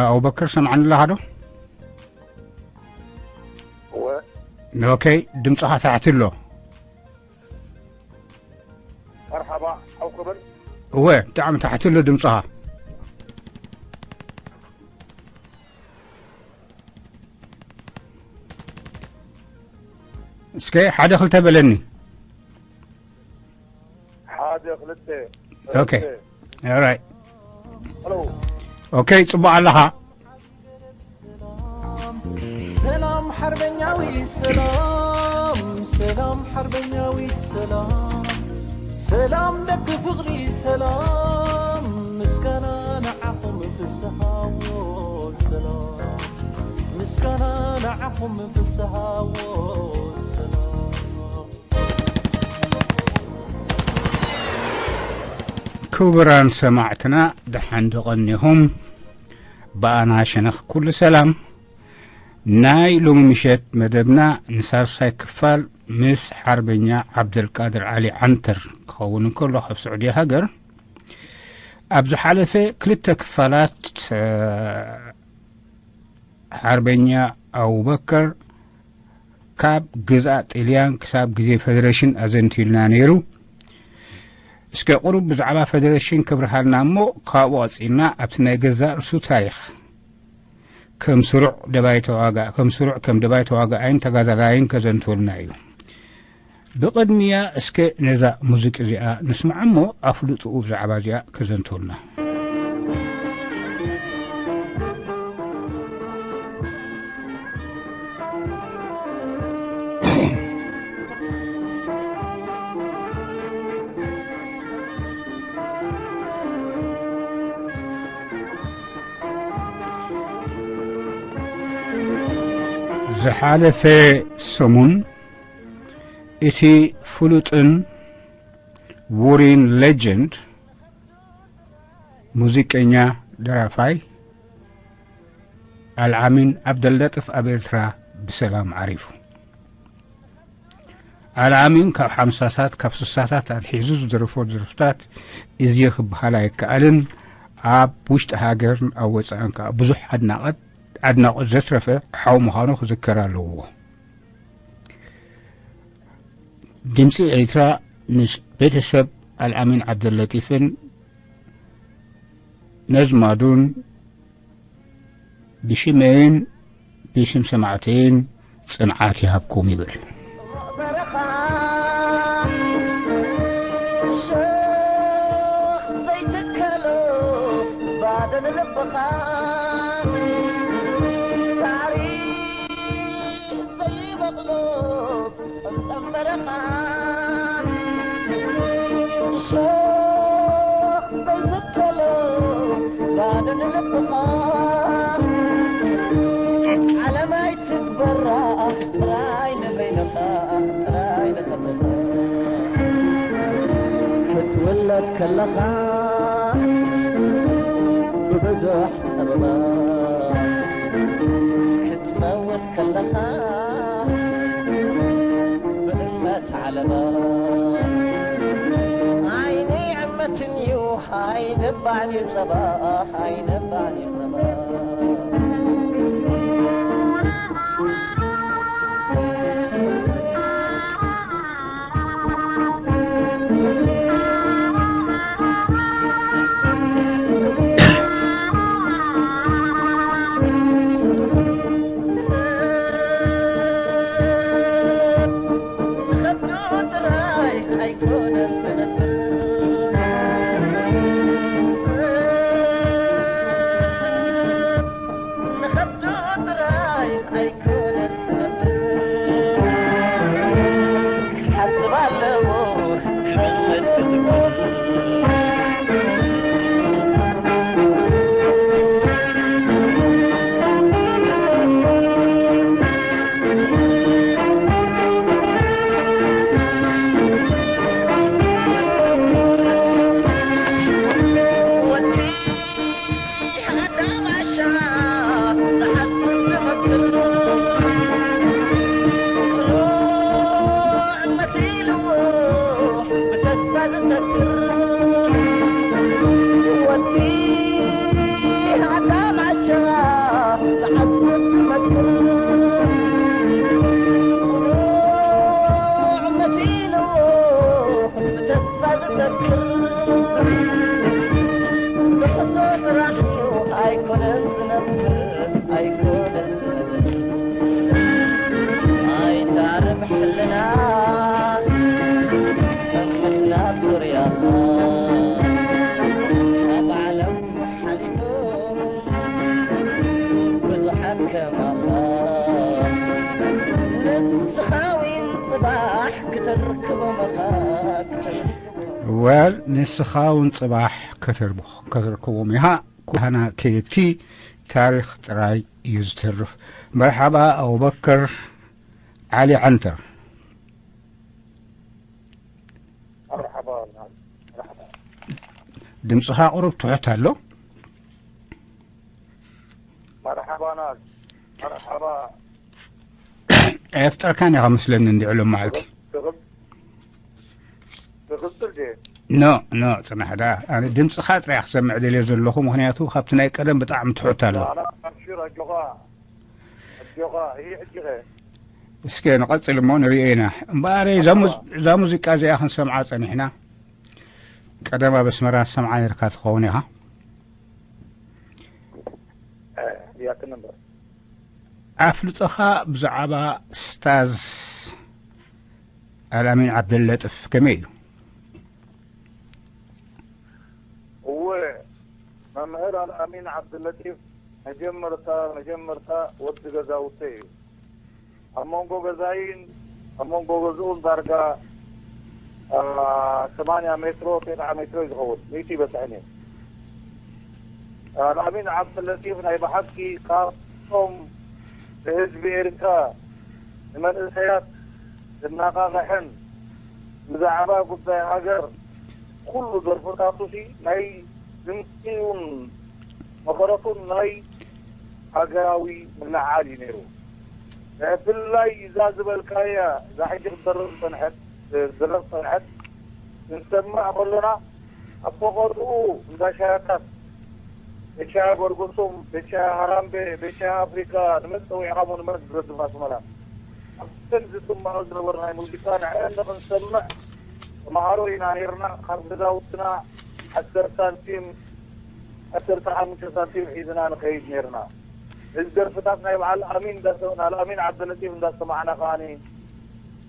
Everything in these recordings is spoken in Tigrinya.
ኣቡበከር፣ ሰምዓኒ ኣለኻ ዶ? እወ። ኦኬ፣ ድምፅኻ ታሕቲ ኣሎ። መርሓባ፣ ሓው ክብል። እወ፣ ብጣዕሚ ታሕቲ ኣሎ ድምፅኻ። እስከ ሓደ ክልተ በለኒ። ሓደ ክልተ። ኦኬ። ኦራይት። ሄሎ። ኦኬ፣ ጽቡቕ ኣለኻ። ሰላም ሓርበኛዊት ሰላም፣ ሰላም ሓርበኛዊት ሰላም፣ ሰላም ደቂ ፍቕሪ ሰላም፣ ምስጋና ንዓኹም ፍስሃዎ ሰላም፣ ምስጋና ንዓኹም ፍስሃዎ ሰላም። ክቡራን ሰማዕትና፣ ደሓን ዶ ቀኒኹም? ብኣና ሸነኽ ኩሉ ሰላም። ናይ ሎሚ ምሸት መደብና ንሳልሳይ ክፋል ምስ ሓርበኛ ዓብደልቃድር ዓሊ ዓንተር ክኸውን እንከሎ፣ ካብ ስዑዲ ሃገር ኣብ ዝሓለፈ ክልተ ክፋላት፣ እ፣ ሓርበኛ ኣቡበከር ካብ ግዝኣት ጥልያን ክሳብ ግዜ ፈደረሽን ኣዘንትዩልና ነይሩ። እስከ ቁሩብ ብዛዕባ ፈደረሽን ከብርሃልና እሞ፣ ካብኡ ቀጺልና ኣብቲ ናይ ገዛእ ርእሱ ታሪኽ፣ ከም ስሩዕ ደባይ ተዋጋ-፣ ከም ስሩዕ ከም ደባይ ተዋጋኣይን ተጋዳላይን ከዘንትወልና እዩ። ብቕድሚያ እስከ ነዛ ሙዚቅ እዚኣ ንስማዕ እሞ፣ ኣፍልጥኡ ብዛዕባ እዚኣ ከዘንትወልና። ዝሓለፈ ሰሙን፣ እቲ ፍሉጥን ውሩይን ሌጀንድ ሙዚቀኛ፣ ደራፋይ ኣልዓሚን ዓብደለጢፍ ኣብ ኤርትራ ብሰላም ዓሪፉ። ኣልዓሚን ካብ ሓምሳታት፣ ካብ ስሳታት ኣትሒዙ ዝደረፎ ደርፍታት እዝየ ክበሃል ኣይከኣልን። ኣብ ውሽጢ ሃገርን ኣብ ወጻእን ከኣ ብዙሕ ኣድናቐት፣ ኣድናቖት ዘትረፈ ሓው ምዃኑ ክዝከር ኣለዎ። ድምጺ ኤርትራ ምስ ቤተሰብ ኣልኣሚን ዓብደለጢፍን ነዝማዱን ብሽመይን ብሽም ሰማዕተይን ጽንዓት ይሃብኩም ይብል። በረኻ ሸኽ ዘይትከሎ ባዶ ንልብኻ ሳዕሪ ዘይበቕሎ ጠምጠም በረኻ ሸኽ ዘይትከሎ ባዶ ንልብኻ ዓለም ኣይትግበራ ጥራይ ንበይንኻ ጥራይ ንኸፍኻ ክትውለድ ከለኻ ብብዙሕ ጸበባ ክትመውት ከለኻ ብእምነት ዓለባ ዓይነይ ዕመትን እዩ ኣይንባዕን እዩ ጸባ ኣይንባዕን እዩ ጸባ ኣይኮነን ዝነብር ኣይኮነን ዝነብር ኣይታረም ሕልና እምትና ዙርያ ኣብ ዓለም ሓሊፎም ብዙሓት ከማኻ ንስኻ ዊን ጽባሕ ክትርክቦም ኢኻ ክትርክቦም ወል ንስኻ እውን ጽባሕ ከተርክቦም ኢኻ። ኩሃና ከየቲ ታሪኽ ጥራይ እዩ ዝተርፍ። መርሓባ ኣቡበከር ዓሊ ዓንተር። መርሓባ መርሓባ ድምፅኻ ቁሩብ ትሑት ኣሎ። መርሓባ ናት መርሓባ ኣየፍጠርካን ኢኻ መስለኒ እንዲዕሎም መዓልቲ። ትኽብ ትኽክል ድየ ኖ ኖ፣ ፅናሕ ዳ። ኣነ ድምፅኻ ጥራይ ክሰምዕ ደልየ ዘለኹ፣ ምክንያቱ ካብቲ ናይ ቀደም ብጣዕሚ ትሑት ኣሎ። ኣና ኣብሽር ኣጆኻ ኣጆኻ ይህ ሕጂ ኸ እስከ ንቐፅል እሞ ንሪኦ ኢና። እምበኣር እዛ ሙዝ- እዛ ሙዚቃ እዚኣ ክንሰምዓ ፀኒሕና። ቀደም ኣብ ኣስመራ ሰምዓ ነርካ ትኸውን ኢኻ። ያትን እምበር ኣፍልጦኻ ብዛዕባ ስታዝ ኣልኣሚን ዓብደለጥፍ ከመይ እዩ? እወ መምህር ኣልኣሚን ዓብድለጢፍ መጀመርታ መጀመርታ ወዲ ገዛውተይ እዩ። ኣብ መንጎ ገዛይን ኣብ መንጎ ገዝኡን ዳርጋ ሰማንያ ሜትሮ፣ ተስዓ ሜትሮ እዩ ዝኸውን፣ ሚእቲ ይበጽሕን እዩ። ኣልኣሚን ዓብደለጢፍ ናይ ብሓቂ ካብቶም ንህዝቢ ኤርትራ ንመንእሰያት ዘነቓቕሕን ብዛዕባ ጉዳይ ሃገር ኩሉ ደርፍታቱሲ ናይ ድምፂውን መኸረቱን ናይ ሃገራዊ ምልዓል እዩ ነይሩ። ብፍላይ እዛ ዝበልካያ እዛ ሕጂ ክትደርፍ ዝፀንሐት ዝደረፍ ዝፀንሐት ክንሰምዕ ከሎና ኣብ ፈቐድኡ እንዳ ሻያታት ቤት ሻሂ ጎርጎሶም፣ ቤት ሻሂ ሃራምቤ፣ ቤት ሻሂ ኣፍሪካ ንመን ፀዊዕኻሞ ንመን ዝረድፍ ኣስመራ ኣብተን ዝስምዖ ዝነበሩ ናይ ሙዚቃ ንዕን ንክንሰምዕ ተምሃሮ ኢና ነይርና። ካብ ገዛውትና ዓሰርተ ሳንቲም ዓሰርተ ሓሙሽተ ሳንቲም ሒዝና ንኸይድ ነይርና። እዚ ደርፍታት ናይ በዓል ኣሚን እንዳሰ- ናይ ኣልኣሚን ዓብደለጢፍ እንዳሰማዕና ከዓኒ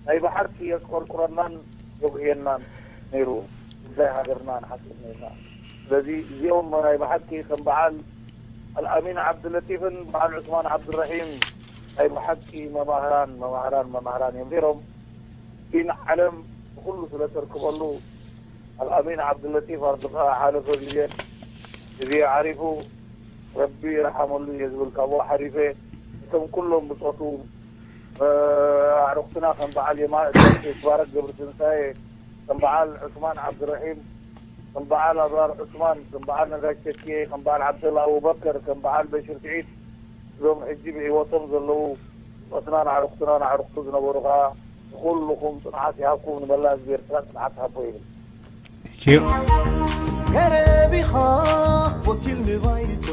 ናይ ብሓቂ የስቆርቁረናን የጉህየናን ነይሩ። ጉዳይ ሃገርና ንሓስብ ነይርና። ስለዚ እዚኦም ናይ ብሓቂ ከም በዓል ኣልኣሚን ዓብድለጢፍን በዓል ዑስማን ዓብድረሒም ናይ ብሓቂ መማህራን መማህራን መማህራን እዮም ነይሮም። ዲን ዓለም ንኩሉ ስለ ተርክበሉ ኣልኣሚን ዓብድለጢፍ ኣብ ዝሓለፈ ግዜ እዚ ዓሪፉ ረቢ ይርሓመሉ እየ ዝብል ካብኡ ሓሊፈ እቶም ኩሎም ብፆቱ ኣዕሩኽትና ከም በዓል የማ- ትባረክ ገብረ ትንሳኤ ከም በዓል ዑስማን ዓብድረሒም ከም በዓል ኣብራር ዑስማን ከም በዓል ነጋሽ ተኪኤ ከም በዓል ዓብደላ ኣቡበከር ከም በዓል በሽር ስዒድ እዞም ሕጂ ብህይወቶም ዘለዉ ብፆትናን ኣዕሩኽትናን ኣዕሩኽቱ ዝነበሩ ከዓ ንኩልኹም ፅንዓት ይሃብኩም ንመላእ ህዝቢ ኤርትራ ፅንዓት ሃቦ ይብል። Thank you. ገረብ ኢኻ ወኪል ንባይቶ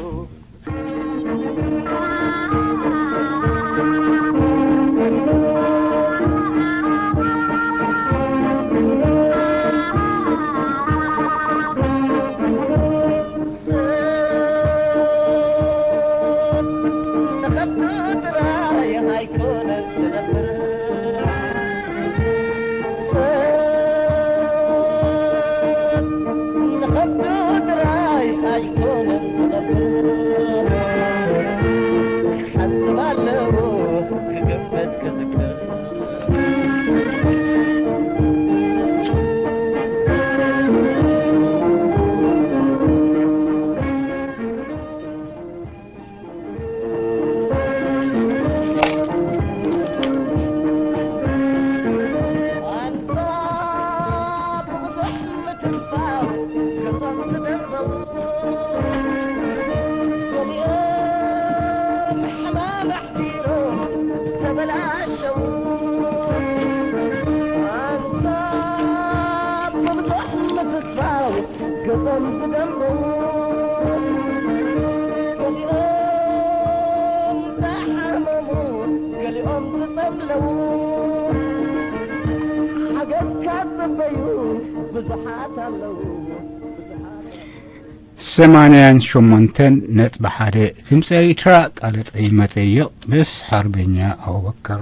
ሰማንያን ሸሞንተን ነጥቢ ሓደ ድምፂ ኤርትራ፣ ቃለ ጠይ-፣ መጠይቕ ምስ ሓርበኛ ኣቡበከር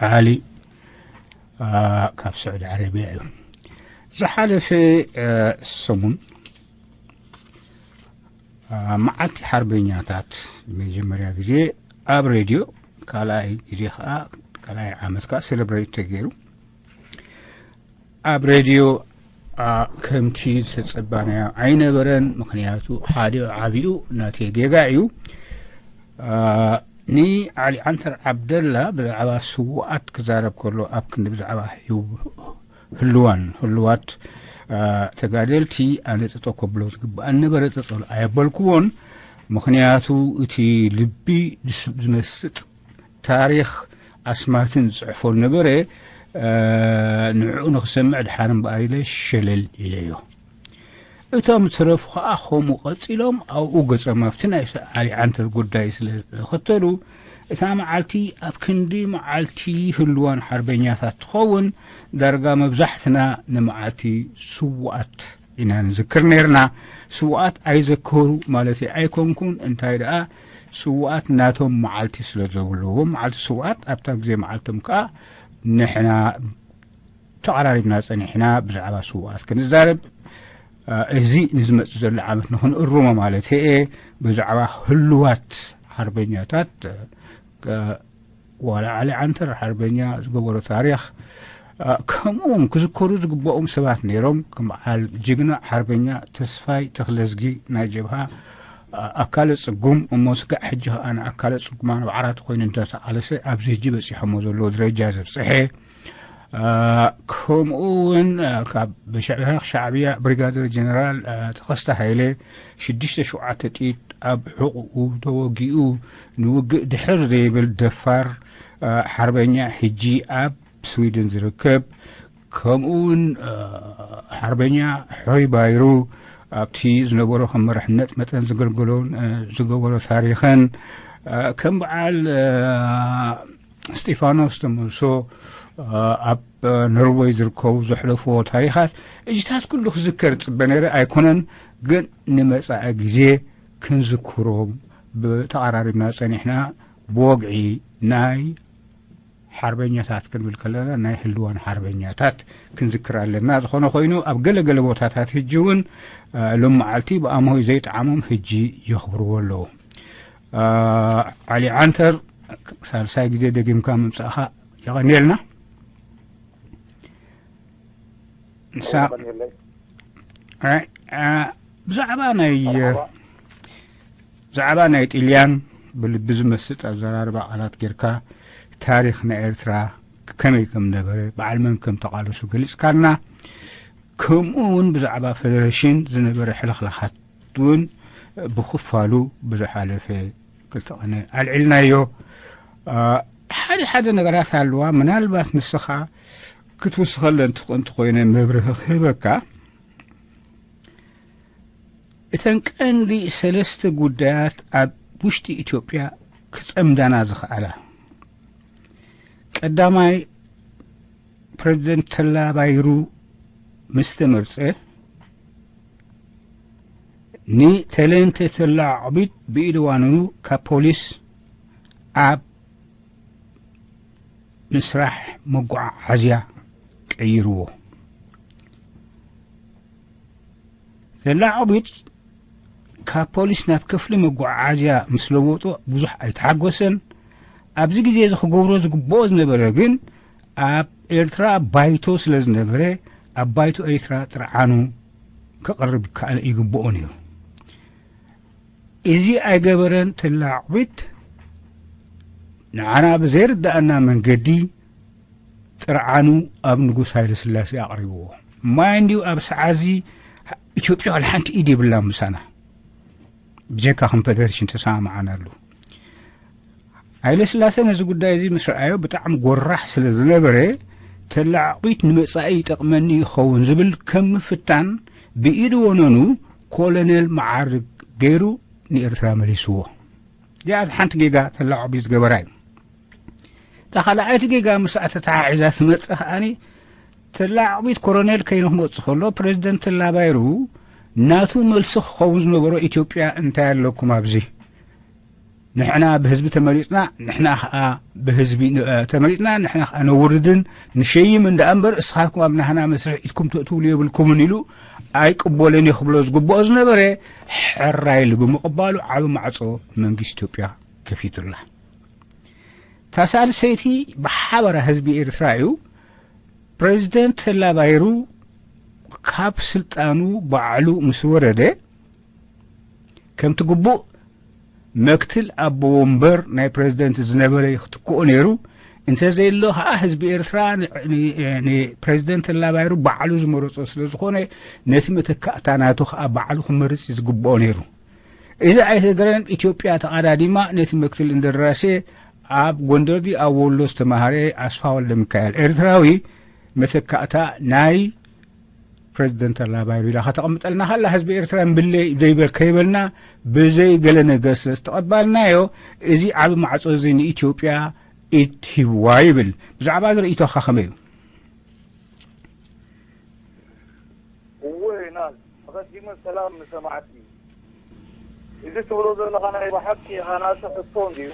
ዓሊ፣ አ፣ ካብ ስዑዲ ዓረብያ እዩ። ዝሓለፈ፣ አ፣ ሰሙን፣ አ፣ መዓልቲ ሓርበኛታት መጀመርያ ግዜ ኣብ ሬድዮ ካልኣይ ግዜ ከኣ፣ ካልኣይ ዓመት ከኣ ሴሌብሬት ተገይሩ። ኣብ ሬድዮ፣ አ፣ ከምቲ ዝተጸባናዮ ኣይነበረን። ምኽንያቱ ሓደ ዓቢኡ ናተይ ጌጋ እዩ። አ፣ ንዓሊ ዓንተር ዓብደላ ብዛዕባ ስዉኣት ክዛረብ ከሎ ኣብ ክንዲ ብዛዕባ ህው-፣ ህልዋን ህልዋት፣ አ፣ ተጋደልቲ ኣነ ጠጠው ከብሎ ዝግባእ ነበረ፣ ጠጠው ኣየበልኩዎን። ምኽንያቱ እቲ ልቢ ዝስ-፣ ዝመስጥ ታሪኽ ኣስማትን ዝጽሕፎ ነበረ። አ፣ ንዕኡ ንኽሰምዕ ድሓር እምበኣር ኢለ ሸለል ኢለዮ። እቶም ዝረፉ ኸኣ ከምኡ ቀጺሎም ኣብኡ ገጾም ኣብቲ ናይ ሰ-፣ ዓሊ ዓንተር ጉዳይ ስለ ዝኸተሉ፣ እታ መዓልቲ ኣብ ክንዲ መዓልቲ ህልዋን ሓርበኛታት ትኸውን፣ ዳርጋ መብዛሕትና ንመዓልቲ ስዉኣት ኢና ንዝክር ነይርና። ስዉኣት ኣይዘከሩ ማለተይ ኣይኮንኩን፣ እንታይ ደኣ ስዉኣት ናቶም መዓልቲ ስለ ዘለዎም፣ መዓልቲ ስዉኣት ኣብታ ግዜ መዓልቶም ከኣ ንሕና ተቐራሪብና ጸኒሕና ብዛዕባ ስዉኣት ክንዛረብ፣ እ፣ እዚ ንዝመጽእ ዘሎ ዓመት ንኽንእርሞ ማለት እየ። ብዛዕባ ህሉዋት ሓርበኛታት፣ እ፣ ዋላ ዓሊ ዓንተር ሓርበኛ ዝገበሮ ታሪኽ፣ እ፣ ከምኡ እውን ክዝከሩ ዝግብኦም ሰባት ነይሮም። ከም በዓል ጅግና ሓርበኛ ተስፋይ ተኽለዝጊ ናይ ጀብሃ፣ እ፣ ኣካለ ጽጉም እሞ ስጋዕ ሕጂ ከኣ ንኣካለ ጽጉማን ኣብ ዓራት ኮይኑ እንተተቓለሰ ኣብዚ ሕጂ በጺሖሞ ዘለዎ ደረጃ ዘብጽሐ፣ እ፣ ከምኡ እውን፣ እ፣ ካብ ብሻዕቢያ፣ ሻዕቢያ ብሪጋደር ጀነራል፣ እ፣ ተኸስተ ሃይለ ሽዱሽተ ሸውዓተ ጥይት ኣብ ሕቑኡ ተወጊኡ ንውግእ ድሕር ዘይብል ደፋር፣ እ፣ ሓርበኛ ሕጂ ኣብ ስዊድን ዝርከብ፣ ከምኡ እውን፣ እ፣ ሓርበኛ ሖይ ባይሩ ኣብቲ ዝነበሮ ከም መርሕነት መጠን ዘገልገሎን፣ እ፣ ዝገበሮ ታሪኽን፣ እ፣ ከም በዓል፣ እ፣ እስጢፋኖስ ተመልሶ፣ እ፣ ኣብ ኖርወይ ዝርከቡ ዘሕለፍዎ ታሪኻት፣ እዚታት ኩሉ ክዝከር ዝጽበ ነይረ ኣይኮነን፣ ግን ንመጻኢ ግዜ ክንዝክሮም ብተቐራሪብና ጸኒሕና፣ ብወግዒ ናይ ሓርበኛታት ክንብል ከለና፣ ናይ ህልዋን ሓርበኛታት ክንዝክር ኣለና። ዝኾነ ኮይኑ፣ ኣብ ገለ ገለ ቦታታት ህጂ እውን፣ እ፣ ሎም መዓልቲ ብኣምሆይ ዘይጠዓሞም ህጂ የኽብርዎ ኣለዉ። እ፣ ዓሊ ዓንተር፣ ሳልሳይ ግዜ ደጊምካ ምምጻእኻ የቐንየልና። ንሳ፣ የቐንየለይ። እ፣ እ፣ ብዛዕባ ናይ፣ መርሓባ። ብዛዕባ ናይ ጥልያን ብልቢ ዝመስጥ ኣዘራርባ ቃላት ጌርካ፣ ታሪኽ ናይ ኤርትራ ከመይ ከም ነበረ፣ በዓል መን ከም ተቓለሱ ገሊጽካልና። ከምኡ እውን ብዛዕባ ፈደረሽን ዝነበረ ሕልኽላኻት እውን ብኽፋሉ ብዝሓለፈ ክልተ ቐነ ኣልዒልናዮ። አ፣ ሓደ ሓደ ነገራት ኣለዋ፣ ምናልባት ንስኻ ክትውስኸለን ትኽ-፣ እንተኾይነ መብርሂ ክህበካ። እተን ቀንዲ ሰለስተ ጉዳያት ኣብ ውሽጢ ኢትዮጵያ ክጸምዳና ዝኸኣላ፣ ቀዳማይ፣ ፕረዚደንት ተላ ባይሩ ምስ ተመርጸ፣ ንተለንተ ተላ ዖቢት ብኢድ ዋንኑ ካብ ፖሊስ ኣብ ምስራሕ መጓዓዓዝያ ቀይርዎ። ተላ ዖቢት ካብ ፖሊስ ናብ ክፍሊ መጓዓዓዝያ ምስ ለወጦ ብዙሕ ኣይተሓጎሰን። ኣብዚ ግዜ እዚ ክገብሮ ዝግብኦ ዝነበረ ግን ኣብ ኤርትራ ባይቶ ስለ ዝነበረ፣ ኣብ ባይቶ ኤርትራ ጥርዓኑ ከቕርብ ይከኣል፣ ይግብኦ ነይሩ። እዚ ኣይገበረን። ተላ ዖቢት ንዓና ብዘይርድኣና መንገዲ ጥርዓኑ ኣብ ንጉስ ሃይለ ስላሴ ኣቕሪብዎ። ማይ እንዲዩ ኣብ ሰዓዚ ኢትዮጵያ ዋላ ሓንቲ ኢድ የብላን ምሳና። ብጀካ ኮንፈደሬሽን ተሰማምዓናሉ። ሃይለ ስላሴ ነዚ ጉዳይ እዚ ምስ ረኣዮ ብጣዕሚ ጎራሕ ስለ ዝነበረ፣ ተላ ዖቢት ንመጻኢ ይጠቕመኒ ይኸውን ዝብል ከም ምፍታን ብኢድ ወነኑ ኮሎኔል መዓርግ ገይሩ ንኤርትራ መሊስዎ። እዚኣ ሓንቲ ጌጋ ተላ ዖቢት ዝገበራ እዩ። እታ ካልኣይቲ ጌጋ ምስኣ ተተሓሒዛ ትመጽእ ከኣኒ፣ ተላ ዖቢት ኮሎኔል ከይኑ ክመጽእ ከሎ፣ ፕረዚደንት ተላ ባይሩ ናቱ መልሲ ክኸውን ዝነበሮ፣ ኢትዮጵያ እንታይ ኣለኩም ኣብዚ? ንሕና ብህዝቢ ተመሪጽና፣ ንሕና ኸኣ ብህዝቢ ን-፣ እ፣ ተመሪጽና፣ ንሕና ኸኣ ነውርድን ንሸይም እንዳ እምበር፣ እስኻትኩም ኣብ ናህና መስርሕ ኢድኩም ተእትውሉ የብልኩምን ኢሉ ኣይቅበሎን እየ ክብሎ ዝግብኦ ዝነበረ፣ ሕራይ ኢሉ ብምቕባሉ ዓቢ ማዕጾ መንግስቲ ኢትዮጵያ ከፊቱላ። እታ ሳልሰይቲ ብሓበራ ህዝቢ ኤርትራ እዩ። ፕሬዚደንት ተላ ባይሩ ካብ ስልጣኑ ባዕሉ ምስ ወረደ፣ ከምቲ ግቡእ መክትል ኣቦ ወንበር ናይ ፕሬዚደንት ዝነበረ ክትክኦ ነይሩ። እንተዘየሎ ኸዓ ህዝቢ ኤርትራ ን-፣ ን-፣ ንፕሬዚደንት ተላ ባይሩ ባዕሉ ዝመረጾ ስለ ዝኾነ፣ ነቲ መተካእታ ናቱ ኸዓ ባዕሉ ክመርጽ እዩ ዝግብኦ ነይሩ። እዚ ኣይተገረን። ኢትዮጵያ ተቓዳዲማ ነቲ መክትል እንደራሴ ኣብ ጎንደር ድዩ ኣብ ወሎ ዝተማሃረ ኣስፋ ወልደ ሚካኤል ኤርትራዊ መተካእታ ናይ ፕሬዚደንት ተላ ባይሩ ኢላ ከተቐምጠልና ከላ፣ ህዝቢ ኤርትራ እምብለይ ዘይበል-፣ ከይበልና ብዘይ ገለ ነገር ስለ ዝተቐባልናዮ፣ እዚ ዓቢ ማዕጾ እዚ ንኢትዮጵያ ኢድ ሂብዋ ይብል። ብዛዕባ እዚ ርእይቶኻ ከመይ እዩ? እወ፣ ናዝ፣ ኣቐዲመ ሰላም ንሰማዕቲ። እዚ ትብሎ ዘለኻ ናይ ብሓቂ ሃናጺ ሕቶ እንድዩ።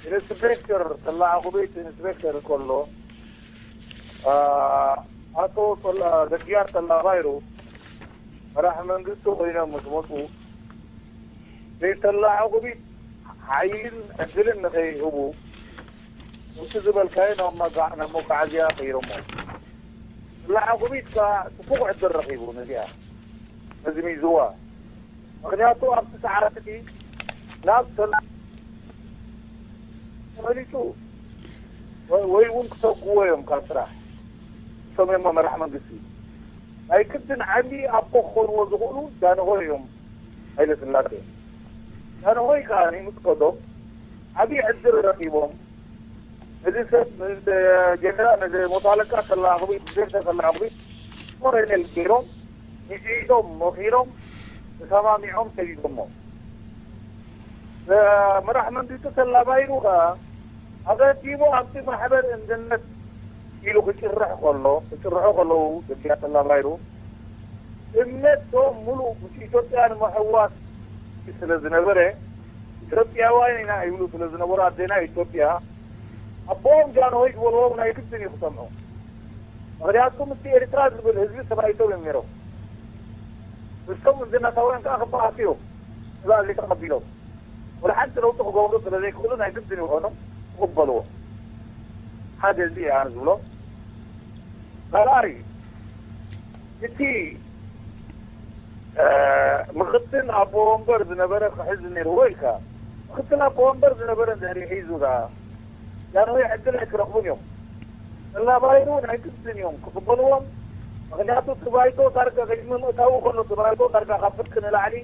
ኢንስፔክተር፣ ተላዓኹ ቤት ኢንስፔክተር ከሎ፣ ኣ፣ ኣቶ ተላ-፣ ዘጊያር ተላባይሩ መራሕ መንግስቲ ኮይኖም ምስ መጹ፣ ዘይተላዓኹ ቤት ሓይልን ዕድልን ንኸይህቡ፣ ከምቲ ዝበልካዮ ናብ መጋ-፣ ናብ መጓዓዝያ ቀይሮሞ። ተላዓኹ ቤት ከኣ ጽቡቕ ዕድል ረኺቡ ነዚኣ መዝሚዝዋ። ምኽንያቱ ኣብቲ ሰዓት እቲ ናብ ሰላ-፣ ተመሊጡ ወ-፣ ወይ እውን ክሰጉዎ እዮም ካብ ስራሕ። እቶም እዮም መራሕ መንግስቲ። ናይ ግድን ዓቢ ኣቦ ክኾንዎ ዝኽእሉ ጃንሆይ እዮም፣ ሃይለ ስላሴ። ጃንሆይ ከኣ ምስ ከዶም ዓቢ ዕድል ረኺቦም። እዚ ሰብ፣ ጀነራል፣ ነዚ መቶ ኣለቃ ተላኣኽቢ፣ ፕሬዚደንት ተላኣኽቢ፣ ኮሎኔል ገይሮም፣ ንስዒዶም፣ መኺሮም፣ ተሰማሚዖም ሰዲዶሞ። እ፣ መራሕ መንግስቲ ተላባይሩ ኸኣ፣ ኣቐዲሙ ኣብቲ ማሕበር እንድነት ኢሉ ክጭርሕ ከሎ፣ ክጭርሑ ከለዉ፣ ደጊያ ተላባይሩ፣ እምነቶም ሙሉእ ምስ ኢትዮጵያ ንምሕዋስ ስለ ዝነበረ፣ ኢትዮጵያውያን ኢና ይብሉ ስለ ዝነበሩ፣ ኣዴና ኢትዮጵያ፣ ኣቦኦም ጃንሆይ ዝበልዎም ናይ ግድን እዩ ክሰምዑ። ምኽንያቱ ምስቲ ኤርትራ ዝብል ህዝቢ ተባኢቶም እዮም ነይሮም። ምስቶም እንድነታውያን ከኣ ክበኣሱ እዮም። ትእዛዝ ተቐቢሎም። ወላ ሓንቲ ለውጢ ክገብሩ ስለ ዘይክእሉ ናይ ግድን ይኾኖም ክቕበልዎ። ሓደ እዚ እየ ኣነ ዝብሎ። ካልኣይ፣ እቲ፣ እ፣ ምኽትል ኣቦ ወንበር ዝነበረ ክሕዝ ነይርዎ ኢልካ። ምኽትል ኣቦ ወንበር ዝነበረ እንድሕር ሒዙ ደኣ፣ ጃንሆይ ዕድል ኣይክረኽቡን እዮም። ተላባይሩ ናይ ግድን እዮም ክቕበልዎም። ምኽንያቱ እቲ ባይቶ ዳርጋ ቅድሚ ምእታዉ ከሎ፣ እቲ ባይቶ ዳርጋ ካብ ፍርቂ ንላዕሊ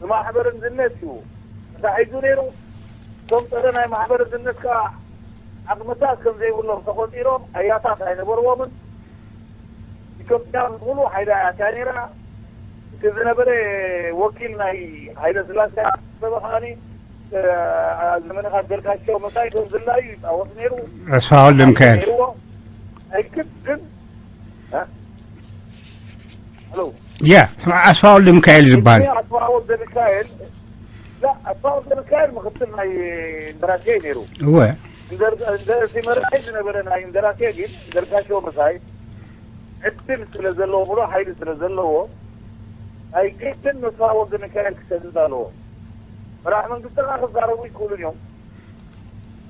ብማሕበር እንድነት እዩ ተታሒዙ ነይሩ። እቶም ጸረ ናይ ማሕበር እንድነት ከኣ ዓቕምታት ከም ዘይብሎም ተቖጺሮም ኣያታት ኣይነበርዎምን። ኢትዮጵያ ብምሉእ ሓይላ እያ ኣትያ ነይራ። እቲ ዝነበረ ወኪል ናይ ሃይለ ስላሴ ኣበበ ከኣኒ፣ እ፣ ዘመነ ካብ ገልካቸው መሳይ ከም ዝላዩ ይጻወት ነይሩ። ኣስፋ ወልደ ሚካኤል። ነይርዎ። ኣይክድ ግን፣ እ? ሄሎ። ያ፣ ኣስፋ ወልደ ሚካኤል ዝበሃል። ኣስፋ ወልደ ሚካኤል፣ ላ፣ ኣስፋ ወልደ ሚካኤል ምኽትል ናይ እንደራሴ ነይሩ። እወ። እንደ-፣ እንደ-፣ እቲ መራሒ ዝነበረ ናይ እንደራሴ ግን፣ እንደርጋሾ መሳይ፣ ዕድል ስለ ዘለዎ፣ ሙሉእ ሓይሊ ስለ ዘለዎ፣ ናይ ግድን ንስኻ ወልደ ሚካኤል ክሰድድ ኣለዎ። መራሕ መንግስቲ ከኣ ክዛረቡ ይክእሉን እዮም።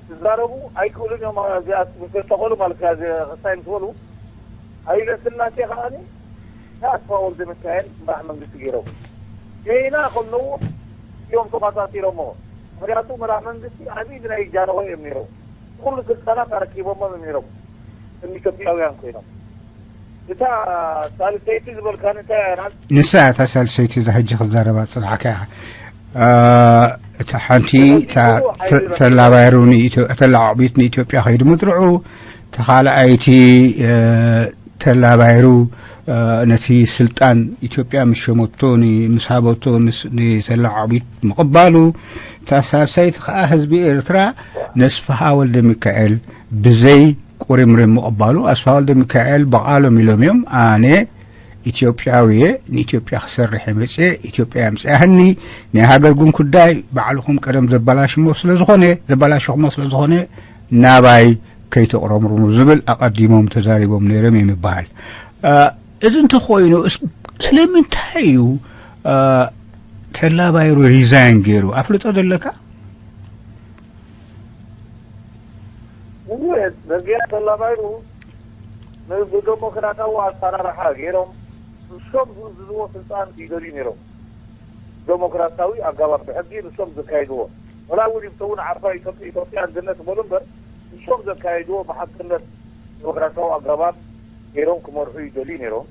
ክዛረቡ ኣይክእሉን እዮም። እዚኣ ምስ ተኸሉ ማለት እያ፣ እዚ ክስታይ ምስ በሉ፣ ሃይለ ስላሴ ከኣኒ ንኣስፋ ወልደ ሚካኤል መራሕ መንግስቲ ገይሮም። ጌና ከለዉ እዮም ተቋጻጺሮሞ። ምኽንያቱ መራሕ መንግስቲ ዓብዪ ናይ ጃንሆይ እዮም ነይሮም። ኩሉ ስልጣናት ኣረኪቦሞ ነይሮም፣ ከም ኢትዮጵያውያን ኮይኖም። እታ ሳልሰይቲ ዝበልካኒ እንታይ እያ ናት? ንሳ እታ ሳልሰይቲ እዛ ሕጂ ክዛረባ ዝጸናሕካ ኢኻ። እ፣ እታ ሓንቲ፣ እታ ተ-፣ ተላባይሩ ንኢትዮ-፣ ተላዓዕቢት ንኢትዮጵያ ከይዱ ምጥርዑ፣ እታ ካልኣይቲ፣ እ፣ ተላባይሩ፣ እ፣ ነቲ ስልጣን ኢትዮጵያ ምስ ሸመቶ፣ ን-፣ ምስ ሃበቶ፣ ምስ፣ ንተላዓዕቢት ምቕባሉ፣ እታ ሳልሳይቲ ከኣ ህዝቢ ኤርትራ ነስፍሃ ወልደ ሚካኤል ብዘይ ቁርምርም ምቕባሉ፣ ኣስፋ ወልደ ሚካኤል ብቓሎም ኢሎም እዮም፣ ኣነ ኢትዮጵያዊ እየ፣ ንኢትዮጵያ ክሰርሕ እየ መፅየ፣ ኢትዮጵያ እያ ኣምፅያህኒ፣ ናይ ሃገር ግን ጉዳይ ባዕልኹም ቀደም ዘባላሽሞ ስለ ዝኾነ፣ ዘባላሽኹሞ ስለ ዝኾነ ናባይ ከይተቕረምርሙ ዝብል ኣቐዲሞም ተዛሪቦም ነይሮም እዮም ይበሃል። እ፣ እዚ እንተኾይኑ እስ-፣ ስለምንታይ እዩ፣ እ፣ ተላባይሩ ሪዛይን ገይሩ? ኣፍልጦ ዘለካ? እወ፣ በዚኣ ተላባይሩ ን-፣ ብደሞክራሲያዊ ኣሰራርሓ ገይሮም ንሶም ዝእዝዝዎ ስልጣን ይደልዩ ነይሮም። ደሞክራሲያዊ ኣገባብ ብሕጊ ንሶም ዘካይድዎ፣ ወላ እውን ይብተውን ዓባይ ኢትዮጵያ፣ ኢትዮጵያ ኣንድነት በሉ እምበር፣ ንሶም ዘካይድዎ ብሓቅነት ደሞክራሲያዊ ኣገባብ ገይሮም ክመርሑ ይደልዩ ነይሮም።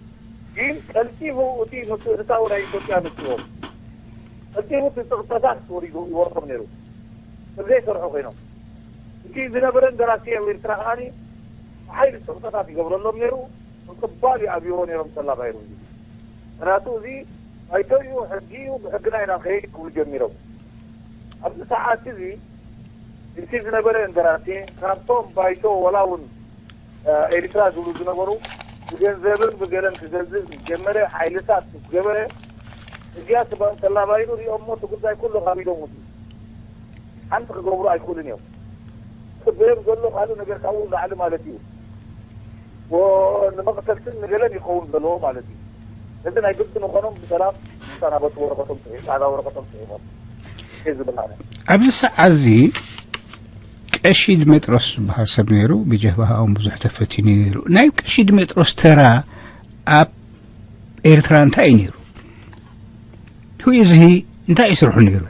ግን ቀልጢፉ እቲ ምትእትታው ናይ ኢትዮጵያ መጺዎም። ቀልጢፉ እቲ ጽቕጠታት ወሪዱ ይወርዶም ነይሩ። ከም ዘይሰርሑ ኮይኖም። እቲ ዝነበረ እንደራሲ ኣብ ኤርትራ ከኣኒ ብሓይሊ ጽቕጠታት ይገብረሎም ነይሩ። ምቅባል ይኣብይዎ ነይሮም ተላባይሩ። ምክንያቱ እዚ ባይቶ እዩ፣ ሕጊ እዩ፣ ብሕግና ኢና ንኸይድ ክብሉ ጀሚሮም። ኣብዚ ሰዓት እዚ እቲ ዝነበረ እንደራሲ ካብቶም ባይቶ ወላ እውን ኤሪትራ ዝብሉ ዝነበሩ ብገንዘብን ብገለን ክገዝእ ምስ ጀመረ፣ ሓይልታት ምስ ገበረ፣ እዚኣ ተላባይሩ ሪኦሞ እቲ ጉዳይ ኩሉ ካብ ኢዶም ወፂኡ። ሓንቲ ክገብሩ ኣይክእሉን እዮም። ክበዮም ዘሎ ካልእ ነገር ካብኡ ንላዕሊ ማለት እዩ። ወ-፣ ንመቕተልትን ንገለን ይኸውን ዘለዎ ማለት እዩ። ነዚ ናይ ግድን ምዃኖም ብሰላም ምሳና በቲ ወረቐቶም ጽሒፎም፣ ጻዕዳ ወረቐቶም ጽሒፎም። ይሄ ዝብል ኣነ። ኣብዚ ሰዓት እዚ ቀሺ ድሜጥሮስ ዝበሃል ሰብ ነይሩ። ብጀብሃኦም ብዙሕ ተፈቲኑ ነይሩ። ናይ ቀሺ ድሜጥሮስ ተራ ኣብ ኤርትራ እንታይ እዩ ነይሩ? ህይወት እዚ እንታይ ይስርሑ ነይሩ?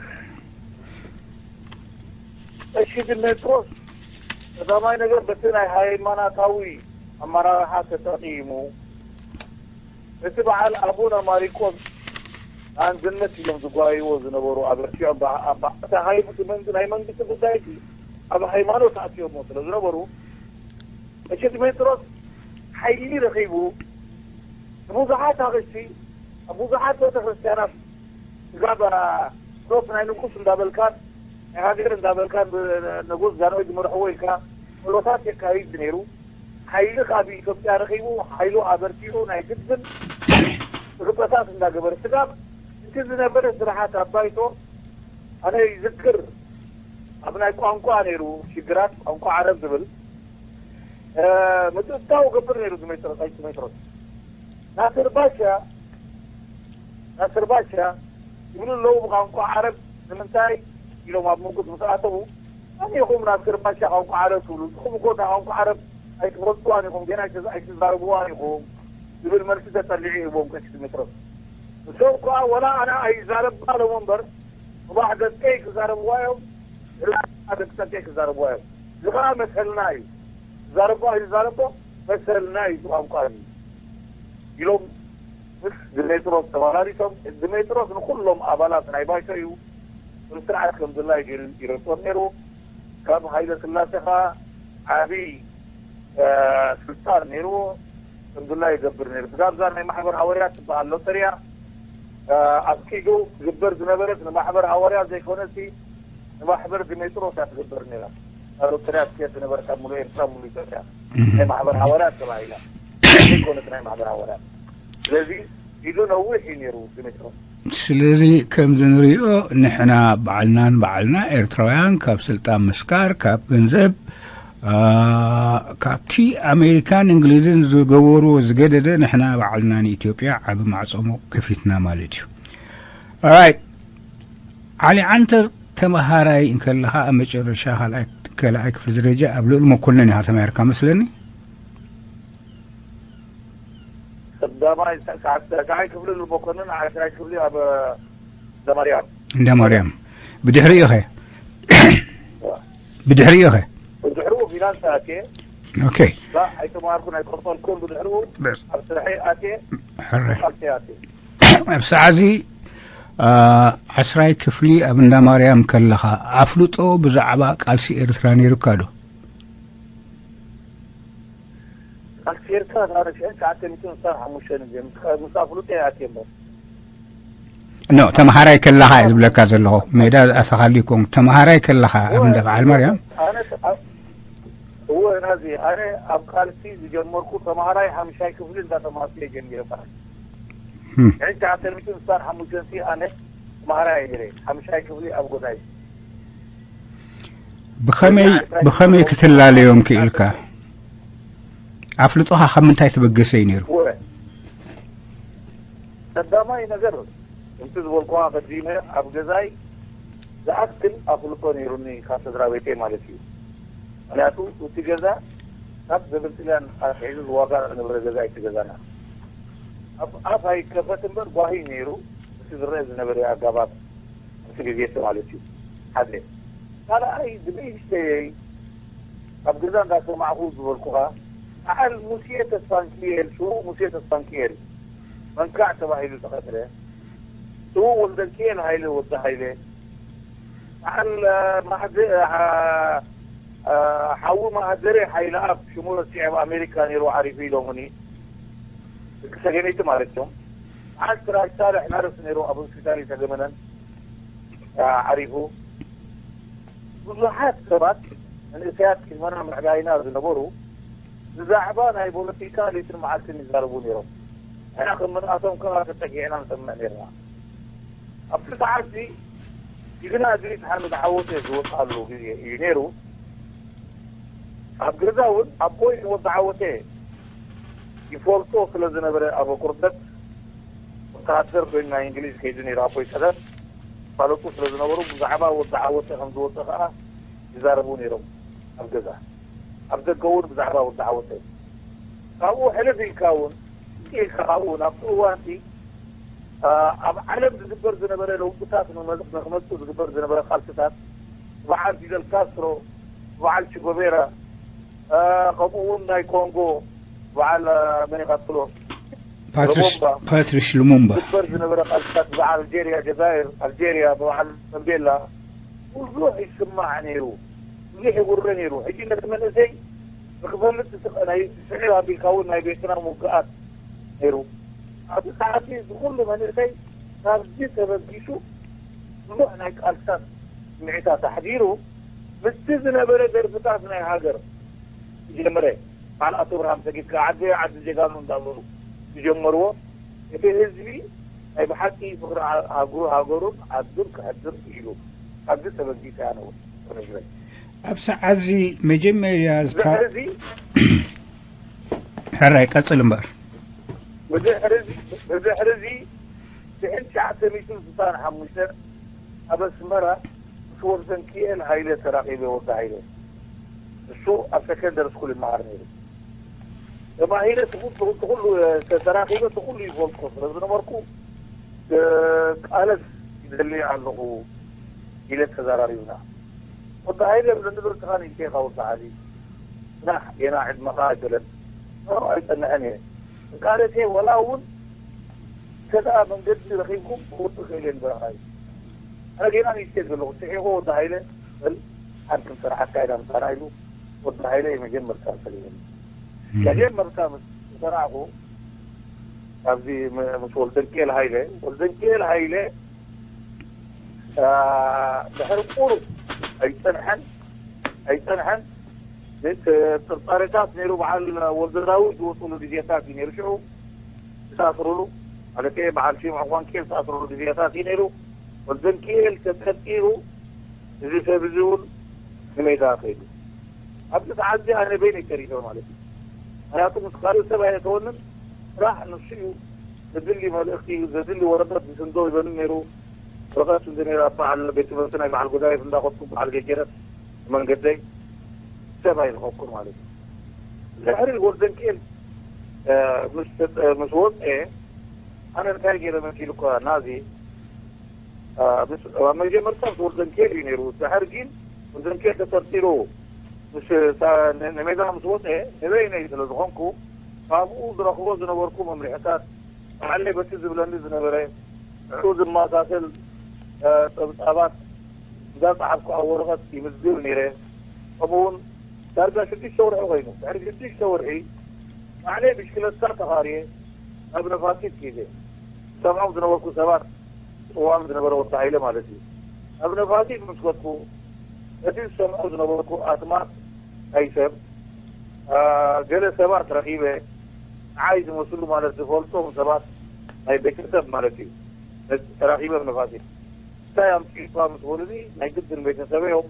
ቀሺ ድሜጥሮስ ቀዳማይ ነገር በቲ ናይ ሃይማኖታዊ ኣመራርሓ ተጠቒሙ እቲ በዓል ኣቡነ ማሪቆስ ንኣንድነት እዮም ዝጓይዎ ዝነበሩ። ኣበርቲዖም በ-፣ ኣብ እቲ ሃይማኖት መንግ-፣ ናይ መንግስቲ ጉዳይ እቲ ኣብ ሃይማኖት ኣእትዮሞ ስለ ዝነበሩ፣ ቀሺ ድሜጥሮስ ሓይሊ ረኺቡ ንብዙሓት ኣቕሽቲ ኣብ ብዙሓት ቤተክርስትያናት ስጋብ ሶፍ ናይ ንጉስ እንዳበልካን ናይ ሃገር እንዳበልካን ብ-፣ ንጉስ ጃንሆይ ዝመርሕዎ ኢልካ ጸሎታት የካይድ ነይሩ። ሓይሊ ካብ ኢትዮጵያ ረኺቡ ሓይሉ ኣበርቲዑ ናይ ግድን ጽቕጠታት እንዳገበረ ስጋብ እቲ ዝነበረ ስርሓት ኣብ ባይቶ ኣነ ይዝክር ኣብ ናይ ቋንቋ ነይሩ ሽግራት ቋንቋ ዓረብ ዝብል እ፣ ምትእትታው ገብር ነይሩ ድሜጥሮስ፣ ኣይቱ ሜጥሮስ። ናስር ባሻ፣ ናስር ባሻ ይብሉ ኣለዉ ብቋንቋ ዓረብ ንምንታይ ኢሎም ኣብ ምጉት ምስ ኣተዉ፣ መን ኢኹም ናስር ባሻ ቋንቋ ዓረብ ትብሉ? ንስኹም እኮ እታ ቋንቋ ዓረብ ኣይትፈልጥዋን ኢኹም፣ ገና ኣይተ-፣ ኣይትዛረብዋን ኢኹም ዝብል መልሲ ተጸሊዑ ይህቦም ቀሺ ድሜጥሮስ። ንሶም ከኣ ወላ ኣነ ኣይዛረብን ኣለዎም እምበር፣ ንባሕ ደቀይ ክዛረብዋ እዮም፣ ንባሕ ደቂ ደቀይ ክዛረብዋ እዮም። እዚ ከኣ መሰልና እዩ። ዝዛረቦ ኣይዛረቦ መሰልና እዩ፣ ቋንቋ እዩ ኢሎም ምስ ድሜጥሮስ ተመላሊሶም። ድሜጥሮስ ንኹሎም ኣባላት ናይ ባይቶ እዩ ብስርዓት ከም ድላይ ገይሩ ይረግጾም ነይሩ። ካብ ሃይለ ስላሴ ከኣ ዓቢ እ፣ ስልጣን ነይርዎ። ከም ድላይ ይገብር ነይሩ። ስጋብ እዛ ናይ ማሕበር ሃዋርያት ትበሃል ሎተርያ፣ እ፣ ኣብ ኪዶ ትግበር ዝነበረት ንማሕበር ሃዋርያት ዘይኮነሲ ንማሕበር ድሜጥሮስ እያ ትግበር ነይራ። እታ ሎተርያ ትከየድ ዝነበረት ኣብ ሙሉእ ኤርትራ፣ ሙሉእ ኢትዮጵያ ናይ ማሕበር ሃዋርያት ተባሂላ ዘይኮነት ናይ ማሕበር ሃዋርያት። ስለዚ ኢዱ ነዊሕ እዩ ነይሩ ድሜጥሮስ። ስለዚ ከምዚ ንሪኦ ንሕና ባዕልና ንባዕልና ኤርትራውያን ካብ ስልጣን ምስካር፣ ካብ ገንዘብ፣ አ፣ ካብቲ ኣሜሪካን እንግሊዝን ዝገበርዎ ዝገደደ ንሕና ባዕልና ንኢትዮጵያ ዓቢ ማዕጾ ከፊትና ማለት እዩ። ኦራይት። ዓሊ ዓንተር ተመሃራይ እንከለኻ ኣብ መጨረሻ ካልኣይ፣ ካልኣይ ክፍሊ ደረጃ ኣብ ልኡል መኮነን ኢኻ ተማሂርካ መስለኒ? ቀዳማይ፣ ሻ-፣ ሻ-፣ ሻሻይ ክፍሊ ልቦኮንን ዓሽራይ ክፍሊ ኣብ እንዳ ማርያም። እንዳ ማርያም። ብድሕሪኡ ኸ? ብድሕሪኡ ኸ? ብድሕሪኡ ፊናንስ ኣትየ። ኦኬ። ባ ኣይተማሃርኩን ኣይቆርጠልኩን። ብድሕሪኡ በስ። ኣብ ስራሐይ ኣትየ። ሕራይ። ቃልሲ ኣትየ። ኣብ ሰዓዚ፣ አ፣ ዓስራይ ክፍሊ ኣብ እንዳ ማርያም ከለኻ ኣፍልጦ ብዛዕባ ቃልሲ ኤርትራ ነይሩካ ዶ? ቃልሲ ኤርትራ ዛዕባ ሽሕን ትሽዓተ ሚእትን ስሳን ሓሙሽተን እዩ። ምስ፣ ምስ ኣፍልጦ እየ ኣትየ እምበር። ኖ፣ ተምሃራይ ከለኻ እየ ዝብለካ ዘለኹ። ሜዳ ዝኣተኻሉ ይኮን። ተምሃራይ ከለኻ ኣብ እንዳ በዓል ማርያም? ኣነ ተ-፣ ኣብ፣ እወ፣ ናዚ፣ ኣነ ኣብ ቃልሲ ዝጀመርኩ ተምሃራይ ሓምሻይ ክፍሊ እንዳተማሃርኩ እየ ጀሚረ ቃልሲ። እም። ሽሕን ትሽዓተ ሚእትን ስሳን ሓሙሽተን ሲ ኣነ ተማሃራይ እየ ነይረ። ሓሙሻይ ክፍሊ ኣብ ጎዛይ። ብኸመይ፣ ብኸመይ ክትላለዮም ክኢልካ? ኣፍልጦኻ ካብ ምንታይ ተበገሰ እዩ ነይሩ? እወ። ቀዳማይ ነገር፣ ከምቲ ዝበልኩኻ ቀዲመ፣ ኣብ ገዛይ ዝኣክል ኣፍልጦ ነይሩኒ ካብ ስድራ ቤተይ ማለት እዩ። ምኽንያቱ እቲ ገዛ ካብ ዘበን ጥልያን ኣትሒዙ ዝዋጋእ ዝነበረ ገዛ እዩ እቲ ገዛና። ኣብ ኣፍ ኣይከፈት እምበር ጓሂ ነይሩ፣ እቲ ዝረአ ዝነበረ ኣጋባብ ኣብቲ ግዜ እቲ ማለት እዩ። ሓደ። ካልኣይ፣ ብንእሽተየይ ኣብ ገዛ እንዳሰማዕኹ ዝበልኩኻ፣ በዓል ሙሴ ተስፋንኪኤል፣ ስዉእ ሙሴ ተስፋንኪኤል መንካዕ ተባሂሉ ተቐትለ። ስዉእ ወልደንኪኤል ሃይለ፣ ወዲ ሃይለ፣ በዓል፣ አ፣ ማህደ-፣ አ፣ አ፣ ሓዊ ማህደረ ሃይለኣብ ሽሙ ረሲዐ ኣብ ኣሜሪካ ነይሩ ዓሪፉ ኢሎምኒ። ደቂ ሰገነይቲ ማለት እዮም። በዓል ስራጅ ሳልሕ ነርስ ነይሩ ኣብ ሆስፒታል ተገመነን፣ አ፣ ዓሪፉ። ብዙሓት ሰባት መንእሰያት ቅድመና ምዕባይና ዝነበሩ ብዛዕባ ናይ ፖለቲካ ሌትን መዓልትን ይዛረቡ ነይሮም። ንሕና ከም ምንኣቶም ከኣ ተጠጊዕና ንሰምዕ ነይርና። ኣብቲ ሰዓትዚ ጅግና እድሪስ ሓምድ ዓወተ ዝወጽኣሉ ግዜ እዩ ነይሩ። ኣብ ገዛ እውን ኣቦይ ንወዲ ዓወተ ይፈልጦ ስለ ዝነበረ፣ ኣብ ኣቁርደት ወተሃደር ኮይኑ ናይ እንግሊዝ ከይዱ ነይሩ ኣቦይ ቀደም። ይፋለጡ ስለ ዝነበሩ ብዛዕባ ወዲ ዓወተ ከም ዝወጸ ከኣ ይዛረቡ ነይሮም ኣብ ገዛ። ኣብ ደገ እውን ብዛዕባ ወዲ ዓወተ። ካብኡ ሕልፍ ኢልካ እውን፣ ኢልካ ካብኡ እውን ኣብቲ እዋንቲ፣ አ፣ ኣብ ዓለም ዝግበር ዝነበረ ለውጥታት ንመ-፣ ንክመጽእ ዝግበር ዝነበረ ቃልስታት፣ በዓል ፊደል ካስትሮ፣ በዓል ቺጎቤራ፣ አ፣ ከምኡ እውን ናይ ኮንጎ በዓል፣ አ፣ መን ይቐጽሎ? ፓትሪስ፣ ሉሙምባ። ፓትሪስ ሉሙምባ። ዝግበር ዝነበረ ቃልስታት፣ በዓል ኣልጄርያ፣ ጀዛይር፣ ኣልጄርያ፣ በዓል ጋምቤላ፣ ብዙሕ ይስማዕ ነይሩ፣ ብዙሕ ይውረ ነይሩ። ሕጂ ነቲ መንእሰይ ንክፈልጥ ዝስቀ-፣ ናይ ስዕር ኣቢልካ እውን ናይ ቬትናም ውግኣት ነይሩ። ኣብዚ ሰዓት እዚ ኩሉ መንእሰይ ካብዚ ተበጊሱ ብዙሕ ናይ ቃልስታት ስምዒታት ኣሕዲሩ፣ ምስቲ ዝነበረ ደርፍታት ናይ ሃገር ዝጀመረ፣ በዓል ኣቶ ብርሃም ሰጊድካ ዓዲ ዓዲ ጀጋኑ እንዳበሉ ዝጀመርዎ፣ እቲ ህዝቢ ናይ ብሓቂ ፍቕሪ ሃ-፣ ሃገሩ፣ ሃገሩን ዓዱን ከሕድር ክኢሉ። ካብዚ ተበጊሰ ኣነ እውን ተነግረኝ። ኣብ ሰዓት እዚ መጀመርያ ዝታ-፣ ድሕሪ እዚ ሕራይ ቀጽል እምበር። ብድሕሪ እዚ፣ ብድሕሪ እዚ ሽሕን ትሽዓተ ሚእትን ስሳን ሓሙሽተ ኣብ ኣስመራ ምስ ወርዘንኪኤል ሃይለ ተራኺበ፣ ወዲ ሃይለ። እሱ ኣብ ሰከንደሪ ስኩል ይመሃር ነይሩ። ተማሂረ እቲ ኩሉ፣ እቲ ኩሉ፣ እ፣ ተ-፣ ተራኺበ እቲ ኩሉ ይፈልጦ ስለ ዝነበርኩ፣ እ፣ ቃለስ ይደሊ ኣለኹ ኢለ ተዘራሪብና። ወዲ ሃይለ ብለኒ፣ ብርትኻ ንእሽተይ ኢኻ ወዲ ዓሊ። ጽናሕ፣ ጌና ዕድመኻ ኣይገለን። ኖ፣ ኣይጸንሕን እየ። ቃለሴ ወላ እውን እንተ ደኣ መንገዲ ረኺብኩም ክወጽእ ክእል እየ ንበረኻ እዩ። ኣነ ጌና ንእሽተይ ዘለኹ፣ ስሒቑ ወዲ ሃይለ፣ በል፣ ሓድ ክንሰርሓካ ኢና ምሳና ኢሉ፣ ወዲ ሃይለ የመጀመርታ ሰሊሙኒ። እም። መጀመርታ ምስ ተሰራዕኹ፣ ኣብዚ ም-፣ ምስ ወልደንኪኤል ሃይለ፣ ወልደንኪኤል ሃይለ፣ አ፣ ድሕሪ ቁሩብ ኣይጸንሐን፣ ኣይጸንሐን፣ ተ-፣ ጥርጣሬታት ነይሩ። በዓል ወልደ ዳዊት ዝወፅሉ ግዜታት እዩ ነይሩ። ሽዑ ዝተኣስሩሉ፣ ማለት በዓል ሽምዓ ኳንኬል ዝተኣስሩሉ ግዜታት እዩ ነይሩ። ወልደንኪኤል ተጠርጢሩ፣ እዚ ሰብ እዚ እውን ንሜዳ ከይዱ። ኣብዚ ሰዓት እዚ ኣነ በይነይ ተሪፈ ማለት እዩ። ምክንያቱ ምስ ካልእ ሰብ ኣየእተወንን። ስራሕ ንሱ እዩ። ዘድሊ መልእኽቲ፣ ዘድሊ ወረቀት ዝስንዶ ይበኒ ነይሩ። ወረቀት እንተ ነይሩ ኣብ በዓል ቤት ትምህርቲ ናይ በዓል ጎዳይፍ እንዳኸድኩ በዓል ገጀረት መንገደይ ሰብ ኣይረኸብኩን ማለት እዩ። ድሕሪ ወልደንኪኤል፣ እ፣ ምስ ተጠ-፣ ምስ ወፀ ኣነ እንታይ ገይረ መሲሉ እኳ ናዚ አ፣ ምስ፣ ኣብ መጀመርታ ምስ ወልደንኬል እዩ ነይሩ። ድሕር ግን ወልደንኬል ተጠርጢሩ ምስ፣ ታ-፣ ን-፣ ንሜዳ ምስ ወፀ፣ ንበይነይ ስለ ዝኾንኩ፣ ካብኡ ዝረኽቦ ዝነበርኩ መምርሕታት፣ ባዕለይ በቲ ዝብለኒ ዝነበረ፣ ንዕኡ ዝመሳሰል፣ አ፣ ጸብጻባት እንዳጸሓፍኩ ኣብ ወረቐት ይምዝግብ ነይረ። ከምኡውን ዳርጋ ሽዱሽተ ወርሒ ኮይኑ፣ ድሕሪ ሽዱሽተ ወርሒ፣ ባዕለይ ብሽክለታ ተኻርየ ናብ ነፋሲት ከይደ። ዝሰምዖም ዝነበርኩ ሰባት፣ ጽዋም ዝነበረ ወዲ ሃይለ ማለት እዩ። ኣብ ነፋሲት ምስ ከድኩ፣ ነቲ ዝሰምዖ ዝነበርኩ ኣስማት ናይ ሰብ፣ አ፣ ገለ ሰባት ረኺበ፣ ንዓይ ዝመስሉ ማለት ዝፈልጦም ሰባት ናይ ቤተሰብ ማለት እዩ። ተራኺበ ኣብ ንፋስ እንታይ ኣምፅእኳ ምስ በሉኒ ናይ ግድን ቤተሰበይ እዮም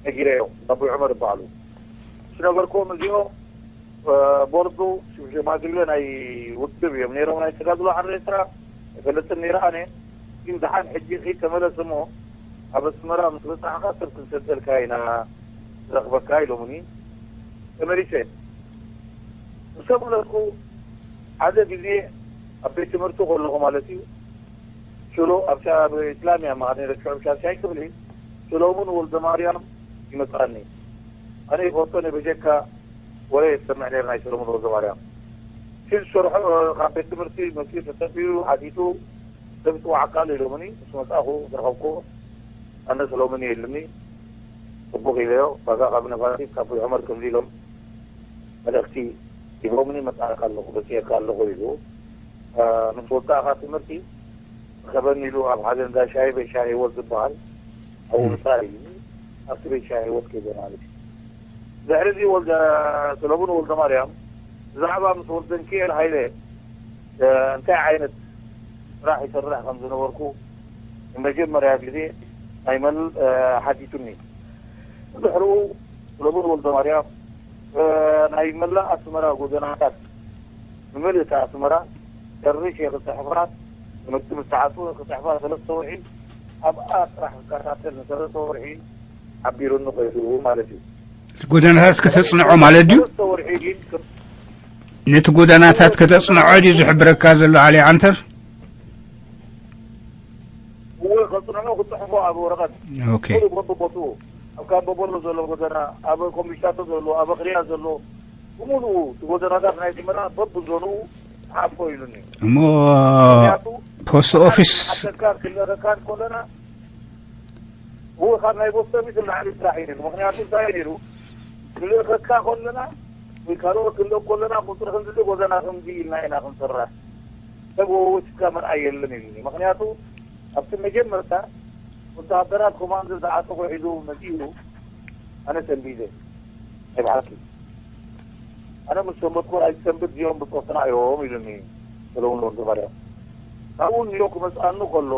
ነጊረዮም። ኣቦይ ዑመር ይበሃሉ። ምስ ነገርክዎም እዚኦም ቦርዱ ሽማግለ ናይ ውድብ እዮም ነይሮም። ናይ ተጋድሎ ሓራ ኤርትራ ኣይፈልጥን ነይረ ኣነ። ግን ደሓን ሕጂ ኺድ ተመለስ እሞ ኣብ ኣስመራ ምስ በጻሕኻ ሰብ ክንሰደልካ ኢና ንረኽበካ ኢሎምኒ። ተመሊሰ ምስ ተመለስኩ ሓደ ግዜ ኣብ ቤት ትምህርቲ ከለኹ ማለት እዩ ሽሎ ኣብ ሻ- ኣብ እስላምያ ማለት ረክዑ ሻሻይ ክፍሊ ሽሎሙን ወልደ ማርያም ይመጽኣኒ። ኣነ ይፈልጦ ነይ በጀካ ወረ የሰምዕ ነይር ናይ ሰሎሙን ወልደ ማርያም። እቲ ዝሰርሖ ካብ ቤት ትምህርቲ መፅኡ ተሰፊኡ ሓቲቱ ሰብ ትወዓካ ኣሎ ኢሎምኒ። ምስ መፅኣኹ ዝረኸብኩ ኣነ ሰሎሙን እየ ኢሉኒ። ፅቡቅ ኢለዮ። ባጋ ካብ ነፋሲት ካብ ዑመር ከምዚ ኢሎም መልእክቲ ሂቦምኒ መፅኣካ ኣለኹ በፅየካ ኣለኹ ኢሉ። ምስ ወዳእካ ትምህርቲ ርኸበኒ ኢሉ ኣብ ሓደ እንዳ ሻሂ ቤት ሻሂ ህይወት ዝበሃል ኣብኡ ምሳሌ እዩ። ኣብቲ ቤት ሻሂ ህይወት ከይደ ማለት እዩ። ድሕሪ እዚ ወልደ ሰለሙን ወልደ ማርያም ብዛዕባ ምስ ወልደ ንክኤል ሃይለ እንታይ ዓይነት ስራሕ ይሰርሕ ከም ዝነበርኩ ንመጀመርያ ግዜ ናይ መል ሓቲቱኒ። ድሕርኡ ሰለሙን ወልደ ማርያም ናይ መላእ ኣስመራ ጎደናታት ንምልእቲ ኣስመራ ጨርሽ ክፅሕፋ ትምህርቲ ምስ ተዓፅወ ክፅሕፋ ሰለስተ ወርሒ ኣብኣ ጥራሕ ክከታተል ንሰለስተ ወርሒ ሓቢሩኒ ከይዱ ማለት እዩ። ጎደናታት ከተጽንዖ ማለት ድዩ? ሰለስተ ወርሒ ግን ነቲ ጎደናታት ከተጽንዖ ድዩ ዝሕብረካ ዘሎ ዓሊ ዓንተር? እወ ከጽንዖ ክጽሕፎ ኣብ ወረቐት ኦኬ። ኩሉ በብቦትኡ ኣብ ካምበቦሎ ዘሎ ጎደና ኣብ ኮሚሽታቶ ዘሎ ኣብ ኣኽርያ ዘሎ ብምሉኡ እቲ ጎደናታት ናይ ኣስመራ በብዞንኡ ሓፎ ኢሉኒ። እሞ ምክንያቱ ፖስት ኦፊስ ሓተካ ክለኸካ ከለና እወ ካብ ናይ ቦስተን ንላዕሊ ስራሕ እዩ ነይሩ። ምክንያቱ እንታይ እዩ ነይሩ? ክንልእኸካ ከለና ወይ ካልኦት ክንልእክ ከለና ቁፅሪ ክንድሊ ጎደና ከምዚ ኢልና ኢና ክንሰርሕ ሰብ ወወሲድካ ምርኣይ የለን ኢሉኒ። ምክንያቱ ኣብቲ መጀመርታ ወተሃደራት ኮማንዶ ዝዓጠቆ ሒዙ መፂኡ ኣነ ሰንቢደ። ናይ ብሓቂ ኣነ ምስ ሰንበድኩ ኣይትሰንብድ እዚኦም ብፆትና እዮም ኢሉኒ ሰለሙን ወልደማርያም። ካብኡ ኒዮ ክመፅኣኒ ከሎ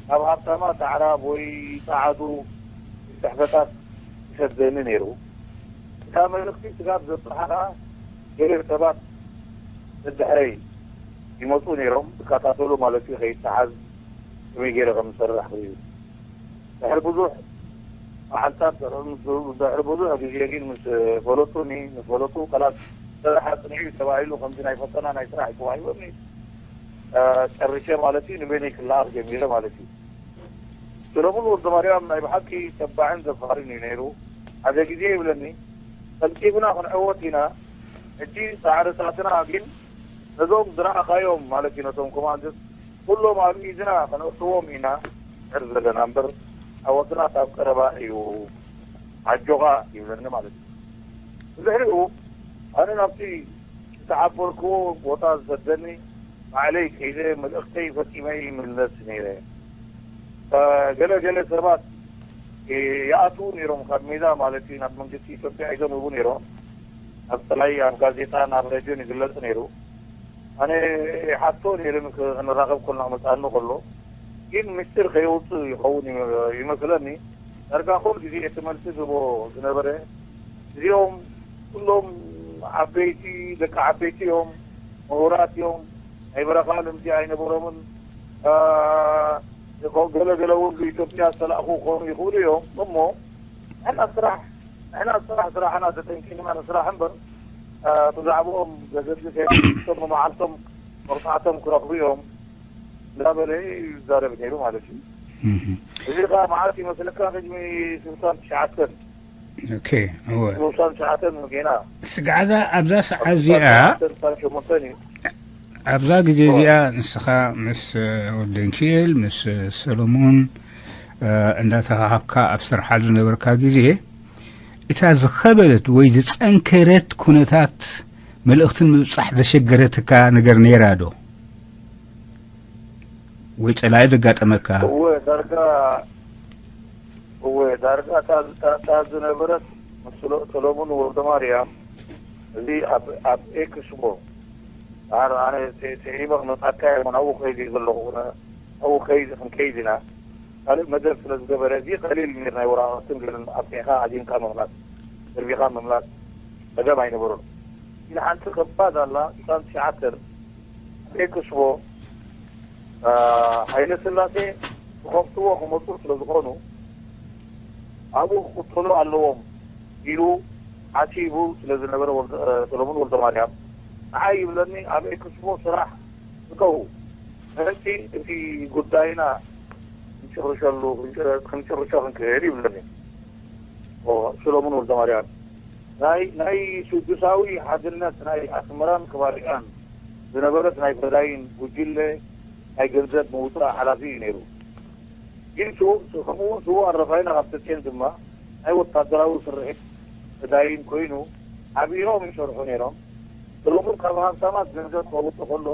ናብ ሃብታማት ኣዕራብ ወይ ፀዓዱ ጽሕፈታት ይሰደኒ ነይሩ። እታ መልእኽቲ ስጋብ ዘብፅሓ ከዓ ገለ ሰባት ደድሕረይ ይመፁ ነይሮም ዝከታተሉ ማለት እዩ ከይተሓዝ ከመይ ገይረ ከም ዝሰርሕ ክርእዩ ድሕሪ ብዙሕ መዓልታት ድሕሪ ብዙሕ ግዜ ግን ምስ ፈለጡኒ ምስ ፈለጡ ከላስ ስራሕ ኣፅንዑ እዩ ተባሂሉ ከምዚ ናይ ፈተና ናይ ስራሕ ተዋሂቦኒ ጨርሸ ማለት እዩ ንበይነይ ክለኣኽ ጀሚረ ማለት እዩ። ሰለሙን ወልደማርያም ናይ ብሓቂ ተባዕን ዘፋርን እዩ ነይሩ። ሓደ ግዜ ይብለኒ ቀልጢፍና ክንዕወት ኢና ሕጂ ፃዕርታትና ግን ነዞም ዝረኣኻዮም ማለት እዩ ነቶም ኮማንዶስ ኩሎም ኣብ ኢድና ከነእትዎም ኢና ንሕር ዘለና እምበር ዓወትና ካብ ቀረባ እዩ ኣጆኻ ይብለኒ ማለት እዩ። ብድሕሪኡ ኣነ ናብቲ ዝተዓበርክዎ ቦታ ዝሰደኒ ባዕለይ ከይደ መልእኽተይ ፈፂመ ይምለስ ነይረ። ገለ ገለ ሰባት ይኣትዉ ነይሮም ካብ ሜዳ ማለት እዩ ናብ መንግስቲ ኢትዮጵያ ኢዶም ይህቡ ነይሮም። ኣብ ጥላይ ኣብ ጋዜጣን ኣብ ሬድዮን ይግለጽ ነይሩ። ኣነ ይሓቶ ነይረ ክንራኸብ ኮልና ክመጽኣኒ ከሎ ግን ምስጢር ከየውፅእ ይኸውን ይመስለኒ። ዳርጋ ኩሉ ግዜ እቲ መልሲ ዝህቦ ዝነበረ እዚኦም ኩሎም ዓበይቲ ደቂ ዓበይቲ እዮም፣ ምሁራት እዮም፣ ናይ በረኻ ልምዲ ኣይነበሮምን። ገለ ገለ እውን ብኢትዮጵያ ዝተላእኹ ክኾኑ ይኽእሉ እዮም እሞ ንሕና ስራሕ ንሕና ስራሕ ስራሕና ተጠንቂቕና ንስራሕ እምበር ብዛዕባኦም ዘገድስ የለን። እቶም መዓልቶም መቕፃዕቶም ክረኽቡ እዮም እንዳበለ ይዛረብ ነይሩ ማለት እዩ። እዚ ከዓ መዓልቲ ይመስለካ ቅድሚ ስልሳን ትሽዓተን ኦኬ እወ ስልሳን ትሽዓተን ጌና ስግዓዛ ኣብዛ ሰዓት እዚኣ ስልሳን ሸሞንተን እዩ። ኣብዛ ግዜ እዚኣ ንስኻ ምስ ወልደንኪኤል ምስ ሰሎሞን እንዳተራኸብካ ኣብ ስርሓ ዝነበርካ ግዜ እታ ዝኸበደት ወይ ዝጸንከረት ኩነታት መልእኽቲ ንምብጻሕ ዘሸገረትካ ነገር ነይራ ዶ? ወይ ጸላኢ ዘጋጠመካ? እወ ዳርጋ እወ ዳርጋ እታ ዝነበረት ምስ ሰሎሙን ወልደማርያም እዚ ኣብ ኤክስቦ ኣነ ኣነ ሲ- ሲዒበ ክመጻካ እየ፣ ናብኡ ከይድ እዩ ዘለኹ። ናብኡ ከይድ ክንከይድ ኢና። ካልእ መደብ ስለ ዝገበረ እዚ ቀሊል ነይር ናይ ወረቓቕትን ገለን ኣጽኒዕካ ኣዚምካ ምምላስ፣ ደርቢኻ ምምላስ ጸገም ኣይነበሮን። ግን ሓንቲ ከባድ ኣላ፣ ስሳን ትሽዓተን ኤክስፖ፣ አ፣ ሃይለ ስላሴ ክኸፍትዎ ክመጹ ስለ ዝኾኑ ኣብኡ ክቕተሉ ኣለዎም ኢሉ ሓሲቡ ስለ ዝነበረ ወልደ-፣ አ፣ ሰሎሙን ወልደ ማርያም ንዓይ ይብለኒ፣ ኣብ ኤክስፖ ስራሕ እተው፣ ምእንቲ እቲ ጉዳይና ክንጭርሸሉ፣ ክንጭ-፣ ክንጭርሾ ክንክእል ይብለኒ። ኦ፣ ሰሎሙን ወልደ ማርያም ናይ፣ ናይ ስዱሳዊ ሓድነት ናይ ኣስመራን ከባቢኣን ዝነበረት ናይ ፈዳይን ጉጅለ ናይ ገንዘብ ምውፃእ ሓላፊ እዩ ነይሩ። ግን ስው-፣ ከምኡ እውን ስዉእ ኣረፋይነ ሃብተጽዮን ድማ ናይ ወታደራዊ ስርሒት ፈዳይን ኮይኑ ዓቢሮም ይሰርሑ ነይሮም። ሰሎሙን ካብ ሃብታማት ገንዘብ ከውጽእ ከሎ፣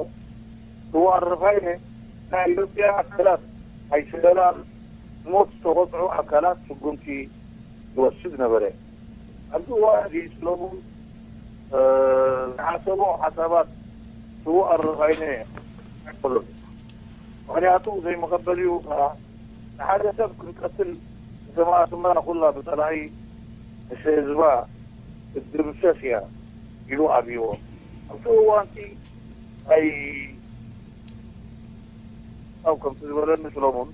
ስዉእ ኣረፋይነ ናይ ኢትዮጵያ ኣካላት ናይ ስለላን ንሞት ዝተቖጽዑ ኣካላት ስጉምቲ ይወስድ ነበረ። ኣብዚ እዋን እዚ ሰሎሙን፣ እ፣ ዝሓሰቦ ሓሳባት ስዉእ ኣረፋይነ ኣይኮኑን። ምኽንያቱ ዘይመቐበሊኡ ከኣ ንሓደ ሰብ ክንቀትል ከተማ ኣስመራ ኩላ ብጸላኢ ምስ ህዝባ ክትድምሰስ እያ ኢሉ ኣብይዎ። ኣብቲ እዋንቲ ናይ ኣብ ከምቲ ዝበለኒ ሰሎሙን፣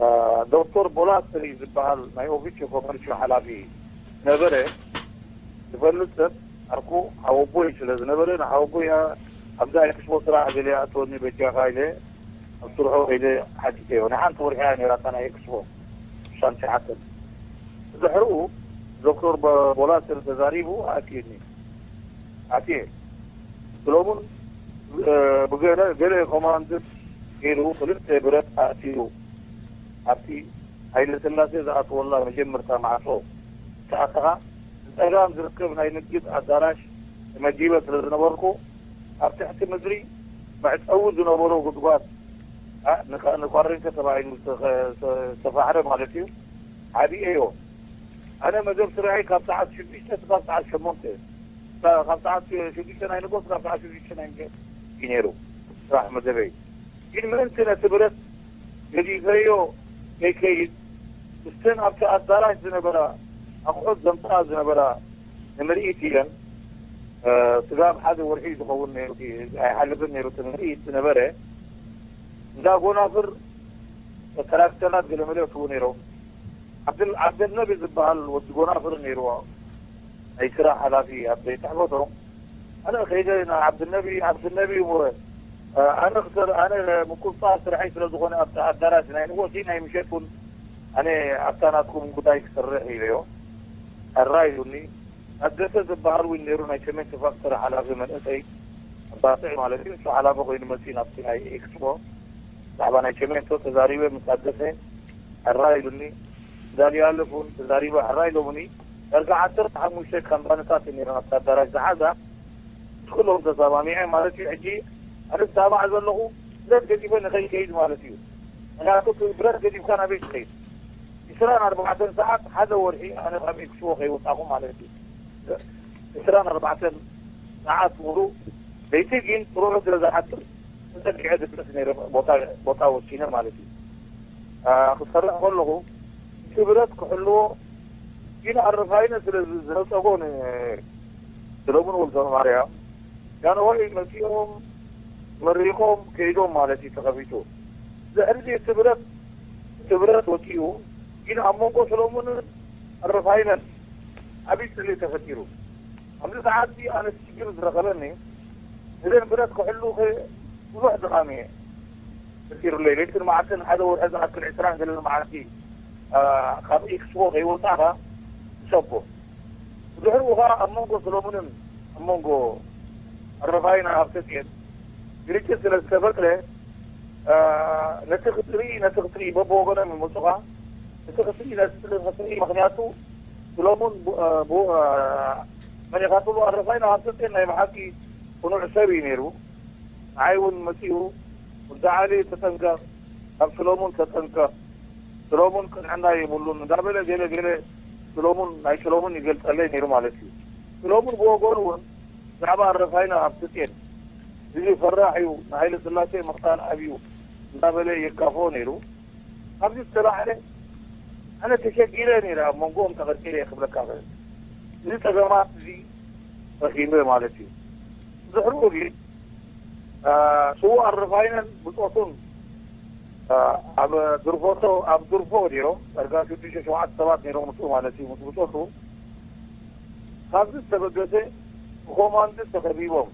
እ፣ ዶክተር ቦላስሪ ዝበሃል ናይ ኦቪቾ ኮመርሾ ሓላፊ ነበረ። ዝፈልጥ ሰብ ዓርኩ ሓወቦይ ስለ ዝነበረ፣ ንሓወቦይ ኣብዛ ኤክስፖ ስራሕ ገለ ኣእትወኒ በጃኻ ኢለ ኣብ ስርሖ ከይደ ሓቲተዮ። ናይ ሓንቲ ወርሒ እያ ነይራ እታ ናይ ኤክስፖ፣ ሽሳን ትሽዓተን። ብድሕሪኡ ዶክተር ቦ-፣ ቦላስሪ ተዛሪቡ ኣእትዩኒ። ኣትየ። ሰሎሙን፣ እ፣ ብገለ፣ ገለ ኮማንድስ ገይሩ ክልተ ብረት ኣእትዩ ኣብቲ ሃይለ ስላሴ ዝኣትወላ መጀመርታ ማዕጾ ምስ ኣተኻ፣ ብጸጋም ዝርከብ ናይ ንግድ ኣዳራሽ ተመዲበ ስለ ዝነበርኩ፣ ኣብ ትሕቲ ምድሪ መዕጸዊ ዝነበሮ ጉድጓድ፣ ኣ፣ ንካ-፣ ንኳረንተ ተባሂሉ ዝተኸ-፣ ዝተፋሕረ ማለት እዩ፣ ዓብየዮ። ኣነ መደብ ስራሐይ ካብ ሰዓት ሽዱሽተ እስካብ ሰዓት ሸሞንተ፣ ካብ ሰዓት ሽዱሽተ ናይ ንጎስ ካብ ሰዓት ሽዱሽተ ናይ ምሸት እዩ ነይሩ ስራሕ መደበይ። ግን ምእንቲ ነቲ ብረት ገዲፈዮ ከይከይድ፣ ምስተን ኣብቲ ኣዳራሽ ዝነበራ ኣቑሑት ዘምጽኣ ዝነበራ ንምርኢት ኢለን፣ እ፣ ስጋብ ሓደ ወርሒ ዝኸውን ነይሩ፣ ኣይሓልፍን ነይሩ እቲ ምርኢት ዝነበረ። እንዳ ጎናፍር ትራክተራት ገለመለ እትዉ ነይሮም። ዓብደል-፣ ዓብደልነቢ ዝበሃል ወዲ ጎናፍር ነይርዎ፣ ናይ ስራሕ ሓላፊ ኣብ ቤት ጽሕፈቶም። ኣነ ከይደ ንዓብድነቢ፣ ዓብድነቢ እሞ፣ ኣነ ክሰር-፣ ኣነ ምቁጽጻር ስርሐይ ስለ ዝኾነ ኣብቲ ኣዳራሽ ናይ ንጎሲ ናይ ምሸት እውን ኣነ ኣብታ ናትኩም ጉዳይ ክሰርሕ ኢለዮ። ሕራ ኢሉኒ። ታደሰ ዝበሃል እውን ነይሩ፣ ናይ ቸሜንቶ ፋክተሪ ሓላፊ መንእሰይ፣ ኣባጽዕ ማለት እዩ። ንሱ ሓላፊ ኮይኑ መጺኡ ናብቲ ናይ ኤክስፖ። ብዛዕባ ናይ ቸሜንቶ ተዛሪበ ምስ ታደሰ፣ ሕራ ኢሉኒ። ዳንኤል ኣለፉን ተዛሪበ፣ ሕራ ኢሎምኒ። ዳርጋ ዓሰርተ ሓሙሽተ ካምፓኒታት እየን ነይረን ኣብቲ ኣዳራሽ ዝሓዛ። ምስ ኩሎም ተሰማሚዐ ማለት እዩ። ሕጂ ኣነ ዝሰማዕ ዘለኹ ብረት ገዲፈ ንኸይከይድ ማለት እዩ። ምክንያቱ እቲ ብረት ገዲፍካ ናበይ ትኸይድ? ዕስራን ኣርባዕተን ሰዓት፣ ሓደ ወርሒ ኣነ ካብ ኤክስፖ ከይወጻኹ ማለት እዩ። ዕስራን ኣርባዕተን ሰዓት ሙሉእ፣ ለይቲ ግን ጥርሑ ስለ ዝሓድር ተጸጊዐ ድቅስ ነይረ፣ ቦታ፣ ቦታ ወሲነ ማለት እዩ። ኣ፣ ክሰርሕ ከለኹ እቲ ብረት ክሕልዎ ግን ኣረፋይነ ስለ ዝ-፣ ዝነጸጎ ንሰሎሙን ወልደ ማርያም ጃንሆይ መጺኦም መሪቖም ከይዶም ማለት እዩ ተኸፊቱ። ድሕሪ እቲ ብረት፣ እቲ ብረት ወጺኡ ግን ኣብ መንጎ ሰሎሙንን ኣረፋይነን ዓብዪ ጽልኢ ተፈጢሩ። ኣብዚ ሰዓት እዚ ኣነ ሽግር ዝረኸበኒ፣ እዘን ብረት ክሕሉ ከ-፣ ብዙሕ ድኻም እየ ፈጢሩለይ። ለይትን መዓልትን ሓደ ወርሒ ዝኣክል ዕስራን ገለን መዓልቲ፣ ኣ፣ ካብ ኤክስፖ ከይወጻኻ ትሰቦ። ብድሕሪኡ ኸኣ ኣብ መንጎ ሰሎሙንን ኣብ መንጎ ኣረፋይና ሃብተጽዮን ግርጭት ስለ ዝተፈጥረ፣ ኣ፣ ነቲ ክትርኢ፣ ነቲ ክትርኢ በብወገኖም ይመጹኻ። እቲ ክትርኢ፣ ነቲ ክትርኢ፣ ምኽንያቱ ሰሎሙን ቡ-፣ ቡ-፣ መን ኢኻ ትብሎ? ኣረፋይና ሃብተጽዮን ናይ ብሓቂ ቅኑዕ ሰብ እዩ ነይሩ። ንዓይ እውን መጺኡ፣ "ወዲ ዓሊ ተጠንቀቕ፣ ካብ ሰሎሙን ተጠንቀቕ፣ ሰሎሙን ቅንዕና የብሉን" እንዳበለ ገለ ገለ ሰሎሙን፣ ናይ ሰሎሙን ይገልጸለይ ነይሩ ማለት እዩ። ሰሎሙን ብወገኑ እውን ብዛዕባ ኣረፋይና ሃብተጽዮን እዚ ፈራሕ እዩ፣ ንሃይለ ስላሴ ምቕታል ኣብዩ እንዳበለ የጋፍኦ ነይሩ። ካብዚ ዝተላዕለ ኣነ ተሸጊረ ነይረ ኣብ መንጎኦም ተቐርቂረ እየ ክብለካ እኽእል። እዚ ጸገማት እዚ ረኺበ ማለት እዩ። ድሕሪኡ ግን ስዉእ ኣረፋይነን ብጾቱን ኣብ ድርፎቶ ኣብ ድርፎ ነይሮም። ዳርጋ ሽዱሽተ ሸውዓተ ሰባት ነይሮም ምስኡ ማለት እዩ፣ ምስ ብጾቱ። ካብዚ ዝተበገሰ ብኮማንድስ ተኸቢቦም፣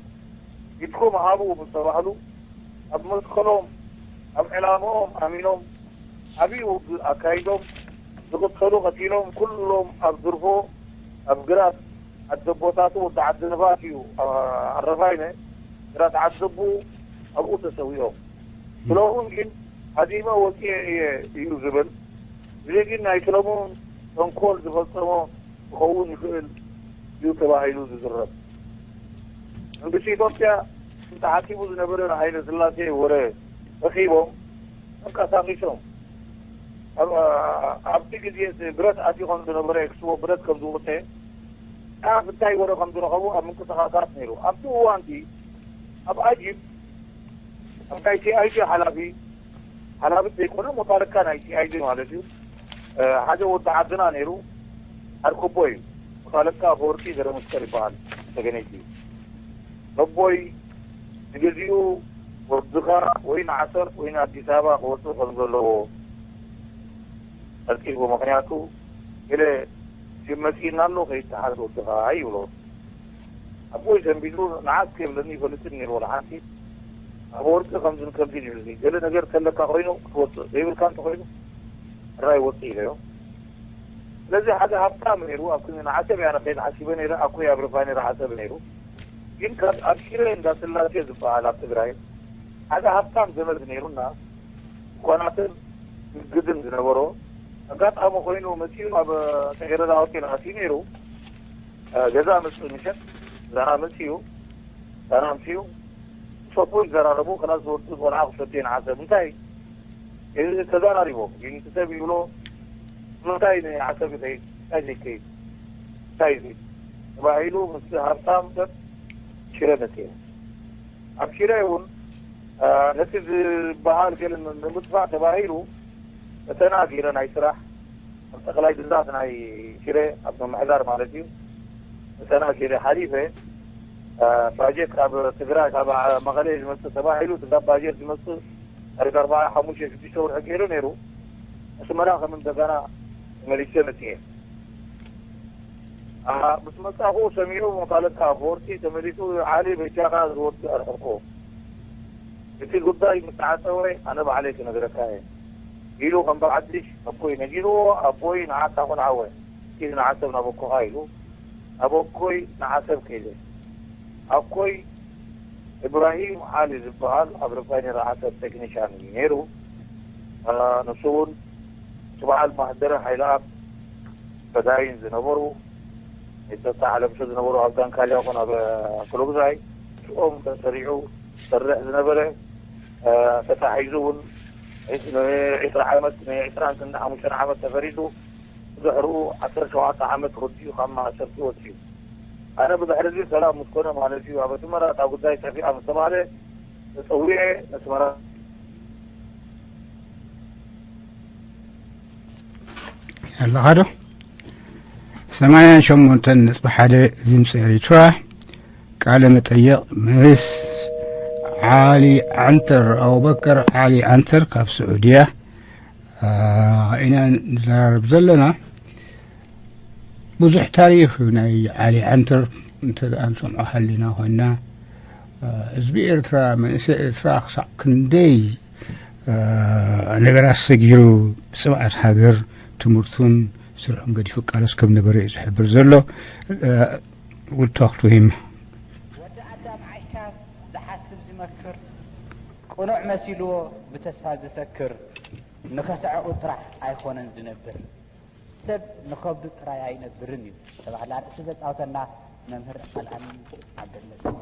ኢድኩም ሃቡ ምስ ተባህሉ፣ ኣብ መትከሎም ኣብ ዕላምኦም ኣሚኖም ዓብዪ ውግእ ኣካይዶም፣ ዝቕተሉ ቀቲሎም፣ ኩሎም ኣብ ድርፎ ኣብ ግራት ዓደቦታቱ፣ ወዲ ዓዲ ንፋስ እዩ ኣረፋይነ፣ ግራት ዓደቡ ኣብኡ ተሰዊኦም። ስለኡን ግን ሃዲመ ወፂኤ እየ እዩ ዝብል። እዚ ግን ናይ ሰለሙን ተንኮል ዝፈፀሞ ክኸውን ይኽእል እዩ ተባሂሉ ዝዝረብ። መንግስቲ ኢትዮጵያ ተሓሲቡ ዝነበረ ሃይለ ስላሴ ወረ ረኺቦም ተንቀሳቒሶም። ኣብቲ ግዜ ብረት ኣትዩ ከም ዝነበረ ክስቦ ብረት ከም ዝወፀ፣ ኣብ እንታይ ወረ ከም ዝረኸቡ ኣብ ምንቅስቃሳት ነይሩ። ኣብቲ እዋንቲ ኣብ ኣጂፕ ኣብ ናይ ሲኣይዲ ሓላፊ ሓላፊ ዘይኮነ ሞታለካ ናይ ሲኣይዲ ማለት እዩ። ሓደ ወዲ ዓድና ነይሩ። ኣርክቦ እዩ። ሞታለካ ኣፈወርቂ ገረመስቀል ይበሃል። ተገነይቲ ነቦይ ንግዚኡ ወድኻ ወይ ንዓሰብ ወይ ንኣዲስ ኣበባ ክወፅእ ከም ዘለዎ ቀልጢፉ። ምክንያቱ ገለ ሽም መፂእና ኣሎ ከይተሓዝ ወድኻ ይብሎ። ኣቦይ ሰንቢዱ ንዓስ ከይብለኒ ይፈልጥን ነይሩ። ወላ ሓንቲ ኣፈወርቂ ከምዝን ከምዚን ይብልኒ። ገለ ነገር ከለካ ኮይኑ ክትወፅእ ዘይብልካ እንተኮይኑ ሕራይ ወፅእ ኢለዮ። ስለዚ ሓደ ሃብታም ነይሩ። ኣብ ክንዲ ንዓሰብ እያ ከይድ ሓሲበ ነይረ። ኣኮይ ኣብ ርፋ ነይረ ዓሰብ ነይሩ። ግን ካብ ኣብ ሽረ እንዳ ስላሴ ዝበሃል ኣብ ትግራይ ሓደ ሃብታም ዘመድ ነይሩና። ኳናትን ግድን ዝነበሮ ኣጋጣሚ ኮይኑ መፂኡ ኣብ ተገረዳ ሆቴል ኣትዩ ነይሩ። ገዛ መፅኡ ምሸት ዛና መፅኡ ዛና ኣምፅኡ ሰፉ ይዘራረቡ። ከላ ዝወጡ ቆልዓ ክሰትዩ ንዓሰብ እንታይ ተዛራሪቦም ይንትሰብ ይብሎ። ምንታይ ንዓሰብ ይኸይድ እንታይ ዘይከይድ እንታይ እዚ ተባሂሉ ምስ ሃብታም ሰብ ሽረ መፅኡ። ኣብ ሽረ እውን ነቲ ዝበሃል ገለ ንምጥፋእ ተባሂሉ ፈተና ገይረ ናይ ስራሕ ኣብ ጠቕላይ ግዛት ናይ ሽረ ኣብ ምምሕዳር ማለት እዩ ፈተና ገይረ ሓሊፈ። ባጀት ካብ ትግራይ ካብ መቐለ ዝመፅእ ተባሂሉ እቲ ባጀት ዝመፅእ ታሪክ ኣርባዓ ሓሙሽተ ሽዱሽተ ወርሒ ገይሩ ነይሩ። ኣስመራ ከም እንደገና ተመሊሰ መፅኤ። ምስ መጻኹ ሰሚዑ ሞታለካ ኣፈወርቂ ተመሊሱ ዓሊ በጃኻ ዝወዲ ኣርሕቆ እቲ ጉዳይ ምስ ተዓጸወ ኣነ ባዕለይ ክነግረካ እየ ኢሉ ከም ብዓዲሽ ኣቦይ ነጊርዎ ኣቦይ ንዓካ ኩን ዓወ ኪድ ንዓሰብ ናበኮኻ ኢሉ ኣበኮይ ንዓሰብ ከይደ ኣኮይ እብራሂም ዓሊ ዝበሃል ኣብ ሪፋይነሪ ዓሰብ ቴክኒሻን እዩ ነይሩ። ንሱ እውን እቲ በዓል ማህደረ ሓይለኣብ ፈዳይን ዝነበሩ ናይ ጸጥታ ሓለፍቲ ዝነበሩ ኣብ ዳንካልያ ኮነ ኣብ ክሎግዛይ ምስኦም ተሰሪዑ ዝሰርሕ ዝነበረ ተታሒዙ እውን ንዒስራ ዓመት ንዒስራን ክልተ ሓሙሽተን ዓመት ተፈሪዱ ብድሕርኡ ዓሰርተ ሸውዓተ ዓመት ወዲኡ ካብ ማእሰርቲ ወፂኡ። ኣነ ብድሕሪ እዚ ሰላም ምስ ኮነ ማለት እዩ ኣብ ኣስመራ እታ ጉዳይ ጠፊኣ ምስ ተባህለ ተፀዊዐ ነስመራ ኣለኻ ዶ? ሰማንያን ሸሞንተን ነጥቢ ሓደ ድምፂ ኤሪትራ ቃለ መጠየቕ ምስ ዓሊ ዓንተር ኣቡበከር ዓሊ ዓንተር ካብ ስዑድያ ኢና ንዘራረብ ዘለና። ብዙሕ ታሪኽ ናይ ዓሊ ዓንተር እንተ ደኣ ንሰምዖ ሃሊና ኮይና ህዝቢ ኤርትራ መንእሰይ ኤርትራ ክሳዕ ክንደይ ነገራት ሰጊሩ ብፅምኣት ሃገር ትምህርቱን ስርሑን ገዲፉ ቃለስ ከም ነበረ እዩ ዝሕብር ዘሎ። We'll talk to him. ወዲ ኣዳም ዓይሻ ዝሓስብ ዝመክር ቅኑዕ መሲልዎ ብተስፋ ዝሰክር ንኸስዐቑ ጥራሕ ኣይኾነን ዝነብር ሰብ ንኸብዱ ጥራይ ኣይነብርን እዩ ዝተባህለ ኣርእስቲ ዘጻወተና መምህር ኣልኣሚን ዓብደልመሲሕ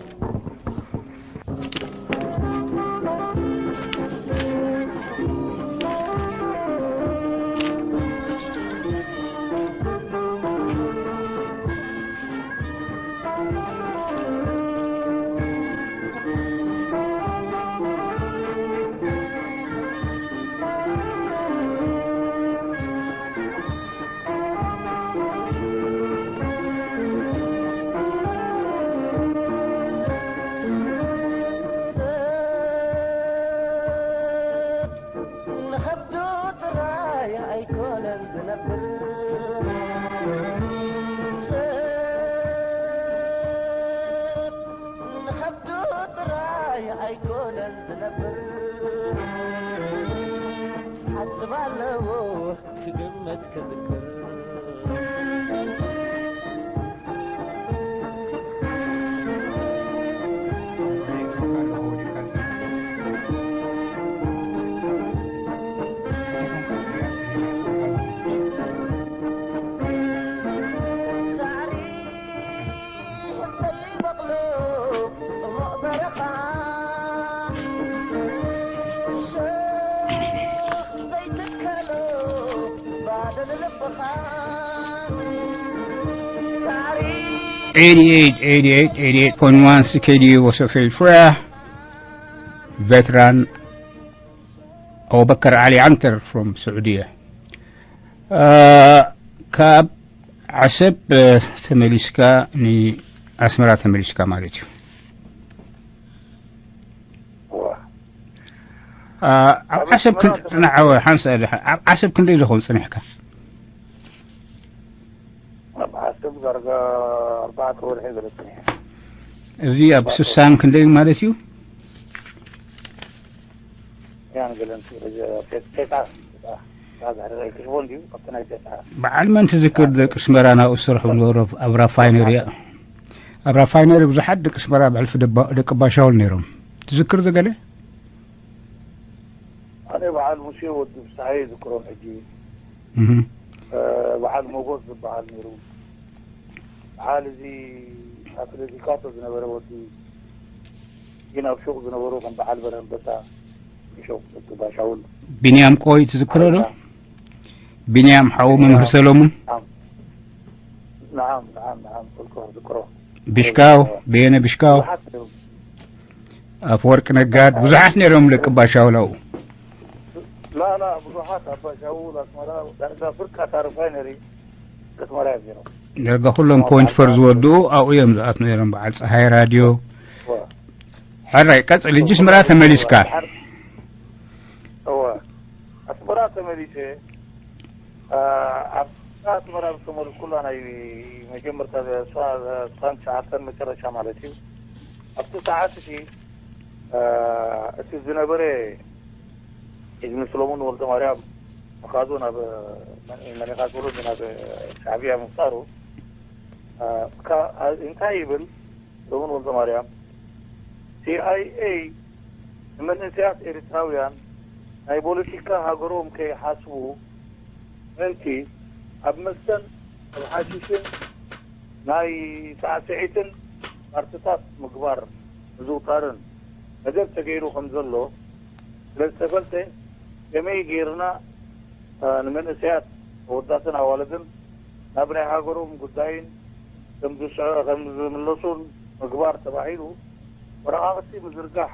eighty-eight, eighty-eight, eighty-eight point one C K D U Wasafel Prayer, veteran Abubakar Ali Anter from Saudiya. Uh, ካብ ዓሰብ ተመሊስካ ንኣስመራ ተመሊስካ ማለት እዩ። ኣብ ዓሰብ ክን- ጽናዕ፣ ሓንሳ፣ ኣብ ዓሰብ ክንደይ ዝኸውን ጽኒሕካ? ኣብ ዓሰብ ዳርጋ ኣርባዕተ ወርሒ ገለ ጽኒሐ። እዚ ኣብ ስሳን ክንደይ ማለት እዩ? ያን ገለን ቴታ ቴታ ዛዛ ርገይ ክሽቦ እንዲዩ ኣብቲ ናይ ቴታ በዓል መን ትዝክር? ደቂ ኣስመራ ናብኡ ዝሰርሑ ዝነበሩ ኣብ ራፋይነሪ፣ ኣብ ራፋይነሪ ብዙሓት ደቂ ኣስመራ ብሕልፊ ደባ- ደቂ ባሻውል ነይሮም። ትዝክር ዝገለ? ኣነ በዓል ሙሴ ወዲ ብሳይ ዝክሮም ሕጂ እህ። በዓል ሞጎስ ዝበሃል ነይሩ። በዓል እዚ ኣትሌቲካቶ ዝነበረ ወዲ ግን ኣብ ሹቕ ዝነበሩ ከም በዓል በረንበሳ ሹቕ ባሻውል ቢንያም ቆይ ትዝክሮ ዶ? ቢንያም ሓው መምህር ሰለሙን ናዓም ናዓም ናዓም ክልኮ ዝክሮ ብሽካው በየነ ብሽካው ብዙሓት ነይሩ። ኣፈወርቂ ነጋድ ብዙሓት ነይሮም ደቂ ባሻውል ኣብኡ። ላላ ብዙሓት ኣባሻውል ኣስመራ ዳርጋ ፍርቂ ኣታ ሪፋይነሪ ኣስመራ እዮም ነይሮም። ዳርጋ ኩሎም ፖይንት ፈር ዝወድኡ ኣብኡ እዮም ዝኣትኑ ነይሮም። በዓል ፀሃይ ራድዮ ሕራይ ቀፅል እጅ ኣስመራ ተመሊስካ። እወ ኣስመራ ተመሊሰ ኣብ ኣስመራ ዝተመልስኩላ ናይ መጀመርታ ስራን ትሽዓተን መጨረሻ ማለት እዩ። ኣብቲ ሰዓት እቲ እቲ ዝነበረ ኢድሚ ሰሎሞን ወልደ ማርያም መኻዞ ናብ መኒኻ ሰሎን ናብ ሻዕብያ ምፍጣሩ እንታይ ይብል? ሰሎሞን ወልደ ማርያም ሲኣይኤ ንመንእሰያት ኤርትራውያን ናይ ፖለቲካ ሃገሮም ከይሓስቡ ምእንቲ ኣብ መስተን ኣብ ሓሽሽን ናይ ሳዕስዒትን ፓርትታት ምግባር ምዝውታርን መደብ ተገይሩ ከም ዘሎ ስለ ዝተፈልጠ ከመይ ገይርና ንመንእሰያት ኣወዳትን ኣዋልድን ናብ ናይ ሃገሮም ጉዳይን ከም ዝምለሱን ምግባር ተባሂሉ ወረቓቕቲ ምዝርጋሕ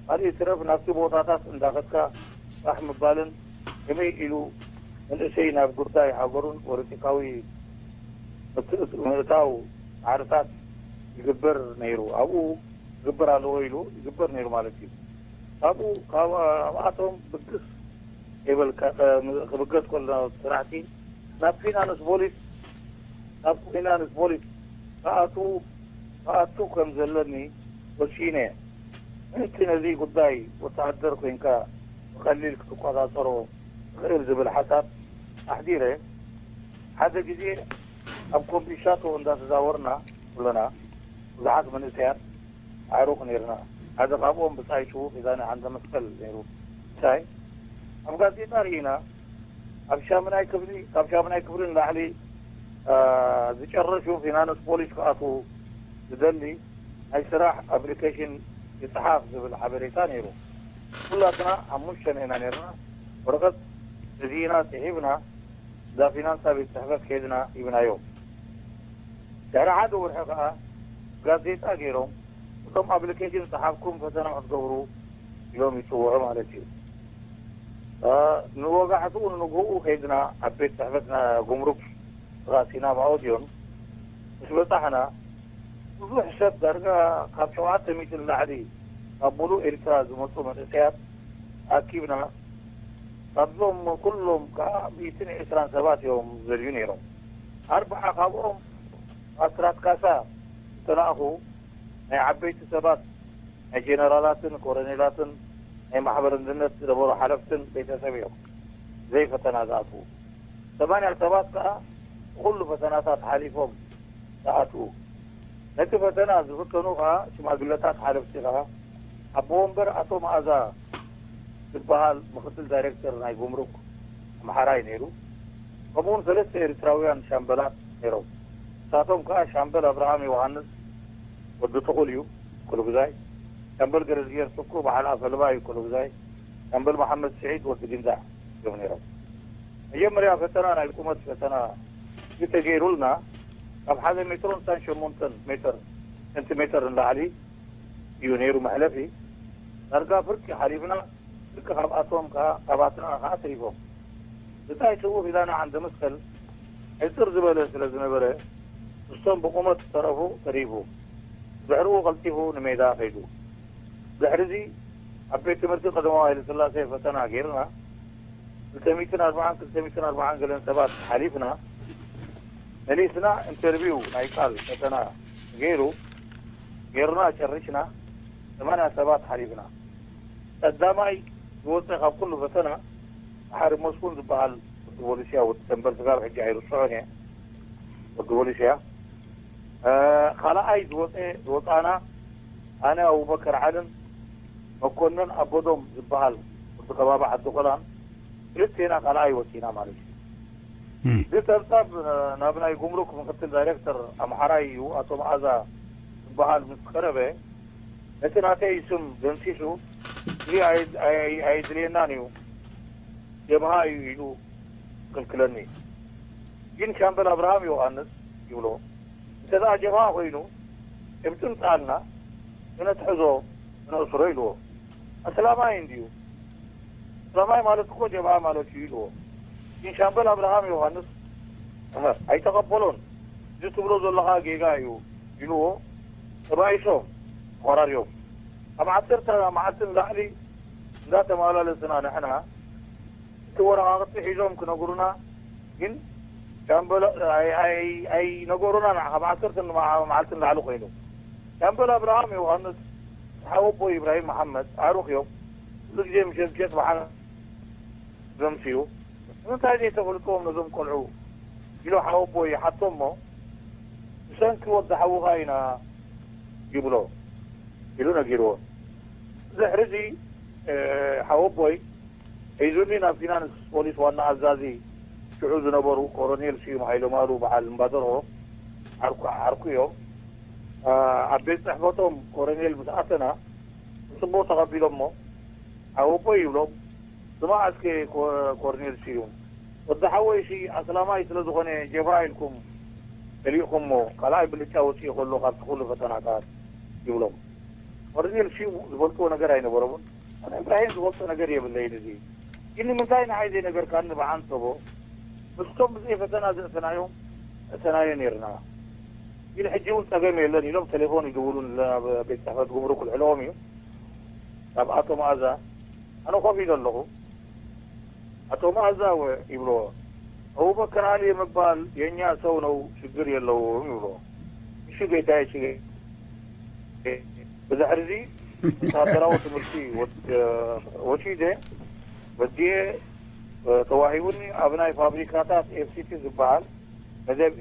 ካልእ ይትረፍ ናብቲ ቦታታት እንዳኸድካ ፋሕ ምባልን ከመይ ኢሉ መንእሰይ ናብ ጉዳይ ሃገሩን ፖለቲካዊ ምእታው ፃዕርታት ይግበር ነይሩ ኣብኡ ክግበር ኣለዎ ኢሉ ይግበር ነይሩ ማለት እዩ። ካብኡ ኣብኣቶም ብግስ ይበልካ ክብገስ ከሎ ስራሕቲ ናብ ፊናንስ ፖሊስ ናብ ፊናንስ ፖሊስ ክኣቱ ክኣቱ ከም ዘለኒ ወሲነ ምእንቲ ነዚ ጉዳይ ወተሃደር ኮይንካ ብቐሊል ክትቆጻጸሮ ትኽእል ዝብል ሓሳብ ኣሕዲረ ሓደ ግዜ ኣብ ኮምቢሻቶ እንዳተዛወርና ኩለና ብዙሓት መንእሰያት ኣዕሩኽ ነይርና። ሓደ ካብኦም ብጻይ ሽዉ ኪዳነ ዓንደ መስቀል ነይሩ። ብጻይ ኣብ ጋዜጣ ርኢና ኣብ ሻምናይ ክፍሊ ካብ ሻምናይ ክፍሊ ንላዕሊ ዝጨረሹ ፊናንስ ፖሊስ ክኣትዉ ዝደሊ ናይ ስራሕ ኣፕሊኬሽን ይጽሓፍ ዝብል ሓበሬታ ነይሩ። ኩላትና ሓሙሽተና ኢና ነይርና። ወረቐት እዚና ጽሒፍና እዛ ፊናንሳ ቤት ጽሕፈት ከይድና ሂብናዮም። ድሕሪ ሓደ ወርሒ ከኣ ጋዜጣ ገይሮም እቶም ኣፕሊኬሽን ዝጸሓፍኩም ፈተና ክትገብሩ ኢሎም ይጽውዑ ማለት እዩ። ንወጋሕትኡ ንንግህኡ ከይድና ኣብ ቤት ጽሕፈት ጉምሩክ ጥቓ ሲና ማኦድዮን ምስ በጻሕና ብዙሕ ሰብ ዳርጋ ካብ ሸውዓተ ሚእቲ ንላዕሊ ካብ ሙሉእ ኤርትራ ዝመጹ መንእሰያት ኣኪብና ካብዞም ኩሎም ከዓ ሚእትን ዕስራን ሰባት እዮም ዘልዩ ነይሮም። ኣርብዓ ካብኦም ኣስራት ካሳ ዝተላእኹ ናይ ዓበይቲ ሰባት ናይ ጀነራላትን ኮረኔላትን ናይ ማሕበር እንድነት ዝነበሩ ሓለፍትን ቤተሰብ እዮም ዘይፈተና ዝኣትዉ። ሰማንያ ሰባት ከኣ ኩሉ ፈተናታት ሓሊፎም ዝኣትዉ። ነቲ ፈተና ዝፍተኑ ከኣ ሽማግለታት ሓለፍቲ ከኣ ኣቦ ወንበር ኣቶ መኣዛ ዝበሃል ምኽትል ዳይሬክተር ናይ ጉምሩክ ኣምሓራይ ነይሩ። ከምኡውን ሰለስተ ኤርትራውያን ሻምበላት ነይሮም። ንሳቶም ከኣ ሻምበል ኣብርሃም ዮሃንስ ወዲ ትኹል እዩ፣ ኮሎጉዛይ። ሻምበል ገረዝጊሄር ትኩ በዓል ኣፈልባ እዩ፣ ኮሎጉዛይ። ሻምበል መሓመድ ስዒድ ወዲ ግንዛዕ እዮም ነይሮም። መጀመርያ ፈተና ናይ ቁመት ፈተና እዩ ተገይሩልና። ካብ ሓደ ሜትሮን ስሳን ሸሞንተን ሜትር፣ ሴንቲሜትር ንላዕሊ እዩ ነይሩ መሕለፊ። ዳርጋ ፍርቂ ሓሊፍና፣ ፍርቂ ካብኣቶም ከኣ፣ ካባትና ከኣ ተሪፎም። ብታይ ስዉ ኪዳነ ዓንደ መስቀል ሕጽር ዝበለ ስለ ዝነበረ፣ ምስቶም ብቁመት ዝተረፉ ተሪፉ። ድሕሪኡ ቀልጢፉ ንሜዳ ከይዱ። ድሕሪዚ ኣብ ቤት ትምህርቲ ቀዳማዊ ሃይለ ስላሴ ፈተና ገይርና፣ ክልተ ሚእትን ኣርባዓን ክልተ ሚእትን ኣርባዓን ገለን ሰባት ሓሊፍና፣ መሊስና ኢንተርቪው ናይ ቃል ፈተና ገይሩ፣ ገይርና ጨሪሽና፣ ሰማንያ ሰባት ሓሊፍና። ቀዳማይ ዝወፀ ካብ ኩሉ ፈተና፣ መሓሪ መስፍን ዝበሃል ወዲ ፖሊስያ፣ ወዲ ተንበር ስጋብ ሕጂ ኣይርስዖን እየ። ወዲ ፖሊስያ። እ፣ ካልኣይ ዝወፀ፣ ዝወፃና ኣነ፣ ኣቡበከር ዓልን መኮንን ኣቦዶም ዝበሃል ወዲ ከባቢ ዓዲ ቆላን ክልቴና ካልኣይ ወፂና ማለት እዩ። እም። እዚ ጸብጻብ፣ እ፣ ናብ ናይ ጉምሩክ ምክትል ዳይሬክተር ኣምሓራይ እዩ፣ ኣቶ መኣዛ ዝበሃል ምስ ቀረበ፣ ነቲ ናተይ ስም ደምሲሱ፣ "እዚ ኣይ-፣ ኣይ-፣ ኣይ-፣ ኣይድልየናን እዩ፣ ጀብሃ እዩ" ኢሉ ክልክለኒ። ግን ሻምበል ኣብርሃም ዮሃንስ ይብሎ፣ "እንተ ደኣ ጀብሃ ኮይኑ፣ ጭብጢ ምጽኣልና፣ ክነትሕዞ፣ ክነእስሮ" ኢልዎ። "ኣስላማይ እንድዩ፣ ኣስላማይ ማለት እኮ ጀብሃ ማለት እዩ" ኢልዎ። ግን ሻምበል ኣብርሃም ዮሃንስ፣ "እህ፣ ኣይተቐበሎን፣ እዚ ትብሎ ዘለኻ ጌጋ እዩ" ኢልዎ። ተባኢሶም፣ ተኾራርዮም። ካብ ዓሰርተ መዓልቲ ንላዕሊ እንዳተመላለስና ንሕና፣ እቲ ወረቓቕቲ ሒዞም ክነግሩና ግን ሻምበል ኣይ-፣ ኣይ-፣ ኣይነገሩናን። ካብ ዓሰርተ መዓ-፣ መዓልቲ ንላዕሊ ኮይኑ። ሻምበል ኣብርሃም ዮሃንስ፣ ሓወቦ ኢብራሂም መሓመድ፣ ኣዕሩኽ እዮም። ኩሉ ግዜ ምሸት ምሸት ብሓ-፣ ዘምስዩ። "ንምንታይ ዘይተፈልጥዎም ነዞም ቆልዑ?" ኢሉ ሓወቦይ ይሓቶ እሞ፣ "ብሰንኪ ወዲ ሓውኻ ኢና" ይብሎ ኢሉ ነጊርዎ። ድሕሪ እዚ፣ እ፣ ሓወቦይ ሒዙኒ ናብ ፊናንስ ፖሊስ ዋና ኣዛዚ ሽዑ ዝነበሩ ኮሎኔል ስዩም ሃይለማሉ በዓል እምባደርሆ ዓርኩ፣ ዓርኩ እዮም። እ፣ ኣብ ቤት ጽሕፈቶም ኮሎኔል ምስ ኣተና ብጽቡቕ ተቐቢሎሞ፣ "ሓወቦይ" ይብሎም፣ "ስማዕ እስከ ኮ-፣ ኮሎኔል ስዩም፣ ወዲ ሓወይሲ ኣስላማይ ስለ ዝኾነ ጀብሃ ኢልኩም ተሊእኩሞ፣ ካልኣይ ብልጫ ወጺኡ ከሎ ካብቲ ኩሉ ፈተናታት" ይብሎም። ኮሎኔል ስዩም ዝፈልጥዎ ነገር ኣይነበሮምን። ኣነ እብራሂም ዝፈልጦ ነገር የብለይን። እዚ ግን ንምንታይ ንዓይ ዘይነገርካኒ ብዓንተቦ፣ ምስቶም ብዘይ ፈተና ዘእተናዮም፣ እተናዮ ነይርና። ግን ሕጂ እውን ጸገም የለን ኢሎም ቴሌፎን ይድውሉን፣ ናብ ቤት ጽሕፈት ጉምሩክ ክልዕልዎም እዩ። ናብ ኣቶ መኣዛ ኣነ ኮፍ ኢለ ኣለኹ። ኣቶ መኣዛ ወ-፣ ይብልዎ፣ "ኣቡበከር ዓሊ የምባል የኛ ሰው ነው፣ ችግር የለውም" ይብልዎ። "እሺ ጌታዬ፣ እሺ ጌታዬ። ብድሕሪ እዚ ወታደራዊ ትምህርቲ ወድ-፣ ወሲደ፣ ወዲኤ፣ ተዋሂቡኒ፣ ኣብ ናይ ፋብሪካታት ኤፍ ሲ ቲ ዝበሃል መደብ፣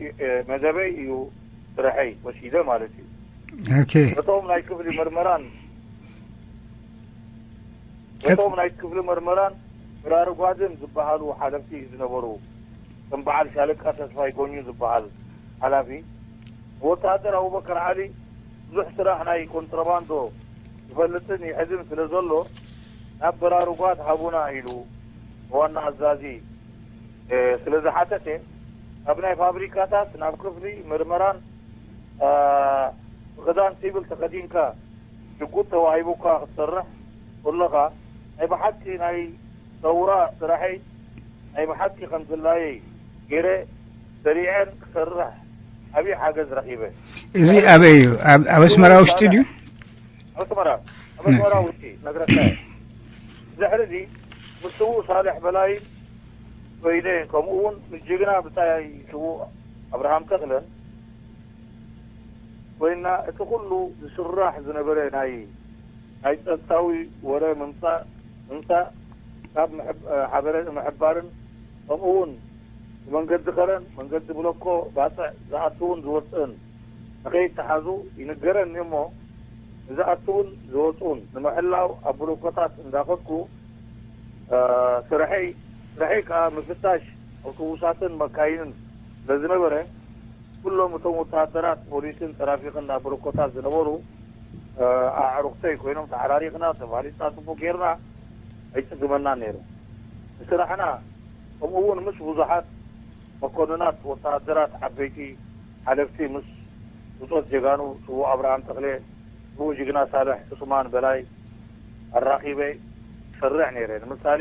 መደበይ እዩ፣ ስርሐይ ወሲደ ማለት እዩ። ኦኬ። ነቶም ናይ ክፍሊ ምርመራን፣ ቀጥ- ነቶም ናይ ክፍሊ ምርመራን ምራርጓድን ዝበሃሉ ሓለፍቲ ዝነበሩ፣ ከም በዓል ሻለቃ ተስፋይ ጎኙ ዝበሃል ሓላፊ፣ ወታደር ኣቡበከር ዓሊ ብዙሕ ስራሕ ናይ ኮንትሮባንዶ ይፈልጥን ይሕዝን ስለ ዘሎ፣ ናብ በራርጓድ ሃቡና" ኢሉ ዋና ኣዛዚ፣ እ፣ ስለ ዝሓተተ፣ ካብ ናይ ፋብሪካታት ናብ ክፍሊ ምርመራን፣ እ፣ ብክዳን ሲቪል ተኸዲንካ ሽጉጥ ተዋሂቡካ ክትሰርሕ ከለኻ፣ ናይ ብሓቂ ናይ ሰውራ ስራሐይ ናይ ብሓቂ ከም ድላየይ ገይረ ሰሪዐን ክሰርሕ ዓብዪ ሓገዝ ረኺበ። እዚ ኣበይ እዩ? ኣብ፣ ኣብ ኣስመራ ውሽጢ ድዩ? ኣስመራ፣ ኣብ ኣስመራ ውሽጢ ነግረካ እየ። ድሕሪ እዚ ምስ ስዉእ ሳልሕ በላይ ኮይነ፣ ከምኡ እውን ምስ ጅግና ብጻይ ስዉእ ኣብርሃም ተኽለን ኮይና፣ እቲ ኩሉ ዝስራሕ ዝነበረ ናይ፣ ናይ ጸጥታዊ ወረ ምምጻእ፣ ምምጻእ፣ ካብ ምሕብ-፣ ሓበረ-፣ ምሕባርን፣ ከምኡ እውን ብመንገዲ ከረን መንገዲ ብሎኮ ባፅዕ ዝኣትውን ዝወፅእን ንኸይተሓዙ ይንገረኒ እሞ፣ ንዝኣትውን ዝወፅኡን ንምሕላው ኣብ ብሎኮታት እንዳኸድኩ፣ እ፣ ስርሐይ ስርሐይ ከዓ ምፍታሽ ኣውቶቡሳትን መካይንን ስለዝነበረ፣ ኩሎም እቶም ወተሃደራት ፖሊስን ትራፊክን ኣብ ብሎኮታት ዝነበሩ፣ እ፣ ኣዕሩኽተይ ኮይኖም፣ ተዓራሪኽና፣ ተፋሊጥና፣ ፅቡቅ ጌርና ኣይፅግመናን ነይሩ። ንስራሕና ከምኡ እውን ምስ ብዙሓት መኮንናት፣ ወተሃደራት፣ ዓበይቲ ሓለፍቲ፣ ምስ ብጾት ጀጋኑ ስዉእ ኣብርሃም ተኽለ፣ ስዉእ ጅግና ሳልሕ ዑስማን በላይ ኣራኺበ ይሰርሕ ነይረ። ንምሳሌ፣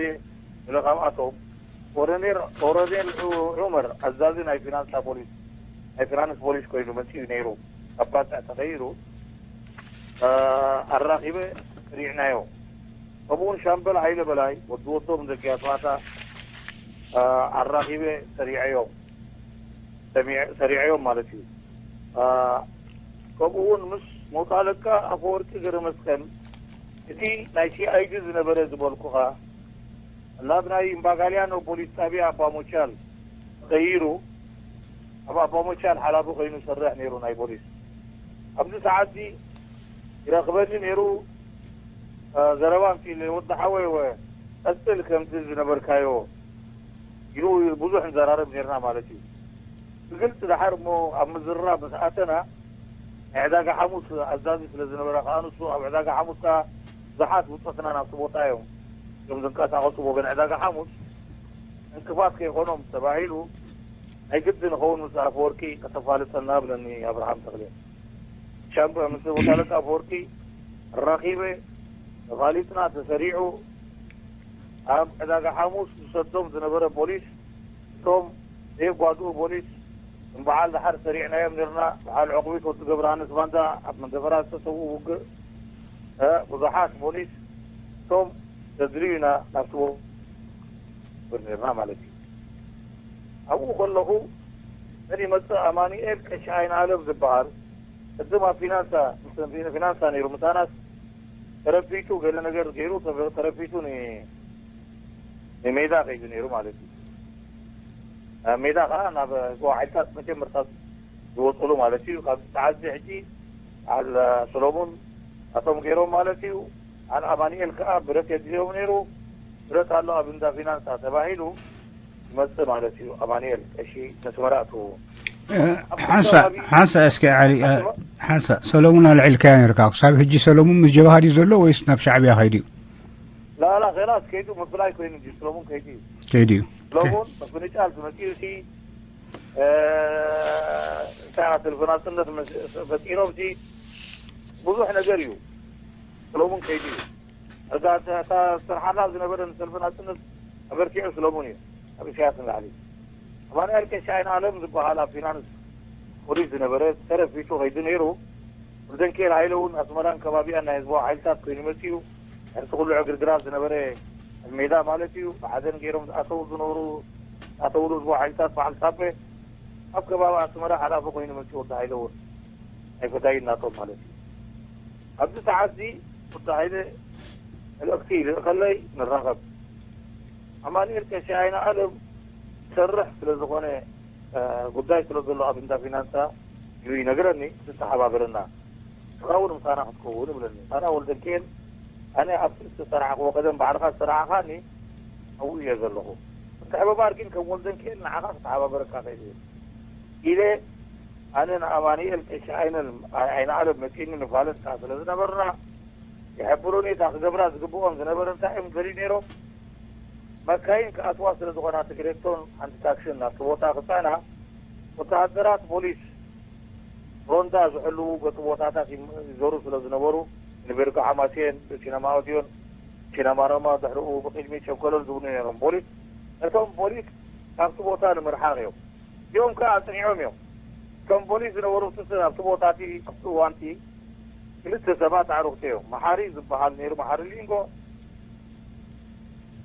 ገለ ካብኣቶም ኮሎኔል፣ ኮሎኔል ዑ-፣ ዑመር፣ ኣዛዚ ናይ ፊናንሳ ፖሊስ፣ ናይ ፊናንስ ፖሊስ ኮይኑ መጺኡ ነይሩ። ካብ ባጽዕ ተቐይሩ፣ እ፣ ኣራኺበ ሰሪዕናዮ። ከምኡውን ሻምበል ሃይለ በላይ፣ ወዲ ወዶም ዘኪያ ተዋታ፣ እ፣ ኣራኺበ ሰሪዐዮም። ሰሚዐ-፣ ሰሪዐዮም ማለት እዩ። እ፣ ከምኡውን ምስ ሞት ኣለቃ ኣፈወርቂ ገረመስቀል፣ እቲ ናይ ሲ ኣይ ዲ ዝነበረ ዝበልኩኻ፣ ናብ ናይ እምባጋልያኖ ፖሊስ ጣብያ ኣባ ሞቻል ተቐይሩ፣ ኣብ ኣባ ሞቻል ሓላፊ ኮይኑ ይሰርሕ ነይሩ ናይ ፖሊስ። ኣብዚ ሰዓት እዚ ይረኽበኒ ነይሩ፣ እ፣ ዘረባ ኣምፅእለይ፣ "ወዲ ሓወይ፣ ወ-፣ ቀፅል ከምቲ ዝነበርካዮ" ኢሉ ብዙሕ ንዘራረብ ነይርና ማለት እዩ። ብግልፂ ደሓር እሞ ኣብ ምዝርራብ ምስ ኣተና፣ ናይ ዕዳጋ ሓሙስ ኣዛዚ ስለ ዝነበረ፣ ከዓ ንሱ ኣብ ዕዳጋ ሓሙስ ከዓ ብዙሓት ብፆትና ናብቲ ቦታ እዮም፣ እዮም ዝንቀሳቐሱ። ወገን ዕዳጋ ሓሙስ እንቅፋት ከይኾኖም ተባሂሉ፣ ናይ ግዲ ንኸውን ምስ ኣፈወርቂ ከተፋልጠና ብለኒ ኣብርሃም ተኽሌ። ሻምበ ምስ ወታለቃ ኣፈወርቂ ራኺበ፣ ተፋሊጥና፣ ተሰሪዑ፣ ኣብ ዕዳጋ ሓሙስ ዝሰዶም ዝነበረ ፖሊስ፣ እቶም ዘየጓድኡ ፖሊስ፣ እምበዓል ደሓር ሰሪዕናዮም ነርና። በዓል ዕቑቢት ወዲ ገብረሃንስ ባንዳ ኣብ መንደፈራ ዝተሰውኡ ውግእ፣ እ፣ ብዙሓት ፖሊስ፣ እቶም ዘድልዩና ናብቲ ወ-፣ ነርና ማለት እዩ። ኣብኡ ከለኹ፣ መን ይመጽእ? ኣማኑኤል ቀሺ ዓይኒ ኣለም ዝበሃል፣ ቅድም ኣብ ፊናንሳ፣ ምስ ፊናንሳ ነይሩ፣ ምሳናስ ተረፊቱ፣ ገለ ነገር ገይሩ፣ ተረፊቱ ን-፣ ንሜዳ ከይዱ ነይሩ ማለት እዩ። ኣብ ሜዳ ከዓ ናብ ህዝባዊ ሓይልታት መጀመርታ ዝወፅሉ ማለት እዩ። ካብ ሰዓት እዚ ሕጂ በዓል ሰሎሙን ኣቶም ገይሮም ማለት እዩ። በዓል ኣማኑኤል ከዓ ብረት የድልዮም ነይሩ። ብረት ኣሎ ኣብ እንዳ ፊናንሳ ተባሂሉ ይመጽእ ማለት እዩ። ኣማኑኤል ቀሺ ነስመራ እትውዎ። እ፣ ኣብ ሓንሳ፣ ከባቢ ሓንሳ እስኪ ዓሊ፣ እ፣ ኣስመ-፣ ሓንሳ ሰሎሙን ኣልዒልካዮ ነርካ። ክሳብ ሕጂ ሰሎሙን ምስ ጀብሃ ድዩ ዘሎ ወይስ ናብ ሻዕብያ ከይዱ እዩ? ላላ ኸላስ ከይዱ፣ ምፍላይ ኮይኑ እንጂ ሰሎሙን ከይዱ እዩ። ከይዱ እዩ። ሰሎሙን መፍንጫል ዝመጽኡ ሲ፣ እ፣ እንታይ ሰልፊ ናጽነት መስ-፣ ፈጢሮም ሲ ብዙሕ ነገር እዩ። ሰሎሙን ከይዱ እዩ። እዛ፣ እታ፣ እታ ዝሰርሓላ ዝነበረ ንሰልፊ ናጽነት ኣበርቲዑ ሰሎሙን እዩ። ኣብ ኢሳያስ ንላዕሊ። ኣማኑኤል ቀሺ ዓይኒ ኣለም ዝበሃል ኣብ ፊናንስ ፖሊስ ዝነበረ ተረፊቱ ከይዱ ነይሩ። ወልደንኪኤል ሃይለ እውን ኣስመራን ከባቢኣን ናይ ህዝባዊ ሓይልታት ኮይኑ መጺኡ። ሕርሲ ኩሉ ዕግርግራት ዝነበረ ኣብ ሜዳ ማለት እዩ። ብሓዘን ገይሮም ዝኣተው ዝነበሩ፣ ዝኣተውሉ ህዝባዊ ሓይልታት በዓል ሳበ ኣብ ከባቢ ኣስመራ ሓላፊ ኮይኑ መጺኡ። ወዲ ሃይለ እውን ናይ ፈዳይን ናቶም ማለት እዩ። ኣብዚ ሰዓት እዚ ወዲ ሃይለ መልእኽቲ ይልእኸለይ፣ ንራኸብ። ኣማኑኤል ቀሺ ዓይኒ ኣለም ይሰርሕ ስለ ዝኾነ፣ እ፣ ጉዳይ ስለ ዘሎ ኣብ እንዳ ፊናንሳ ኢሉ ይነግረኒ፣ ንተሓባበረና። ንስኻ እውን ምሳና ክትከውን ይብለኒ። ኣነ ወልደንኪኤል፣ ኣነ ኣብቲ ዝተሰራሕክዎ ቀደም ባዕልኻ ዝሰራሕኻኒ ኣብኡ እየ ዘለኹ። ምትሕብባር ግን ከም ወልደንኪኤል ንዓኻ ክተሓባበረካ ክእል እየ ኢለ፣ ኣነ ንኣማኑኤል ቀሺ ዓይነን፣ ዓይነ ኣለም መጺኒ ንፋለጥ ከኣ ስለ ዝነበርና፣ ይሕብሩኒ፣ እታ ክገብራ ዝግብኦም ዝነበረ እንታይ እዮም ዝደልዩ ነይሮም? መካይን ክኣትዋ ስለ ዝኾና፣ እቲ ግሬቶን ሓንቲ ታክስን ናብቲ ቦታ ክጸዕና፣ ወተሃደራት ፖሊስ ሮንዳ ዝሕልዉ በቲ ቦታታት ይም-፣ ይዞሩ ስለ ዝነበሩ፣ ንቤርጎ ሓማሴን፣ ሲነማ ኦድዮን፣ ሲነማ ሮማ ድሕሪኡ ብቕድሚት ሸንኮለል ዝብሉ ነይሮም። ፖሊስ፣ ነቶም ፖሊስ ካብቲ ቦታ ንምርሓቕ እዮም። እዚኦም ከኣ ኣጽኒዖም እዮም። እቶም ፖሊስ ዝነበሩ ኣብቲ ስ-፣ ኣብቲ ቦታ እቲ፣ ኣብቲ እዋን እቲ ክልተ ሰባት ኣዕሩኽቲ እዮም። መሓሪ ዝበሃል ነይሩ፣ መሓሪ ሊንጎ፣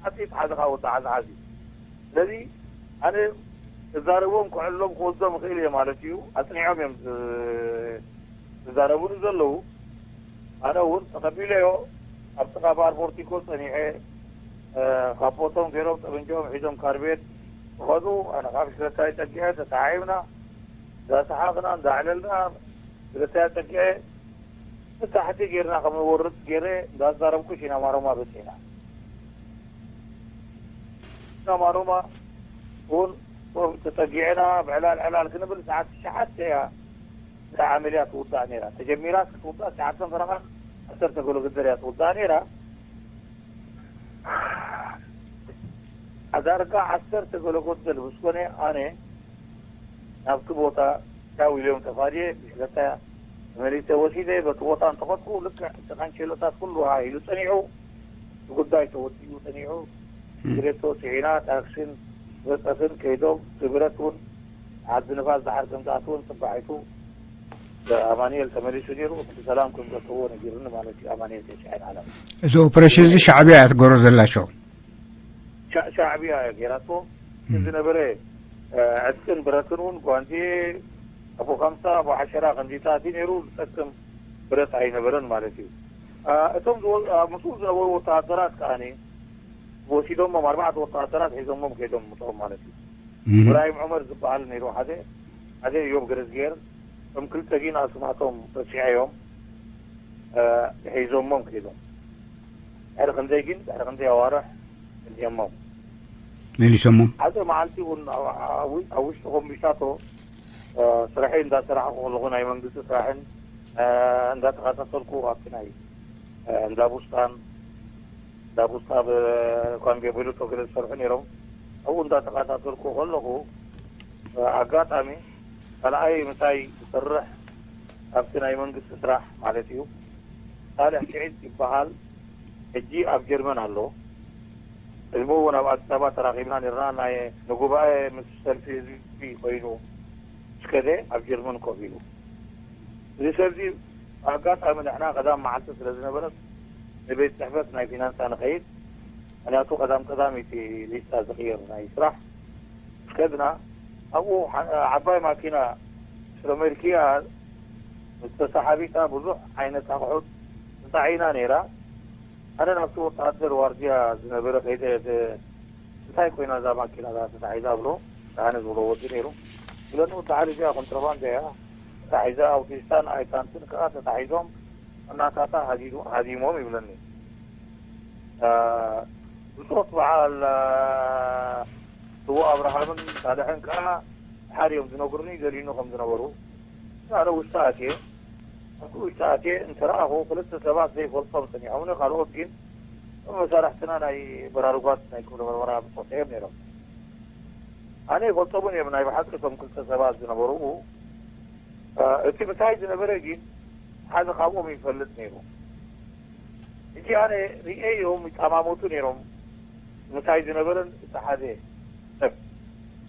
ኣቲ ተሓዝኻ ወዲ ሓዝሓዚ። ስለዚ ኣነ ክዛረቦም፣ ክዕሎም፣ ክወስዶም እኽእል እየ ማለት እዩ። ኣጽኒዖም እዮም ዝ-፣ ዝዛረቡኒ ዘለዉ። ኣነ እውን ተቐቢለዮ። ኣብ ጥቓ ባር ፖርቲኮ ጸኒሐ፣ እ፣ ካፖቶም ገይሮም፣ ጠበንጃኦም ሒዞም፣ ካርቤት ከዱ ኣነ ካብ ሽረታይ ጠጊዐ ተተዓይብና እንዳሰሓቕና እንዳዕለልና ሽረታይ ጠጊዐ ንታሕቲ ጌርና ከም ወርድ ገይረ እንዳዛረብኩ ኢና ማሮማ በፂሕና። ማሮማ እውን ተጠጊዕና ብዕላል ዕላል ክንብል ሰዓት ትሽዓተ እያ። እዛ ዓመልያ ትውዳእ ነይራ ተጀሚራ ክትውዳእ ትሽዓተ ፈረቓ ዓሰርተ ገሎ ግደር እያ ትውዳእ ነይራ። ኣዳርጋ ዓሰርተ ገሎ ጎደል ምስ ኮነ ኣነ ናብቲ ቦታ ሻው ኢሎም ተፋድየ ብሽለታ ተመሊሰ ወሲደ በቲ ቦታ እንተኸድኩ ልክዕ እቲ ካንቸሎታት ኩሉ ሃ ኢሉ ጸኒሑ እቲ ጉዳይ ተወዲኡ ጸኒሑ። ግሬቶ ጽዒና ታክሲን በጸፍን ከይዶም እቲ ብረት እውን ዓዲ ንፋስ ዳሓር ከም ዝኣትውን ጽባሒቱ ኣማኑኤል ተመሊሱ ነይሩ። ብሰላም ከም ዘእተዎ ነጊሩኒ ማለት እዩ። ኣማኑኤል ተሽዐን ዓለም እዚ ኦፕሬሽን እዚ ሻዕብያ እያ ትገብሮ ዘላ ሸው። ሻዕብያ እያ ገይራቶ። ዝነበረ ዕጥቅን ብረትን እውን ጓንዜ ኣቦ ከምሳ ኣቦ ሓሸራ ከምዚታት እዩ ነይሩ። ዝጠቅም ብረት ኣይነበረን ማለት እዩ። እቶም ምስኡ ዝነበሩ ወተሃደራት ከዓኒ ወሲዶሞም ኣርባዕተ ወተሃደራት ሒዞሞም ከይዶም ምፅኦም ማለት እዩ። እብራሂም ዑመር ዝበሃል ነይሩ ሓደ ሓደ እዮብ ገረዝጌር እቶም ክልተ ግን ኣስማቶም ረሲዐዮም። ሒዞሞም ከይዶም ድሕሪ ክንደይ ግን ድሕሪ ክንደይ ኣዋርሕ እዚኦሞም መሊሶሞም። ሓደ መዓልቲ እውን ኣብ ውሽጢ ኮምቢሳቶ ስራሐይ እንዳሰራሕኩ ከለኹ ናይ መንግስቲ ስራሕን እንዳተኸታተልኩ ኣብቲ ናይ እንዳ ቡስታን እንዳ ቡስታ ብኳንጌ ቤሉቶ ገለ ዝሰርሑ ነይሮም። ኣብኡ እንዳተኸታተልኩ ከለኹ ኣጋጣሚ ካልኣይ ምሳይ ዝሰርሕ ኣብቲ ናይ መንግስቲ ስራሕ ማለት እዩ ሳልሕ ስዒድ ይበሃል። ሕጂ ኣብ ጀርመን ኣሎ። ቅድሚ እውን ኣብ ኣዲስ ኣበባ ተራኺብና ነርና። ናይ ንጉባኤ ምስ ሰልፊ ህዝቢ ኮይኑ ስከደ ኣብ ጀርመን ኮፍ ኢሉ እዚ ሰብዚ ኣጋጣሚ ንሕና ቀዳም መዓልቲ ስለ ዝነበረት ንቤት ፅሕፈት ናይ ፊናንሳ ንኸይድ ምክንያቱ ቀዳም ቀዳም እቲ ሊስታ ዝቕየር ናይ ስራሕ ስከድና ኣብኡ ዓባይ ማኪና ስለመልኪያ ዝተሰሓቢታ ብዙሕ ዓይነት ኣቑሑት ተፃዒና ነይራ። ኣነ ናብቲ ወተሃደር ዋርድያ ዝነበረ ከይደ እንታይ ኮይና እዛ ማኪና እዛ ተታሒዛ ብሎ ኣነ ዝብሎ ወዲ ነይሩ። ብለኒ ወዲ ሓሊፍ እያ ኮንትሮባንድ እያ ተታሒዛ። ኣውቲስታን ኣይታንትን ከዓ ተታሒዞም እናታታ ሃዲሞም ይብለኒ። ብፆት በዓል ስዎ ኣብርሃምን ሳልሕን ከዓ ሓር እዮም ዝነግሩኒ ገሊኑ ከም ዝነበሩ ኣነ ውሽጢ ኣትየ ኣብቲ ውሽጢ ኣትየ እንተረኣኹ ክልተ ሰባት ዘይፈልጦም ሰሚዖምኒ ካልኦት ግን መሳርሕትና ናይ በራርጓት ናይ ክፍለ መርመራ ብፆት እዮም ነይሮም። ኣነ ይፈልጦምን እዮም ናይ ብሓቂ እቶም ክልተ ሰባት ዝነበሩ እቲ ምሳይ ዝነበረ ግን ሓደ ካብኦም ይፈልጥ ነይሩ። ሕጂ ኣነ ርእየዮም ይጠማመቱ ነይሮም። ምሳይ ዝነበረን እቲ ሓደ ሰብ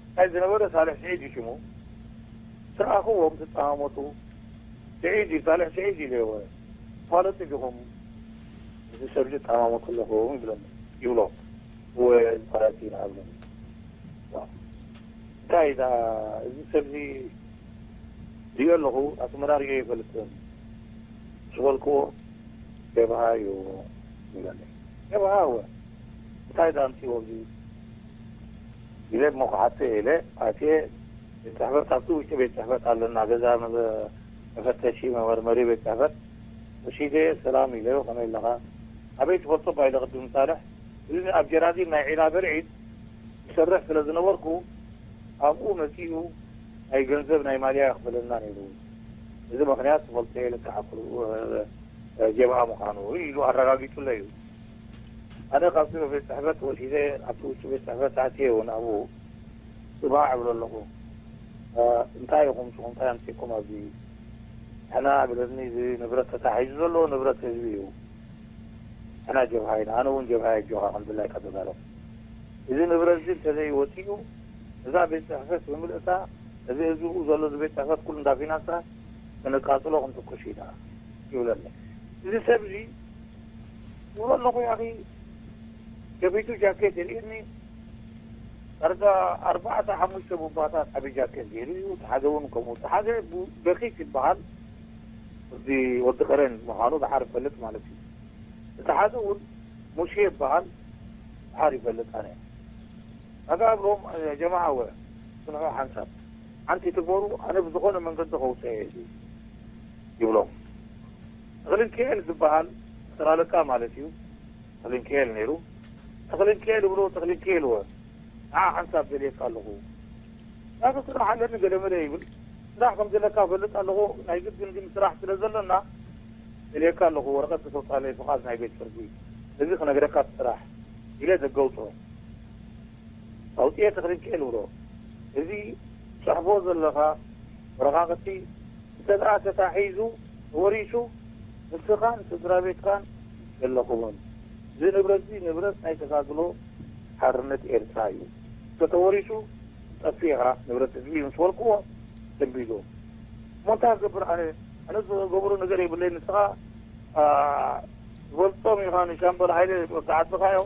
ምሳይ ዝነበረ ሳልሕ ስዒድ እዩ ሽሙ። ስርኣኽዎም ትጠማመቱ ስዒድ እዩ ሳልሕ ስዒድ ኢለዎ። ፋለጡ ዲኹም እዚ ሰብ እዚ ጠማመቱ ኣለኹም ይብለኒ ይብሎ። እወ ፋለጥ ኢና ኣብለኒ። እንታይ ዳ እዚ ሰብ እዚ ሪኦ ኣለኹ ኣስመራ ሪኦ ይፈልጥን ዝበልክዎ ጀብሃ እዩ ይብለኒ። ጀብሃ እወ እንታይ ዳ ኣምፅዎ ኣብዚ ኢለ እሞ ክሓቶ ኢለ ኣትየ ቤት ፅሕፈት ኣብቲ ውሽጢ ቤት ፅሕፈት ኣለና ገዛ መፈተሺ መመርመሪ ቤት ፅሕፈት ወሲደ ሰላም ኢለዮ ከመይ ኣለኻ ኣበይ ትፈልጦ እባ ኢለ ቅድም ሳልሕ እዚ ኣብ ጀራዲን ናይ ዒላ በርዒድ ይሰርሕ ስለ ዝነበርኩ ኣብኡ መፂኡ ናይ ገንዘብ ናይ ማልያ የኽፍለና ነይሩ። እዚ ምኽንያት ትፈልጦ እየ ልክዓ ጀብሃ ምዃኑ ኢሉ ኣረጋጊፁለይ እዩ። ኣነ ካብቲ ቤት ፅሕፈት ወሲደ ኣብቲ ውሽጢ ቤት ፅሕፈት ኣትየ እውን ኣብኡ ፅባሕ እብሎ ኣለኹ። እንታይ ኢኹም ንስኹም እንታይ ኣምፂእኩም ኣብዚ? ሕና ብለኒ እዚ ንብረት ተታሒዙ ዘሎ ንብረት ህዝቢ እዩ። ሕና ጀብሃ ኢና ኣነ እውን ጀብሃ ኣጆኻ ከም ድላይካ ተዛረብ። እዚ ንብረት እዚ እንተዘይወፂኡ እዛ ቤት ፅሕፈት ብምልእታ እዚ ህዝቢ ብኡ ዘሎ እዚ ቤት ፅሕፈት ኩሉ እንዳ ፊናንሳ ከነቃፅሎ ክንትኩስ ኢና ይብለኒ። እዚ ሰብ እዚ ይብሎ ኣለኹ ያኺ ከፊቱ ጃኬት የርእየኒ ዳርጋ ኣርባዕተ ሓሙሽተ ቡባታት ዓብዪ ጃኬት ገይሩ እዩ። እቲ ሓደ እውን ከምኡ እቲ ሓደ በኺት ይበሃል ወዲ ወዲ ከረን ምዃኑ ደሓር እፈልጥ ማለት እዩ። እቲ ሓደ እውን ሙሴ ይበሃል ደሓር ይፈልጥ ኣነ ኣጋ ብሎም ጀማዓ ወ ስንዑ ሓንሳብ ሓንቲ ትግበሩ፣ ኣነ ብዝኾነ መንገዲ ከውፅኦ እየ ይብሎም። ተኽልንክኤል ዝበሃል ስራለካ ማለት እዩ። ተኽልንክኤል ነይሩ። ተኽልንክኤል ብሎ ተኽልንክኤል ወ ንዓ ሓንሳብ ደልየካ ኣለኹ። ናተ ስራሕ ኣለኒ ገለ መለ ይብል። ስራሕ ከም ዘለካ ፈልጥ ኣለኹ። ናይ ግድን ግን ስራሕ ስለ ዘለና ደልየካ ኣለኹ። ወረቐት ክተውፅኣለይ ፍቓድ ናይ ቤት ፍርዲ። እዚ ክነግረካ እቲ ስራሕ ኢለ ደገውፅኦ። ኣውፅኤ ተኽልንክኤል ብሎ፣ እዚ ጽሕፎ ዘለኻ ወረቓቕቲ እንተ ደኣ ተታሒዙ ተወሪሱ ንስኻን ስድራ ቤትካን የለኹምን። እዚ ንብረት እዚ ንብረት ናይ ተጋድሎ ሓርነት ኤርትራ እዩ። እንተተወሪሱ ጠፊኻ ንብረት ህዝቢ ምስ በልክዎ ደንቢሉ። እሞ እንታይ ክገብር ኣነ? ኣነ ዝገብሮ ነገር የብለይ። ንስኻ ዝበልጦም ኢኻ ንሻምበል ሃይለ ወዲ ዓድኻዮ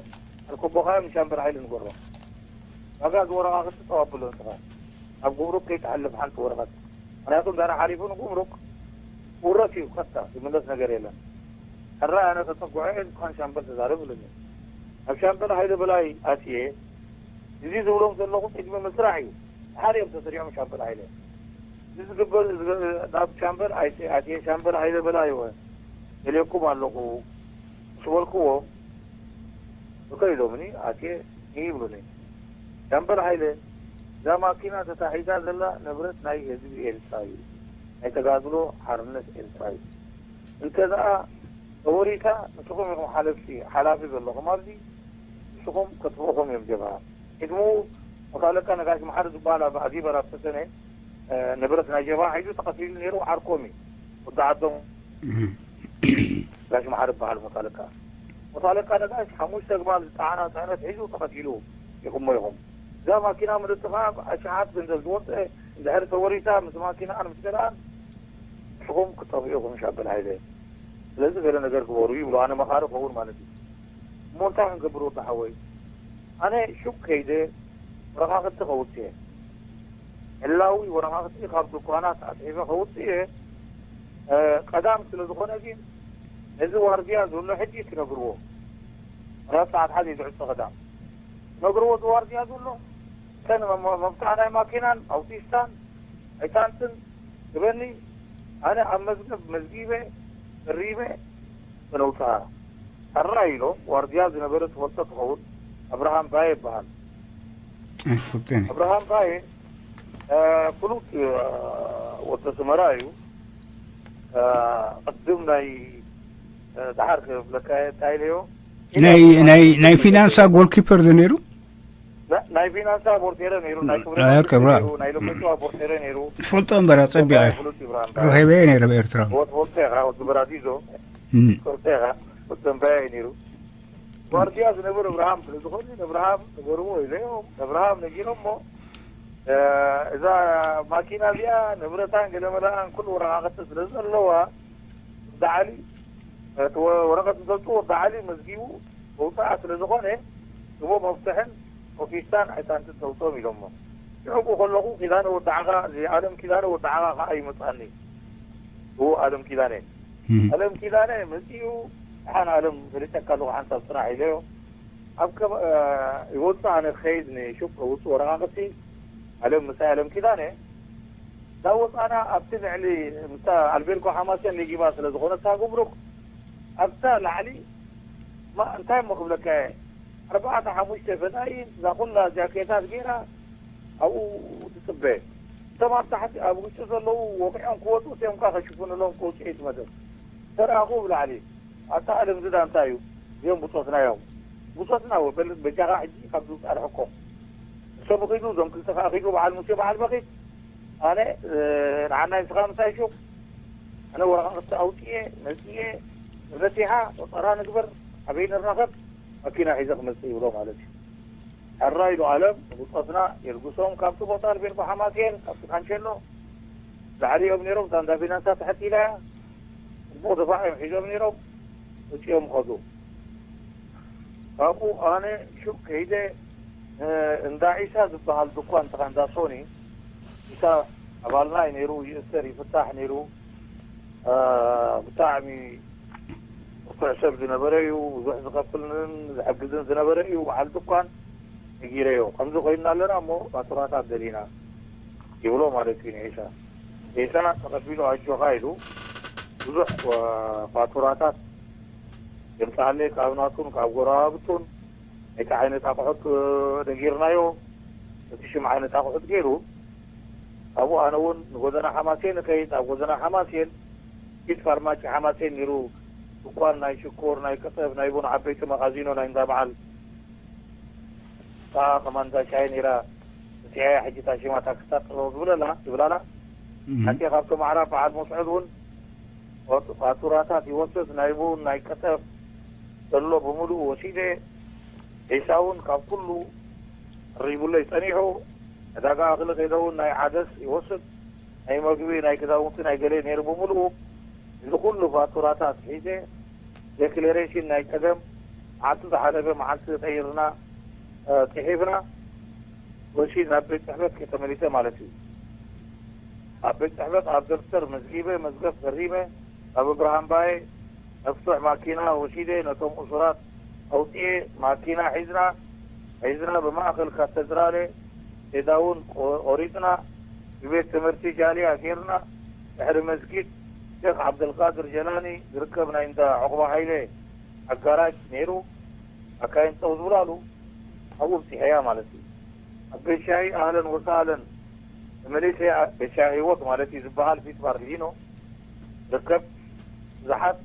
ኣልኮቦኻዮ ንሻምበል ሃይለ ንገሮ። ዋጋ ዝወረቓ ክትጠው ኣብሎ ንስኻ። ኣብ ጉምሩክ ከይትሓልፍ ሓንቲ ወረቐት። ምክንያቱ እንዳ ሓሊፉ ንጉምሩክ ውረት እዩ። ቀጥታ ዝምለስ ነገር የለን። ሕራይ ኣነ ተፀጉዐ እየ ንስኻን ሻምበል ተዛረብ ብለኒ። ኣብ ሻምበል ሃይለ በላይ ኣትየ እዚ ዝብሎም ዘለኹ ቅድሚ ምስራሕ እዩ። ሓደ እዮም ተሰሪዖም ሻምበል ሃይለ። እዚ ዝግበር ናብ ሻምበል ኣይተ ኣትየ ሻምበል ሃይለ በላይ እወ እልየኩም ኣለኹ ምስ በልክዎ እከ ኢሎምኒ ኣትየ ይብሉኒ። ሻምበል ሃይለ እዛ ማኪና ተታሒዛ ዘላ ንብረት ናይ ህዝቢ ኤርትራ እዩ። ናይ ተጋድሎ ሓርነት ኤርትራ እዩ። እንተ ደኣ ተወሪታ ንስኹም ኢኹም ሓለፍቲ ሓላፊ ዘለኹም ኣብዚ ንስኹም ከጥፍእኹም እዮም ጀብሃ። ቅድሙ መቶ ኣለቃ ነጋሽ መሓሪ ዝበሃል ኣብ ኣዚበር ኣብ ተሰነ ንብረት ናይ ጀብሃ ሒዙ ተቐቲሉ ነይሩ። ዓርኮም እዩ ወዲ ዓዶም ነጋሽ መሓሪ ዝበሃል መቶ ኣለቃ። መቶ ኣለቃ ነጋሽ ሓሙሽተ ግማል ዝፀዓና ፅዕነት ሒዙ ተቐቲሉ ኢኹሞ ኢኹም። እዛ ማኪና ምልእቲ ከዓ ብኣሽሓት ገንዘብ ዝወፀ እንድሕር ተወሪታ ምስ ማኪናኣን ምስ ገለኣን ንስኹም ክጠፍኡ ኢኹም ሻምበል ሃይለ። ስለዚ ገለ ነገር ግበሩ ይብሉ። ኣነ መኻሪ ኸውን ማለት እዩ። እሞ እንታይ ክንገብር ወዲ ሓወይ? ኣነ ሹቅ ከይደ ወረቓቕቲ ከውፅእ እየ። ዕላዊ ወረቓቕቲ ካብ ድኳናት ኣፅሒፈ ከውፅእ እየ። ቀዳም ስለ ዝኾነ ግን ነዚ ዋርድያ ዘሎ ሕጂ ትነግርዎ። ምክንያቱ ሰዓት ሓደ እዩ ዝዕፆ ቀዳም። ትነግርዎ እዚ ዋርድያ ዘሎ እተን መብትዓ ናይ ማኪናን ኣውቲስታን ኣይታንትን ክበኒ ኣነ ኣብ መዝገብ መዝጊበ ፈሪመ ከነውፅኣ። ሕራይ ኢሎም ዋርድያ ዝነበረ ትፈልጦ ትኸውን ኣብርሃም ባየ ይበሃል። ኣይፈልጥን። ኣብርሃም ባየ ፍሉጥ ወዲ ኣስመራ እዩ። ቅድም ናይ ድሓር ክብለካ እንታይ ኢለዮ ናይ ናይ ናይ ፊናንሳ ጎልኪፐር ዶ ነይሩ? ናይ ፊናንሳ ቦርቴረ ነይሩ። ናይ ክብረ ናይ ክብረ። ናይ ሎኮቹ ቦርቴረ ነይሩ። ትፈልጦ እምበር ኣጸቢቐ ፍሉጥ ይብራን ረኺበዮ ነይረ ብኤርትራ። ወት ፎልቴኻ ወት ብራዲዞ ፎልቴኻ ወት ተንባያ ነይሩ። ዋርድያ ዝነብር እብርሃም ስለ ዝኾነ እብርሃም ንገርዎ ኢለዮም እብርሃም ነጊሮሞ እዛ ማኪና እዚኣ ንብረታን ገለመለኣን ኩሉ ወረቃቅቲ ስለ ዘለዋ ወዲ ዓሊ እቲ ወረቀት እንተውፅኡ ወዲ ዓሊ መዝጊቡ መውፅኣ ስለ ዝኾነ እሞ መፍትሕን ኦፊስታን ኣይታንትን ተውፅኦም ኢሎሞ። ሽዑ ከለኹ ኪዳነ ወዲ ዓኻ ኣለም ኪዳነ ወዲ ዓኻ ከዓ ይመፅኣኒ። እዎ ኣለም ኪዳነ ኣለም ኪዳነ መፂኡ ሓን ኣለም ፈሊጠካ ኣለኹ ሓንሳብ ፅናሕ ኢለዮ። ኣብ ከባ ይወፅእ ኣነ ክኸይድ ንሹቅ ከውፅእ ወረቃቅቲ ኣለም ምሳይ ኣለም ኪዳነ እዛ ወፃና ኣብቲ ልዕሊ ምስ ኣልቤርጎ ሓማሴን ኔጊባ ስለ ዝኾነታ ጉምሩክ ኣብታ ላዕሊ ማ እንታይ እሞ ክብለካ እየ ኣርባዕተ ሓሙሽተ ፈዳይን እዛ ኩላ ጃኬታት ገይራ ኣብኡ ትፅበ እቶም ኣብ ታሕቲ ኣብ ውሽጢ ዘለዉ ወቂዖም ክወፁ እቲኦም ከዓ ከሽፍንሎም ክወፅኡ እዩ ትመደብ ተረኣኹ ብላዕሊ ኣታ ኣለም ዝዳ እንታይ እዩ እዚኦም ብፆትና እዮም ብፆትና በጃኻ ሕጂ ካብ ዝውፃእ ርሕቆም እሶም ኺዱ እዞም ክልተ ከዓ ኺዱ በዓል ሙሴ በዓል በኺት ኣነ ንዓናይ ንስኻ ምሳይ ሹቅ ኣነ ወረቃቅቲ ኣውፅኤ መፅኤ ንብረት ይሓ ቆፀራ ንግበር ኣበይ ንራኸብ መኪና ሒዘ ክመፅእ ይብሎ ማለት እዩ። ሕራይ ኢሉ ኣለም ንብፆትና የልግሶም ካብቲ ቦታ ኣልቤርጎ ሓማሴን ካብቲ ካንሸሎ ላዕሊ እዮም ነይሮም እታ እንዳ ፊናንሳ ትሕት ኢላ እያ ፅቡቅ ደፋዕ እዮም ሒዞም ነይሮም ወፂኦም ከዱ ካብኡ ኣነ ሹቅ ከይደ እንዳ ዒሳ ዝበሃል ድኳን ተኻ እንዳ ሶኒ ዒሳ ኣባልና እዩ ነይሩ ይእሰር ይፍታሕ ነይሩ ብጣዕሚ ብርቱዕ ሰብ ዝነበረ እዩ ብዙሕ ዝኸፍልን ዝሕግዝን ዝነበረ እዩ በዓል ድኳን ነጊረዮ። ከምዚ ኮይንና ኣለና እሞ ፋቱራታት ደሊና ይብሎ ማለት እዩ ንዒሳ። ዒሳ ተቐቢሉ ኣጆኻ ኢሉ ብዙሕ ፋቱራታት የምፅኣለይ ካብ ናቱን ካብ ጎረባብቱን። እቲ ዓይነት ኣቑሑት ነጊርናዮ። እቲ ሽም ዓይነት ኣቑሑት ገይሩ ኣብኡ ኣነ እውን ንጎደና ሓማሴን እኸይድ። ኣብ ጎደና ሓማሴን ፊት ፋርማሲ ሓማሴን ነይሩ ድኳን ናይ ሽኮር፣ ናይ ቀጠፍ፣ ናይ ቡን ዓበይቲ መኻዚኖ ናይ እንዳ በዓል ከዓ ከማን እዛ ሻሂ ነይራ። እቲኣ ሕጂ እታ ሽማ ታክስታት ጥበብ ዝብለላ ትብላላ ሓንቲ ካብቶም ኣዕራብ በዓል መስዑድ እውን ፋቱ- ፋቱራታት ይወስድ። ናይ ቡን ናይ ቀጠፍ ዘሎ ብምሉኡ ወሲደ። ዒሳ እውን ካብ ኩሉ ሪቡለይ ጸኒሑ። ዕዳጋ እኽሊ ከይደ እውን ናይ ዓደስ ይወስድ። ናይ መግቢ ናይ ክዳውንቲ ናይ ገለ ነይሩ ብምሉኡ እዚ ኩሉ ፋቱራታት ሒዘ ዴክሌሬሽን ናይ ቀደም መዓልቲ ዝሓለፈ መዓልቲ ቀይርና ፅሒፍና ወሲድ ናብ ቤት ፅሕፈት ከተመሊሰ ማለት እዩ። ኣብ ቤት ፅሕፈት ኣብ ደብተር መዝጊበ መዝገብ ፈሪመ ኣብ እብርሃም ባየ መፍቱሕ ማኪና ወሲደ ነቶም እሱራት ኣውፅኤ ማኪና ሒዝና ሒዝና ብማእኸል ካተድራለ ቴዳውን ቆሪፅና ብቤት ትምህርቲ ጃልያ ጌርና ድሕሪ መስጊድ ሼክ ዓብደልቃድር ጀላኒ ዝርከብ ናይ እንዳ ዑቕባ ሃይለ ኣጋራጅ ነይሩ ኣካይን ጠው ዝብላሉ ኣብኡ ብፂሐያ ማለት እዩ። ኣብ ቤት ሻሂ ኣህለን ወሳህለን ተመሊሰ። ቤት ሻሂ ህይወት ማለት እዩ ዝበሃል ፊት ባር ሊኖ ርከብ ብዙሓት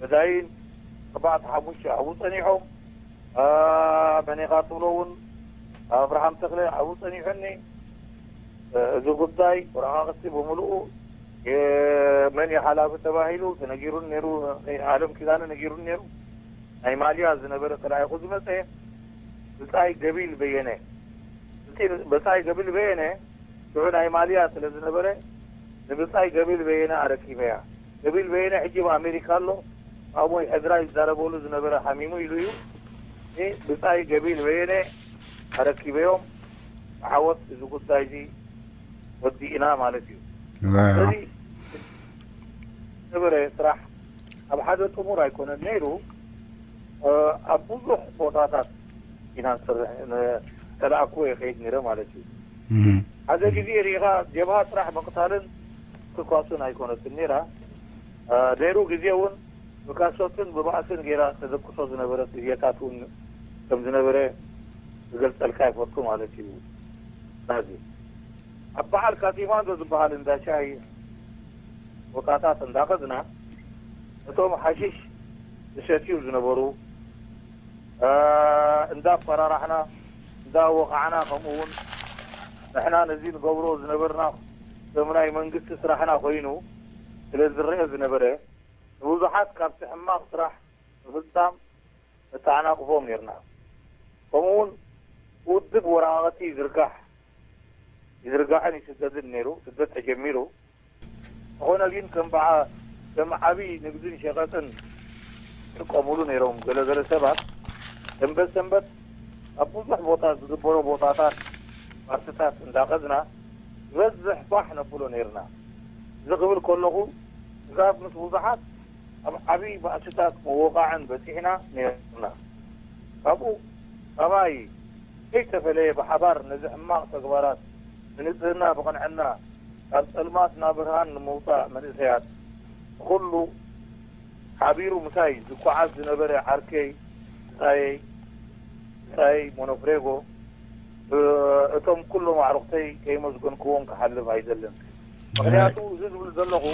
መዳይን ኣርባዕተ ሓሙሽተ ኣብኡ ፀኒሖም። መኔኻ ትብሎ እውን ኣብርሃም ተክለ ኣብኡ ፀኒሑኒ። እዚ ጉዳይ ወረቃቅቲ ብምልኡ መን እዩ ሓላፊ ተባሂሉ ተነጊሩን ነይሩ። ኣለም ኪዳነ ነጊሩን ነይሩ። ናይ ማልያ ዝነበረ ተላኢኹ ዝመፀ ብፃይ ገቢል በየነ። እቲ ብፃይ ገቢል በየነ ሽዑ ናይ ማልያ ስለ ዝነበረ ንብፃይ ገቢል በየነ ኣረኪበያ። ገቢል በየነ ሕጂ ኣብ ኣሜሪካ ኣሎ። ኣብኡ ሕድራ ይዛረበሉ ዝነበረ ሓሚሙ ኢሉ እዩ። ብፃይ ገቢል በየነ ኣረኪበዮም ብዓወት እዚ ጉዳይ እዚ ወዲእና ማለት እዩ። ስለዚ ነበረ ስራሕ ኣብ ሓደ ጥሙር ኣይኮነን ነይሩ። ኣብ ብዙሕ ቦታታት ኢና ንሰርሕ ተላኣክዎ ይኸይድ ነይረ ማለት እዩ። ሓደ ግዜ ርኢኻ ጀብሃ ስራሕ ምቕታልን ክኳሱን ኣይኮነትን ነይራ። ደይሩ ግዜ እውን ብካሶትን ብባእስን ገይራ ተደቅሶ ዝነበረት ግዜታት እውን ከም ዝነበረ ዝገልፀልካ ይፈቱ ማለት እዩ። ናዚ ኣብ በዓል ካቲማንዶ ዝበሃል እንዳ ሻሂ ቦታታት እንዳኸድና እቶም ሓሽሽ ዝሰትዩ ዝነበሩ እንዳፈራራሕና እንዳወቃዕና ከምኡ እውን ንሕና ነዚ ንገብሮ ዝነበርና ከም ናይ መንግስቲ ስራሕና ኮይኑ ስለ ዝረአ ዝነበረ ንብዙሓት ካብቲ ሕማቕ ስራሕ ምፍፃም ነተዓናቕፎም ነርና። ከምኡ እውን ብውድብ ወረቓቕቲ ይዝርጋሕ ይዝርጋሕን ይስደድን ነይሩ። ስደት ተጀሚሩ። ዝኾነ ግን ከም በዓ ከም ዓብዪ ንግድን ሸቐጥን ይጥቀሙሉ ነይሮም። ገለገለ ሰባት ሰንበት ሰንበት ኣብ ብዙሕ ቦታ ዝግበሮ ቦታታት ፓርትታት እንዳኸድና ዝበዝሕ ፋሕ ነብሎ ነይርና። እዚ ክብል ከለኹ ስጋብ ምስ ብዙሓት ኣብ ዓብዪ ባእስታት ምውቓዕን በፂሕና ነይርና። ካብኡ ካባይ ከይተፈለየ ብሓባር ነዚ ሕማቕ ተግባራት ብንፅህና ብቕንዕና ካብ ፀልማት ናብ ብርሃን ንምውፃእ መንእሰያት ንኹሉ ሓቢሩ ምሳይ ዝጓዓዝ ዝነበረ ዓርከይ ብፃየይ ብፃየይ ሞኖፍሬጎ እቶም ኩሎም ኣዕሩኽተይ ከይመስገንክዎም ክሓልፍ ኣይደልን። ምክንያቱ እዚ ዝብል ዘለኹ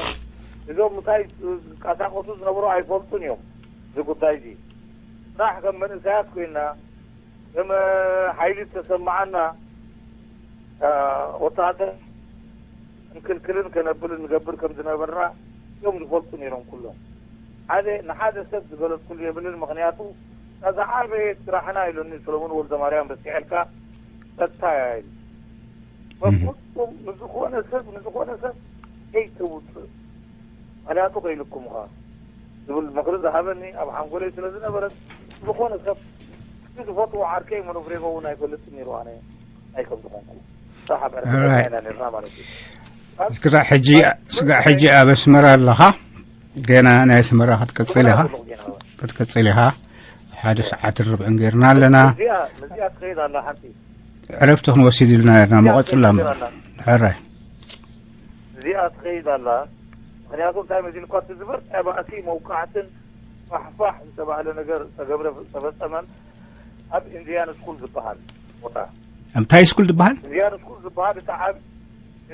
እዞም ምሳይ ዝንቀሳቀሱ ዝነበሩ ኣይፈልጡን እዮም። እዚ ጉዳይ እዚ ስራሕ ከም መንእሰያት ኮይና ከም ሓይሊ ዝተሰማዓና ወታደር ክንክልክልን ከነብልን ንገብር ከም ዝነበርና እዮም ዝፈልጡ ነይሮም ኩሎም። ሓደ ንሓደ ሰብ ዝገለፅኩሉ የብልን። ምክንያቱ እዛ ዝዓበየት ስራሕና ኢሉኒ ሰሎሞን ወልደማርያም ረሲዐልካ ጸጥታ እያ ኢሉ። በፍጹም ንዝኾነ ሰብ ንዝኾነ ሰብ ከይተውፅእ ምክንያቱ ከይልኩምኻ ዝብል ምኽሪ ዝሃበኒ ኣብ ሓንጎለይ ስለ ዝነበረት ዝኾነ ሰብ እቲ ዝፈትዎ ዓርከይ መኖፍሬጎ እውን ኣይፈልጥን ነይሩ ኣነ ናይ ከም ዝኾንኩ ስራሕ ኣብ ዕረፍቲ Alright. ኢና ነርና ማለት እዩ። እስክሳዕ ሕጂ እስክሳዕ ሕጂ ኣብ ኣስመራ ኣለኻ ገና ናይ ኣስመራ ክትቅጽል ኢኻ ኣለኹ ጌና ክትቅጽል ኢኻ ሓደ ሰዓት ርብዕን ጌርና ኣለና። እዚኣ እዚኣ ትኸይድ ኣላ ሓንቲ። ዕረፍቲ ክንወስድ ኢልና ርና እዚኣ መቐጽላ ትኸይድ ኣላ። ሕራይ። እዚኣ ትኸይድ ኣላ። ምክንያቱ እንታይ መሲልኳ፣ እቲ ዝበርትዐ ባእሲ መውቃዕትን ፋሕፋሕ ዝተባህለ ነገር ዝተገብረ ዝተፈጸመን ኣብ ኢንድያን ስኩል ዝበሃል ቦታ። ኣብ እንታይ ስኩል ዝበሃል? ኢንድያን ስኩል ዝበሃል፣ እቲ ዓብ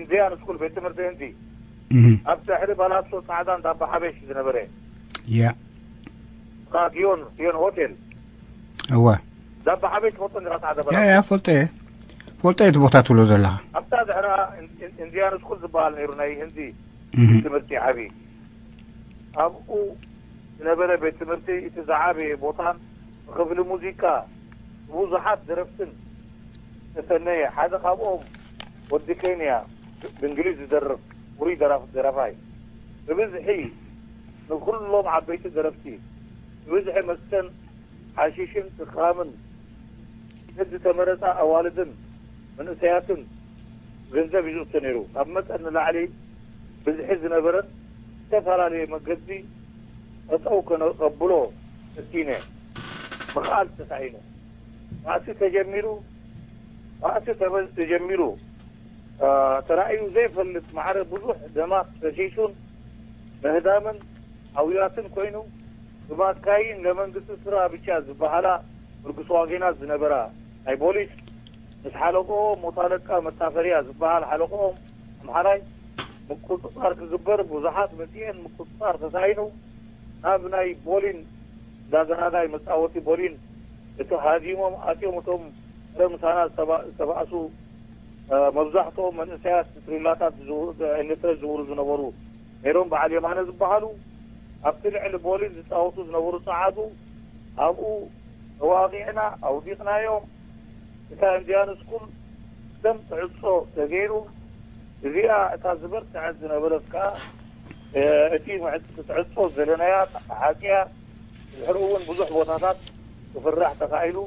ኢንድያን ስኩል፣ ቤት ትምህርቲ ህንዲ፣ እህ። ኣብ ድሕሪ ባላሶ ጻዕዳ እንዳ ኣባ ሓበሽ ዝነበረ። ያ። እታ ጊዮን ጊዮን ሆቴል። እወ። እንዳ ኣባ ሓበሽ ትፈልጦ እንዲኻ? ጻዕዳ ያ ባላሶ። ያ ፈልጠ እየ። ፈልጠ እየ እቲ ቦታ ትብሎ ዘለኻ። ኣብታ ድሕራ ኢን- ኢን- ኢንድያን ስኩል ዝበሃል ነይሩ ናይ ህንዲ እህ። ትምህርቲ ዓቢ። ኣብኡ ዝነበረ ቤት ትምህርቲ እቲ ዝዓበየ ቦታን ብክፍሊ ሙዚቃ ብብዙሓት ደረፍትን ዝተሰነየ፣ ሓደ ካብኦም ወዲ ኬንያ፣ ብእንግሊዝ ዝደርፍ ውሩይ ደራፍ- ደራፋይ፣ ብብዝሒ ንኩሎም ዓበይቲ ደረፍቲ ብብዝሒ መስተን ሓሺሽን ስኽራምን ነዚ ተመረጻ ኣዋልድን መንእሰያትን ገንዘብ ይዝእቶ ነይሩ። ካብ መጠን ንላዕሊ ብዝሒ ዝነበረን ዝተፈላለየ መገዲ ጠጠው ከነ- ከብሎ ፈቲነ። ምኽኣል ተሳኢኑ። ባእሲ ተጀሚሩ፣ ባእሲ ተበ- ተጀሚሩ፣ አ፣ ተራእዩ ዘይፈልጥ ማዕረ ብዙሕ ደማት ፈሲሱን ምህዳምን ኣውያትን ኮይኑ፣ ብማካይን ለመንግስቲ ስራ ብቻ ዝበሃላ ርግስ ዋጌናት ዝነበራ ናይ ቦሊስ ምስ ሓለቆኦም ሞታለቃ መታፈሪያ ዝበሃል ሓለቆኦም ኣምሓራይ ምቁጽጻር ክግበር ብዙሓት መጺኤን ምቁጽጻር ተሳኢኑ ናብ ናይ ቦሊን እንዳገናጋይ መጻወቲ ቦሊን እቲ ሃዲሞም ኣትዮም እቶም ጥረ ምሳና ዝተባ- ዝተባእሱ አ፣ መብዛሕትኦም መንእሰያት ትሪላታት ዝው- ኤሌክትሪክ ዝውሩ ዝነበሩ ነይሮም። በዓል የማነ ዝበሃሉ ኣብቲ ልዕሊ ቦሊን ዝጻወቱ ዝነበሩ ጸዓዱ ኣብኡ ተዋቒዕና ኣውዲቕናዮም። እታ ኢንድያን ስኩል ደም ትዕጾ ተገይሩ። እዚኣ እታ ዝበርትዐት ዝነበረት ከኣ እ፣ እቲ መዕጽ- ክትዕጾ ዝደለናያ ተዓጽያ። ድሕሪ እውን ብዙሕ ቦታታት ክፍራሕ ተኻኢሉ።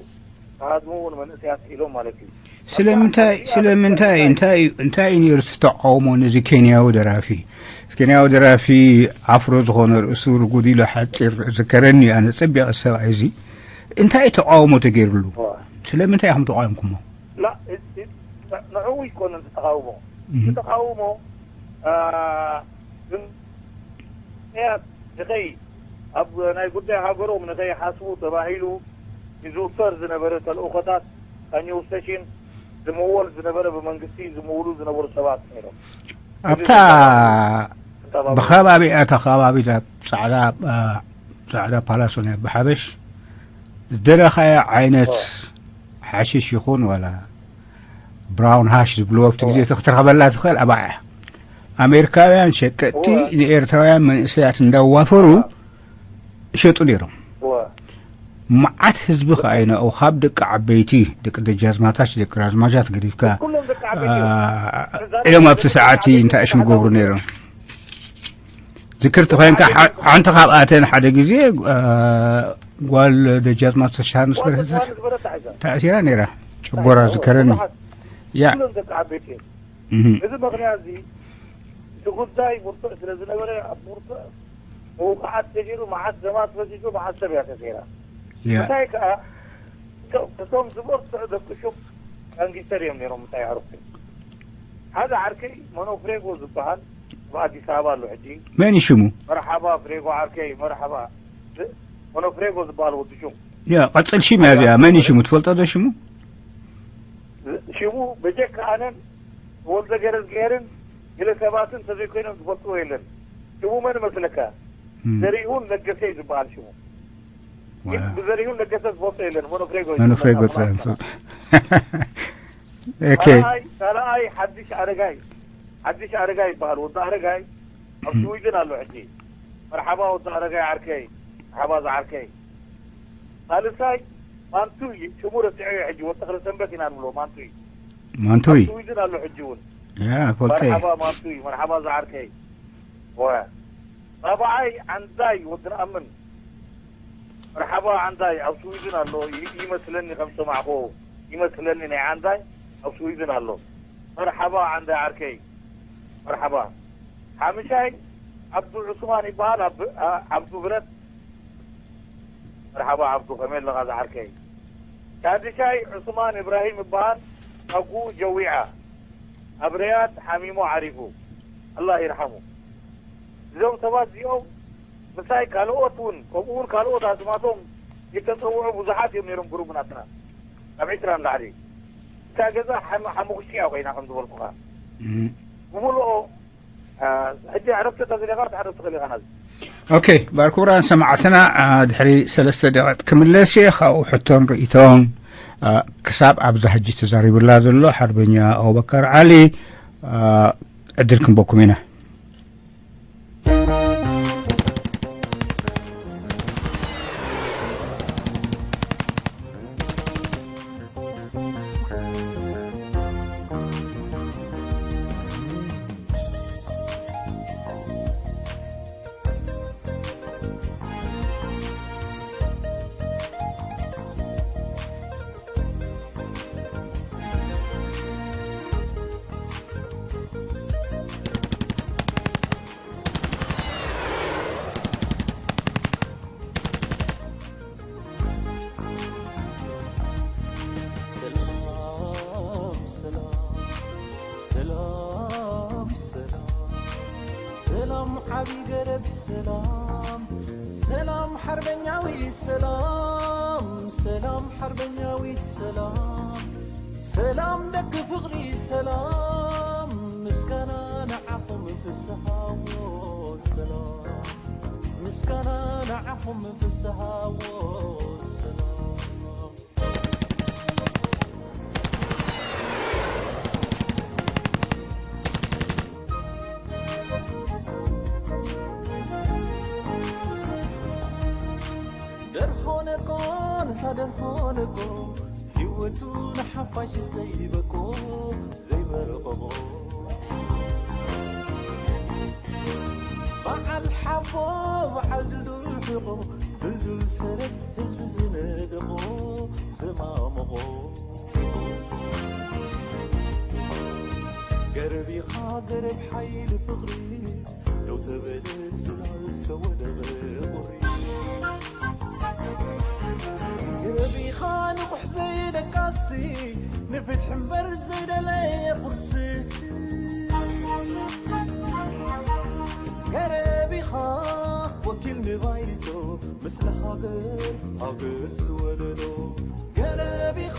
ክሃድሙ እውን መንእሰያት ኢሎም ማለት እዩ። ስለምንታይ ኣብታ ስለምንታይ እንታይ እንታይ እዩ ነይሩ እቲ ተቃውሞ ነዚ ኬንያዊ ደራፊ? ኬንያዊ ደራፊ ኣፍሮ ዝኾነ ርእሱ ርጉድ ኢሉ ሓጺር ዝከረኒ ኣነ ጸቢቐ ሰብኣይ እዚ እንታይ እዩ ተቃውሞ ተገይርሉ? እዋ። ስለምንታይ ኢኹም ተቃዊምኩሞ? ላ እ- እ- ንዕኡ ይኮነን ተቃውሞ እህ። ተቃውሞ አ፣ ግን እያ ንኸይ ኣብ ናይ ጉዳይ ሃገሮም ንኸይሓስቡ ተባሂሉ ይዝውተር ዝነበረ ተልእኾታት ካኛው ስቴሽን ዝምወል ዝነበረ ብመንግስቲ ዝምውሉ ዝነበሩ ሰባት ነይሮም። ኣብታ ብኸባቢኣ ተኸባቢታ ጻዕዳ ጻዕዳ ፓላሶ ናይ ብሓበሽ ዝደለኻዮ ዓይነት ሓሽሽ ይኹን ዋላ ብራውን ሃሽ ዝብልዎ ኣብቲ ግዜ ክትረኽበላ ትኽእል ኣብኣ እያ። ኣሜሪካውያን ሸቀጥቲ ንኤርትራውያን መንእሰያት እንዳዋፈሩ ይሸጡ ነይሮም። መዓት ህዝቢ ከኣ እዩ ናብኡ ካብ ደቂ ዓበይቲ ደቂ ደጃዝማታች ደቂ ራዝማጃት ገዲፍካ እዮም ኣብቲ ሰዓቲ እንታይ ሽም ገብሩ ነይሮም። ዝክርቲ ኮይንካ ሓንቲ ካብኣተን ሓደ ግዜ ጓል ደጃዝማች ተሻሃንስ በርሀ ተኣሲራ ነይራ። ጨጎራ ዝከረኒ ያ እዚ ምክንያት እዚ እቲ ጉዳይ ብርቱዕ ስለ ዝነበረ ኣብ ብርቱዕ መውቃዓት ተገይሩ መዓት ደማት ፈሲሱ መዓት ሰብ እያ ተሰይራ። ያ እንታይ ከዓ እቶም ዝበርትዑ ደቂ ሹቅ ጋንጊስተር እዮም ነይሮም። እንታይ ዓርኩ ሓደ ዓርከይ ሞኖፍሬጎ ዝበሃል ኣብ ኣዲስ ኣበባ ኣሎ ሕጂ። መን እዩ ሽሙ? መርሓባ ፍሬጎ ዓርከይ መርሓባ። ሞኖፍሬጎ ዝበሃል ወዲ ሹም። ያ ቀፅል ሽም እያ እዚኣ። መን እዩ ሽሙ? ትፈልጦ ዶ ሽሙ? ሽሙ በጀካ ኣነን ወልደ ገረዝግሄርን ገለ ሰባትን ተዘይኮይኖም ዝፈልጥዎ የለን። ሽሙ መን መስለካ? ዘሪሁን ለገሰ እዩ ዝበሃል ሽሙ። ግን ብዘሪሁን ለገሰ ዝፈልጦ የለን። ሞኖፍሬጎ እዩ ዝፈልጦ። ካልኣይ ሓድሽ ኣረጋይ፣ ሓድሽ ኣረጋይ ይበሃል። ወዲ ኣረጋይ ኣብ ስዊድን ኣሎ ሕጂ። መርሓባ ወዲ ኣረጋይ ዓርከይ፣ መርሓባ ዝዓርከይ። ሳልሳይ ማንቱይ ሽሙ ረሲዐዮ ሕጂ፣ ወዲ ተኽለ ሰንበት ኢና ንብሎ። ማንቱይ ማንቱይ ኣብ ስዊድን ኣሎ ሕጂ እውን። ያ ፈልጠ መርሓባ ማንቱይ፣ መርሓባ ዝዓርከይ። ወ ራብዓይ ዓንዳይ ወዲ ንኣምን። መርሓባ ዓንዳይ ኣብ ስዊድን ኣሎ ይ- ይመስለኒ ከም ሰማዕኮ ይመስለኒ ናይ ዓንዳይ ኣብ ስዊድን ኣሎ። መርሓባ ዓንዳይ ዓርከይ መርሓባ። ሓምሻይ ዓብዱ ዑስማን ይበሃል ኣብ አ- ዓብዱ ብረት። መርሓባ ዓብዱ፣ ከመይ ኣለኻ ዝዓርከይ? ሻድሻይ ዑስማን እብራሂም ይበሃል። ኣጉኡ ጀዊዓ ኣብ ርያድ ሓሚሙ ዓሪፉ። ኣላህ ይርሓሙ። እዞም ሰባት እዚኦም ምሳይ ካልኦት እውን፣ ከምኡ እውን ካልኦት ኣስማቶም ዝተጸውዑ ብዙሓት እዮም ነይሮም። ግሩብ ናትና ካብ ዕስራ ንላዕሊ። እታ ገዛ ሓመ-፣ ሓሙኽሽቲ እያ ኮይና ከም ዝበልኩኻ። እም። ብምልኦ፣ አ፣ ሕጂ ዕረፍቲ ተዘሊኻ፣ ዕረፍቲ ከሊኻ ናዚ። ኦኬ፣ ባር ክቡራን ሰማዕትና፣ አ፣ ድሕሪ ሰለስተ ደቂቕ ክምለስ እየ። ካብኡ ሕቶን ርእይቶን፣ አ፣ ክሳብ ኣብዛ ሕጂ ተዛሪቡላ ዘሎ ሓርበኛ ኣቡበከር ዓሊ፣ አ፣ ዕድል ክንበኩም ኢና። ሰላም፣ ሰላም፣ ሰላም፣ ሰላም፣ ሰላም፣ ዓቢ ገረብ ሰላም፣ ሰላም፣ ሓርበኛዊት ሰላም፣ ሰላም፣ ሓርበኛዊት ሰላም፣ ሰላም፣ ደቂ ፍቕሪ ሰላም፣ ምስጋና ንዓኹም ፍስሃዎ ሰላም፣ ምስጋና ንዓኹም ፍስሃዎ ሰላም። ደርሆ ነቆ፣ ንታ ደርሆ ነቆ፣ ህይወቱ ንሓፋሽ ዘይበቆ፣ ዘይበረቐቆ። በዓል ሓቦ፣ በዓል ድልዱል ሕቖ፣ ድልዱል ሰረት ህዝቢ ዝነደቖ፣ ዘማመቖ። ገረብ ኢኻ ገረብ ሓይሊ ፍቕሪ፣ ደው ተበለ ጽላል ተወደቐ ቁሪ። ገረብ ኢኻ ንቑሕ ዘይደቃሲ፣ ንፍትሒ እምበር ዘይደለየ ቁርሲ። ገረብ ኢኻ ወኪል ንባይቶ፣ ምስሊ ሃገር ሃገር ዝወለዶ። ገረብ ኢኻ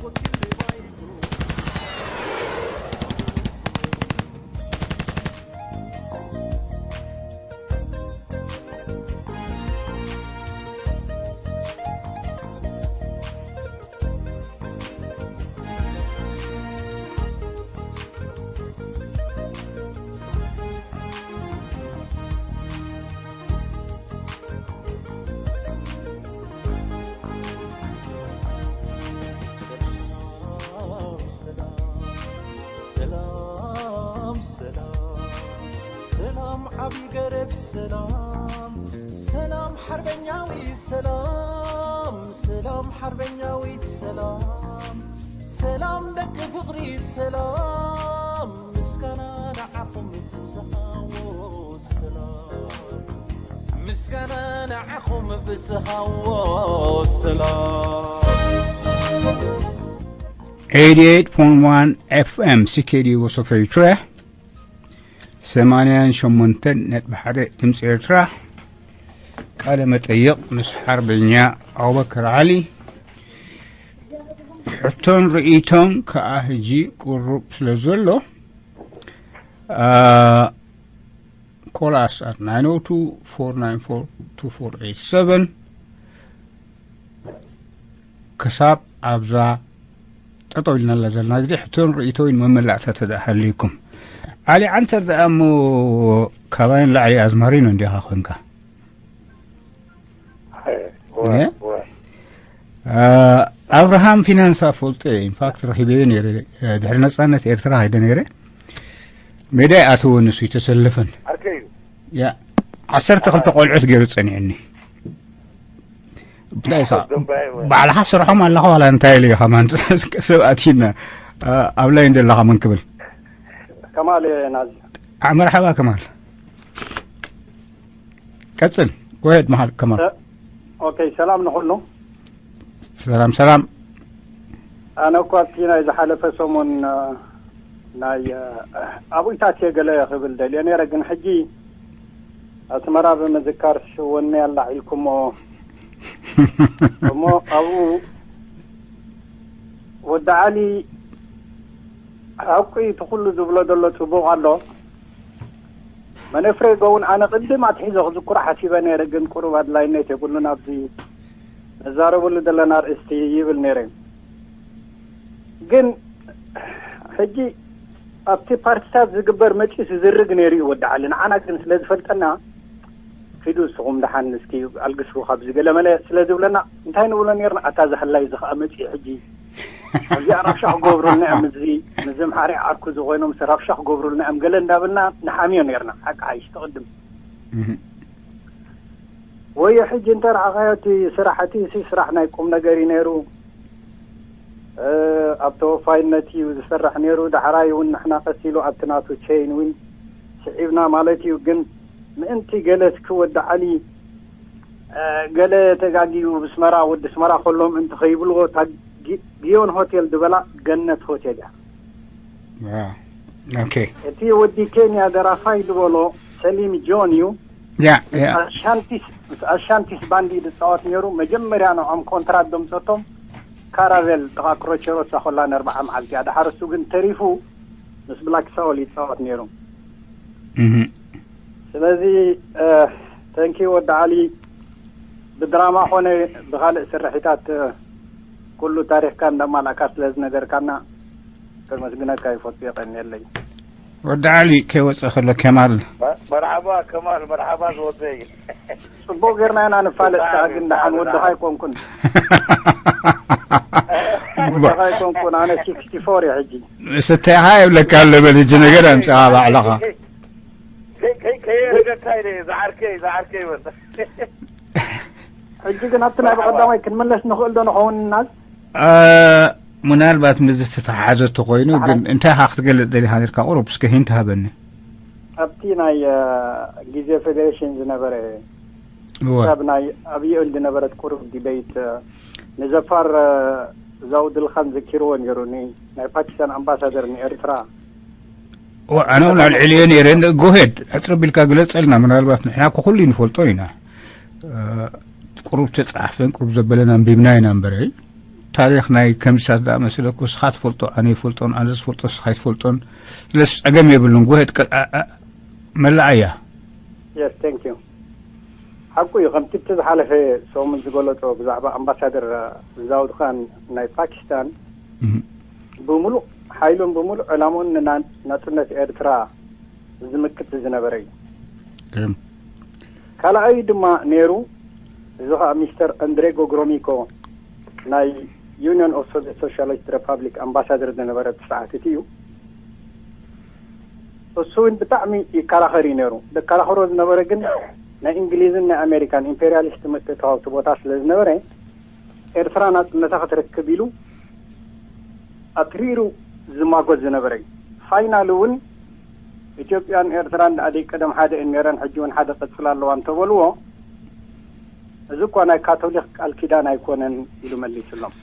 ወኪል ንባይቶ። ሰላም፣ ሰላም፣ ሰላም፣ ሰላም፣ ዓቢ ገረብ ሰላም፣ ሰላም፣ ሓርበኛዊ ሰላም፣ ሰላም፣ ሓርበኛዊት ሰላም፣ ሰላም፣ ደቂ ፍቕሪ ሰላም፣ ምስጋና ንዓኹም ፍስሃዎ ሰላም፣ ምስጋና ንዓኹም ፍስሃዎ ሰላም። ኤይትየይት ፖይንት ዋን ኤፍኤም ሲኬዲ ወሶፈ ኤርትራ፣ ሰማንያን ሸሞንተን ነጥቢ ሓደ ድምፂ ኤርትራ። ቃለ መጠይቕ ምስ ሓርበኛ ኣቡበከር ዓሊ። ሕቶን ርእይቶን ከኣ ሕጂ ቁሩብ ስለ ዘሎ፣ አ፣ call us at nine oh two, four nine four, two four eight seven። ክሳብ ኣብዛ ጠጠው ኢልናላ ዘለና ግዜ ሕቶን ርእይቶን መመላእታ ተደኣ ሃልይኩም። ዓሊ ዓንተር ደኣ እሞ ካባይ ንላዕሊ ኣዝማሪኖ እንዲኻ ኮንካ። እወ፣ እ? እወ። አ፣ ኣብርሃም ፊናንሳ ፈልጦ እየ። ኢንፋክት ረኺበዮ ነይረ። ድሕሪ ነጻነት ኤርትራ ከይደ ነይረ። ሜዳ ይኣተወ ንሱ ይተሰልፈን። ዓርከይ እዩ። ያ፣ ዓሰርተ ክልተ ቆልዑት ገይሩ ጸኒዕኒ። እንታይ ሳ-፣ ደምባይ እወ። ባዕልኻ ስርሖም ኣለኻ ዋላ እንታይ ኢለ ከማን ሰብ ኣቲና፣ አ፣ ኣብ ላይን ዘለኻ መን ክብል? ከማል እየ ናዚ። አ፣ መርሓባ ከማል። ቀጽል። ጎሄድ መሃል ከማል። እ፣ ኦኬ፣ ሰላም ንኹሉ። ሰላም ሰላም። ኣነ እኮ ኣብቲ ናይ ዝሓለፈ ሰሙን፣ እ፣ ናይ፣ እ፣ ኣብኡታት እየ ገለ ክብል ደልየ ነይረ፣ ግን ሕጂ ኣስመራ ብምዝካር ሽወነ ኣላዒልኩሞ። እሞ ኣብኡ ወዲ ዓሊ ሓቁ እቲ ኩሉ ዝብሎ ዘሎ ጽቡቕ ኣሎ። መነፍሬጎ እውን ኣነ ቅድም ኣትሒዞ ክዝክሮ ሓሲበ ነይረ፣ ግን ቁሩብ ኣድላይነት የብሉን ኣብዚ ነዛረበሉ ዘለና ኣርእስቲ ይብል ነይረ። ግን ሕጂ ኣብቲ ፓርቲታት ዝግበር መጺኡ ዝዝርግ ነይሩ እዩ ወዲ ዓሊ። ንዓና ግን ስለ ዝፈልጠና ኪዱ እስኹም ደሓን እስኪ ኣልግሱ ካብዚ ገለመለ ስለ ዝብለና እንታይ ንብሎ ነይርና? ኣታ ዝሃላይ እዚ ኸኣ መጺኡ ሕጂ ኣብዚኣ ራብሻ ክገብሩልና እዮም፣ እዚ ምስ ዘምሓሪ ዓርኩ ዝኾይኖም ራብሻ ክገብሩልና እዮም ገለ እንዳበልና ንሓምዮ ነይርና። ሓቂ ሓይሽ ትቕድም እህ። ወይ ሕጂ እንተ ረኣኻዮ እቲ ስራሕ፣ እቲ ሲ ስራሕ ናይ ቁም ነገር እዩ ነይሩ። እ፣ ኣብ ተወፋይነት እዩ ዝሰርሕ ነይሩ። ዳሕራይ እውን ንሕና ቀሲሉ ኣብቲ ናቱ ቸይን እውን ስዒብና ማለት እዩ። ግን ምእንቲ ገለ እስኪ ወዲ ዓሊ፣ እ፣ ገለ ተጋግዩ ብስመራ፣ ወዲ ስመራ ከሎ ምእንቲ ከይብልዎ፣ እታ ጊ-፣ ጊዮን ሆቴል ዝበላ ገነት ሆቴል እያ። ዋ፣ ኦኬ። እቲ ወዲ ኬንያ ደራፋይ ዝበሎ ሰሊም ጆን እዩ። ያ፣ ያ። ኣሻንቲስ፣ ምስ ኣሻንቲስ ባንድ እዩ ዝጻወት ነይሩ። መጀመርያ ንዖም ኮንትራት ዘምጸቶም ካራቬል ጥቓ ክሮቸሮሳ ኮላ ንኣርብዓ መዓልቲ እያ። ደሓር እሱ ግን ተሪፉ ምስ ብላክ ሳውል ይጻወት ነይሩ። እህ። ስለዚ፣ እ፣ ተንኪ ወዲ ዓሊ፣ ብድራማ ኾነ ብኻልእ ስርሒታት፣ እ፣ ኩሉ ታሪኽካ እንዳማላእካ ስለ ዝነገርካና ከመስግነካ ይፈቱ። የቐንየለይ። ወዲ ዓሊ ከይወፀ ከሎ ከማል። መ-፣ መርሓባ ከማል፣ መርሓባ ዝወደይ። ጽቡቕ ጌርና ኢና ንፋለጥ፣ ብጣዕሚ፣ ከዓ ግን ደሓን ብጣዕሚ፣ ወድኻ ብጣዕሚ። ኣይኮንኩን። ወድኻ ኣይኮንኩን፣ ኣነ ሲክስቲ ፎር እየ ሕጂ። ስተኻ የብለካ ኣሎ በል፣ ሕጂ ነገር ኣምጽኣ ባዕልኻ። ከይ-፣ ከይ-፣ ከየረገካ ኢለ፣ ዝዓርከይ፣ ዝዓርከይ በል። ሕጂ ግን ኣብቲ ናይ ብቐዳማይ ክንመለስ ንኽእል ዶ ንኸውን እናል? አ፣ ምናልባት ምስዚ ዝተተሓሓዘ ተኾይኑ፣ ግን እንታይ ኢኻ ክትገልጽ ደሊኻ ነርካ? ቁሩብ እስከ ሂንት ሃበኒ። ኣብቲ ናይ፣ አ፣ ግዜ ፌዴሬሽን ዝነበረ እወ። ክሳብ ናይ ኣብዮን ዝነበረት ቁሩብ ዲቤት፣ አ፣ ንዘፋር፣ አ፣ ዛውድልኻን ዘኪርዎ ነይሩ፣ ኒ-፣ ናይ ፓኪስታን ኣምባሳደር ንኤርትራ። እወ፣ ኣነ እውን ኣልዒልዮ ነይረ። ጎሄድ፣ ሕጽር ቢልካ ግለጸልና። ምናልባት ንሕና እኮ ኩሉ ንፈልጦ ኢና። እ፣ ቁሩብ ተጻሕፈን ቁሩብ ዘበለን ኣንቢብና ኢና እምበር፣ ታሪኽ ናይ ከምዚታት ዝኣመሰለ እኮ ንስኻ ትፈልጦ፣ ኣነ ይፈልጦን፣ ኣነ ዝፈልጦ ንስኻ ኣይትፈልጦን። ስለዚ ጸገም የብሉን። ጎሄድ፣ ቀ-፣ ኣ-፣ ኣ-፣ መላኣያ። Yes, thank you። ሓቁ እዩ፣ ከምቲ እቲ ዝሓለፈ ሰሙን ዝገለጾ ብዛዕባ ኣምባሳደር ዛውድ ኻን ናይ ፓኪስታን፣ እህ። ብምሉእ ሓይሉን ብምሉእ ዕላምኡን ንና-፣ ናጽነት ኤርትራ ዝምክት ዝነበረ እዩ። ግርም። ካልኣዩ ድማ ነይሩ፣ እዚ ኸኣ ሚስተር ኣንድሬጎ ግሮሚኮ ናይ ዩኒዮን ኦፍ ሶቪየት ሶሻሊስት ሪፓብሊክ ኣምባሳደር ዝነበረ እቲ ሰዓት እቲ እዩ። እሱ እውን ብጣዕሚ ይከራኸር እዩ ነይሩ። ዘከራኽሮ ዝነበረ ግን ናይ እንግሊዝን ናይ ኣሜሪካን ኢምፔሪያሊስት ምትእትታው እቲ ቦታ ስለ ዝነበረ፣ ኤርትራ ናጽነታ ክትረክብ ኢሉ ኣትሪሩ ዝማጎት ዝነበረ እዩ። ፋይናል እውን ኢትዮጵያን ኤርትራን ደኣ ደይ ቀደም ሓደ እየን ነይረን፣ ሕጂ እውን ሓደ ቀጽላ ኣለዋ እንተበልዎ፣ እዚ እኳ ናይ ካቶሊክ ቃል ኪዳን ኣይኮነን ኢሉ መሊሱሎም።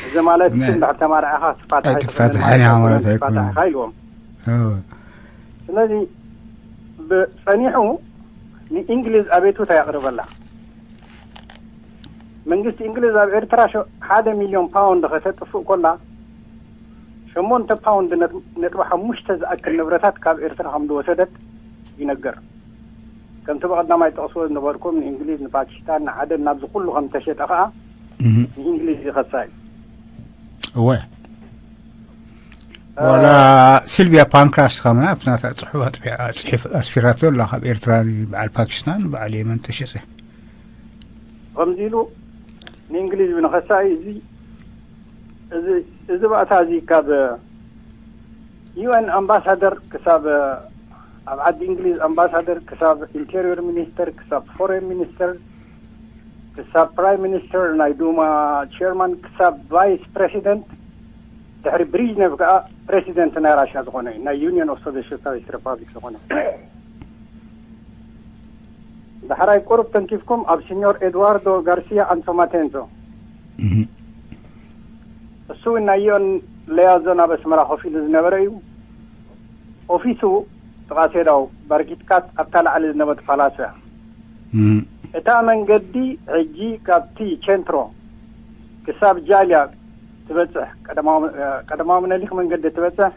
እዚ ማለት ግን ድሕር ተማርዕኻ ትፋታሕ ኣይትፋታሕን ኣይኮነን፣ ኢኻ ማለት ኣይኮነን። ትፋታሕ ኢኻ ኢልዎም። እዎ። ስለዚ ብጸኒሑ ንእንግሊዝ ኣቤቱታ የቕርበላ። መንግስቲ እንግሊዝ ኣብ ኤርትራ ሸ-፣ ሓደ ሚልዮን ፓውንድ ከተጥፍእ ኮላ፣ ሸሞንተ ፓውንድ ነት-፣ ነጥቢ ሓሙሽተ ዝኣክል ንብረታት ካብ ኤርትራ ከም ዝወሰደት ይነገር። ከምቲ ብቐዳማይ ጠቕስዎ ዝነበርኩም ንእንግሊዝ፣ ንፓኪስታን፣ ንዓደን ናብዚ ኩሉ ከም ተሸጠ ከኣ እህ። ንእንግሊዝ ይኸሳ እዩ። እወ። እ፣ ዋላ ሲልቪያ ፓንክራስ ከምና ኣብቲ ናታ ጽሑፍ ኣጽፊ-፣ ኣጽሒፍ-፣ ኣስፊራቶ ኣላ፣ ካብ ኤርትራ ንበዓል ፓኪስታን፣ በዓል የመን ተሸጸ። ከምዚ ኢሉ ንእንግሊዝ ንኸሳ እዩ። እዚ፣ እዚ፣ እዚ ባእታ እዚ ካብ ዩ ኤን ኣምባሳደር ክሳብ ኣብ ዓዲ እንግሊዝ ኣምባሳደር ክሳብ ኢንቴሪዮር ሚኒስተር ክሳብ ፎሬን ሚኒስተር ክሳብ ፕራይም ሚኒስተር ናይ ዱማ ቸርማን ክሳብ ቫይስ ፕሬሲደንት ድሕሪ ብሪዝነቭ ከዓ ፕሬሲደንት ናይ ራሽያ ዝኾነ እዩ፣ ናይ ዩኒየን ኦፍ ሶቪየት ሶሻሊስት ሪፓብሊክ ዝኾነ። ዳሕራይ ቁሩብ ተንኪፍኩም ኣብ ሲኞር ኤድዋርዶ ጋርሲያ ኣንቶማቴንዞ። እሱ እውን ናይ ዩኤን ለያዞን ኣብ ኣስመራ ኮፍ ኢሉ ዝነበረ እዩ። ኦፊሱ ጥቓ ሴዳው ባርጊትካት ኣብታ ላዕሊ ዝነበረት ፓላሶ እያ። እታ መንገዲ ሕጂ ካብቲ ቸንትሮ ክሳብ ጃልያ ትበጽሕ፣ ቀደማዊ ምኒልክ መንገዲ ትበጽሕ፣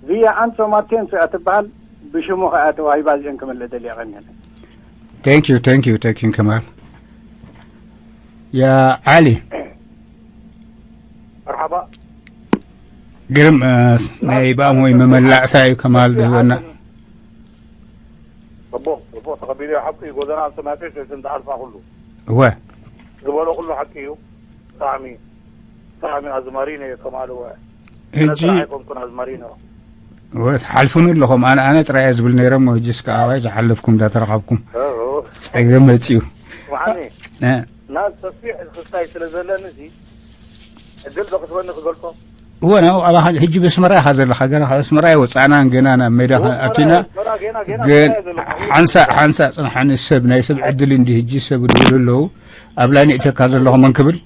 ቪያ ኣንሶ ማቴንሶ እያ ትበሃል። ብሽሙ ከኣ ተዋሂባ እዚአን ክምልእ ደልየ ቀኒለ። Thank you, thank you, thank you, Kamal. يا علي. مرحبا. قرم آه، ناي بقى مهم من لا ساي كمال ده ونا. ጽቡቕ ጽቡቕ ተቐቢሉ ሓቂ ጎደና ኣልተርናቲቭ ስቴሽን ዝሓልፋ ኩሉ هو ዝበሎ ኩሉ ሓቂ እዩ። ብጣዕሚ ብጣዕሚ ኣዝማሪኖ እየ ከማልወ ሕጂ ኣይኮንኩን ኣዝማሪኖ ወ- ሓልፉኒ ኣለኹም ኣነ ኣነ ጥራይ እየ ዝብል ነይረ እሞ ሕጂ እስከ ኣባይ ዝሓለፍኩም እንዳተረኸብኩም ጸገም መፅዩ መዓኒ እ፣ ናብ ሰፊሕ ክስታይ ስለ ዘለኒ ሲ ዕድል ዶ ክትበኒ ክገልጾ እወ ናው ኣብ ሕጂ በስመራ ኢኻ ዘለኻ ገና ካብ ኣስመራ ኣይወፃእናን ገና ናብ ሜዳ ኣቲና ገና ገና ገና ግን ክስታይ ዘለኹ ሓንሳእ ሓንሳእ ፅንሓኒ ሰብ ናይ ሰብ ዕድል እንዲ ሕጂ ሰብ ድውሉ ኣለዉ ኣብ ላይ ንእተካ ዘለኹ መን ክብል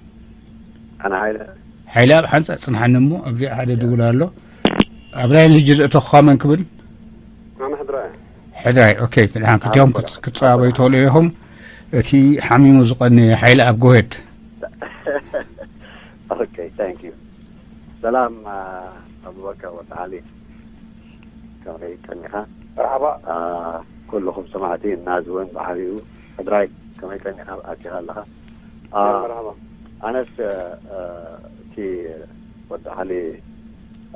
ኣነ ሓይለ ሓይለ ኣብ ሓንሳእ ፅንሓኒ እሞ ኣብዚኣ ሓደ ድውል ኣሎ ኣብ ላይ ሕጂ ዘእተኹኻ መን ክብል ኣነ ሕድራ ሕድራይ ኦኬ ክድሓን ክልቲኦም ክት- ክትፀባበዩ ትኽእሉ ኢኹም እቲ ሓሚሙ ዝቐኒ ሓይለ ኣብ ጎሄድ ኦኬ ታንክ ዩ ሰላም ኣቡበከር ወተዓሊ ከመይ ቀኒኻ መርሓባ ኩልኹም ሰማዕቲ እናዚ እውን ብዓብኡ ሕድራይ ከመይ ቀኒኻ ኣቲኻ ኣለኻ መርሓባ ኣነስ እቲ ወዲ ዓሊ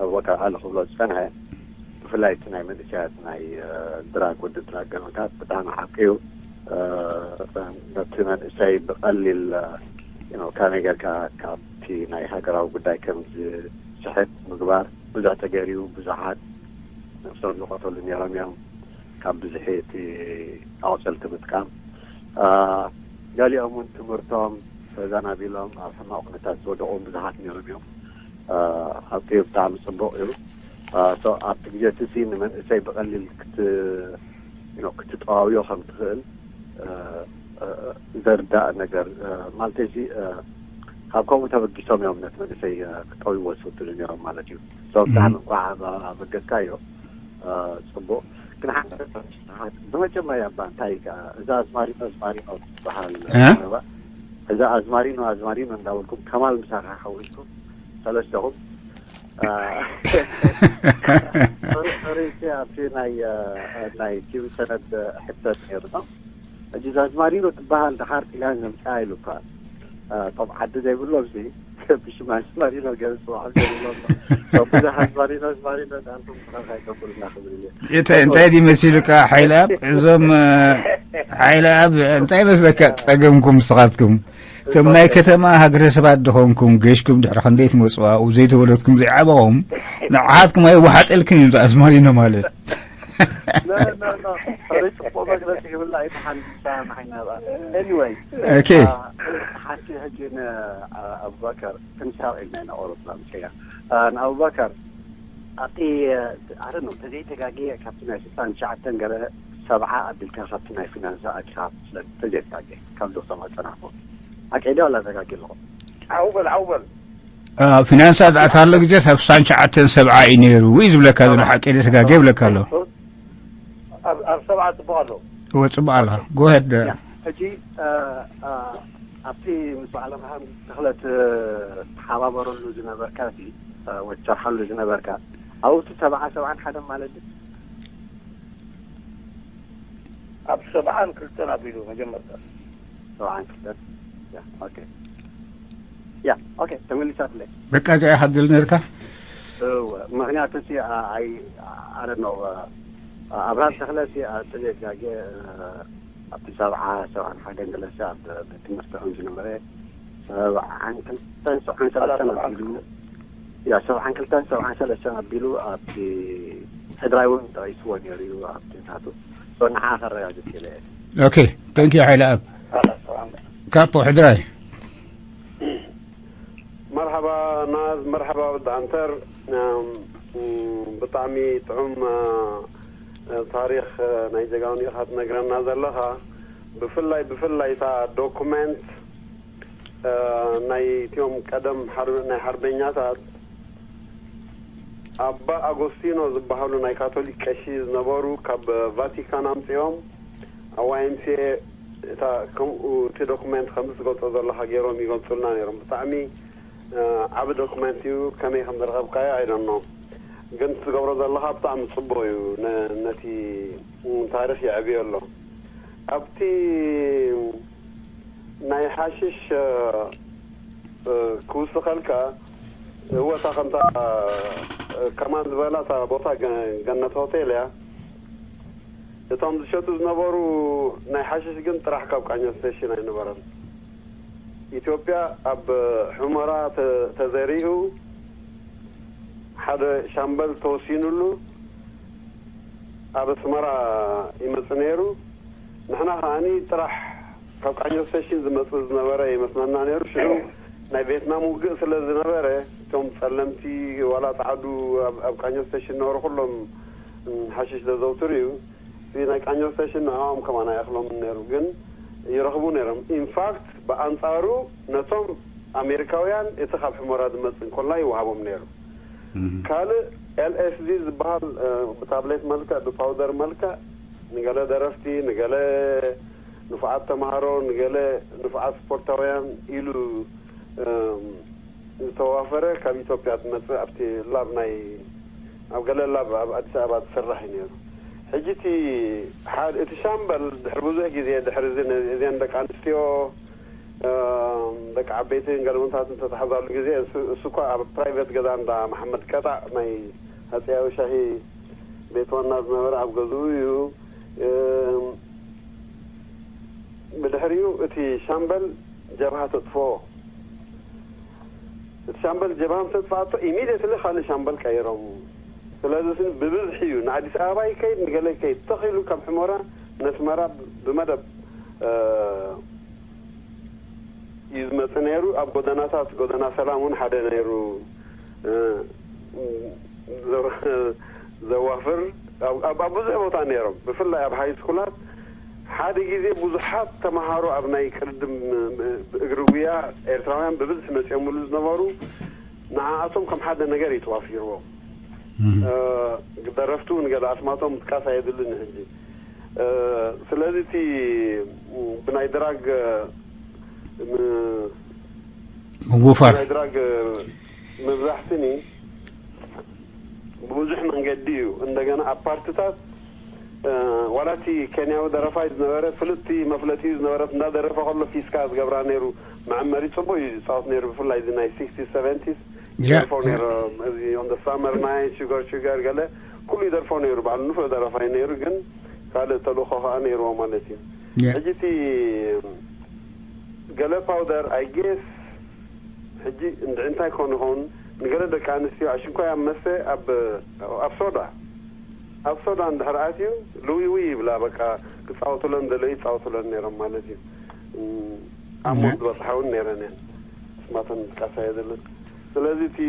ኣቡበከር ዓሊ ክብሎ ዝፀንሐ ብፍላይ እቲ ናይ መንእሰያት ናይ ድራግ ወዲ ድራግ ገመታት ብጣዕሚ ሓቂ እዩ ነቲ መንእሰይ ብቐሊል ካመይ ጌርካ ካብቲ ናይ ሃገራዊ ጉዳይ ከም ዝስሕት ምግባር ብዙሕ ተገይሩ ብዙሓት ነብሶም ዝቐተሉ ነይሮም እዮም ካብ ብዝሒ እቲ ኣቑፅልቲ ምጥቃም ገሊኦም እውን ትምህርቶም ተዘናቢሎም ኣብ ሕማቕ ኩነታት ዝወደቑ እውን ብዙሓት ነይሮም እዮም ሓቂ ብጣዕሚ ፅቡቕ እዩ ኣብቲ ግዜ እቲ ሲ ንመንእሰይ ብቐሊል ክትጠዋውዮ ከም ትኽእል ዘርዳእ ነገር ማለት ሲ ካብ ከምኡ ተበጊሶም እዮም ነቲ መንእሰይ ክጠውይዎ ዝፍትኑ ነይሮም ማለት እዩ እዞም ብጣዕሚ እንኳዕ ኣበገስካዮ ፅቡቕ ግን ሓደ ብመጀመርያ እባ እንታይ ከዓ እዛ ኣዝማሪኖ ኣዝማሪኖ ትበሃል እዛ ኣዝማሪኖ ኣዝማሪኖ እንዳበልኩም ከማል ምሳኻ ሓዊስኩም ሰለስተኹም ሪሲ ኣብቲ ናይ ናይ ቲቪ ሰነድ ሕተት ነይሩ ነው ሕጂ እዛ ኣዝማሪኖ ትበሃል ደሓር ጥልያን ዘምፅኣ ኢሉ እኳ ቶም ዓዲ ዘይብሎም ሲ ብሽም ኣዝማሪኖ ገለ ፅዋዕ ዘይብሎም ብዙሕ ኣዝማሪኖ ኣዝማሪኖ ዳንኩም ብኸልካ ይገብሩና ክብል እየ እንታይ እንታይ ድዩ መሲሉካ ሓይለ ኣብ እዞም ሓይለ ኣብ እንታይ መስለካ ፀገምኩም ንስኻትኩም እቶም ናይ ከተማ ሃገረ ሰባት ድኾንኩም ገሽኩም ድሕሪ ክንደይ ትመፅኡ ኣብኡ ዘይተወለድኩም ዘይዓበኹም ንዓኻትኩም ኣይወሓጠልክን እዩ ኣዝማሪኖ ማለት ሪ ፅቡቅ መግለፂ ክብላ ኣይተሓንሳ ንዓይና ኣብኣ anyway Okay. ሓንቲ ሕጂ ንኣብባከር ክንሳብ ኢልና ኢና ኦሮፕላ ምሸያ ንኣብባከር ኣብቲ ኣረ ነው ተዘይተጋጊየ ካብቲ ናይ ስልሳን ትሽዓተን ገለ ሰብዓ ኣቢልካ ካብቲ ናይ ፊናንሳ ኣዲስ ኣበባ ስለ ተዘይተጋጊየ ካብ ዶክተር ኣፀናሕኩ ሓቂ ዲ ኣላ ተጋጊ ኣለኹ ዓውበል ዓውበል ፊናንሳ ዝኣትሃሎ ግዜ ካብ ስሳን ትሽዓተን ሰብዓ እዩ ነይሩ እዩ ዝብለካ ዘሎ ሓቂ ዶ ተጋጊየ ይብለካ ኣሎ ኣብ ሰብዓ ፅቡቅ ኣሎ እወ ፅቡቅ ኣላ ጎሄድ ሕጂ ኣብቲ ምስ በዓል ኣብርሃም ተኽለ ትሓባበረሉ ዝነበርካ እቲ ወይ ትሰርሓሉ ዝነበርካ ኣብኡ እቲ ሰብዓ ሰብዓን ሓደን ማለት ድዩ ኣብ ሰብዓን ክልተን ኣቢሉ መጀመርታ ሰብዓን ክልተን ያ ኦኬ ያ ኦኬ ተመሊሳትለይ በቃ እዚኣ ኢኻ ትደሊ ነርካ እወ ምክንያቱ እቲ ኣይ ኣረ ነው ኣብርሃም ተኽለ እቲ ኣብ ጥልየ ጋጌ ኣብቲ ሰብዓ ሰብዓን ሓደን ገለሲ ኣብ ቤት ትምህርቲ ከም ዝነበረ ሰብዓን ክልተን ሰብዓን ሰለስተን ኣቢሉ ያ ሰብዓን ክልተን ሰብዓን ሰለስተን ኣቢሉ ኣብቲ ሕድራይ እውን ጠቂስዎ ነይሩ እዩ ኣብቲ ናቱ ንዓ ከረጋግፅ ኢለ ኦኬ ተንኪ ሓይለ ኣብ ካፖ ሕድራይ መርሓባ ናዝ መርሓባ ወዲ ኣንተር ብጣዕሚ ጥዑም ታሪኽ ናይ ጀጋኑ ኢኻ ትነግረና ዘለኻ ብፍላይ ብፍላይ እታ ዶኩመንት ናይቲኦም ቀደም ናይ ሓርበኛታት ኣባ ኣጎስቲኖ ዝበሃሉ ናይ ካቶሊክ ቀሺ ዝነበሩ ካብ ቫቲካን ኣምፅኦም ኣብ ዋይምሲኤ እታ ከምኡ እቲ ዶኩመንት ከምዚ ዝገልፆ ዘለካ ገይሮም ይገልፁልና ነይሮም። ብጣዕሚ ዓብ ዶኩመንት እዩ። ከመይ ከም ዝረኸብካዮ ኣይደኖ፣ ግን ትገብሮ ዘለካ ብጣዕሚ ፅቡቅ እዩ። ነቲ ታሪክ የዕብዮ ኣሎ። ኣብቲ ናይ ሓሽሽ ክውስኸልካ እወታ ከምታ ከማን ዝበላ እታ ቦታ ገነት ሆቴል እያ። እቶም ዝሸጡ ዝነበሩ ናይ ሓሽሽ ግን ጥራሕ ካብ ቃኘው ስቴሽን ኣይነበረን። ኢትዮጵያ ኣብ ሑመራ ተዘሪኡ ሓደ ሻምበል ተወሲኑሉ ኣብ ኣስመራ ይመጽእ ነይሩ። ንሕና ከዓኒ ጥራሕ ካብ ቃኘው ስቴሽን ዝመጽእ ዝነበረ ይመስለና ነይሩ። ሽዑ ናይ ቬትናም ውግእ ስለ ዝነበረ እቶም ጸለምቲ ዋላ ጻዕዱ ኣብ ቃኘው ስቴሽን ነበሩ ኩሎም ሓሽሽ ዘዘውትሩ እዩ። ናይ ቃኘው ስቴሽን ንዕኦም ከማን ኣይኣኽሎምን ነይሩ፣ ግን ይረኽቡ ነይሮም። ኢንፋክት ብኣንጻሩ ነቶም ኣሜሪካውያን እቲ ካብ ሕሞራ ዝመጽእ እንኮላ ይወሃቦም ነይሩ። ካልእ ኤልኤስዲ ዝበሃል ብታብሌት መልክዕ ብፓውደር መልክዕ ንገለ ደረፍቲ፣ ንገለ ንፉዓት ተምሃሮ፣ ንገለ ንፉዓት ስፖርታውያን ኢሉ ዝተዋፈረ ካብ ኢትዮጵያ ዝመጽእ ኣብቲ ላብ ናይ ኣብ ገለ ላብ ኣብ ኣዲስ ኣበባ ዝስራሕ እዩ ነይሩ። ሕጂ እቲ ሓደ እቲ ሻምበል ድሕሪ ብዙሕ ግዜ ድሕሪ እዚ እዚአን ደቂ ኣንስትዮ ደቂ ዓበይትን ገለመንታትን ዝተታሕዛሉ ግዜ እሱ እኳ ኣብ ፕራይቬት ገዛ እንዳ መሓመድ ቀጣዕ ናይ ሃፀያዊ ሻሂ ቤት ዋና ዝነበረ ኣብ ገዝኡ እዩ። ብድሕሪኡ እቲ ሻምበል ጀብሃ ተጥፍኦ። እቲ ሻምበል ጀብሃ ምስ ኣጥፍኣቶ ኢሚድየትሊ ካልእ ሻምበል ቀይሮም። ስለዚ ስን ብብዝሒ እዩ ንኣዲስ ኣበባ ይከይድ ንገለ ይከይድ ተኺሉ ካብ ሕሞራ ነስመራ ብመደብ እዩ ዝመጽእ ነይሩ። ኣብ ጎደናታት ጎደና ሰላም እውን ሓደ ነይሩ። ዘዋፍር ኣብ ብዙሕ ቦታ ነይሮም። ብፍላይ ኣብ ሃይ ስኩላት ሓደ ግዜ ብዙሓት ተምሃሮ ኣብ ናይ ቅድድም እግሪ ጉያ ኤርትራውያን ብብዝሒ መፅኦምሉ ዝነበሩ ንዓኣቶም ከም ሓደ ነገር እዩ ተዋፊርዎም። ደረፍቲ እውን ገለ ኣስማቶም ምጥቃስ ኣየድልን ሕጂ። ስለዚ እቲ ብናይ ድራግ ምውፋር ናይ ድራግ ምብዛሕትኒ ብብዙሕ መንገዲ እዩ። እንደገና ኣብ ፓርትታት ዋላ እቲ ኬንያዊ ደረፋይ ዝነበረ ፍልጥቲ መፍለጢ ዝነበረት እንዳደረፈ ከሎ ፊስካ ዝገብራ ነይሩ። መዐመሪ ፅቡቅ እዩ ዝፃወት ነይሩ። ብፍላይ እዚ ናይ ሲክስቲስ ሰቨንቲስ ይደርፎ ነይሩ። እዚ on the summer night sugar sugar ገለ ኩሉ ይደርፎ ነይሩ። በዓሉ ንፉዕ ደረፋይ ነይሩ፣ ግን ካልእ ተልእኾ ከዓ ነይርዎ ማለት እዩ። ሕጂ እቲ ገለ powder I guess ሕጂ እንድዒ እንታይ ኮን ይኸውን ንገለ ደቂ ኣንስትዮ ኣሽንኳይ ኣብ መስተ ኣብ ኣብ ሶዳ ኣብ ሶዳ እንድሕር ኣትዩ ልውይውይ ይብላ። በቃ ክፃወቱለን ደለዩ ይፃወቱለን ነይሮም ማለት እዩ። ኣብ ሞት ዝበፅሓ እውን ነይረን እየን። ስማተን ምጥቃስ ኣየድልን። ስለዚ እቲ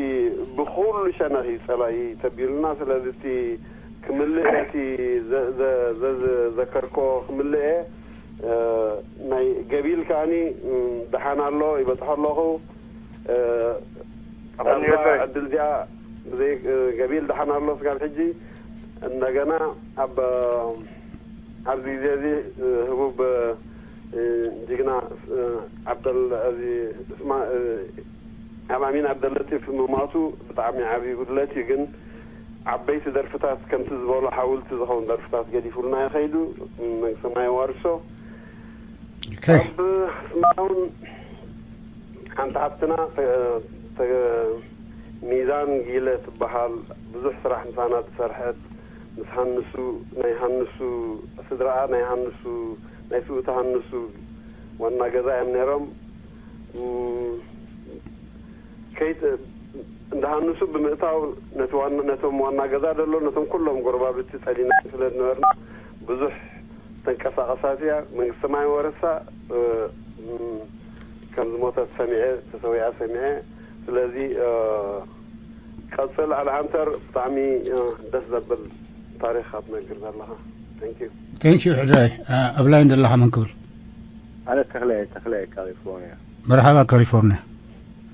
ብኩሉ ሸነኽ እዩ ፀላኢ ተቢሉና። ስለዚ እቲ ክምልእ እቲ ዘዘዘዘከርኮ ክምልእ ናይ ገቢል ከዓኒ ደሓን ኣሎ ይበፅሖ ኣለኹ። ዕድል እዚኣ ብዘይ ገቢል ደሓን ኣሎ ስጋብ ሕጂ እንደገና ኣብ ኣብዚ ግዜ እዚ ህቡብ ጅግና ዓብደል እዚ እስማ ኣብ ኣሚን ዓብደለጢፍ ምማቱ ብጣዕሚ ዓብዪ ጉድለት እዩ። ግን ዓበይቲ ደርፍታት ከምቲ ዝበሎ ሓውልቲ ዝኸውን ደርፍታት ገዲፉልና ይኸይዱ። መንግስቲ ሰማይ ዋርሶ። ኣብ ስማውን ሓንቲ ሓፍትና ሚዛን ጊለ ትበሃል ብዙሕ ስራሕ ምሳና ዝሰርሐት ምስ ሃንሱ ናይ ሃንሱ ስድራኣ ናይ ሃንሱ ናይ ስውእቲ ሃንሱ ዋና ገዛ እዮም ነይሮም። ከይት እንዳ ሃንሱ ብምእታው ነቶም ዋና ገዛ ደሎ ነቶም ኩሎም ጎረባብቲ ፀሊና ስለ ዝነበርና ብዙሕ ተንቀሳቐሳት እያ። መንግስቲ ማይ ወረሳ ከም ዝሞተት ሰሚዐ ተሰዊኣ ሰሚዐ። ስለዚ ቀፅል ኣልዓንተር ብጣዕሚ ደስ ዘብል ታሪክ ካብ ትነግር ዘለካ። Thank you። Thank you ሕድራይ። ኣብ ላይን ዘለካ መን ክብል? ኣነ ተኽለ ተኽለ ካሊፎርኒያ። መርሓባ ካሊፎርኒያ።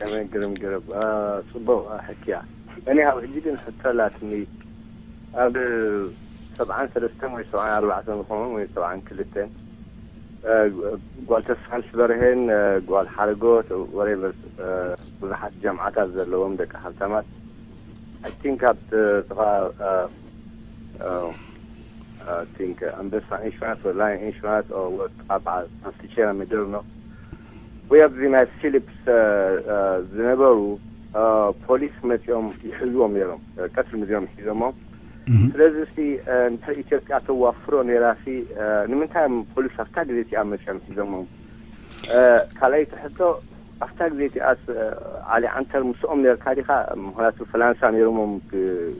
ከመይ ግርም ግርም። አ፣ ጽቡቕ፣ አ፣ ሕክያ። እኔ ኣብ ሕጂ ግን ሕቶ ኣላትኒ። ኣብ ሰብዓን ሰለስተን ወይ ሰብዓን ኣርባዕተን ዝኾኑ ወይ ሰብዓን ክልተን፣ አ፣ ጓል ተስፋንስ በርሄን፣ አ፣ ጓል ሓረጎት፣ ወሬቨር፣ አ፣ ብዙሓት ጀምዓታት ዘለዎም ደቂ ሃብታማት፣ I think ኣብ ጥቓ፣ አ፣ አ፣ I think ኣንበሳ ኢንሹራንስ ወይ ላይን ኢንሹራንስ፣ ኦ፣ ወ-፣ ኣብ፣ ኣብ ፓስቲቸራ ሜደርኖ ወይ ኣብዚ ናይ ፊሊፕስ፣ አ፣ አ፣ ዝነበሩ፣ አ፣ ፖሊስ መጺኦም ይሕዝዎም ነይሮም። አ፣ ቀትሪ መጺኦም ሒዞሞም። እህ። ስለዚ እስቲ፣ አ፣ እንተ ኢትዮጵያ ተዋፍሮ ነይራሲ፣ አ፣ ንምንታይ እዮም ፖሊስ ኣብታ ግዜ እቲኣ መጺኦም ሒዞሞም? አ፣ ካልኣይቲ ሕቶ፣ ኣብታ ግዜ እቲኣስ፣ አ፣ ዓሊ ዓንተር ምስኦም ነርካ ዲኻ? ምኽንያቱ ፈላንሳ ነይሮሞም፣ ግ-፣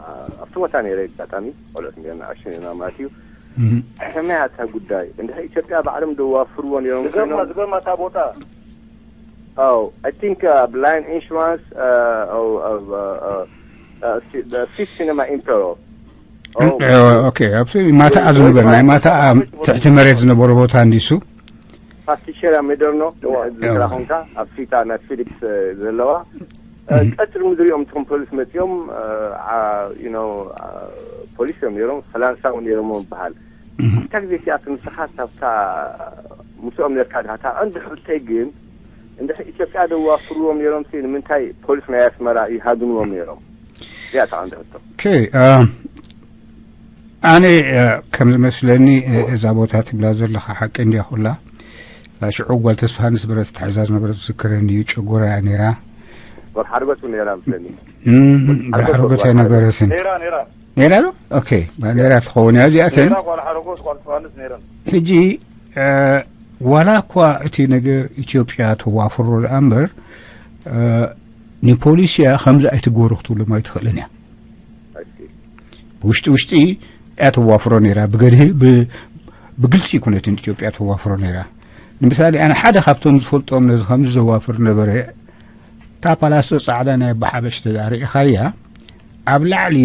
አ፣ ኣብቲ ቦታ ነይረ ኣጋጣሚ፣ ቆልዑት ነርና፣ ኣሽን ነርና ማለት እዩ። እህ። ከመይ ኣታ ጉዳይ? እንድሕር ኢትዮጵያ ባዕሎም ደዋፍርዎ ነይሮም ዝገርማ፣ ኮይኖም ዝገርማ እታ ቦታ። Oh, I think, uh, ኣብ ላይን ኢንሹራንስ፣ uh, oh, uh, uh, uh, uh, ሲ-፣ the ፊት ሲነማ ኢምፔሮ። Oh, እ፣ ኦኬ፣ ኣብቲ ማታኣ ዝንበር፣ ናይ ማታኣ ትሕቲ መሬት ዝነበረ ቦታ እንዲሱ። ፓስቲቸራ ሜደርኖ፣ እዋ። ዝዝክራ እዋ። ኮንካ፣ ኣብ ፊታ ናይ ፊሊፕስ፣ እ፣ ዘለዋ። እ፣ እህ። ቀትሪ ምድሪኦም እቶም ፖሊስ መጺኦም፣ እ፣ ዓ-፣ you know፣ እ፣ ፖሊስ እዮም ነይሮም፣ ፈላንሳ እውን ነይሮም ይበሃል። እህ። ኣብታ ግዜ እቲኣ እቲ ንስኻ ኣብታ ምስኦም ነርካ ዲኻ? እታ ቀንዲ ሕቶይ ግን፣ እንድሕር ኢትዮጵያ ደዋፍርዎም ነይሮምሲ፣ ንምንታይ ፖሊስ ናይ ኣስመራ ይሃድንዎም ነይሮም? እዚኣ እታ ቀንዲ ሕቶ። ኦኬ፣ እ፣ ኣነ፣ እ፣ ከም ዝመስለኒ፣ እ፣ እዛ ቦታ ትብላ ዘለኻ ሓቂ እንድያ ኩላ። እዛ ሽዑ ጓል ተስፋሃንስ በረት ተታሒዛ ዝነበረት ዝዝክረኒ እዩ። ጨጎራ እያ ነይራ። ጓል ሓርጎት እውን ነይራ መስለኒ። እም፣ ጓል ሓርጎት ሓርጎት ጓል ኣይነበረትን። ነይራ፣ ነይራ። ነይራ ዶ? ኦኬ፣ ነይራ ትኸውን እያ እዚኣተን። ነይራ ጓል ሓረጎት፣ ጓል ተስፋሃንስ ነይረን። ሕጂ፣ እ፣ ዋላ እኳ እቲ ነገር ኢትዮጵያ ተዋፍሮ ደኣ እምበር፣ እ፣ ንፖሊስ እያ ከምዚ ኣይትግበሩ ክትብሎም ኣይትኽእልን እያ። I see። ብውሽጢ ውሽጢ እያ ተዋፍሮ ነይራ። ብገድሂ-፣ ብ-፣ ብግልፂ ኩነትን ኢትዮጵያ ተዋፍሮ ነይራ። ንምሳሌ፣ ኣነ ሓደ ካብቶም ዝፈልጦም ነዚ ከምዚ ዘዋፍር ነበረ፣ እታ ፓላሶ ጻዕዳ ናይ ኣባ ሓበሽ ተዳሪእኻያ፣ ኣብ ላዕሊ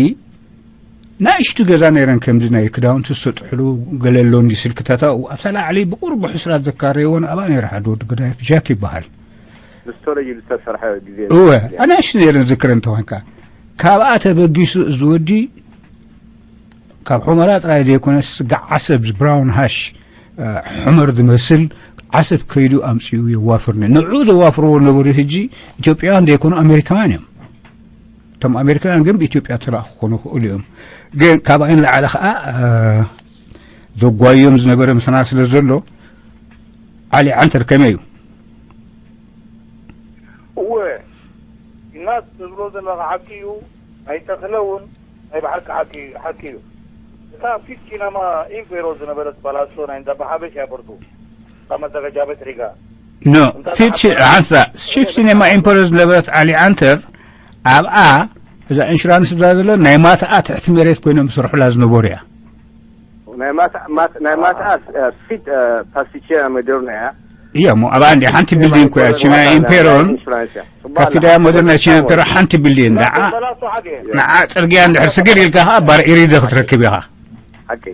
ናእሽቱ ገዛ ነይረን፣ ከምዚ ናይ ክዳውንቲ ዝሰጥሕሉ ገለ ኣሎ እንዲ ስልክታት ኣብኡ። ኣብታ ላዕሊ ብቁሩብ ብሕሱራት ዘካረይዎን ኣብኣ ነይረ ሓደ ወዲ ገዳይፍ ጃክ ይበሃል። ንስቶሬጅ ዝተሰርሐ ግዜ እወ፣ ኣናእሽቱ ነይረን ዝክረ እንተኾንካ። ካብኣ ተበጊሱ እዚ ወዲ ካብ ሑመራ ጥራይ ዘይኮነስ ስጋ ዓሰብ፣ ብራውን ሃሽ፣ እ፣ ሕመር ዝመስል ዓሰብ ከይዱ ኣምጺኡ የዋፍርኒ። ንዕኡ ዘዋፍርዎ ነበሩ ሕጂ ኢትዮጵያውያን ዘይኮኑ ኣሜሪካውያን እዮም። እቶም ኣሜሪካውያን ግን ብኢትዮጵያ ተላእኹ ክኾኑ ይኽእሉ እዮም። ግን ካብኣይ ንላዕሊ ኸዓ፣ እ፣ ዘጓዮም ዝነበረ ምሳና ስለ ዘሎ፣ ዓሊ ዓንተር ከመይ እዩ? እወ፣ ኢናስ ትብሎ ዘለኻ ሓቂ እዩ። ኣይተኽለ እውን ናይ ብሓቂ ሓቂ፣ ሓቂ እዩ። እታ ፊት ሲነማ ኢምፔሮ ዝነበረት ፓላሶ ናይ እንዳ ሓበሻ እያ በርዱ። እታ መዘጋጃ ቤት ሪጋ። ኖ፣ እንዳ ፊት ሲ-፣ ሓበሻ ሓንሳ፣ ፊት ሲነማ ኢምፔሮ ዝነበረት ዓሊ ዓንተር ኣብኣ እዛ ኢንሹራንስ ብዛ ዘሎ ናይ ማታኣ ትሕቲ መሬት ኮይኖም ዝሰርሑላ ዝነበሩ እያ። ናይ ማታ-፣ ማት-፣ ናይ ማታኣ፣ እ፣ ፊት፣ እ፣ ፓስቲቼራ ሞደርና እያ። እያ እሞ ኣብኣ እንዲ ሓንቲ ቢልዲንግ እኮ እያ። ቺና ኢምፔሮን ኢንሹራንስ እያ። ጽቡቕ ካፊዳ ኣላ። ሞደርና ቺና ኢምፔሮ ሓንቲ ቢልዲንግ። ንዓ፣ ፓላሶ ሓደ እያ። ንዓ ጽርግያ እንድሕር ስግር ኢልካ ኸዓ ባር ኢሪደ ክትረክብ ኢኻ። ሓቂ።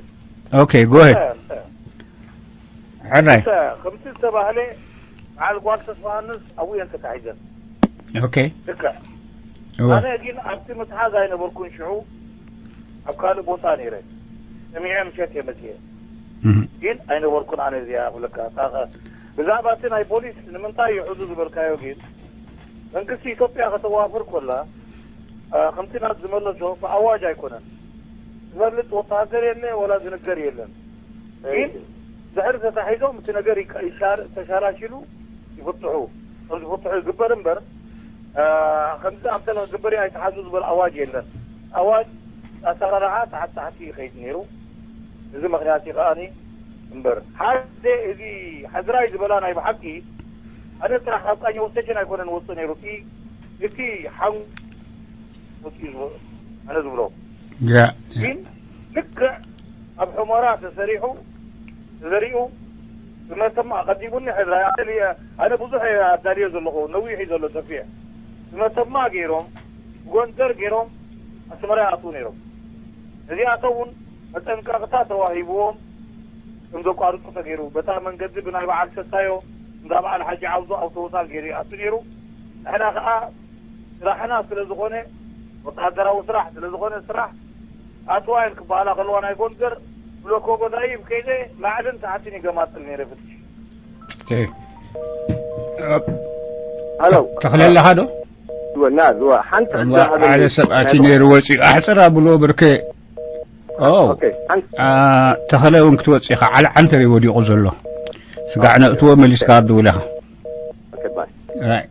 ኦኬ፣ ጎ ኣሄድ። ሕራይ። እንተ ከምቲ ዝተባህለ በዓል ጓል ተስፋሃንስ ኣብኡ እየን ተታሒዘን። ኦኬ። ልክዕ። እወ። ኣነ ግን ኣብቲ ምትሓዝ ኣይነበርኩን ሽዑ፣ ኣብ ካልእ ቦታ ነይረ። ሰሚዐ ምሸት እየ መፅየ። እህ። ግን ኣይነበርኩን ኣነ እዚኣ ክብለካ። እታ ኸ-፣ ብዛዕባ እቲ ናይ ፖሊስ ንምንታይ ይሕዙ ዝበልካዮ ግን፣ መንግስቲ ኢትዮጵያ ከተዋፍር ኮላ፣ አ፣ ከምቲ ናት ዝመለሶ ብኣዋጅ ኣይኮነን። ዝበልጥ ወታሃደር የለ ወላ ዝንገር የለን። ግን ድሕሪ ተታሒዞም እቲ ነገር ይቀ-፣ ይሻር-፣ ተሻላሽሉ ይፍትሑ። ከም ዝፍትሑ ይግበር እምበር፣ አ፣ ከምዚ ኣምሰለ ክግበር እዩ ኣይተሓዙ ዝበል ኣዋጅ የለን። ኣዋጅ ኣሰራርሓ ታሕቲ ታሕቲ ይኸይድ ነይሩ። እዚ ምኽንያት እዩ ከኣኒ እምበር። ሓደ እዚ ሕዝራይ ዝበላ ናይ ብሓቂ ኣነ ጥራሕ ካብ ቃኘው ስቴሽን ኣይኮነን ወፅእ ነይሩ። እቲ፣ እቲ ሓን-፣ ወፂኡ ዝብ-፣ ኣነ ዝብሎ። ያ፣ ያ። ግን ልክዕ ኣብ ሑመራ ተሰሪሑ፣ ተዘሪኡ፣ ብመተማ ኣቐዲሙኒ ሕዝራይ። ኣነ፣ ኣነ ብዙሕ እየ ኣዳልዮ ዘለኹ፣ ነዊሕ እዩ ዘሎ ሰፊሕ። ብመተማ ገይሮም፣ ብጎንደር ገይሮም፣ ኣስመራ ይኣትዉ ነይሮም። እዚኣቶም እውን መጠንቀቕታ ተዋሂብዎም፣ ከም ዘቋርጹ ተገይሩ። በታ መንገዲ ብናይ በዓል ሰሳዮ እንዳ በዓል ሓጂ ዓብዱ ኣውቶቡሳት ገይሩ ይኣቱ ነይሩ። ንሕና ከኣ ስራሕና ስለ ዝኾነ፣ ወተሃደራዊ ስራሕ ስለ ዝኾነ፣ ስራሕ ኣትዋ ኢል ክበሃላ ከለዋ ናይ ጎንደር ብሎኮ ጎዳይብ ከይደ ላዕልን ታሕትን ይገማጥል ነይረ ፍትሽ። ኦኬ። ሃሎ። ተኽለ ኣለኻ ዶ? ዝወ፣ ና፣ ዝወ፣ ሓንቲ እዋ፣ ሕቶ ሓደ ሓበሬታ ሰብ ኣቲ ነይሩ ወፂኡ። ኣሕፅር ኣብሎ ብርከ። ኦ። ኦኬ፣ ሓንቲ ኣ፣ ተኽለ እውን ክትወፂ ኢኻ። ዓል ዓንተር እዩ ወዲቑ ዘሎ። ስጋዕ ነእትዎ መሊስካ ኣድውል ኢኻ። ኦኬ፣ ባይ። ራይ።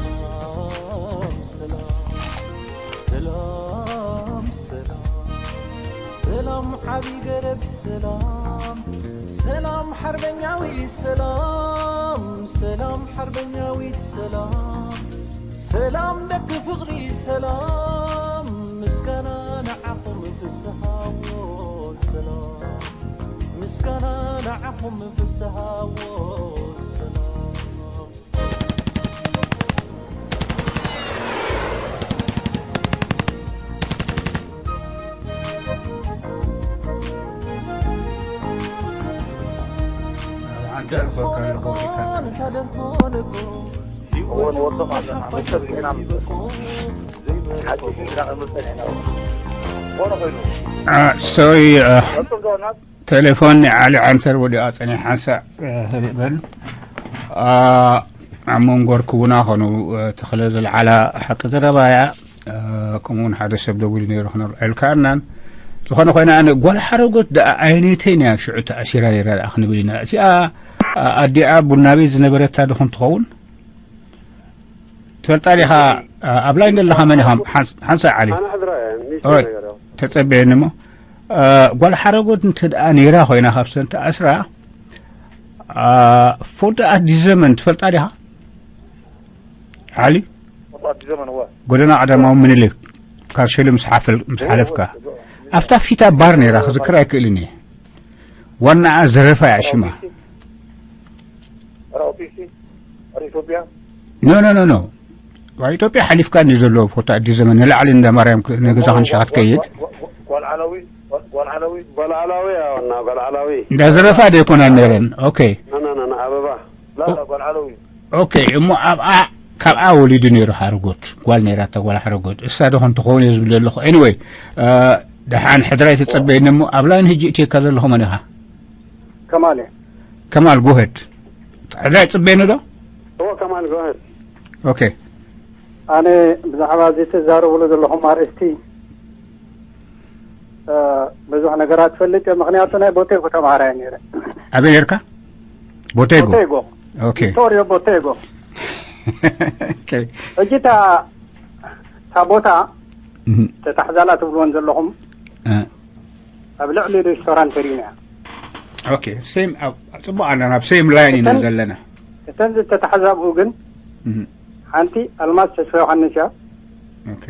ሰላም፣ ሰላም፣ ሰላም፣ ሰላም፣ ሰላም፣ ዓቢ ገረብ ሰላም፣ ሰላም፣ ሓርበኛዊ ሰላም፣ ሰላም፣ ሓርበኛዊት ሰላም፣ ሰላም፣ ደቂ ፍቕሪ ሰላም፣ ምስጋና ንዓኹም ፍስሃዎ ሰላም፣ ምስጋና ንዓኹም ፍስሃዎ ሰላም። ሶሪ፣ ቴሌፎን ዓሊ ዓንተር ወዲኣ ጸኒሓ ሓንሳእ፣ እ፣ ህድእ በል። ኣ፣ ኣብ መንጎ ርክቡና ኾኑ፣ እ፣ ተኽለ ዘልዓላ ሓቂ ዘረባ እያ። እ፣ ከምኡ እውን ሓደ ሰብ ደዊሉ ነይሩ ክነርዖ ኢልካናን። ዝኾነ ኮይነ ኣነ ጓል ሓረጎት ደኣ ኣየነይተይን እያ ሽዑ ተኣሲራ ነይራ ደኣ ክንብል ኢና። እቲኣ፣ ኣ፣ ኣዲኣ ቡና ቤት ዝነበረታ ዶ ኾን ትኸውን? ትፈልጣ ዲኻ? ኣብ ላይን ዘለኻ መን ኢኻ? ሓንስ-፣ ሓንሳእ ዓሊ። ኣነ ሕድራ እየ፣ ንእሽተይ ኦይ፣ ነገር እዮ። ተጸበየኒ እሞ፣ እ፣ ጓል ሓረጎት እንተ ደኣ ነይራ ኮይና ካብ ሰንተ ኣስራ፣ እ፣ ፎርድ ኣዲስ ዘመን ትፈልጣ ዲኻ? ዓሊ? ፎርድ ኣዲስ ዘመን፣ እወ። ጎደና ቀዳማዊ ምኒልክ፣ ካርሸሊ ምስ ሓፈል-፣ ምስ ሓለፍካ። ኣብታ ፊታ ባር ነይራ፣ ክዝክር ኣይክእልን እየ። ዋናኣ ዘረፋ እያ ሽማ። ኦፒሲ? ኦፒሲ? ኦር ኢትዮጵያ? ኖ፣ ኖ፣ ኖ፣ ኖ። ኣብ ኢትዮጵያ ሓሊፍካ እንዲ ዘሎ ፎቶ ኣዲስ ዘመን ንላዕሊ እንዳ ማርያም ክ-፣ ንገዛ ክንሻ ክትከይድ። ጓል ዓለዊ? ጓል ዓለዊ? ጓል ዓላዊ እያ ዋና፣ ጓል ዓላዊ። እንዳ ዘረፋ ዶ ኣይኮናን ነይረን? ኦኬ። ና፣ ና፣ ና፣ ና፣ ኣበባ። ላ፣ ላ፣ ጓል ዓለዊ። ኦኬ፣ እሞ ኣብኣ፣ ካብኣ ወሊዱ ነይሩ ሓረጎት። ጓል ነይራታ ጓል ሓረጎት። እሳ ዶ ኾን ትኸውን እየ ዝብል ዘለኹ። ኤኒወይ፣ እ፣ ደሓን ሕድራይ ተጸበየኒ እሞ ኣብ ላይን ሕጂ እትየካ ዘለኹ መን ኢኻ? ከማል እየ። ከማል፣ ጎሄድ። ሕድራይ ጽበየኒ ዶ? እዎ፣ ከማል፣ ጎሄድ። ኦኬ። ኣነ ብዛዕባ እዚ ትዛረብሉ ዘለኹም ኣርእስቲ፣ እ፣ ብዙሕ ነገራት ትፈልጥ እየ። ምኽንያቱ ናይ ቦቴጎ ተማሃራይ ነይረ። ኣበይ ነርካ? ቦቴጎ። ቦቴጎ። ኦኬ። ቪክቶሪዮ ቦቴጎ። ኦኬ። ሕጂ እታ፣ እታ ቦታ እህ። ተታሕዛላ ትብልዎን ዘለኹም እ። ኣብ ልዕሊ ሬስቶራንት ሪና። ኦኬ፣ ሴም፣ ኣብ፣ ኣብ ጽቡቕ ኣለና፣ ኣብ ሴም ላይን ኢና እተን፣ ዘለና። እተን ዝተታሕዛብኡ ግን እህ። ሓንቲ ኣልማዝ ተስፋ ዮሃንስ እያ። ኦኬ።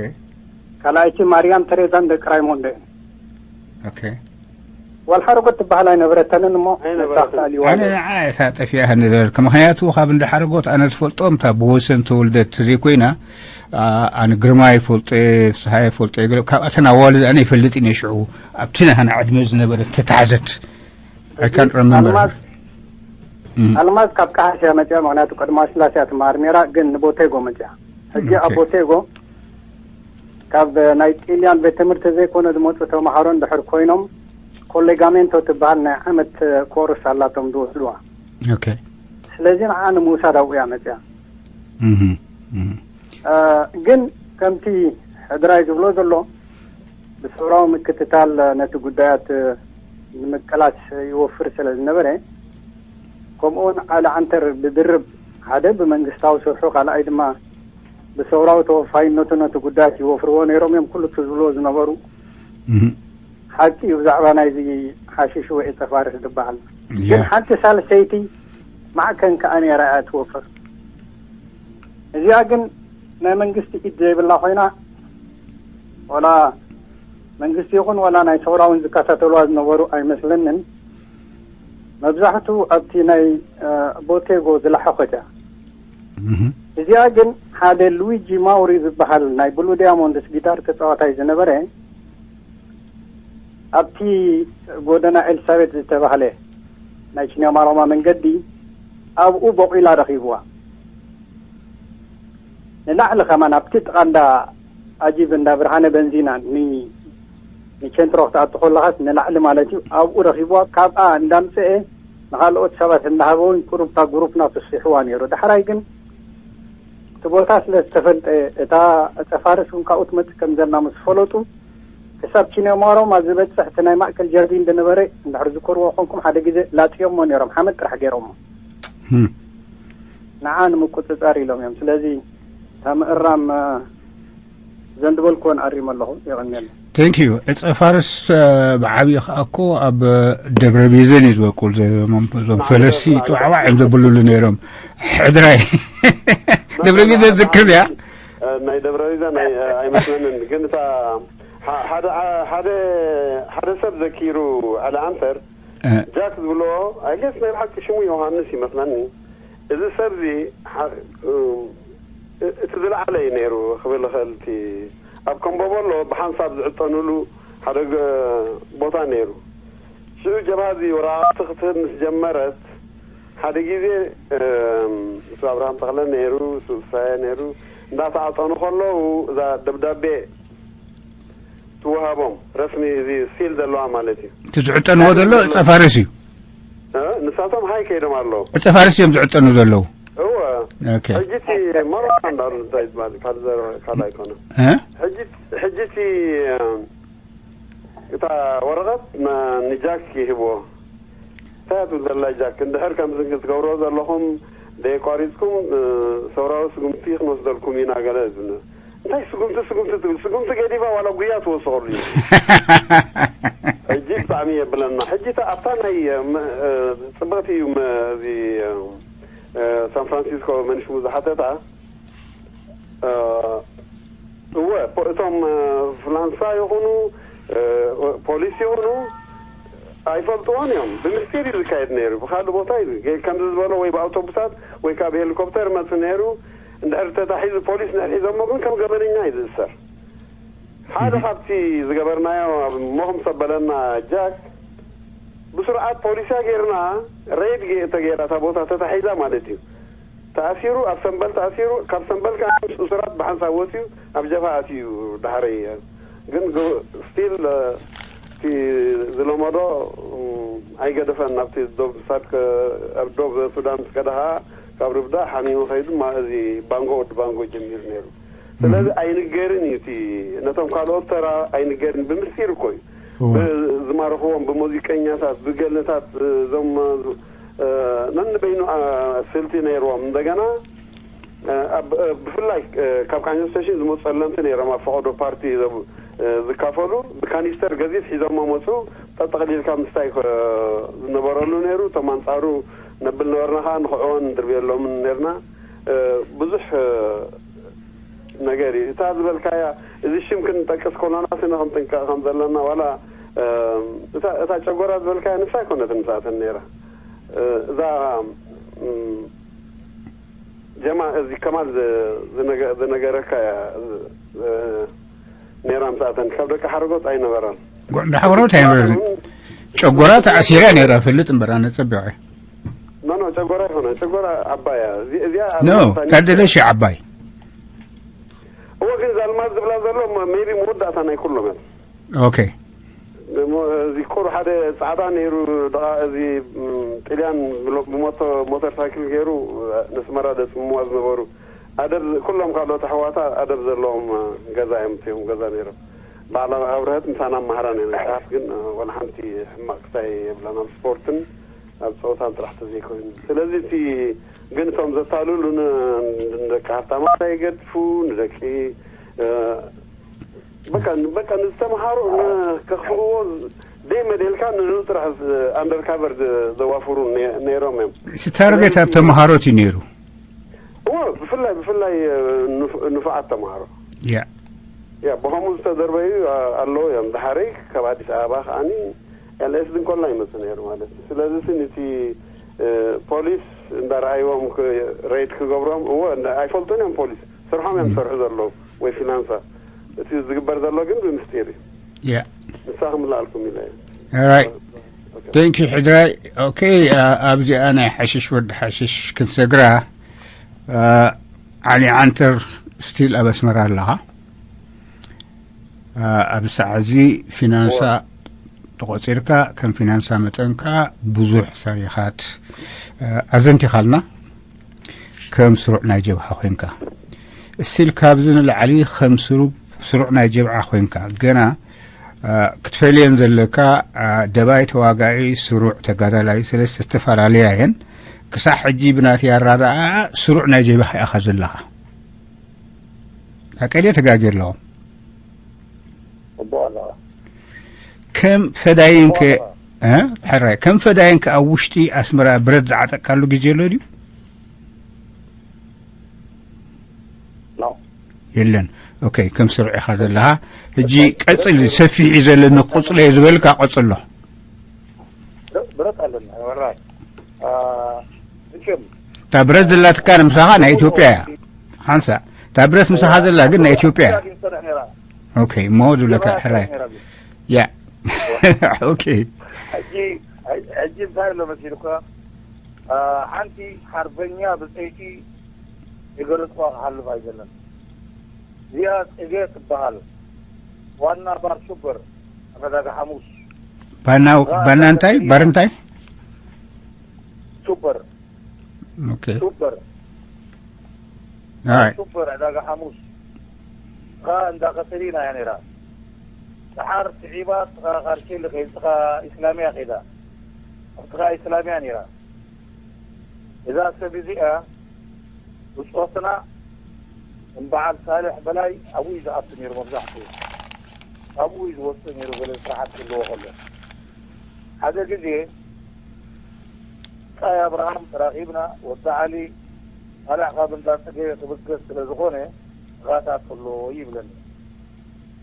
ካልኣይቲ ማርያም ተሬዛን ደቂ ራይሞንዶ እየን። ኦኬ። ጓል ሓረጎት ትበሃል ኣይነበረተንን እሞ ኣይነበረትን። ንሳ ኣልይዋ ኣነ ነይራ። ንዓ እታ ጠፊኣኒ ዝበልክ፣ ምኽንያቱ ካብ እንዳ ሓረጎት ኣነ ዝፈልጦም እታ ብወሰን ተወልደት ዘይኮይና፣ ኣ-፣ ኣነ ግርማ ይፈልጦ፣ ፍስሃ ይፈልጦ፣ ገለ ካብኣተን ኣዋልድ ኣነ ይፈልጥ እየ ሽዑ፣ ኣብቲ ናህና ዕድመ ዝነበረት ተታሕዘት። I can't remember. ኣልማዝ፣ እም። ኣልማዝ ካብ ቀሃስ እያ መጽያ፣ ምኽንያቱ ቅድሚ ስላሴ እያ ትመሃር ነይራ፣ ግን ንቦቴጎ መጽያ። ሕጂ ኣብ ኦኬ። ቦቴጎ ካብ ናይ ጢልያን ቤት ትምህርቲ ዘይኮነ ዝመጹ ተመሃሮ እንድሕር ኮይኖም፣ ኮሌጋሜንቶ ትበሃል ናይ ዓመት ኮርስ ኣላቶም ዝወስድዋ። ኦኬ። ስለዚ ንዓ ንምውሳድ ኣብኡ እያ መጽያ። እህ፣ እህ። እ፣ ግን ከምቲ ሕድራይ ዝብሎ ዘሎ፣ ብሰውራዊ ምክትታል ነቲ ጉዳያት ንምቅላስ ይወፍር ስለ ዝነበረ፣ ከምኡውን ዓሊ ዓንተር ብድርብ፣ ሓደ ብመንግስታዊ ስርሑ፣ ካልኣይ ድማ ብሰውራዊ ተወፋይነቱ ነቲ ጉዳያት ይወፍርዎ ነይሮም እዮም። ኩሉ እቲ ዝብልዎ ዝነበሩ ሓቂ እዩ። ብዛዕባ ናይዚ ሓሽሽ ወይ ዕፀ ፋርስ ዝበሃል ግን ሓንቲ ሳልሰይቲ ማዕከን ከኣ ነይራ እያ ትወፍር። እዚኣ ግን ናይ መንግስቲ ኢድ ዘይብላ ኮይና፣ ወላ መንግስቲ ይኹን ወላ ናይ ሰውራውን ዝከታተልዋ ዝነበሩ ኣይመስለንን። መብዛሕቱ ኣብቲ ናይ ቦቴጎ ዝለሓኾት እያ። እዚኣ ግን ሓደ ሉዊጂ ማውሪ ዝበሃል ናይ ብሉ ዲያሞንድስ ጊታር ተፃዋታይ ዝነበረ ኣብቲ ጎደና ኤልሳቤት ዝተባህለ ናይ ቺኒያማሮማ መንገዲ ኣብኡ በቑላ ረኺብዋ። ንላዕሊ ከማን ኣብቲ ጥቓ እንዳ ኣጂብ እንዳ ብርሃነ በንዚና ንቸንትሮ ክትኣቱ ከለኻስ ንላዕሊ ማለት እዩ። ኣብኡ ረኺብዋ። ካብኣ እንዳምፀኤ ንካልኦት ሰባት እንዳሃበ እውን ቁሩብታ ግሩፕና ተስፊሕዋ ነይሩ። ዳሕራይ ግን እቲ ቦታ ስለ ዝተፈልጠ እታ ዕፀ ፋርስ እውን ካብኡ ትመፅእ ከም ዘላ ምስ ፈለጡ ክሳብ ቺኒያማሮማ ዝበፅሕ እቲ ናይ ማእከል ጀርዲን ዝነበረ እንድሕር ዝከርዎ ኮንኩም ሓደ ግዜ ላፅዮሞ ነይሮም። ሓመድ ጥራሕ ገይሮሞ ንዓ ንምቁፅፃር ኢሎም እዮም። ስለዚ እታ ምእራም ዘንድበልክወን ኣሪመ ኣለኹ። የቐንየሉ። Thank you። ዕፀ ፋርስ ብዓብዪ ከዓ እኮ ኣብ ደብረ ቤዘን እዩ ዝበቁል። እዞም ፈለሲ ጥዋዕዋዕ እዮም ዘብሉሉ ነይሮም። ሕድራይ ደብረ ቤዘን ዝክር እያ። ናይ ደብረ ቤዘን ኣይመስለንን ግን እታ ሓደ ሓደ ሰብ ዘኪሩ ኣለ ኣንተር ጃክ ዝብሎ ኣይ ጌስ ናይ ብሓቂ ሽሙ ዮሃንስ ይመስለኒ። እዚ ሰብ እዚ እቲ ዝለዓለ እዩ ነይሩ ክብል እኽእል። እቲ ኣብ ከምቦቦሎ ብሓንሳብ ዝዕጠንሉ ሓደ ቦታ ነይሩ። ሽዑ ጀብሃ እዚ ወረቓቕቲ ክትህብ ምስ ጀመረት ሓደ ግዜ ምስ ኣብርሃም ተኽለ ነይሩ፣ ስብሳየ ነይሩ እንዳተዓጠኑ ከለዉ እዛ ደብዳቤ ትወሃቦም ረስሚ እዚ ሲል ዘለዋ ማለት እዩ። እቲ ዝዕጠንዎ ዘሎ ዕፀ ፋርስ እዩ። እ? ንሳቶም ሃይ ከይዶም ኣለዉ። ዕፀ ፋርስ እዮም ዝዕጠኑ ዘለዉ። እወ ኦኬ። ሕጂ እቲ መሮና እንዳሉ እንታይ ትባል ካልዘር ካልኣይ ኮነ። እ? ሕጂ ሕጂ እቲ እታ ወረቐት ን- ንጃክ ይህብዎ። እንታይ እያ ትብል ዘላ ጃክ? እንድሕር ከምዚ ክትገብርዎ ዘለኹም ደየቋሪፅኩም ሰውራዊ ስጉምቲ ክንወስደልኩም ኢና ገለ ዝብሉ። እንታይ ስጉምቲ ስጉምቲ ትብል? ስጉምቲ ገዲፋ ዋላ ጉያ ትወስኸሉ እዩ። ሕጂ ብጣዕሚ የብለና። ሕጂ እታ ኣብታ ናይ ም- እ፣ ፅብቕቲ እዩ ም- እዚ እ፣ ሳን ፍራንሲስኮ መን ሽሙ ዝሓተታ እ፣ እወ ፖ- እቶም እ፣ ፍላንሳ ይኹኑ እ፣ ፖሊስ ይኹኑ ኣይፈልጥዎን እዮም። ብምስጢር እዩ ዝካየድ ነይሩ። ብካልእ ቦታ እዩ ገ- ከምዚ ዝበሎ ወይ ብኣውቶቡሳት ወይ ካብ ሄሊኮፕተር መፅ ነይሩ። እንድሕር ተታሒዙ ፖሊስ እንድሕር ሒዞሞ ግን ከም ገበነኛ እዩ ዝእሰር። ሓደ ካብቲ ዝገበርናዮ እሞ ክምሰ በለና ጃክ ብስርዓት ፖሊስያ ገይርና ሬድ ገ- ተገይራ እታ ቦታ ተታሒዛ ማለት እዩ። ተኣሲሩ ኣብ ሰንበል ተኣሲሩ ካብ ሰንበል ከዓ ምስ እሱራት ብሓንሳብ ወፅዩ ኣብ ጀብሃ ኣትዩ ዳሕረይ ግን ስቲል እቲ ዝለመዶ ኣይገደፈን ናብቲ ዶብ ሳድ ኣብ ዶብ ሱዳን ምስ ከደ ከዓ ካብ ርብዳ ሓሚሙ ከይዱ ማ እዚ ባንጎ ወዲ ባንጎ ጀሚሩ ነይሩ ስለዚ ኣይንገርን እዩ እቲ ነቶም ካልኦት ተራ ኣይንገርን ብምስጢር እኮ እዩ ዝማረኽዎም ብሙዚቀኛታት ብገለታት እዞም ነንበይኑ ስልቲ ነይርዎም እንደገና ብፍላይ ካብ ካኞ ስቴሽን ዝመፁ ፀለምቲ ነይሮም ኣብ ፈቐዶ ፓርቲ ዝካፈሉ ብካኒስተር ገዚፍ ሒዞሞ መፁ ጠጠቕሊልካ ምስታይ ዝነበረሉ ነይሩ እቶም ኣንፃሩ ነብል ነበርና ከዓ ንክዕወን ንድርብየሎምን ነርና ብዙሕ ነገር እዩ እታ ዝበልካያ እዚ ሽም ክንጠቅስ ከሎና ስነ ክንጥንቀቕ ከም ዘለና ዋላ እታ ጨጎራ ዝበልካያ ንሳ ኣይኮነትን ንሳተን ነይራ እዛ ጀማ እዚ ከማል ዝነገረካ እያ ነይራ ምስኣተን ካብ ደቂ ሓረጎት ኣይነበራን ጉዕ እንዳሓበረወት ኣይነበረትን ጨጎራ ተኣሲራ ነይራ ፈልጥ እምበር ኣነ ፀቢቐ ኖ ኖ ጨጎራ ይኮነ ጨጎራ ዓባይ እያ እዚኣ ኖ ታደለሽ ዓባይ እወ ግን ዛልማዝ ዝብላ ዘሎ ሜቢ መወዳእታ ናይ ኩሎም እያ ኦኬ እዚ ኮር ሓደ ፃዕዳ ነይሩ ደኣ እዚ ጥልያን ብሞተር ሳይክል ገይሩ ነስመራ ደፅምዋ ዝነበሩ ኣደብ ኩሎም ካልኦት ኣሕዋታ ኣደብ ዘለዎም ገዛ እዮም እዮም ገዛ ነይሮም በዓል ኣብርሀት ምሳና መሃራ ነይሩ ጫፍ ግን ወላ ሓንቲ ሕማቅ ክሳይ የብላና ስፖርትን ኣብ ፆታን ጥራሕ ተዘይኮይኑ። ስለዚ እቲ ግን እቶም ዘታልሉ ን- ንደቂ ሃብታማት ኣይገድፉ፣ ንደቂ እ፣ በቃ በቃ ንዝተምሃሩ ን- ከኽፍእዎ ደይ መደልካ ንዕኡ ጥራሕ ኣንደርካቨር ዘዋፍሩ ነ- ነይሮም እዮም። እቲ ታርጌት ኣብ ተምሃሮት እዩ ነይሩ። እዎ፣ ብፍላይ ብፍላይ እ፣ ንፉ- ንፉዓት ተምሃሮ ያ ያ ብኸምኡ ዝተደርበዩ ኣ- ኣለዉ እዮም። ድሓረይ ካብ ኣዲስ ኣበባ ከዓኒ ኤልኤስ ድንኮላ ይመፅእ ነይሩ ማለት እዩ። ስለዚ ስን እቲ እ፣ ፖሊስ እንዳረኣይዎም ክ- ሬድ ክገብሮም እዎ እንዳ- ኣይፈልጡን እዮም። ፖሊስ ስርሖም እዮም ዝሰርሑ ዘለዉ ወይ ፊናንሳ። እቲ ዝግበር ዘሎ ግን ብምስጢር እዩ። ያ ንሳ ክምልኣልኩም ኢለ እየ። ራይት ቴንክ ዩ ሕድራይ። ኦኬ ኣብዚኣ ናይ ሓሽሽ ወዲ ሓሽሽ ክንሰግራ። ዓሊ ዓንተር ስቲል ኣብ ኣስመራ ኣለኻ። ኣብ ሰዓዚ ፊናንሳ ተቆፂርካ ከም ፊናንሳ መጠንካ ብዙሕ ታሪኻት ኣዘንቲኻልና። ከም ስሩዕ ናይ ጀብሃ ኮይንካ ስቲል ካብዚ ንላዕሊ ከም ስሩብ ስሩዕ ናይ ጀብዓ ኮይንካ ገና ክትፈልየን ዘለካ ደባይ ተዋጋኢ ስሩዕ ተጋዳላይ ሰለስተ ዝተፈላለያ እየን። ክሳዕ ሕጂ ብናተይ ኣራዳኣ ስሩዕ ናይ ጀብሃ ኢኻ ዘለኻ። ኣቀድየ ተጋግየ ኣለኹ። ጽቡቕ ኣለኻ። ከም ፈዳይን ከ እ? ሕራይ ከም ፈዳይን ከ ኣብ ውሽጢ ኣስመራ ብረት ዝዓጠቃሉ ግዜ ኣሎ ድዩ? ኖ። የለን። ኦኬ ከም ስሩዕ ኢኻ ዘለኻ። ሕጂ ቀጽል ሰፊሕ እዩ ዘለኒ ክቕጽሎ እየ ዝበልካ ቀጽሎ። ብረት ኣለና ወራይ። አ፣ እችም እታ ብረት ዘላትካ ንምሳኻ ናይ ኢትዮጵያ እያ። ሓንሳ እታ ብረት ምሳኻ ዘላ ግን ናይ ኢትዮጵያ እያ። ኦኬ እሞ ዝብለካ ሕራይ ያ ኦኬ ሕጂ ሕጂ እንታይ ኣሎ መሲልካ? አ፣ ሓንቲ ሓርበኛ ብፀይቲ የገለጽኳ ክሓልፍ ኣይደለን። እዚኣ ጽገ ትበሃል። ዋና ባር ሱበር ኣብ ዕዳጋ ሓሙስ። ባና ባና እንታይ ባር እንታይ? ሱበር ኦኬ ሱበር ኦራይት ሱበር ዕዳጋ ሓሙስ። እኻ እንዳ ከተሪና እያ ነይራ። ሰሓር ስዒባ ጥኻ ካርቴል ከይድ ጥኻ ኢስላሚያ ከይዳ። ኣብቲ ኻ ኢስላሚያ ነይራ። እዛ ሰብ እዚኣ ብጾትና እምበዓል ሳልሕ በላይ ኣብኡ እዩ ዝኣቱ ነይሩ መብዛሕትኡ። ኣብኡ እዩ ዝወፅእ ነይሩ ገለ ስራሓት ክህልዎ ከሎ። ሓደ ግዜ ጻይ ኣብርሃም ተራኺብና፣ ወዲ ዓሊ፣ ሳልሕ ካብ እንዳ ጽገ ክብገስ ስለ ዝኾነ፣ ኻታት ከሎ ይብለኒ።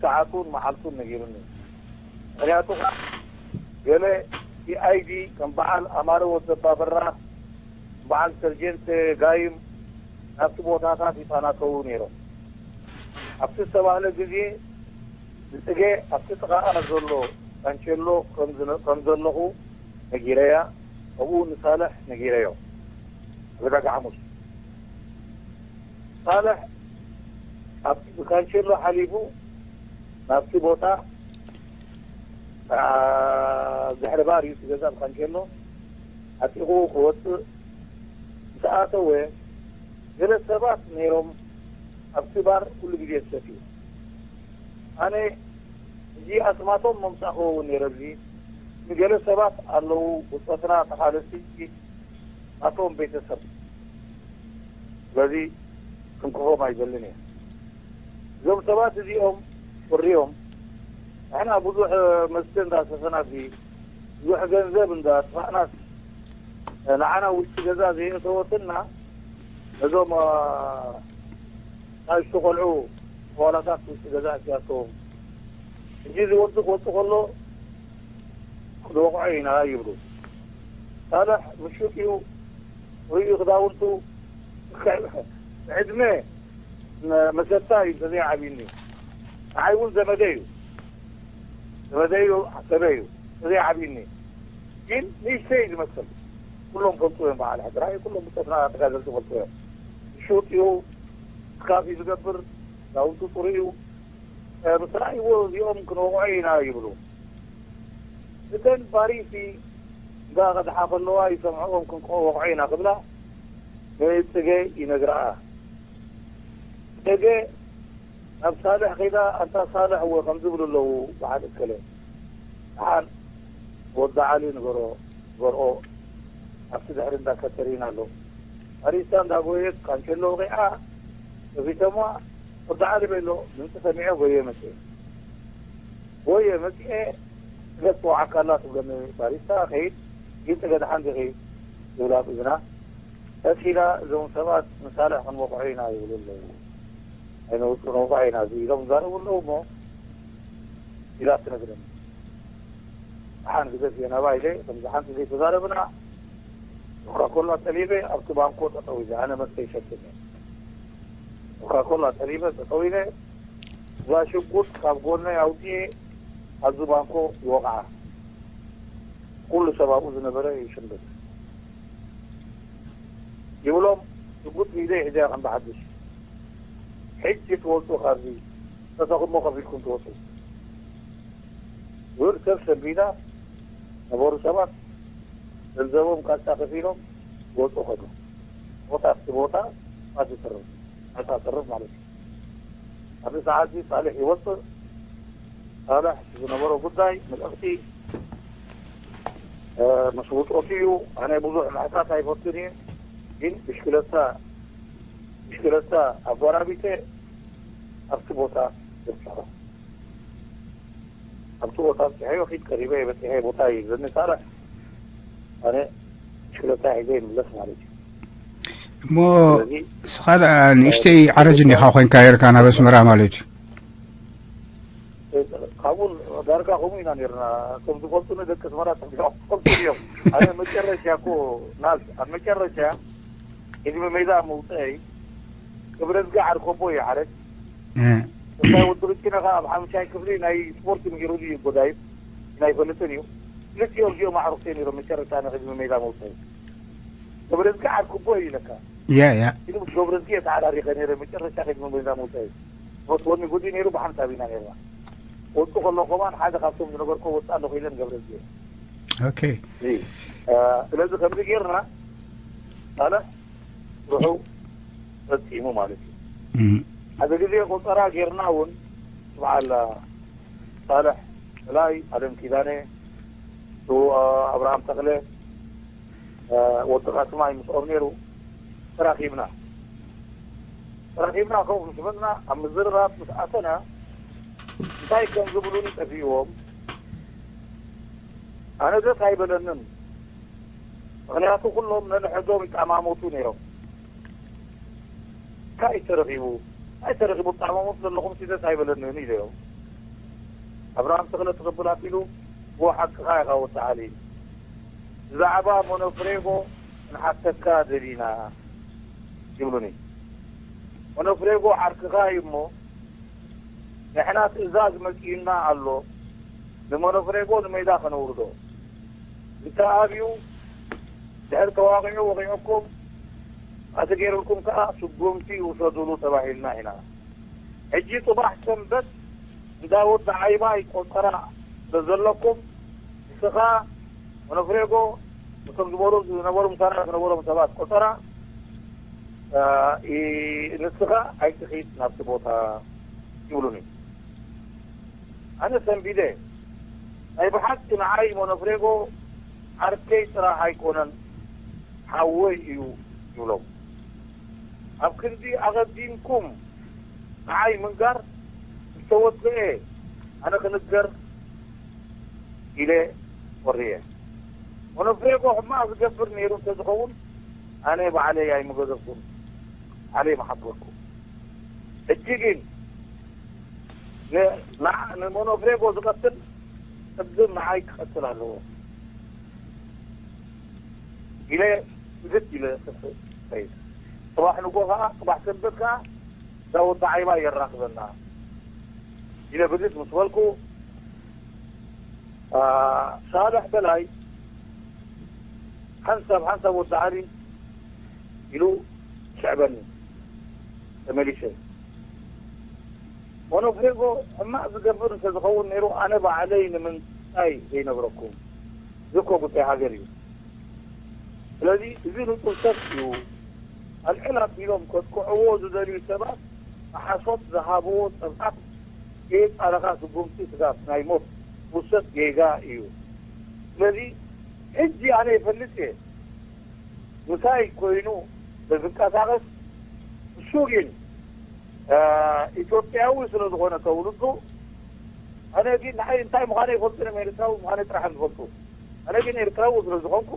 ሰዓቱን መዓልቱን ነጊሩኒ። ምኽንያቱ ገለ ሲ ኣይ ዲ ከም በዓል ኣማረ ወዲ ኣባበራ፣ በዓል ሰርጀንት ጋይም ናብቲ ቦታታት ይተናተዉ ነይሮም። ኣብቲ ዝተባህለ ግዜ ንጽገ ኣብቲ ጥቓኣ ዘሎ ካንቸሎ ከም ዝነ- ከም ዘለኹ ነጊረያ። ኣብኡ ንሳልሕ ነጊረዮ። ኣብ ዕዳጋ ሓሙስ ሳልሕ ኣብቲ ብካንቸሎ ሓሊፉ ናብቲ ቦታ ኣ፣ ድሕሪ ባር እዩ እቲ ገዛ ብካንቸሎ ዓጢቑ ክወፅእ ምስ ኣተወ ገለ ሰባት ነይሮም ኣብቲ ባር ኩሉ ግዜ ዝሰትዩ። ኣነ እዚ ኣስማቶም መምጻእክዎ እውን ነይረ። እዚ ንገለ ሰባት ኣለዉ ብጾትና ተቓለስቲ ኣቶም ቤተሰብ ስለዚ ክንክፎም ኣይደልን እየ። እዞም ሰባት እዚኦም ፍርዮም ንሕና ብዙሕ መስተ እንዳሰተናሲ ብዙሕ ገንዘብ እንዳጥፋእናስ ንዓና ውሽጢ ገዛ ዘየእተወትና ነዞም ናሽቱ ቆልዑ ዋላታት ውሽጢ ገዛ እትያተዎም ሕጂ ዝወዲ ክወጡ ከሎ ክንወቕዖ ኢና ይብሉ። ሳልሕ ምሹጥ እዩ ርእዩ ክዳውንቱ ዕድመ መሰታ እዩ እንተዘይ ዓብዩኒ። ንዓይ እውን ዘመደ እዩ ዘመደ እዩ ሓሰበ እዩ እንተዘይ ዓብዩኒ። ግን ንእሽተይ እዩ ዝመስል። ኩሎም ፈልጡ እዮም በዓል ሕድራይ ኩሎም ብፆትና ተጋደልቲ ፈልጡ እዮም። ምሹጥ እዩ ስካፍ እዩ ዝገብር ክዳውንቱ ፅሩ እዩ። ምስ ረኣይዎ እዚኦም ክንወቕዖ ኢና ይብሉ። እተን ባሪሲ እንዳቐድሓ ከለዋ ይሰምዐኦም ክንወቕዖ ኢና ክብላ ንጽገ ይነግርኣ። ጽገ ናብ ሳልሕ ከይዳ ኣንታ ሳልሕ እወ ከም ዝብሉ ኣለዉ በዓል እከለ። ደሓን ወዲ ዓሊ ንገሮ ንገርኦ ኣብቲ ድሕሪ እንዳ ከተሪና ኣሎ። ኣሪስታ እንዳ ጎየት ካንቸሎ ወቂዓ፣ ከፊተማ፣ ወዲ ዓሊ ቤሎ ድምፂ ሰሚዐ ጎየ መፅኤ። ጎየ መፅኤ፣ ገፅ ወዓካ ኣላ ትብለኒ ባሪስታ፣ ከይድ፣ ይንጥገ ደሓን ዲኺ? ይብላ ኣብ እዝና። ቀስ ኢላ፣ እዞም ሰባት ንሳልሕ ክንወቕዖ ኢና ይብሉ ኣለዉ። ኣይነውፅ፣ ነውቕዖ ኢና እዚ ኢሎም ይዛረቡ ኣለዉ እሞ፣ ኢላ ትነግረኒ። ደሓን ግደፍ እየ ናባይ ኢለ፣ ከምዚ ሓንቲ ዘይተዛረብና፣ ኮካኮላ ጠሊበ ኣብቲ ባንኮ ጠጠው ኢለ፣ ኣነ መስተ ይሸጥን እየ። ኮካኮላ ጠሊበ ጠጠው ኢለ፣ እዛ ሽጉጥ ካብ ጎነይ ኣውፅኤ ኣብዚ ባንኮ ይወቕዓ። ኩሉ ሰብ ኣብኡ ዝነበረ ይሽምብር። ይብሎም፣ ሽጉጥ ብኢደይ ሒዘያ ከም ብሓድሽ። ሕጂ ትወፁ ካብዚ፣ ተሰኽሞ ከፊልኩም ትወፁ። ውር ሰብ ሰንቢዳ ነበሩ ሰባት፣ ገንዘቦም ካሳ ከፊሎም ወፁ ከዱ። ቦታ ኣብቲ ቦታ ኣዝዩ ትርፍ፣ ነፃ ትርፍ ማለት እዩ። ኣብዚ ሰዓት እዚ ሳልሕ ይወፅእ። ሳልሕ ዝነበሮ ጉዳይ፣ መልእኽቲ፣ እ፣ ምስ ውፅኦቱ እዩ። ኣነ ብዙሕ ምሕታት ኣይፈቱን እየ። ግን ብሽክለታ፣ ብሽክለታ ኣጓራቢተ ኣብቲ ቦታ ይብፅሖ። ኣብቲ ቦታ ኣብፅሐዮ፣ ኪድ ቀሪበ የበፅሐ ቦታ እዩ ዝኒ ሳልሕ። ኣነ ብሽክለታ ሒዘ ይምለስ ማለት እዩ። እሞ ስለዚ፣ እስኻ ደኣ ንእሽተይ ዓረጅ እንዲኻ ኮይንካ ነርካ ናብ ኣስመራ ማለት እዩ። ካብኡ ዳርጋ ከምኡ ኢና ነርና። ከም ዝፈልጡኒ ደቂ ኣስመራ ጸቢቖም ዝፈልጡ እዮም። ኣነ መጨረሻ እኮ ናዝ፣ ኣብ መጨረሻ ቅድሚ ሜዳ መውፅአይ ክብረዝጊ ዓርከቦ እዩ ዓረጅ። እ። እንታይ ወዲ ርጭነ ኸዓ ኣብ ሓምሻይ ክፍሊ ናይ ስፖርት ምሂሩኒ እዩ ጎዳይፍ። ኣይፈልጥን እዩ። ክልቲኦም እዚኦም ኣዕሩኽተይ ነይሮም መጨረሻ ንቅድሚ ሜዳ መውፅአይ። ክብረዝጊ ዓርከቦ እዩ ለካ። ያ፣ ያ። ኢሉ ምስ ገብረዝጊ ተዓራሪኸ ነይረ መጨረሻ ቅድሚ ሜዳ መውፅአይ። ዝፈትወኒ ጉዲ ነይሩ፣ ብሓንሳብ ኢና ነይርና። ወጡ ከሎ ከማን ሓደ ካብቶም ዝነበርኮ ወጣ ኣለኹ ኢለን ገብረዝጊ። ኦኬ። እዚ፣ እ፣ ስለዚ ከምዚ ጌርና፣ ሳልሕ ስርሑ ፈጺሙ ማለት እዩ። እም። ሓደ ግዜ ቆጸራ ጌርና እውን፣ በዓል ሳልሕ ጥላይ፣ ኣለም ኪዳነ፣ እ፣ ኣብርሃም ተኽለ፣ እ፣ ወዲ ካስማይ ምስኦም ነይሩ። ተራኺብና። ተራኺብና ከው ምስ በልና፣ ኣብ ምዝርራብ ምስ ኣተና፣ እንታይ ከም ዝብሉኒ ጠፊእዎም። ኣነ ደስ ኣይበለንን። ምኽንያቱ ኩሎም ነንሕዶም ይጠማመቱ ነይሮም። እንታይ ተረኺቡ? እንታይ ተረኺቡ? ትጠማመቱ ዘለኹም ሲ ደስ ኣይበለንን ኢለዮም። ኣብርሃም ተኽለ ትቕብል ኣቢሉ፣ "እዎ ሓቅኻ ኢኻ ወዲ ዓሊ። ብዛዕባ ሞኖፍሬጎ ክንሓተካ ደሊና" ይብሉኒ። ሞኖፍሬጎ ዓርክኻ እዩ እሞ፣ ንሕና ትእዛዝ መጺኡና ኣሎ፣ ንሞኖፍሬጎ ንሜዳ ከነውርዶ። እንተ ኣብዩ፣ ድሕሪ ተዋቒዑ ወቒዑኩም፣ ኣተገይሩልኩም ከኣ ስጉምቲ ውሰዱሉ ተባሂልና ኢና። ሕጂ ጽባሕ ሰንበት እንዳ ወዲ ዓይባይ ቆጸራ ስለ ዘለኩም፣ ንስኻ፣ ሞኖፍሬጎ፣ እቶም ዝበሩ፣ ዝነበሩ ምሳና ዝነበሮም ሰባት ቆጸራ፣ እ፣ ይ-፣ ንስኻ ኣይትኺድ ናብቲ ቦታ ይብሉኒ። ኣነ ሰንቢደ፣ ናይ ብሓቂ ንዓይ ሞኖፍሬጎ ዓርከይ ጥራሕ ኣይኮነን፣ ሓወይ እዩ ይብሎም። ኣብ ክንዲ ኣቐዲምኩም ንዓይ ምንጋር ዝተወድአ ኣነ ክንገር ኢለ ወርየ። ሞኖፍሬጎ ሕማቕ ዝገብር ነይሩ እንተዝኸውን ኣነ ባዕለይ ኣይምገዘፍኩን፣ ባዕለይ ምሓበርኩ። ሕጂ ግን ን-፣ ንዓ-፣ ንሞኖፍሬጎ ዝቐትል ቅድም ንዓይ ክቐትል ኣለዎ ኢለ ብግድ ኢለ ክኸይድ። ጽባሕ ንጎ ከኣ፣ ጽባሕ ሰንበት ከኣ እዛ ወዲ ዓይባ የራኽበና ኢለ ብግድ ምስ በልኩ፣ አ፣ ሳልሕ በላይ ሓንሳብ ሓንሳብ ወዲ ዓሊ ኢሉ ስዕበኒ። ተመሊሰ። ሞኖፍሬጎ ሕማቕ ዝገብር እንተዝኸውን ነይሩ፣ ኣነ ባዕለይ ንምንታይ ዘይነግረኩም? እዚ እኮ ጉዳይ ሃገር እዩ። ስለዚ እዚ ንጹር ሰብ እዩ። ኣልዕል ኣቢሎም ከጥቅዕዎ ዝደልዩ ሰባት ብሓሶት ዝሃብዎ ጸብጻብ ከየጻረኻ ስጉምቲ ስጋብ ናይ ሞት ክውሰድ ጌጋ እዩ። ስለዚ ሕጂ ኣነ ይፈልጥ እየ። ምሳይ ኮይኑ ዝንቀሳቐስ፣ እሱ ግን ኢትዮጵያዊ ስለ ዝኾነ ተውልዱ፣ ኣነ ግን ንዓይ እንታይ ምዃነ ይፈልጡ፣ ኤርትራዊ ምዃነ ጥራሕ ዝፈልጡ። ኣነ ግን ኤርትራዊ ስለ ዝኾንኩ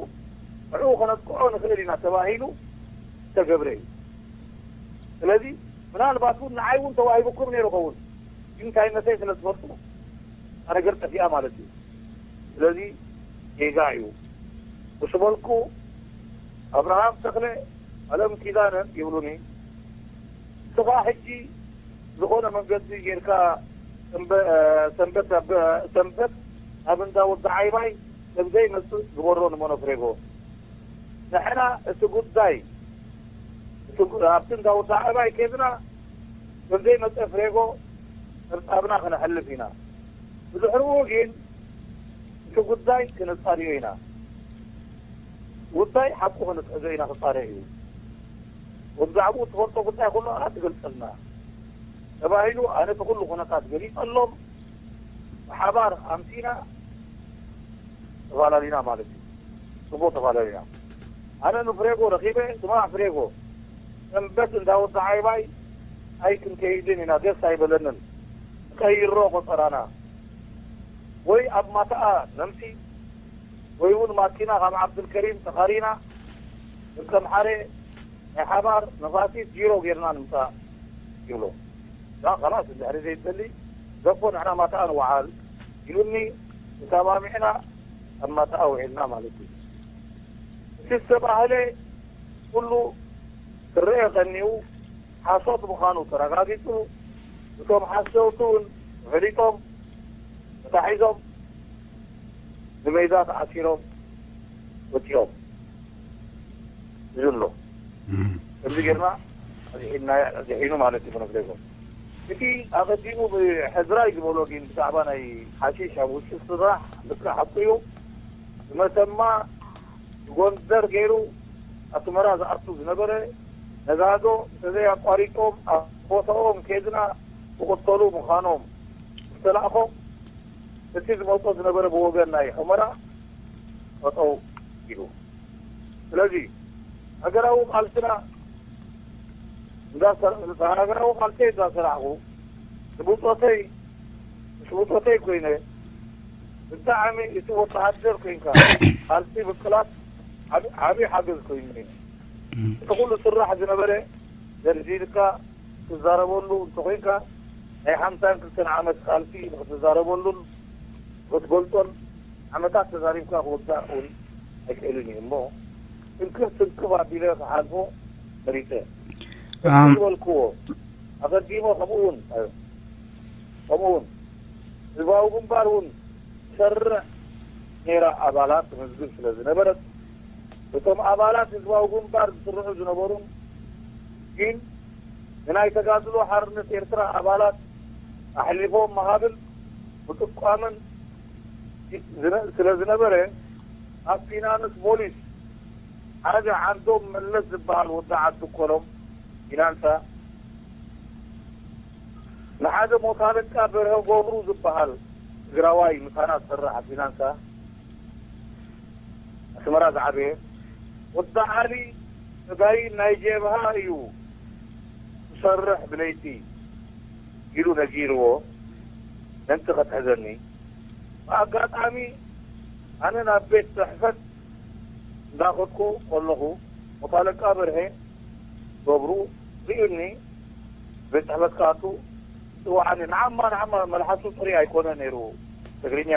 ንዕኡ ከነጥቅዖ ንኽእል ኢና ተባሂሉ ዝተገብረ እዩ። ስለዚ ምናልባት እውን ንዓይ እውን ተዋሂቡኩም ነይሩ ኸውን፣ ግን እንታይነተይ ስለ ዝፈልጡ ኣነ ገር ጠፊኣ ማለት እዩ። ስለዚ ጌጋ እዩ። ምስ በልኩ፣ ኣብርሃም ተኽለ፣ ኣለም ኪዳነ ይብሉኒ። ንስኻ ሕጂ ዝኾነ መንገዲ ጌርካ ሰንበ-፣ ሰንበት ኣብ፣ ሰንበት ኣብ እንዳ ወዲ ዓይባይ ከም ዘይመጽእ ግበሮ ንመኖፍሬጎ። ንሕና እቲ ጉዳይ እቲ ጉ-፣ ኣብቲ እንዳ ወዲ ዓይባይ ኬድና ከም ዘይመጸ ፍሬጎ ጸብጻብና ክነሕልፍ ኢና። ብድሕሪኡ ግን እቲ ጉዳይ ክነጻርዮ ኢና። ጉዳይ ሓቁ ክነትሕዞ ኢና፣ ክጻረ እዩ። ወዲ ዓብኡ ትፈልጦ ጉዳይ ኩሉ ኣላ ትገልጸልና ተባሂሉ፣ ኣነ እቲ ኩሉ ኩነታት ገሊጸሎም፣ ብሓባር ኣምሲና ተፈላለዩና ማለት እዩ። ጽቡቕ ተፈላለዩና። ኣነ ንፍሬጎ ረኺበ፣ ስማዕ ፍሬጎ፣ ሰንበት እንዳ ወዲ ዓይባይ ኣይ ክንከይድን ኢና፣ ደስ ኣይበለንን። ንቀይሮ ቆጸራና። ወይ ኣብ ማታኣ ነምሲ፣ ወይ እውን ማኪና ካብ ዓብዱልከሪም ተኻሪና፣ ደቀምሓረ ናይ ሓባር ነፋሲት ጂሮ ጌርና ንምጻእ ይብሎ። ዳ ኸላስ እንድሕሪ ዘይትደሊ ዘኮ ንሕና ማታኣ ንወዓል ኢሉኒ፣ ተሰማሚዕና ኣብ ማታኣ ውዒልና ማለት እዩ። እቲ ዝተባህለ ኩሉ ክረአ ቀኒኡ ሓሶት ምዃኑ ተረጋጊጹ፣ እቶም ሓሰውቲ እውን ፈሊጦም ተታሒዞም ንሜዳ ተኣሲሮም ወጺኦም እዩ ኣሎ። እም። ከምዚ ጌርና ኣዝሒልና፣ ኣዝሒኑ ማለት እዩ ብነፍለጎ። እቲ ኣቐዲሙ ብሕዝራይ ዝበሎ ግን ብዛዕባ ናይ ሓሺሽ ኣብ ውሽጢ ስራሕ ልክዕ ሓቁ እዩ። ብመተማ ጎንደር ገይሩ ኣስመራ ዝኣቱ ዝነበረ ነጋዶ እንተዘይ ኣቋሪጦም ኣብ ቦታኦም ኬድና ክቕተሉ ምዃኖም ዝተላእኾ እቲ ዝመጾ ዝነበረ ብወገን ናይ ሑመራ ጠጠው ኢሉ። ስለዚ ሃገራዊ ቃልስና እንዳሰራ-፣ ሃገራዊ ቃልሰይ እንዳሰራሕኹ ንብጾተይ፣ ምስ ብጾተይ ኮይነ ብጣዕሚ እቲ ወተሃደር ኮይንካ ቃልሲ ምቅላስ ዓብ-፣ ዓብዪ ሓገዝ ኮይኑ እዩ። እቲ ኩሉ ስራሕ ዝነበረ ዘርዚርካ ትዛረበሉ እንተኮይንካ ናይ ሓምሳን ክልተን ዓመት ቃልሲ ንክትዛረበሉን ንክትገልጾን ዓመታት ተዛሪብካ ክወዳእ እውን ኣይክእልን እዩ እሞ ትንክፍ ትንክፍ ኣቢለ ክሓልፎ መሪጸ። ኣም- ዝበልክዎ ኣቐዲሞ ከምኡ እውን ከምኡ እውን ህዝባዊ ግንባር እውን ትሰርዕ ነይራ ኣባላት ትምዝግብ ስለ ዝነበረት እቶም ኣባላት ህዝባዊ ግንባር ዝስርዑ ዝነበሩን ግን ንናይ ተጋድሎ ሓርነት ኤርትራ ኣባላት ኣሕሊፎም ምሃብን ምጥቋምን ዝነ-፣ ስለ ዝነበረ ኣብ ፊናንስ ፖሊስ ሓደ ዓንዶም መለስ ዝበሃል ወዲ ዓዲ ኮሎም ፊናንሳ ንሓደ ሞት ኣለቃ በርሀ ገብሩ ዝበሃል ትግራዋይ ምሳና ዝሰርሕ ኣብ ፊናንሳ ኣስመራ ዝዓበየ ወዲ ዓሊ ተጋይ ናይ ጀብሃ እዩ ዝሰርሕ ብለይቲ ኢሉ ነጊርዎ። ነንቲ ከትሕዘኒ ብኣጋጣሚ ኣነ ናብ ቤት ጽሕፈት እንዳኸድኩ ከለኹ ሞት ኣለቃ በርሀ ገብሩ ሪኡኒ ቤት ጽሕፈት ክኣቱ ይጽውዓኒ። ንዓማ ንዓማ መልሓሱ ጽሩይ ኣይኮነ ነይሩ ትግርኛ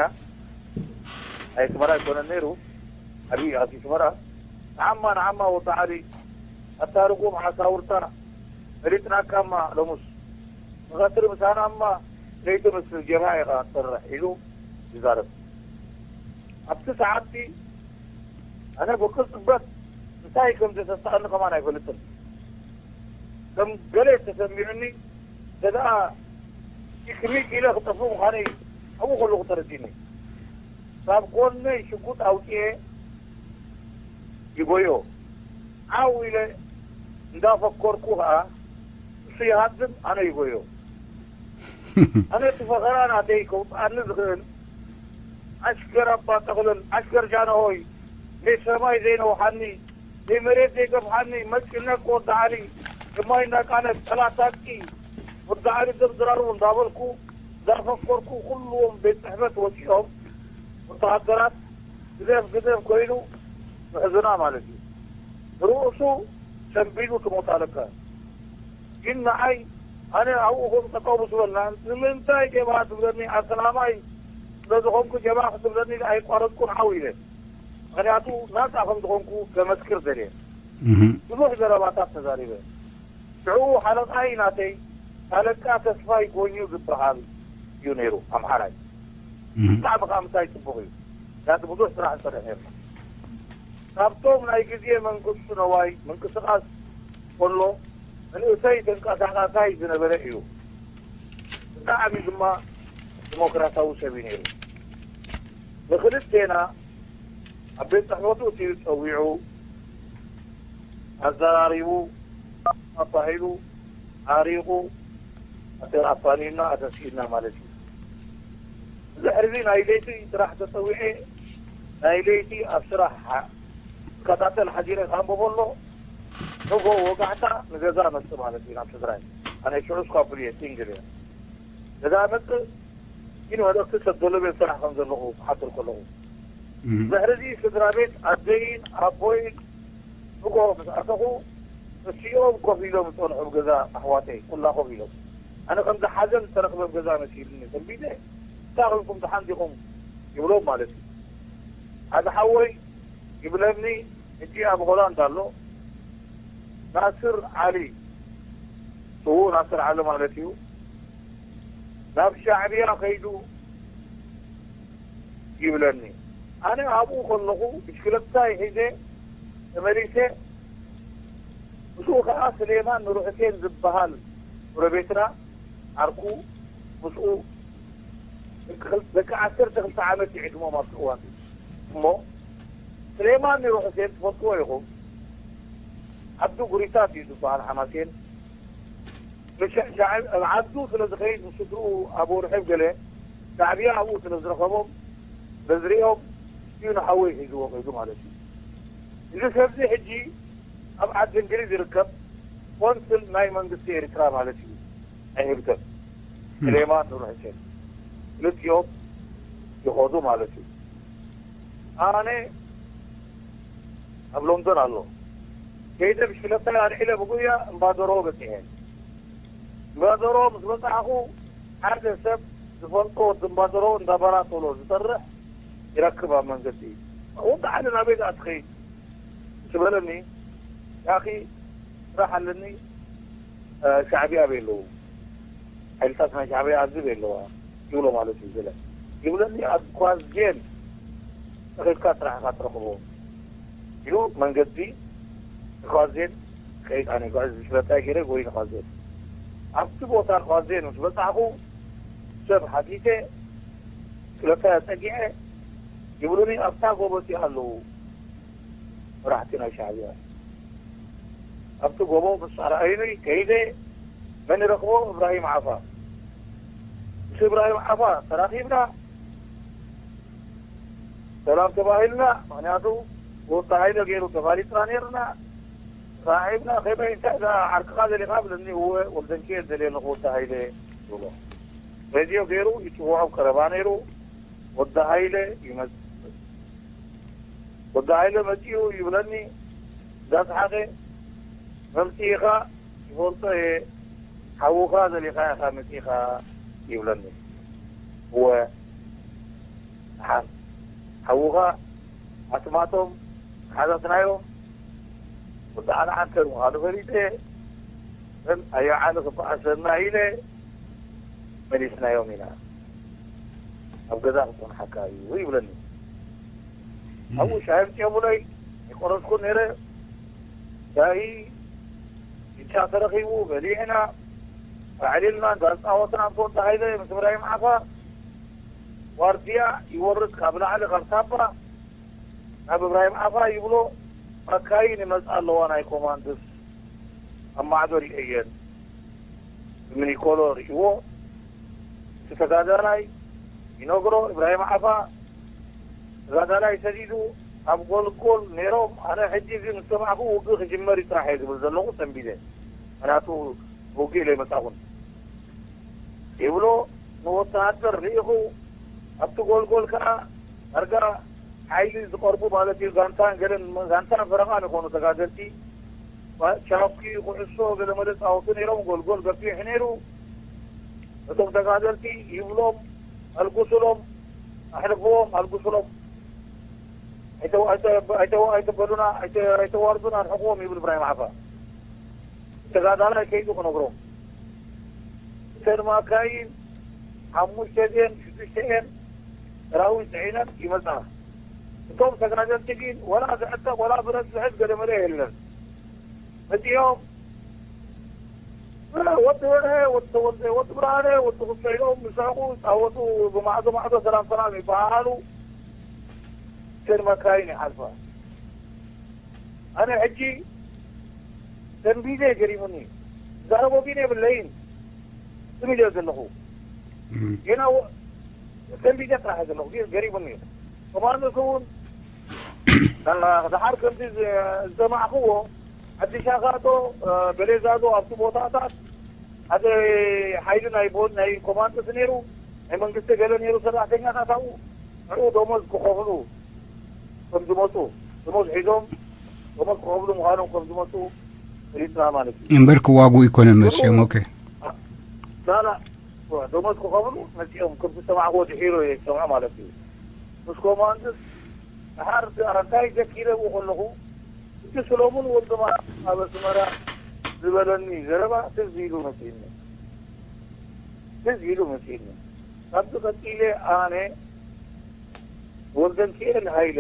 ናይ ኣስመራ ኣይኮነ ነይሩ ዓብዪ ኣብ ኣስመራ ንዓማ ንዓማ ወዲ ዓሊ ኣታ ርጉም ሓሳውርታ ፈሊጥናካማ ሎሙስ ንቐትሪ ምሳናማ ለይቲ ምስ ጀብሃ ኢኻ ትሰርሕ ኢሉ ይዛረብ። ኣብቲ ሰዓትቲ ኣነ ብቅጽበት እንታይ ከም ዘተስኣኒ ከማን ኣይፈልጥን። ከም ገለ ተሰሚዑኒ እንተ ደኣ ቲክኒክ ኢለ ክጠፍእ ምዃነይ ኣብኡ ከለኹ ተረዲኒ። ካብ ጎነይ ሽጉጥ ኣውፅኤ ይጎዮ። ዓው ኢለ እንዳፈኮርኩ ኸዓ እሱ ይሃድም ኣነ ይጎዮ። ኣነ እቲ ፈኸራ ናተይ ከውፅኣኒ ዝኽእል ኣሽከር ኣባ ጠቕልል ኣሽከር ጃንሆይ ናይ ሰማይ ዘይነውሓኒ ብመሬት ዘይገፍሓኒ መጭነቅ ወዲ ዓሊ ድማ ይናቃነት ጠላት ታጥቂ ወዲ ዓሊ ዘብዝራሩ እንዳበልኩ እንዳፈኮርኩ ኩልዎም ቤት ጽሕፈት ወጺኦም ወተሃደራት ግደፍ ግደፍ ኮይኑ ምሕዝና ማለት እዩ። ንርእሱ ሰንቢዱ ትሞት ኣለካ። ግን ንዓይ ኣነ ኣብኡ ከም ጠጠው ምስ በልና ንምንታይ ጀብሃ ትብለኒ ኣሰላማይ ስለ ዝኾንኩ ጀብሃ ክትብለኒ ኣይቋረፅኩን ዓው ኢለ። ምክንያቱ ናፃ ከም ዝኾንኩ ከመስክር ደልየ ብዙሕ ዘረባታት ተዛሪበ። ሽዑ ሓለቃይ ናተይ ሓለቃ ተስፋይ ጎኙ ዝበሃል እዩ ነይሩ ኣምሓራይ። ብጣዕሚ ከዓ ምሳይ ፅቡቅ እዩ። ምክንያቱ ብዙሕ ስራሕ ንሰርሕ ነርና። ካብቶም ናይ ግዜ መንግስቱ ነዋይ ምንቅስቃስ ከሎ መንእሰይ ተንቀሳቃሳይ ዝነበረ እዩ። ብጣዕሚ ድማ ዲሞክራሲያዊ ሰብ እዩ ነይሩ። ንክልቴና ኣብ ቤት ፅሕፈቱ እትዩ ፀዊዑ ኣዘራሪቡ ኣባሂሉ ኣሪቑ ኣተ ኣፋኒና ኣተሲእና ማለት እዩ። ድሕርዚ ናይ ለይቲ ስራሕ ተፀዊዐ ናይ ለይቲ ኣብ ስራሕ ዝከታተል ሓዲረ ካንበቦ ኣሎ ንጎ ወጋሕታ ንገዛ መፅእ ማለት እዩ ናብ ትግራይ። ኣነ ሽዑ ስኳብል እየ ሲንግል እየ። ገዛ መፅእ ግን መልእክቲ ሰብ ዘሎ ቤት ስራሕ ከም ዘለኹ ክሓትር ከለኹ ድሕርዚ ስድራ ቤት ኣደይን ኣቦይን ንጎ ምስ ኣተኹ እሲኦም ኮፍ ኢሎም ዝፀንሑ ገዛ ኣሕዋተይ ኩላ ኮፍ ኢሎም ኣነ ከም ዝሓዘን ዝተረክበ ገዛ መሲልኒ ሰንቢደ እንታይ ኮይንኩም ደሓን ዲኹም ይብሎም ማለት እዩ። ሓደ ሓወይ ይብለኒ ሕጂ ኣብ ሆላንድ ኣሎ ናስር ዓሊ ስዉእ ናስር ዓሊ ማለት እዩ ናብ ሻዕብያ ከይዱ ይብለኒ። ኣነ ኣብኡ ከለኹ ብሽክለታይ ሒዘ ተመሊሰ ምስኡ ከዓ ስሌማን ንሩሕሴን ዝበሃል ጎረቤትና ዓርኩ ምስኡ ደቂ ዓሰርተ ክልተ ዓመት ይዕድሞም ኣብቲ እዋን እሞ ስሌማን ኑሩ ሕሴን ትፈልጥዎ ኢኹም። ዓብዱ ጉሪታት እዩ ዝበሃል ሓማሴን ኣብ ዓዱ ስለ ዝኸይድ ምስ ስድርኡ ኣብ ወርሕብ ገለ ሻዕብያ ኣብኡ ስለ ዝረኸቦም በዝሪኦም እዩ ንሓወይ ሒዝዎ ከይዱ ማለት እዩ። እዚ ሰብዚ ሕጂ ኣብ ዓዲ እንግሊዝ ይርከብ ቆንስል ናይ መንግስቲ ኤርትራ ማለት እዩ። ናይ ህግደፍ ስሌማን ኑር ሕሴን ክልቲኦም ይኸዱ ማለት እዩ። ኣነ ኣብ ሎንዶን ኣሎ ከይደ ብሽክለታ ኣልዒለ ብጉያ እምባደሮ በፂሐ። እምባደሮ ምስ በፃሕኹ ሓደ ሰብ ዝፈልጦ ወዲ እምባደሮ እንዳባራ ቶሎ ዝሰርሕ ይረክብ ኣብ መንገዲ። ወዲ ዓሊ ናበይ ደኣ ትኸይድ ምስ በለኒ ያኺ ስራሕ ኣለኒ ሻዕብያ ኣበይ ኣለዉ? ሓይልታት ናይ ሻዕብያ ኣብዚ ኣለዋ ይብሎ ማለት እዩ። ዝለ ይብለኒ ኣብ ኳዝጌን ተኺልካ ስራሕካ ትረኽቦ ኢሉ መንገዲ ኳዝጌን ከይድ ኣነ ጓዕዝ ዝሽበጣ ገይረ ጎይ ንኳዝጌን ኣብቲ ቦታ ኳዝጌን ምስ በፃዕኹ ሰብ ሓቲተ ክለታ ፀጊዐ ይብሉኒ ኣብታ ጎቦ እቲኣ ኣለዉ መራሕቲ ናይ ሻዕብያ ኣብቲ ጎቦ ምስ ኣርኣዩኒ ከይደ መን ይረኽቦ እብራሂም ዓፋ ምስ እብራሂም ዓፋ ተራኺብና ሰላም ተባሂልና ምክንያቱ ወታ ሃይለ ገይሩ ተፋሊጥና ነርና ተራኺብና ከመይ እንታይ ዓርክኻ ዘሊኻ ብለኒ እወ ወልደንኪኤል ዘልየ ኣለኹ ወታ ሃይለ ይብሎ ሬድዮ ገይሩ ይፅውዖም ቀረባ ነይሩ ወዲ ሃይለ ይመፅእ ወዲ ሃይለ መፂኡ ይብለኒ እንዳስሓቀ መምፅኢኻ ይፈልጦ እየ ሓውኻ ዘሊኻ ኢኻ መፂኻ ይብለኒ እወ ሓን ሓውኻ ኣስማቶም ሓዛትናዮም ወዲ ዓሊ ዓንተር ምዃኑ ፈሊጠ እየ ኣዮ ዓሊ ክበኣሰና ኢለ መሊስናዮም ኢና ኣብ ገዛ ክፀንሓካ እዩ ይብለኒ ኣብኡ ሻሂ ኣምፅኦምለይ ይቆረስኩ ነይረ ሻሂ ብቻ ተረኺቡ በሊዕና ኣዕሊልና እንዳፃወትና ምስ ወዲ ሃይለ ምስ እብራሂም ዓፋ ዋርድያ ይወርድ ካብ ላዕሊ ካብ ታባ ናብ እብራሂም ዓፋ ይብሎ መካይን ይመፃ ኣለዋ ናይ ኮማንድስ ኣብ ማዕዶ ሪአየን ብሚኒኮሎ ርእዎ እቲ ተጋዳላይ ይነግሮ እብራሂም ዓፋ ተጋዳላይ ሰዲዱ ኣብ ጎልጎል ነይሮም። ኣነ ሕጂ እዚ ምስ ሰማዕኩ ውግእ ክጅመር እዩ ጥራሕ እየ ዝብል ዘለኹ፣ ሰንቢደ። ምክንያቱ ውግእ ኢለ ኣይመጻኹን ይብሎ። ንወተሃደር ርኢኹ ኣብቲ ጎልጎል ከኣ ዳርጋ ሓይሊ ዝቐርቡ ማለት እዩ። ጋንታን ገለን፣ ጋንታን ፈረቓን ይኾኑ ተጋደልቲ። ቻፒ፣ ኩዕሶ፣ ገለ መለ ጻወቱ ነይሮም። ጎልጎል ገፊሕ ነይሩ። እቶም ተጋደልቲ ይብሎም፣ ኣልግሱሎም፣ ኣሕልፍዎም፣ ኣልግሱሎም። ኣይተ-፣ ኣይተ-፣ ኣይተ-፣ ኣይተበሉና፣ ኣይተ-፣ ኣይተዋርዱና፣ ኣርሕቕዎም ይብል እብራሂም ዓፋ። ተጋዳላይ ከይዱ ክነግሮም። እተን ማካይን ሓሙሽተ ድየን ሽዱሽተ እየን ሰራዊት ጽዒነን ይመጻ። እቶም ተጋደልቲ ግን ወላ ዝዕጠቕ ወላ ብረት ዝሕዝ ገለ መለ የለን። መጺኦም ወዲ ወርሀ፣ ወዲ ተወልደ፣ ወዲ ብርሃነ፣ ወዲ ክፍለ ኢሎም ይስሕቑ፣ ይጻወቱ፣ ብማዕዶ ማዕዶ ሰላም ሰላም ይበሃሃሉ። እተን መካይን ይሓልፋ። ኣነ ሕጂ ተንቢዘ ገሪሙኒ። ዛረቦ ግን የብለይን። ስም ኢለ ዘለኹ። እም። ጌና ወ-፣ ተንቢዘ ጥራሕ ዘለኹ። ግን ገሪሙኒ። ኮማንዶስ እውን፣ አ፣ ደሓር ከምዚ ዝ-፣ ዝሰማዕኽዎ፣ ዓዲ ሻኻቶ፣ አ፣ በሌዛዶ ኣብቲ ቦታታት ሓደ ሓይሊ ናይ ቦ-፣ ናይ ኮማንዶስ ነይሩ፣ ናይ መንግስቲ ገለ ነይሩ፣ ሰራሕተኛታት ኣብኡ፣ ንዕኡ ደሞዝ ክኸፍሉ ከም ዝመጹ፣ ደሞዝ ሒዞም፣ ደሞዝ ክኸፍሉ ምዃኖም ከም ዝመጹ ፈሊጥና ማለት እዩ። እምበር ክዋግኡ ኣይኮነን መጺኦም። ኦኬ። ላላ፣ ደሞዝ ክኸፍሉ መጺኦም ከም ዝሰማዕዎ ድሒሩ እየ ዝሰምዖ ማለት እዩ። ምስ ኮማንድስ፣ ደሓር ኣንታይ ዘኪረ ኣብኡ ከለኹ፣ እቲ ሰሎሙን ወልደማርያም ኣብ ኣስመራ ዝበለኒ ዘረባ ትዝ ኢሉ መጺእኒ። ትዝ ኢሉ መጺእኒ። ካብዚ ቀጺለ ኣነ ወልደንኪኤል ሃይለ፣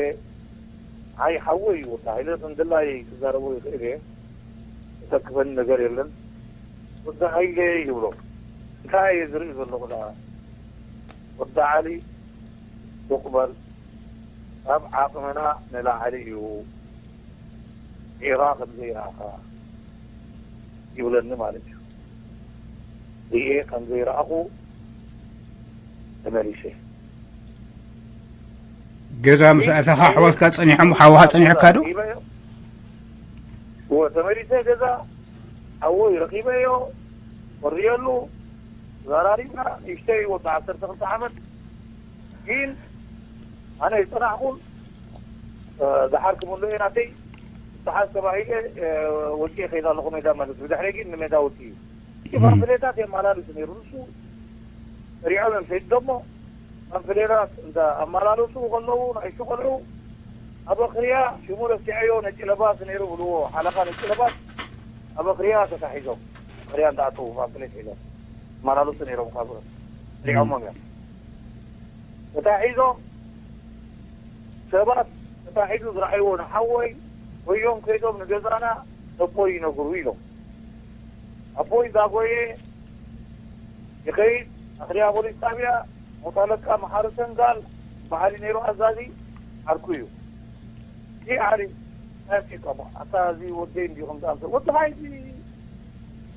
ዓይ ሓወይ እዩ፣ ወዲ ሃይለ፣ ከም ድላየይ ክዛረቦ ይኽእል እየ። ዘሰክፈኒ ነገር የለን። ወዲ ሃይለ ይብሎ። እንታይ እየ ዝርኢ ዘለኹ ደኣ? ወዲ ዓሊ፣ ሱቕ በል። ካብ ዓቕምና ንላዕሊ እዩ። ዒራ ከም ዘይረኣኻ ይብለኒ ማለት እዩ። ሪኤ ከም ዘይረኣኹ ተመሊሰ። ገዛ ምስ ኣተኻ ኣሕዋትካ ጸኒሖም፣ ሓውኻ ጸኒሑካ ዶ? ረኺበዮ። እወ፣ ተመሊሰ ገዛ ሓወይ ረኺበዮ፣ ወርየሉ፣ ተዘራሪብና፣ ንእሽተይ ወዲ ዓሰርተ ክልተ ዓመት። ግን ኣነ ኣይጸናሕኩን፣ እ፣ ደሓር ክምልኦ እየ ናተይ፣ ተሓዝ ተባሂለ፣ እ፣ ወጺኤ ከይደ ኣለኹ ሜዳ ማለት፣ ብድሕሪ ግን ንሜዳ ወጺኡ። እቲ ም። ፓምፍሌታት የመላልስ ነይሩ። ንሱ ሰሪዖም እዮም ሰዲዶሞ። ፓምፍሌታት እንዳ ኣመላለሱ ከለዉ፣ ንኣሽቱ ቆልዑ ኣብ ኣኽርያ ሽሙ ረሲዐዮ፣ ነጭ ለባስ ነይሩ ብልዎ፣ ሓለቓ ነጭ ለባስ ኣብ ኣኽርያ ተታሒዞም። ኣኽርያ እንዳኣተዉ ፓምፍሌት ሒዞም ይመላለሱ ነይሮም። ካብ ሰሪዖሞም እዮም። ተታሒዞም ሰባት ተታሒዙ ዝረኣይዎ ንሓወይ ወዮም ከይዶም ንገዛና ነቦይ ይነግሩ ኢሎም። ኣቦይ ዛጎየ ይኸይድ ኣኽርያ ፖሊስ ጣብያ ሞት ኣለቃ መሓሪ ሰንጋል በዓል ነይሩ ኣዛዚ ዓርኩ እዩ። እዚ ዓሊ ኣፍሪቃ ኣታ እዚ ወደይ እንዲኹም ዝኣምሰ ወዲ ሓይዚ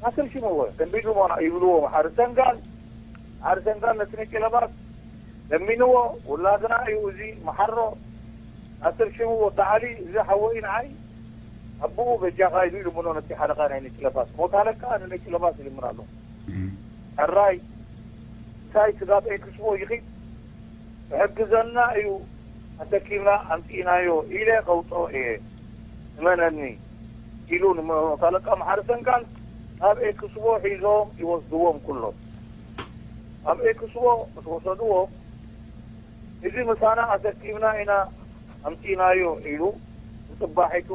ኣስር ሽምዎ ተንቢድዎ ይብልዎ መሓሪ ሰንጋል። መሓሪ ሰንጋል ነቲ ነጭ ለባስ ለሚንዎ ውላድና እዩ እዚ መሓሮ ኣስር ሽምዎ ወዲ ዓሊ እዚ ሓወይ ንዓይ ኣቦኡ በጃኻ ኢሉ ይልምኖ ነቲ ሓለቓ ናይ ነጭ ለባስ ሞት ኣለቃ ንነጭ ለባስ ይልምን ኣሎ። ሕራይ እንታይ ስጋብ ኤክስፖ ይኺድ ክሕግዘና እዩ ኣሰኪምና ኣምጺእናዮ ኢለ ከውጽኦ እየ እመነኒ ኢሉ ንመ-፣ ሻለቃ መሓሪ ሰንጋል ናብ ኤክስፖ ሒዞም ይወስድዎም ኩሎም። ኣብ ኤክስፖ ምስ ወሰድዎም እዚ ምሳና ኣሰኪምና ኢና ኣምጺእናዮ ኢሉ ንጽባሒቱ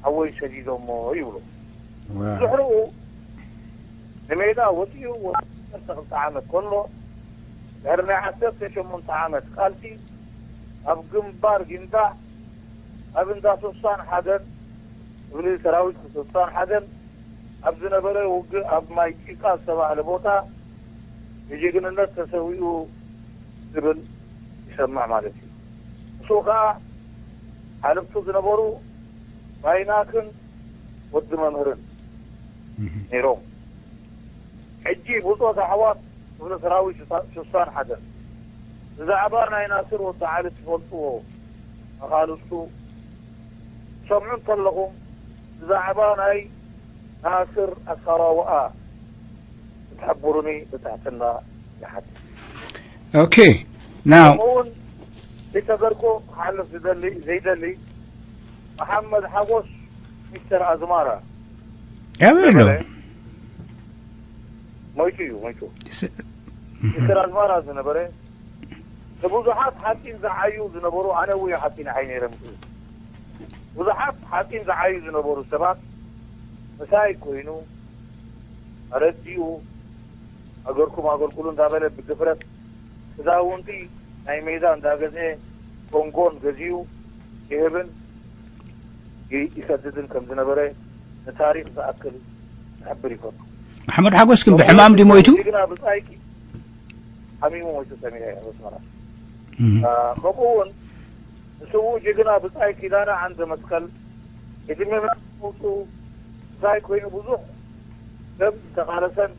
ሓወይ ሰዲዶሞ ይብሉ። ድሕሪኡ ንሜዳ ወጺኡ ወዲ ዓሰርተ ክልተ ዓመት ከሎ ድሕሪ ናይ ዓሰርተ ሸሞንተ ዓመት ቃልሲ ኣብ ግንባር ጊንዳዕ ኣብ እንዳ ሶስሳን ሓደን ክፍሊ ሰራዊት ሶስሳን ሓደን ኣብ ዝነበረ ውግእ ኣብ ማይ ጭቃ ዝተባህለ ቦታ ብጅግንነት ተሰዊኡ ዝብል ይሰምዕ ማለት እዩ። ንሱ ከኣ ሓለፍቱ ዝነበሩ ባይናክን ወዲ መምህርን ነይሮም። ሕጂ ብጾት ኣሕዋት ክፍለ ሰራዊት ሽሳ-፣ ሽሳን ሓደን ብዛዕባ ናይ ናስር ወዲ ዓሊ ትፈልጥዎ መኻልስቱ ሰምዑ እንተለኹም ብዛዕባ ናይ ናስር ኣሳራውኣ ክትሕብሩኒ ብትሕትና ይሓትት። ኦኬ ናው ከምኡውን ዘይተገርኮ ክሓልፍ ዝደሊ ዘይደሊ መሓመድ ሓጎስ ሚስተር ኣዝማራ ያበሎ ሞይቱ እዩ ሞይቱ ሚስተር ኣዝማራ ዝነበረ ንብዙሓት ሓፂን ዝዓዩ ዝነበሩ ኣነ እውን ሓፂን ዓይ ነይረ ምስ ብዙሓት ሓፂን ዝዓዩ ዝነበሩ ሰባት ምሳይ ኮይኑ ኣረዲኡ ኣገርኩም ኣገልግሉ እንዳበለ ብድፍረት ክዳውንቲ ናይ ሜዳ እንዳገዝአ ኮንጎን ገዚኡ ይህብን ይሰድድን ከም ዝነበረ ንታሪክ ዝኣክል ክሕብር ይፈቱ። መሓመድ ሓጎስ ግን ብሕማም ድዩ ሞይቱ? ጅግና ብጻይኪ ሓሚሙ ሞይቱ ሰሚዐ ኣብ ኣስመራ። ከምኡ እውን ንስውእ ጅግና ብጻይ ኪዳነ ዓንደ መስቀል ዕድመ መውፅኡ ብጻይ ኮይኑ ብዙሕ ሰብ ዝተቓለሰን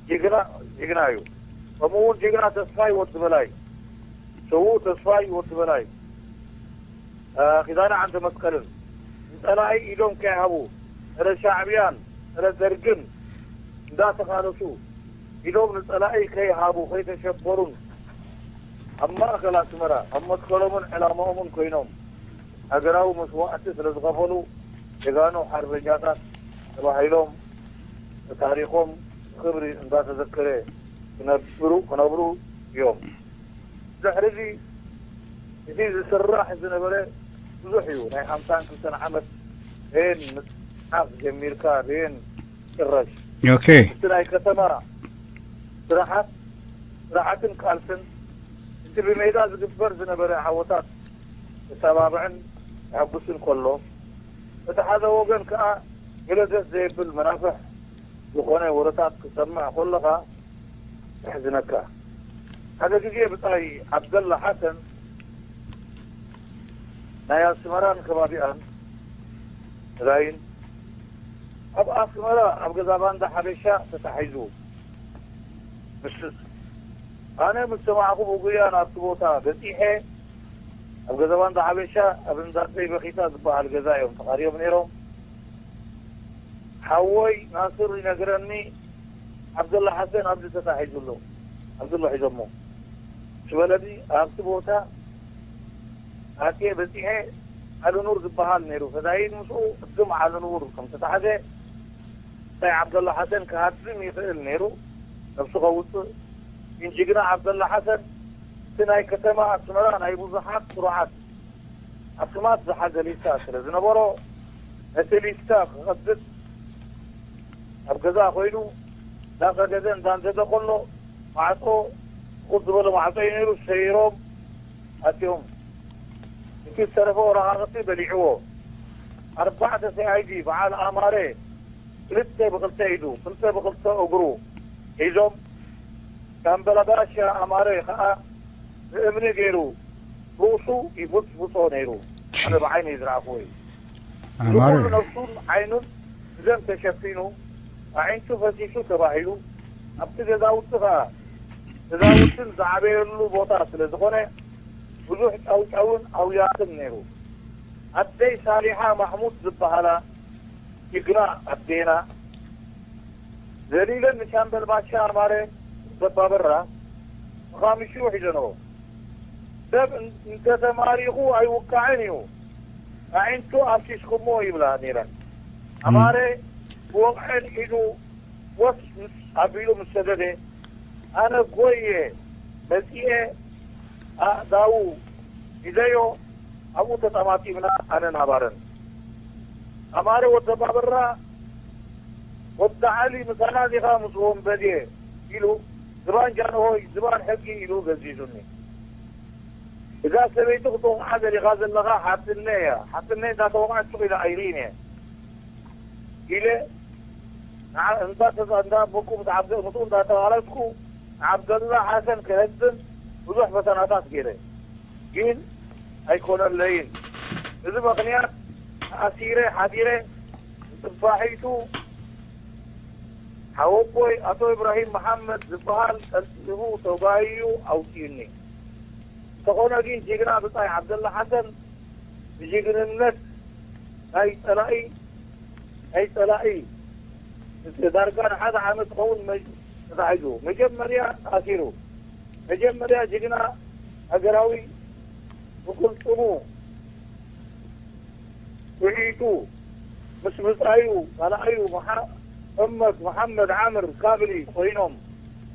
ጅግና ጅግና እዩ። ከምኡ እውን ጅግና ተስፋይ ወዲ በላይ ስውእ ተስፋይ ወዲ በላይ ኪዳነ ዓንደ መስቀልን ንጸላኢ ኢዶም ከይሃቡ ጸረ ሻዕብያን ጸረ ደርግን እንዳተቓለሱ ኢዶም ንጸላኢ ከይሃቡ ከይተሸበሩን ኣብ ማእከል ኣስመራ ኣብ መትከሎምን ዕላማኦምን ኮይኖም ሃገራዊ መስዋእቲ ስለ ዝኸፈሉ ጀጋኑ ሓርበኛታት ተባሂሎም ታሪኾም ብኽብሪ እንዳተዘከረ ክነብሩ ክነብሩ እዮም። ድሕሪ እዚ እቲ ዝስራሕ ዝነበረ ብዙሕ እዩ። ናይ ሓምሳን ክልተን ዓመት ሬን ምፅሓፍ ጀሚርካ ሬን ጭረሽ ኦኬ እቲ ናይ ከተማ ስራሓት ስራሓትን ቃልስን እቲ ብሜዳ ዝግበር ዝነበረ ዓወታት ተሰባብዕን የሐጉስን ከሎ እቲ ሓደ ወገን ከዓ ገለ ደስ ዘየብል መናፍሕ ዝኾነ ወረታት ክሰምዕ ከለኻ የሕዝነካ። ሓደ ግዜ ብጻይ ዓብደላ ሓሰን ናይ ኣስመራን ከባቢኣን ራይን ኣብ ኣስመራ ኣብ ገዛ ባንዳ ሓበሻ ተታሒዙ ምስ ኣነ ምስ ሰማዕኹ ብጉያ ናብቲ ቦታ በጺሐ ኣብ ገዛ ባንዳ ሓበሻ ኣብ እንዳ ኣደይ በኺታ ዝበሃል ገዛ እዮም ተቓርዮም ነይሮም። ሓወይ ናስር ይነግረኒ ዓብደላ ሓሰን ኣብዚ ተታሒዙ ኣሎ ኣብዚ ኣሎ ሒዞሞ ስበለኒ ኣብቲ ቦታ ኣትየ በፂሐ ዓሊ ኑር ዝበሃል ነይሩ ፈዳይን ምስኡ ቅድም ዓሊ ኑር ከም ተታሕዘ እንታይ ዓብደላ ሓሰን ክሃድም ይኽእል ነይሩ ነብሱ ከውፅእ ግን ጅግና ዓብደላ ሓሰን እቲ ናይ ከተማ ኣስመራ ናይ ብዙሓት ስሩዓት ኣስማት ዝሓዘ ሊስታ ስለ ዝነበሮ ነቲ ሊስታ ክኸፍት ኣብ ገዛ ኮይኑ እንዳኸደደ እንዳንደደ ከሎ ማዕፆ ቁጥ ዝበለ ማዕፆ እዩ ነይሩ ሰይሮም ኣትዮም እቲ ዝተረፈ ወረቃቅቲ በሊዕዎ ኣርባዕተ ሲኣይዲ በዓል ኣማረ ክልተ ብክልተ ኢዱ ክልተ ብክልተ እግሩ ሒዞም ሻምበል ኣባሻ ኣማረ ከዓ ብእምኒ ገይሩ ርእሱ ይቡፅቡፆ ነይሩ ኣነ ብዓይነይ ዝረኣኽዎ እዩ እዚ ኣማረ ኩሉ ነብሱን ዓይኑን ብደም ተሸፊኑ ኣዒንቱ ፈሲሱ ተባሂሉ ኣብቲ ገዛውቲ ከዓ ገዛውትን ዝዓበየሉ ቦታ ስለ ዝኾነ ብዙሕ ጫውጫውን ኣውያትን ነይሩ ኣደይ ሳሊሓ ማሕሙድ ዝበሃላ ጅግና ኣዴና ዘሊለን ንሻምበል ባሻ ኣማረ ዘባበራ ብኻምሽኡ ሒዘንኦ ሰብ እንተተማሪኹ ኣይውቃዕን እዩ ኣዒንቱ ኣፍሲስኩሞ ይብላ ነይረን ኣማረ ብወቕዐን ኢዱ ወስ ምስ ኣቢሉ ምስ ሰደደ ኣነ ጎየ መፂኤ ኣእዳዉ ሒዘዮ ኣብኡ ተጠማጢምና ኣነን ኣባረን ኣማረ ወዲ ኣባበራ ወዲ ዓሊ ምሳና ዲኻ ምስ ወንበዴ ኢሉ ዝባን ጃንሆይ ዝባን ሕጊ ኢሉ ገዚዙኒ እዛ ሰበይቲ ክትወቕዓ ደሊኻ ዘለኻ ሓትነይ እያ ሓትነይ እንዳተወቕዐት ሱቕ ኢለ ኣይርኢን እየ ኢለ እንዳ ተዛ እንዳ በቁ ምስ ዓብደ ምስኡ እንዳተባለስኩ ንዓብደላ ሓሰን ክህድም ብዙሕ ፈተናታት ገይረ ግን ኣይኮነለይን እዚ ምኽንያት ተኣሲረ ሓዲረ ንፅባሒቱ ሓወቦይ ኣቶ ኢብራሂም መሓመድ ዝበሃል ቀልጢፉ ተጓይዩ ኣውፅዩኒ እንተኾነ ግን ጅግና ብፃይ ዓብደላ ሓሰን ብጅግንነት ናይ ጸላኢ ናይ ጸላኢ ዳርጋ ንሓደ ዓመት ክኸውን ተታሒዙ። መጀመርያ ኣሲሩ። መጀመርያ ጅግና ሃገራዊ ብቅልጽሙ ውዒቱ ምስ ብጻዩ ካልኣዩ መሓመድ መሓመድ ዓምር ካብሊ ኮይኖም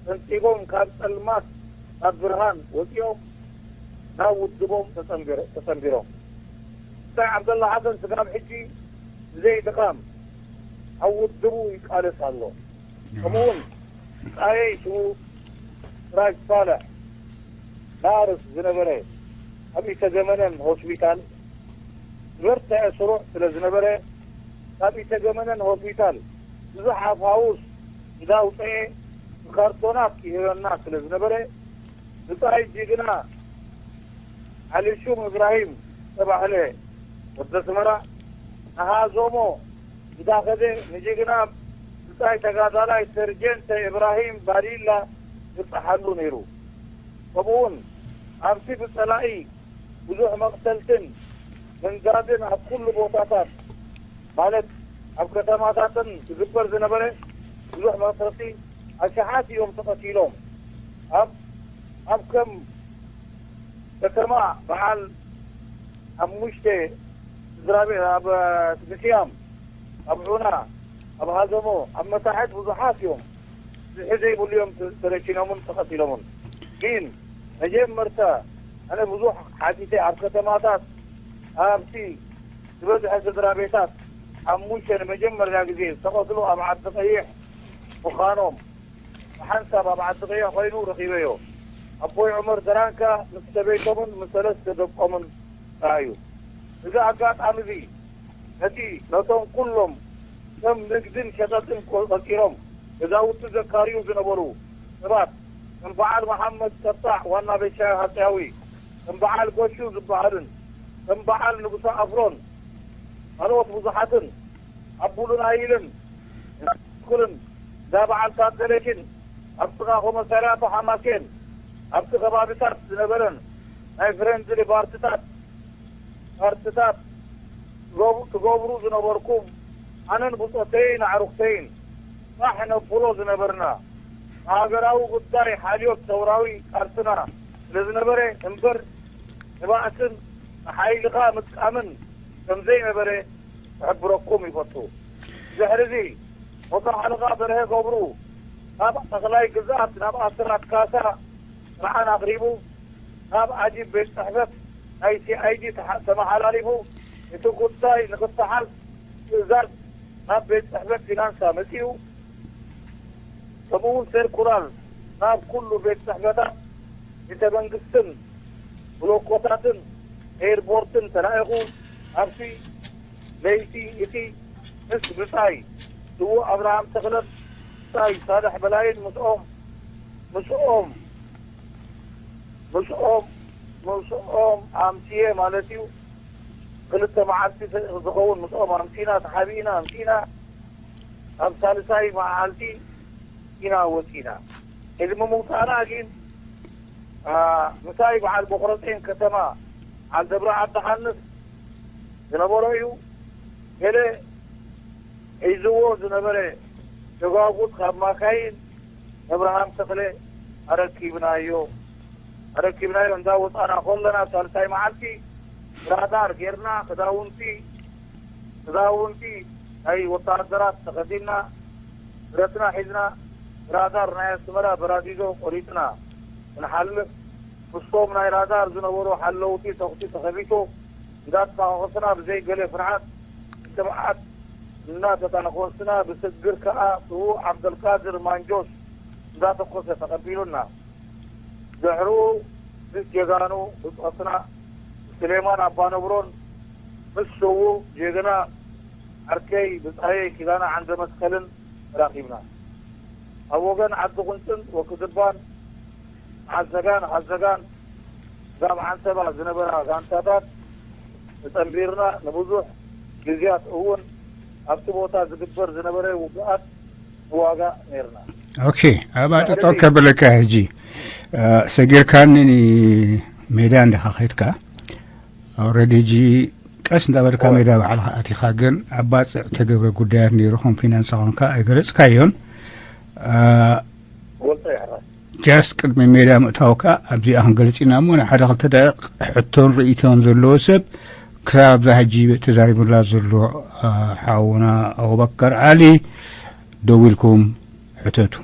ተንጺጎም ካብ ጸልማት ናብ ብርሃን ወጺኦም ናብ ውድቦም ተጸንቢሮም። ብጻይ ዓብደላ ሓሰን ስጋብ ሕጂ ብዘይ ድኻም ኣብ ውድቡ ይቃለስ ኣሎ። ከምኡውን ብጻየይ ሽሙ ስራጅ ሳልሕ ናርስ ዝነበረ ኣብ ኢተገመነን ሆስፒታል ዝበርትዐ ስሩዕ ስለ ዝነበረ ካብ ኢተገመነን ሆስፒታል ብዙሕ ኣፋውስ እንዳውፀኤ ብካርቶናት ይህበና ስለ ዝነበረ ብጻይ ጅግና ዓሊ ሹም እብራሂም ዝተባህለ ወዲ ኣስመራ ንሃዞሞ እንዳኸደ ንጅግና ብጻይ ተጋዳላይ ሰርጀንተ እብራሂም ባዲላ ይብጽሓሉ ነይሩ። ከምኡውን ኣብቲ ብጸላኢ ብዙሕ መቕተልትን ምንጋድን ኣብ ኩሉ ቦታታት ማለት ኣብ ከተማታትን ዝግበር ዝነበረ ብዙሕ መቕተልቲ ኣሽሓት እዮም ተቐቲሎም። ኣብ ኣብ ከም ከተማ በዓል ሓሙሽተ ስድራ ቤት ኣብ ምስያም ኣብ ዑና ኣብ ሃዘሞ ኣብ መታሕት ብዙሓት እዮም ዝሒ ዘይብሉ እዮም ተረኪኖምን ተቐቲሎምን። ግን መጀመርታ ኣነ ብዙሕ ሓቲተ ኣብ ከተማታት ኣብቲ ዝበዝሐ ስድራ ቤታት ሓሙሽተ ንመጀመርያ ግዜ ዝተቐትሉ ኣብ ዓዲ ቀይሕ ምዃኖም ብሓንሳብ ኣብ ዓዲ ቀይሕ ኮይኑ ረኺበዮ። ኣቦይ ዑመር ደራንካ ምስ ሰበይቶምን ምስ ሰለስተ ደቆምን ረኣዩ። እዚ ኣጋጣሚ እዚ ነቲ ነቶም ኩሎም ከም ንግድን ሸቐጥን ቆ- ቆጺሮም ገዛውቲ ዘካርዩ ዝነበሩ ሰባት ከም በዓል መሓመድ ቀጣዕ ዋና ቤት ሻሂ ሃጸያዊ ከም በዓል ጎሹ ዝበሃልን ከም በዓል ንጉሰ ኣፍሮን ካልኦት ብዙሓትን ኣቡሉን ኣይልን ኩልን እዛ በዓል ታደለሽን ኣብ ጥቓ ኮመሳርያቶ ሓማሴን ኣብቲ ከባቢታት ዝነበረን ናይ ፍሬንድሊ ባርትታት ፓርትታት ትገብ- ትገብሩ ዝነበርኩም ኣነን ብጾተይን ኣዕሩኽተይን ፋሕ ነብሎ ዝነበርና ብሃገራዊ ጉዳይ ሓልዮት ሰውራዊ ቃልስና ስለ ዝነበረ እምበር ንባእስን ንሓይልኻ ምጥቃምን ከም ዘይነበረ ክሕብረኩም ይፈቱ። ድሕሪ እዚ ሞቶ ሓለቓ በርሀ ገብሩ ካብ ጠቕላይ ግዝኣት ናብ ኣስራት ካሳ ስርዓን ኣቕሪቡ ናብ ኣጂብ ቤት ጽሕፈት ናይ ሲ ኣይ ዲ ተሓ- ተመሓላሊፉ እቲ ጉዳይ ንክተሓዝ ትእዛዝ ናብ ቤት ጽሕፈት ፊናንሳ መጺኡ። ከምኡውን ሰርኩላር ናብ ኩሉ ቤት ጽሕፈታት ቤተ መንግስትን ብሎኮታትን ኤርፖርትን ተላኢኹ ኣብቲ ለይቲ እቲ ምስ ብጻይ ስዉእ ኣብርሃም ተኽለን ብጻይ ሳልሕ በላይን ምስኦም ምስኦም ምስኦም ምስኦም ኣምስየ ማለት እዩ። ክልተ መዓልቲ ዝኸውን ምስኦም ኣምሲና ተሓቢእና ኣምሲና ኣብ ሳልሳይ መዓልቲ ኢና ወፂና። ቅድሚ ምውፃእና ግን ምሳይ በዓል ቦኽረጼን ከተማ በዓል ደብረ ዓዲ ሓንስ ዝነበሮ እዩ። ገለ ሒዝዎ ዝነበረ ሸጓጉጥ ካብ ማካይን ኣብርሃም ተኽለ ኣረኪብናዮ ኣረኪብናዮ እንዳ ወፃና ከለና ሳልሳይ መዓልቲ ራዳር ጌርና ክዳውንቲ ክዳውንቲ ናይ ወታደራት ተኸዲንና ብረትና ሒዝና ራዳር ናይ ኣስመራ በራዲዶ ቆሪፅና ክንሓልፍ ምስቶም ናይ ራዳር ዝነበሩ ሓለውቲ ተኹሲ ተኸፊቱ እንዳተታኮስና ብዘይ ገለ ፍርሓት ብትብዓት እናተታኮስና ብስግር ከኣ ስዉእ ዓብደልቃድር ማንጆስ እንዳተኮሰ ተቐቢሉና። ድሕሩ ምስ ጀጋኑ ብጾትና ስሌማን ኣባነብሮን ምስ ስዉእ ጀግና ዓርከይ ብጻየይ ኪዳነ ዓንደ መስቀልን ተራኺብና። ኣብ ወገን ዓዲ ቁንጭን ወክድባን ዓዘጋን ዓዘጋን ዛብ ዓንሰባ ዝነበራ ጋንታታት ተጸንቢርና ንብዙሕ ግዜያት እውን ኣብቲ ቦታ ዝግበር ዝነበረ ውግኣት ንዋጋእ ነይርና። ኦኬ፣ ኣብኣ ጠጠው ከብለካ ሕጂ ሰጊርካኒ ሜዳ እንዲኻ ከድካ ኣውረድ ሕጂ ቀስ እንዳበልካ ሜዳ ባዕልኻ ኣቲኻ፣ ግን ኣብ ባጽዕ ተገብረ ጉዳያት ነይሩ፣ ኮም ፊናንስ ኾንካ ኣይገለጽካዮን። ጀስት ቅድሚ ሜዳ ምእታውካ ኣብዚኣ ክንገልጽ ኢና እሞ፣ ንሓደ ክልተ ደቂቕ ሕቶን ርእይቶን ዘለዎ ሰብ ክሳብ ኣብዛ ሕጂ ተዛሪቡላ ዘሎ ሓውና ኣቡበከር ዓሊ ደዊልኩም ሕተቱ።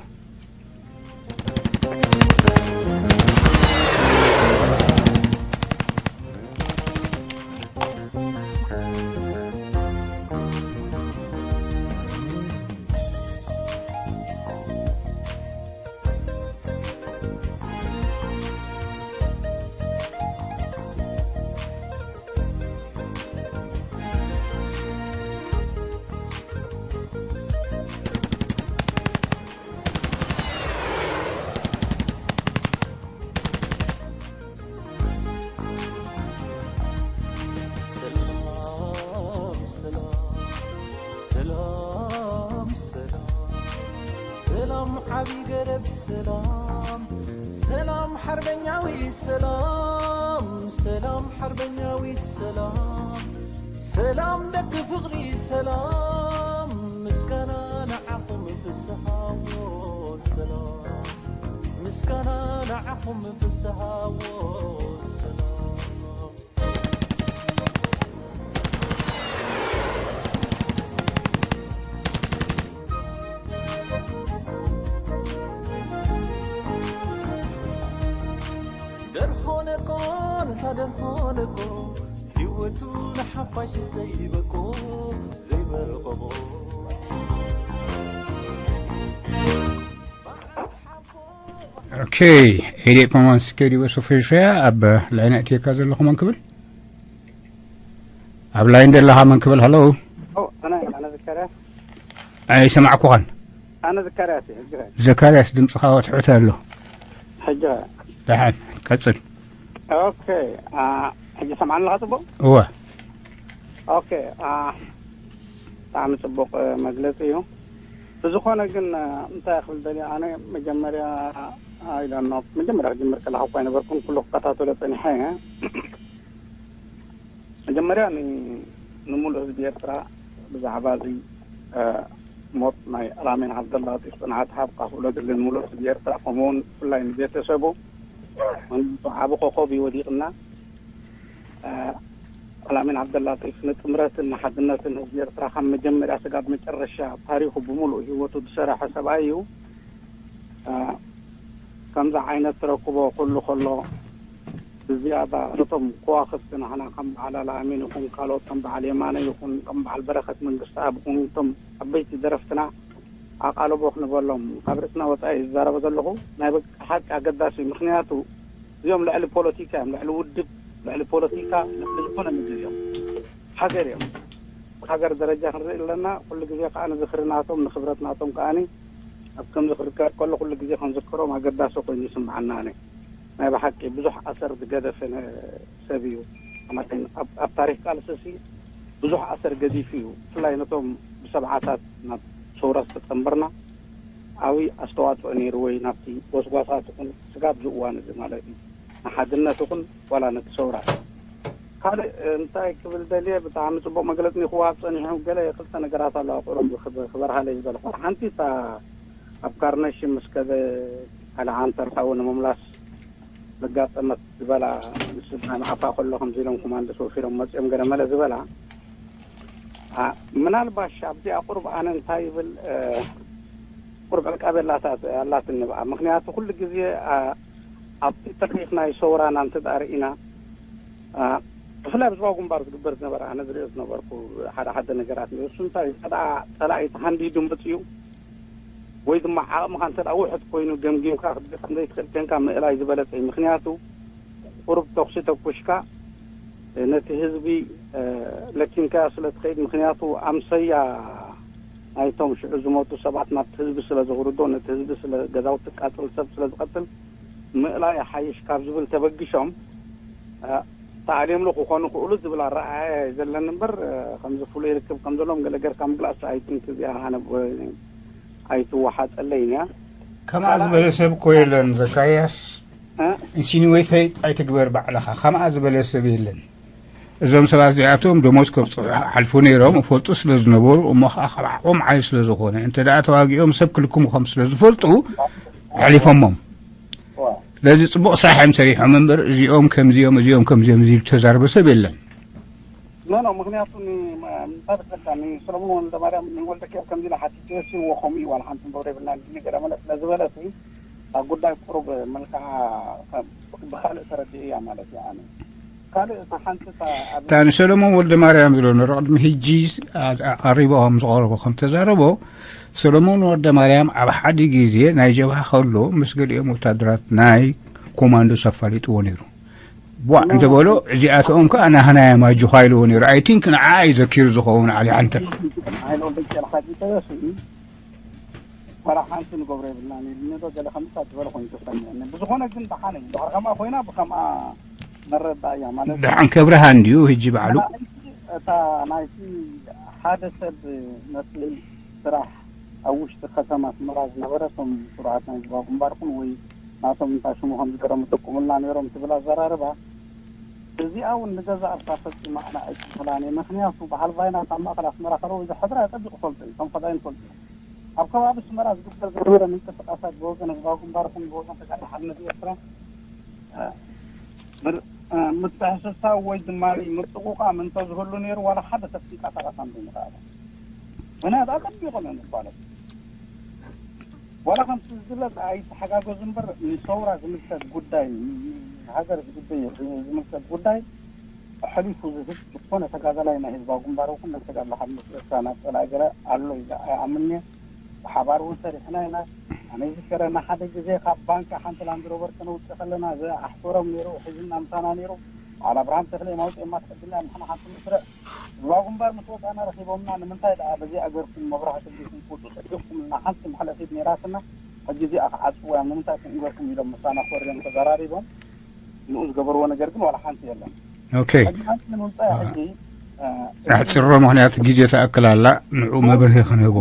ሰላም ሰላም ሰላም ሰላም ዓቢ ገረብ ሰላም ሰላም ሓርበኛዊ ሰላም ሰላም ሓርበኛዊት ሰላም ሰላም ደቂ ፍቕሪ ሰላም ምስጋና ንዓኹም ፍስሃዎ ሰላም ምስጋና ንዓኹም ፍስሃዎ ሰላም ደርሆነቆ ነታ ደርሆነቆ ህይወቱ ንሓፋሽ ዘይበቆ ዘይበረቐቦ ኦኬ። ኤሌ ፖማንስ ከዲ ወሶ ፍሬሽያ ኣብ ላይና እትየካ ዘለኹ መን ክብል ኣብ ላይን ዘለኻ መን ክብል ሃለው ኣነ ኣነ ዘካርያስ ኣይሰማዕኩኻን። ኣነ ዘካርያስ እየ። ሕጂ ኸ? ዘካርያስ ድምፅኻ ወትሑት ኣሎ። ሕጂ ኸ? ደሓን ቀፅል። ኦኬ። አ፣ ሕጂ ሰምዓኒ ኣለኻ ፅቡቕ? እወ። ኦኬ። አ፣ ብጣዕሚ ፅቡቕ መግለፂ እዩ። ብዝኾነ ግን እንታይ ክብል ደልየ ኣነ መጀመርያ ኣይዳኖ መጀመርያ ክጅምር ከለኻ እኳ ኣይነበርኩን ኩሉ ክከታተሎ ፀኒሐ እየ። መጀመርያ ን- ንምሉእ ህዝቢ ኤርትራ ብዛዕባ እዚ እ፣ ሞት ናይ ኣላሚን ዓብደላጢፍ ፅንዓት ሃብካ ክብሎ ደሊ ንምሉእ ህዝቢ ኤርትራ ከምኡውን ብፍላይ ንቤተሰቡ ምክንያቱ ዓቢ ኮኾብ እዩ ወዲቕና። እ፣ ኣላሚን ዓብደላጢፍ ንጥምረትን ንሓድነትን ህዝቢ ኤርትራ ካብ መጀመርያ ስጋብ መጨረሻ ታሪኹ ብምሉእ ህይወቱ ዝሰረሐ ሰብኣይ እዩ። እ፣ ከምዚ ዓይነት ተረክቦ ኩሉ ከሎ ብዝያዳ ነቶም ከዋኽብቲ ናህና ከም በዓል ኣላሚን ይኹን ካልኦት ከም በዓል የማነ ይኹን ከም በዓል በረኸት መንግስትኣብ ይኹን እቶም ዓበይቲ ደረፍትና ኣቓልቦ ክንበሎም ካብ ርእስና ወፃኢ ዝዛረቦ ዘለኹ ናይ በቃ ሓቂ ኣገዳሲ እዩ። ምክንያቱ እዚኦም ልዕሊ ፖለቲካ እዮም፣ ልዕሊ ውድብ፣ ልዕሊ ፖለቲካ፣ ልዕሊ ዝኾነ ነገር እዮም። ሃገር እዮም። ብሃገር ደረጃ ክንርኢ ኣለና። ኩሉ ግዜ ከዓ ንዝኽሪ ናቶም ንኽብረት ናቶም ከዓኒ ኣብ ከምዚ ክርከብ ከሎ ኩሉ ግዜ ክንዝክሮም ኣገዳሲ ኮይኑ ይስምዓና። ኣነ ናይ ብሓቂ ብዙሕ ኣሰር ዝገደፈ ነ- ሰብ እዩ። ማለት ኣብ ኣብ ታሪክ ቃልሲ ሲ ብዙሕ ኣሰር ገዲፉ እዩ። ብፍላይ ነቶም ብሰብዓታት ናብ ሰውራ ዝተጸንበርና ዓብዪ ኣስተዋፅኦ ነይርዎ እዩ ናብቲ ጎስጓሳት ይኹን ስጋብ እዚ እዋን እዚ ማለት እዩ ንሓድነት ይኹን ዋላ ነቲ ሰውራ ካልእ እንታይ ክብል ደልየ ብጣዕሚ ፅቡቅ መግለፂ ክወሃብ ፀኒሑ ገለ ክልተ ነገራት ኣለዋ ቁሩብ ክበርሃለይ ዝበልኳ ሓንቲ እታ ኣብ ካርነሽ ምስ ከደ ሓደ ዓንተር ሓዊ ንምምላስ ዘጋጠመት ዝበላ ምስ ናይ መዓፋ ከሎ ከምዚ ኢሎም ኮማንዶስ ወፊሮም መፂኦም ገለ መለ ዝበላ ምናልባሽ ኣብዚኣ ቁሩብ ኣነ እንታይ ይብል ቁሩብ ዕቃቤላታት ኣላትኒ ብኣ ምክንያቱ ኩሉ ግዜ ኣብቲ ታሪክ ናይ ሰውራና እንተ ርኢና ብፍላይ ብዝባ ግንባር ዝግበር ዝነበረ ኣነ ዝሪኦ ዝነበርኩ ሓደ ሓደ ነገራት እሱ እንታይ ጸላኢ ተሃንዲዱ ምብፅ እዩ ወይ ድማ ዓቕምኻ እንተ ውሕድ ኮይኑ ገምጊምካ ክትገጥም ዘይትኽእል ኮንካ ምእላይ ዝበለጸ እዩ። ምኽንያቱ ቁሩብ ተኹሲ ተኩሽካ ነቲ ህዝቢ ለኪምካዮ ስለ ትኸይድ፣ ምኽንያቱ ኣምሰያ ናይቶም ሽዑ ዝሞቱ ሰባት ናብቲ ህዝቢ ስለ ዘውርዶ፣ ነቲ ህዝቢ ስለ ገዛውቲ ቃጽል ሰብ ስለ ዝቐትል ምእላይ ይሓይሽ ካብ ዝብል ተበጊሶም ተኣልዮምሉ ክኾኑ ክእሉ ዝብል ኣረኣእያ እዩ ዘለኒ እምበር ከምዚ ፍሉይ ርክብ ከም ዘለዎም ገለ ጌርካ ምግላጽ I think እዚኣ ኣነ ኣይትወሓጠለይን እያ። ከምኣ ዝበለ ሰብ እኮ የለን ዘካርያስ። እ? ኢንሲኒዌት ኣይትግበር ባዕልኻ። ከምኣ ዝበለ ሰብ የለን። እዞም ሰባት እዚኣቶም ደሞዝ ከብፅሑ ሓልፉ ነይሮም እፈልጡ ስለ ዝነበሩ፣ እሞ ከዓ ካብ ዓቕሞም ዓሊ ስለ ዝኾነ፣ እንተ ደኣ ተዋጊኦም ሰብ ክልክሙ ከም ስለ ዝፈልጡ፣ ኣሕሊፎሞም። ስለዚ ፅቡቕ ስራሕ እዮም ሰሪሖም እምበር፣ እዚኦም ከምዚኦም፣ እዚኦም ከምዚኦም፣ እዚ ተዛርበ ሰብ የለን። ኖ ኖ ምክንያቱ ንታደሰካ ንሰሎሞን ወልደ ማርያም ንወልደኪኤል ከምዚ ኢላ ሓቲትዮ ሲ ወ ከምኡ እዩ ዋላ ሓንቲ ንገብሮ የብልና ንገረ መለ ስለ ዝበለ ሲ ኣብ ጉዳይ ቁሩብ መልክዓ ብካልእ ተረዲእያ ማለት እዩ ኣነ ካልእ እታ ሓንቲ እታ ንሰሎሞን ወልደ ማርያም ዝሎ ነሮ ቅድሚ ሕጂ ኣሪቦ ከም ዝቐረቦ ከም ተዛረቦ ሰሎሞን ወልደ ማርያም ኣብ ሓደ ግዜ ናይ ጀብሃ ከሎ ምስ ገሊኦም ወታደራት ናይ ኮማንዶስ ኣፋሊጥዎ ነይሩ። ቧዕ እንተበሎ እዚኣቶም ከዓ ናህና እዮም ኣጆኻ ኢልዎ ነይሩ። I think ንዓ እዩ ዘኪሩ ዝኸውን ዓሊ ዓንተር። ዋላ ሓንቲ ንገብሮ የብልናን ኢሉኒ ዶ ገለ ከምኡ ዝበለ ኮይኑ ተሰሚዑኒ። ብዝኾነ ግን ደሓን እዩ። ድሕሪ ከምኣ ኮይና ብከምኣ መረዳእያ ማለት እዩ። ደሓን ከብርሃ እንድዩ ህጂ ባዕሉ። እታ ናይቲ ሓደ ሰብ መስሊ ስራሕ ኣብ ውሽጢ ከተማ ኣስመራ ዝነበረ እቶም ስሩዓት ናይ ህዝባዊ ግንባር ኹን ወይ ናቶም እንታይ ሽሙ ከም ዝገረሙ ጠቁሙልና ነይሮም ትብል ኣዘራርባ እዚኣ እውን ንገዛእ ርእሳ ፈጺማ ኣነ ኣይቅበላን እየ። ምኽንያቱ በዓል ቫይናት ኣብ ማእኸል ኣስመራ ከለዉ እዚ ሕድራ ኣጸቢቑ ይፈልጦ እዩ። እቶም ፈዳይን ይፈልጡ እዮም። ኣብ ከባቢ ኣስመራ ዝግበር ዝነበረ ምንቅስቓሳት ብወገን ህዝባዊ ግንባር ይኹን ብወገን ተጋድሎ ሓርነት ኤርትራ ምትሕስሳብ ወይ ድማ ምጥቑቓም እንተዝህሉ ነይሩ ዋላ ሓደ ሰብ ክንቀሳቐስ ኣምዘይምኽኣለ። ምኽንያቱ ኣጸቢቖም እዮም ዝፋለጡ። ዋላ ከምቲ ዝፍለጥ ኣይተሓጋገዙ እምበር ንሰውራ ዝምልከት ጉዳይ ንሃገር ዝግበየ ዝምልከት ጉዳይ ኣሕሊፉ ዝህብ ዝኾነ ተጋዳላይ ናይ ህዝባዊ ግንባር ይኹን ናይ ተጋድሎ ሓርነት ኤርትራ ናብ ጸላኢ ገለ ኣሎ ኢለ ኣይኣምንን እየ። ብሓባር እውን ሰሪሕና ኢና። ኣነ ይዝከረና ሓደ ግዜ ካብ ባንኪ ሓንቲ ላንድሮቨር ከነውፅእ ከለና ዘኣሕፈሮም ነይሩ ሒዙና ምሳና ነይሩ። በዓል ኣብርሃም ተኽለ የማውፅኦማ ትዕድልና ንሕና ሓንቲ ምስርዕ ህዝባዊ ግንባር ምስ ወፃና ረኺቦምና ንምንታይ ደኣ በዚኣ ገርኩም መብራህቲ ዲኹም ክውፁ ፀጊኹም ኢልና ሓንቲ መሕለፊት ነይራትና ሕጂ እዚኣ ክዓፅዋ እዮም ንምንታይ ከምኡ ገርኩም ኢሎም ምሳና ኮርዮም ተዘራሪቦም ንኡ ዝገበርዎ ነገር ግን ዋላ ሓንቲ የለን ኦኬ ሕጂ ሓንቲ ንምውፃእ ሕጂ ኣሕፅሮ ምክንያት ግዜ ተኣክል ኣላ ንዑ መብርሂ ክንህቦ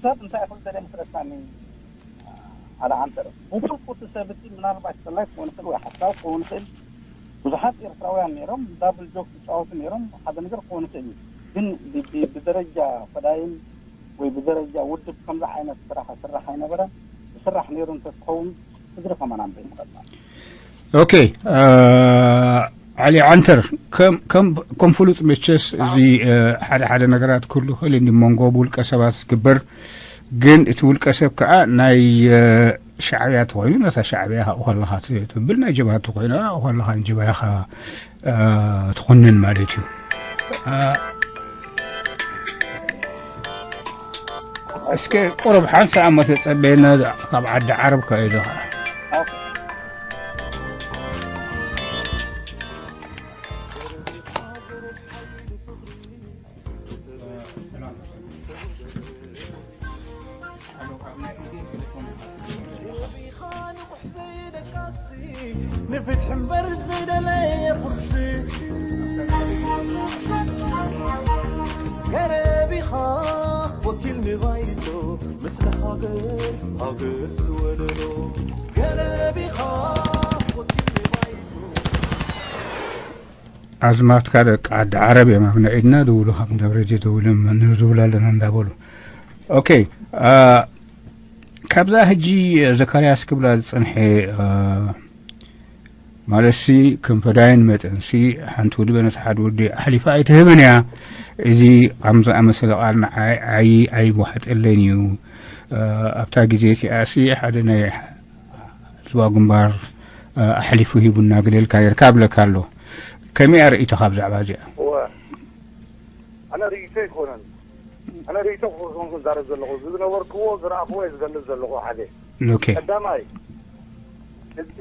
ሰብ እንታይ ክብል ደለ ምስረሳኒ ሓደ ዓንተር ብውልቁ እቲ ሰብ እቲ ምናልባት ሰላይ ክኸውን ይኽእል ወይ ሓሳብ ክኸውን ይኽእል ብዙሓት ኤርትራውያን ነይሮም ዳብል ጆክ ዝጫወቱ ነይሮም ሓደ ነገር ክኸውን ይኽእል እዩ ግን ብደረጃ ፈዳይን ወይ ብደረጃ ውድብ ከምዚ ዓይነት ስራሕ ስራሕ ኣይነበረን ዝስራሕ ነይሩ እንተትኸውን ሕድሪ ከማን ኣምበይ ምቐጥና ኦኬ ዓሊ ዓንተር ከም ፍሉጥ መቸስ እዚ ሓደ ሓደ ነገራት ክህሉ ይኽእል እንዲ መንጎ ብውልቀ ሰባት ዝግበር ግን እቲ ውልቀ ሰብ ከዓ ናይ ሻዕብያ ተኮይኑ ነታ ሻዕብያ ካብኡ ከለካ ትብል ናይ ጀብሃ ተኮይኑ ኣብኡ ከለካ ንጀብሃ ኢካ ትኹንን ማለት እዩ። እስከ ቁሩብ ሓንሳእ እሞ ተጸበየና ካብ ዓዲ ዓረብ ከ እዩ ዝኸዓ። ንፍትሒ እምበር ዘይደለየ ቁርሲ ገረብ ኢኻ ወኪል ንባይቶ ምስለ ሃገር ሃገር ዝወለዶ ገረብ ኢኻ ወኪል ንባይቶ ኣዝማድካ ደቂ ዓዲ ዓረብ እዮም ኣብ ናይ ኢድና ደውሉ ካብ እንዳ ሬድዮ ደውሎም ንድውል ኣለና እንዳበሉ ኦኬ ካብዛ ሕጂ ዘካርያስ ክብላ ዝጸንሐ ማለትሲ ከም ፈዳይን መጠንሲ ሓንቲ ውድበ ነቲ ሓደ ወዲ ኣሕሊፋ ኣይትህብን እያ። እዚ ከም ዝኣመሰለ ቃል ንዓይ ኣይዋሕጠለይን እዩ። ኣብታ ግዜ እቲኣሲ ሓደ ናይ ህዝባዊ ግንባር ኣሕሊፉ ሂቡና ግደልካ ነርካ እብለካ ኣሎ። ከመይ እያ ርእይቶኻ ብዛዕባ እዚኣ? እወ፣ ኣነ ርእይቶ ኣይኮነን። ኣነ ርእይቶ ክኾን ክዛረብ ዘለኹ፣ ዝነበርክዎ ዝረኣኽዎ እየ ዝገልጽ ዘለኹ። ሓደ ኦኬ። ቀዳማይ፣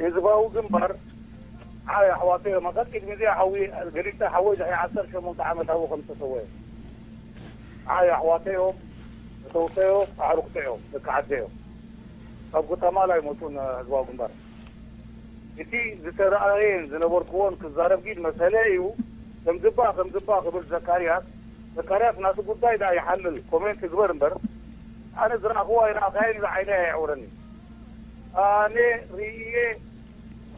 ህዝባዊ ግንባር ዓይ ኣሕዋተይ እዮም። ኣቐዲም ግዜ ሓዊ ገሊጸ ሓወይ ድሕሪ ዓሰርተ ሸሞንተ ዓመት ኣብኡ ከም ዝተሰወየ። ዓይ ኣሕዋተይ እዮም፣ ዝተውሰዮ ኣዕሩኽተይ እዮም፣ ደቂ ዓደይ እዮም። ካብ ጉተማላ ይመጹ ንህዝባዊ ግንባር። እቲ ዝተረኣየን ዝነበርክዎን ክዛረብ ጊድ መሰለ እዩ። ከም ዝባእ ከም ዝባእ ክብል ዘካርያስ፣ ዘካርያስ ናቱ ጉዳይ ደኣ ይሓልል፣ ኮሜንት ይግበር እምበር፣ ኣነ ዝረኣኽዎ ኣይረኣኻዮን ኢሉ ዓይነይ ኣየዕውረኒ። ኣነ ርእየ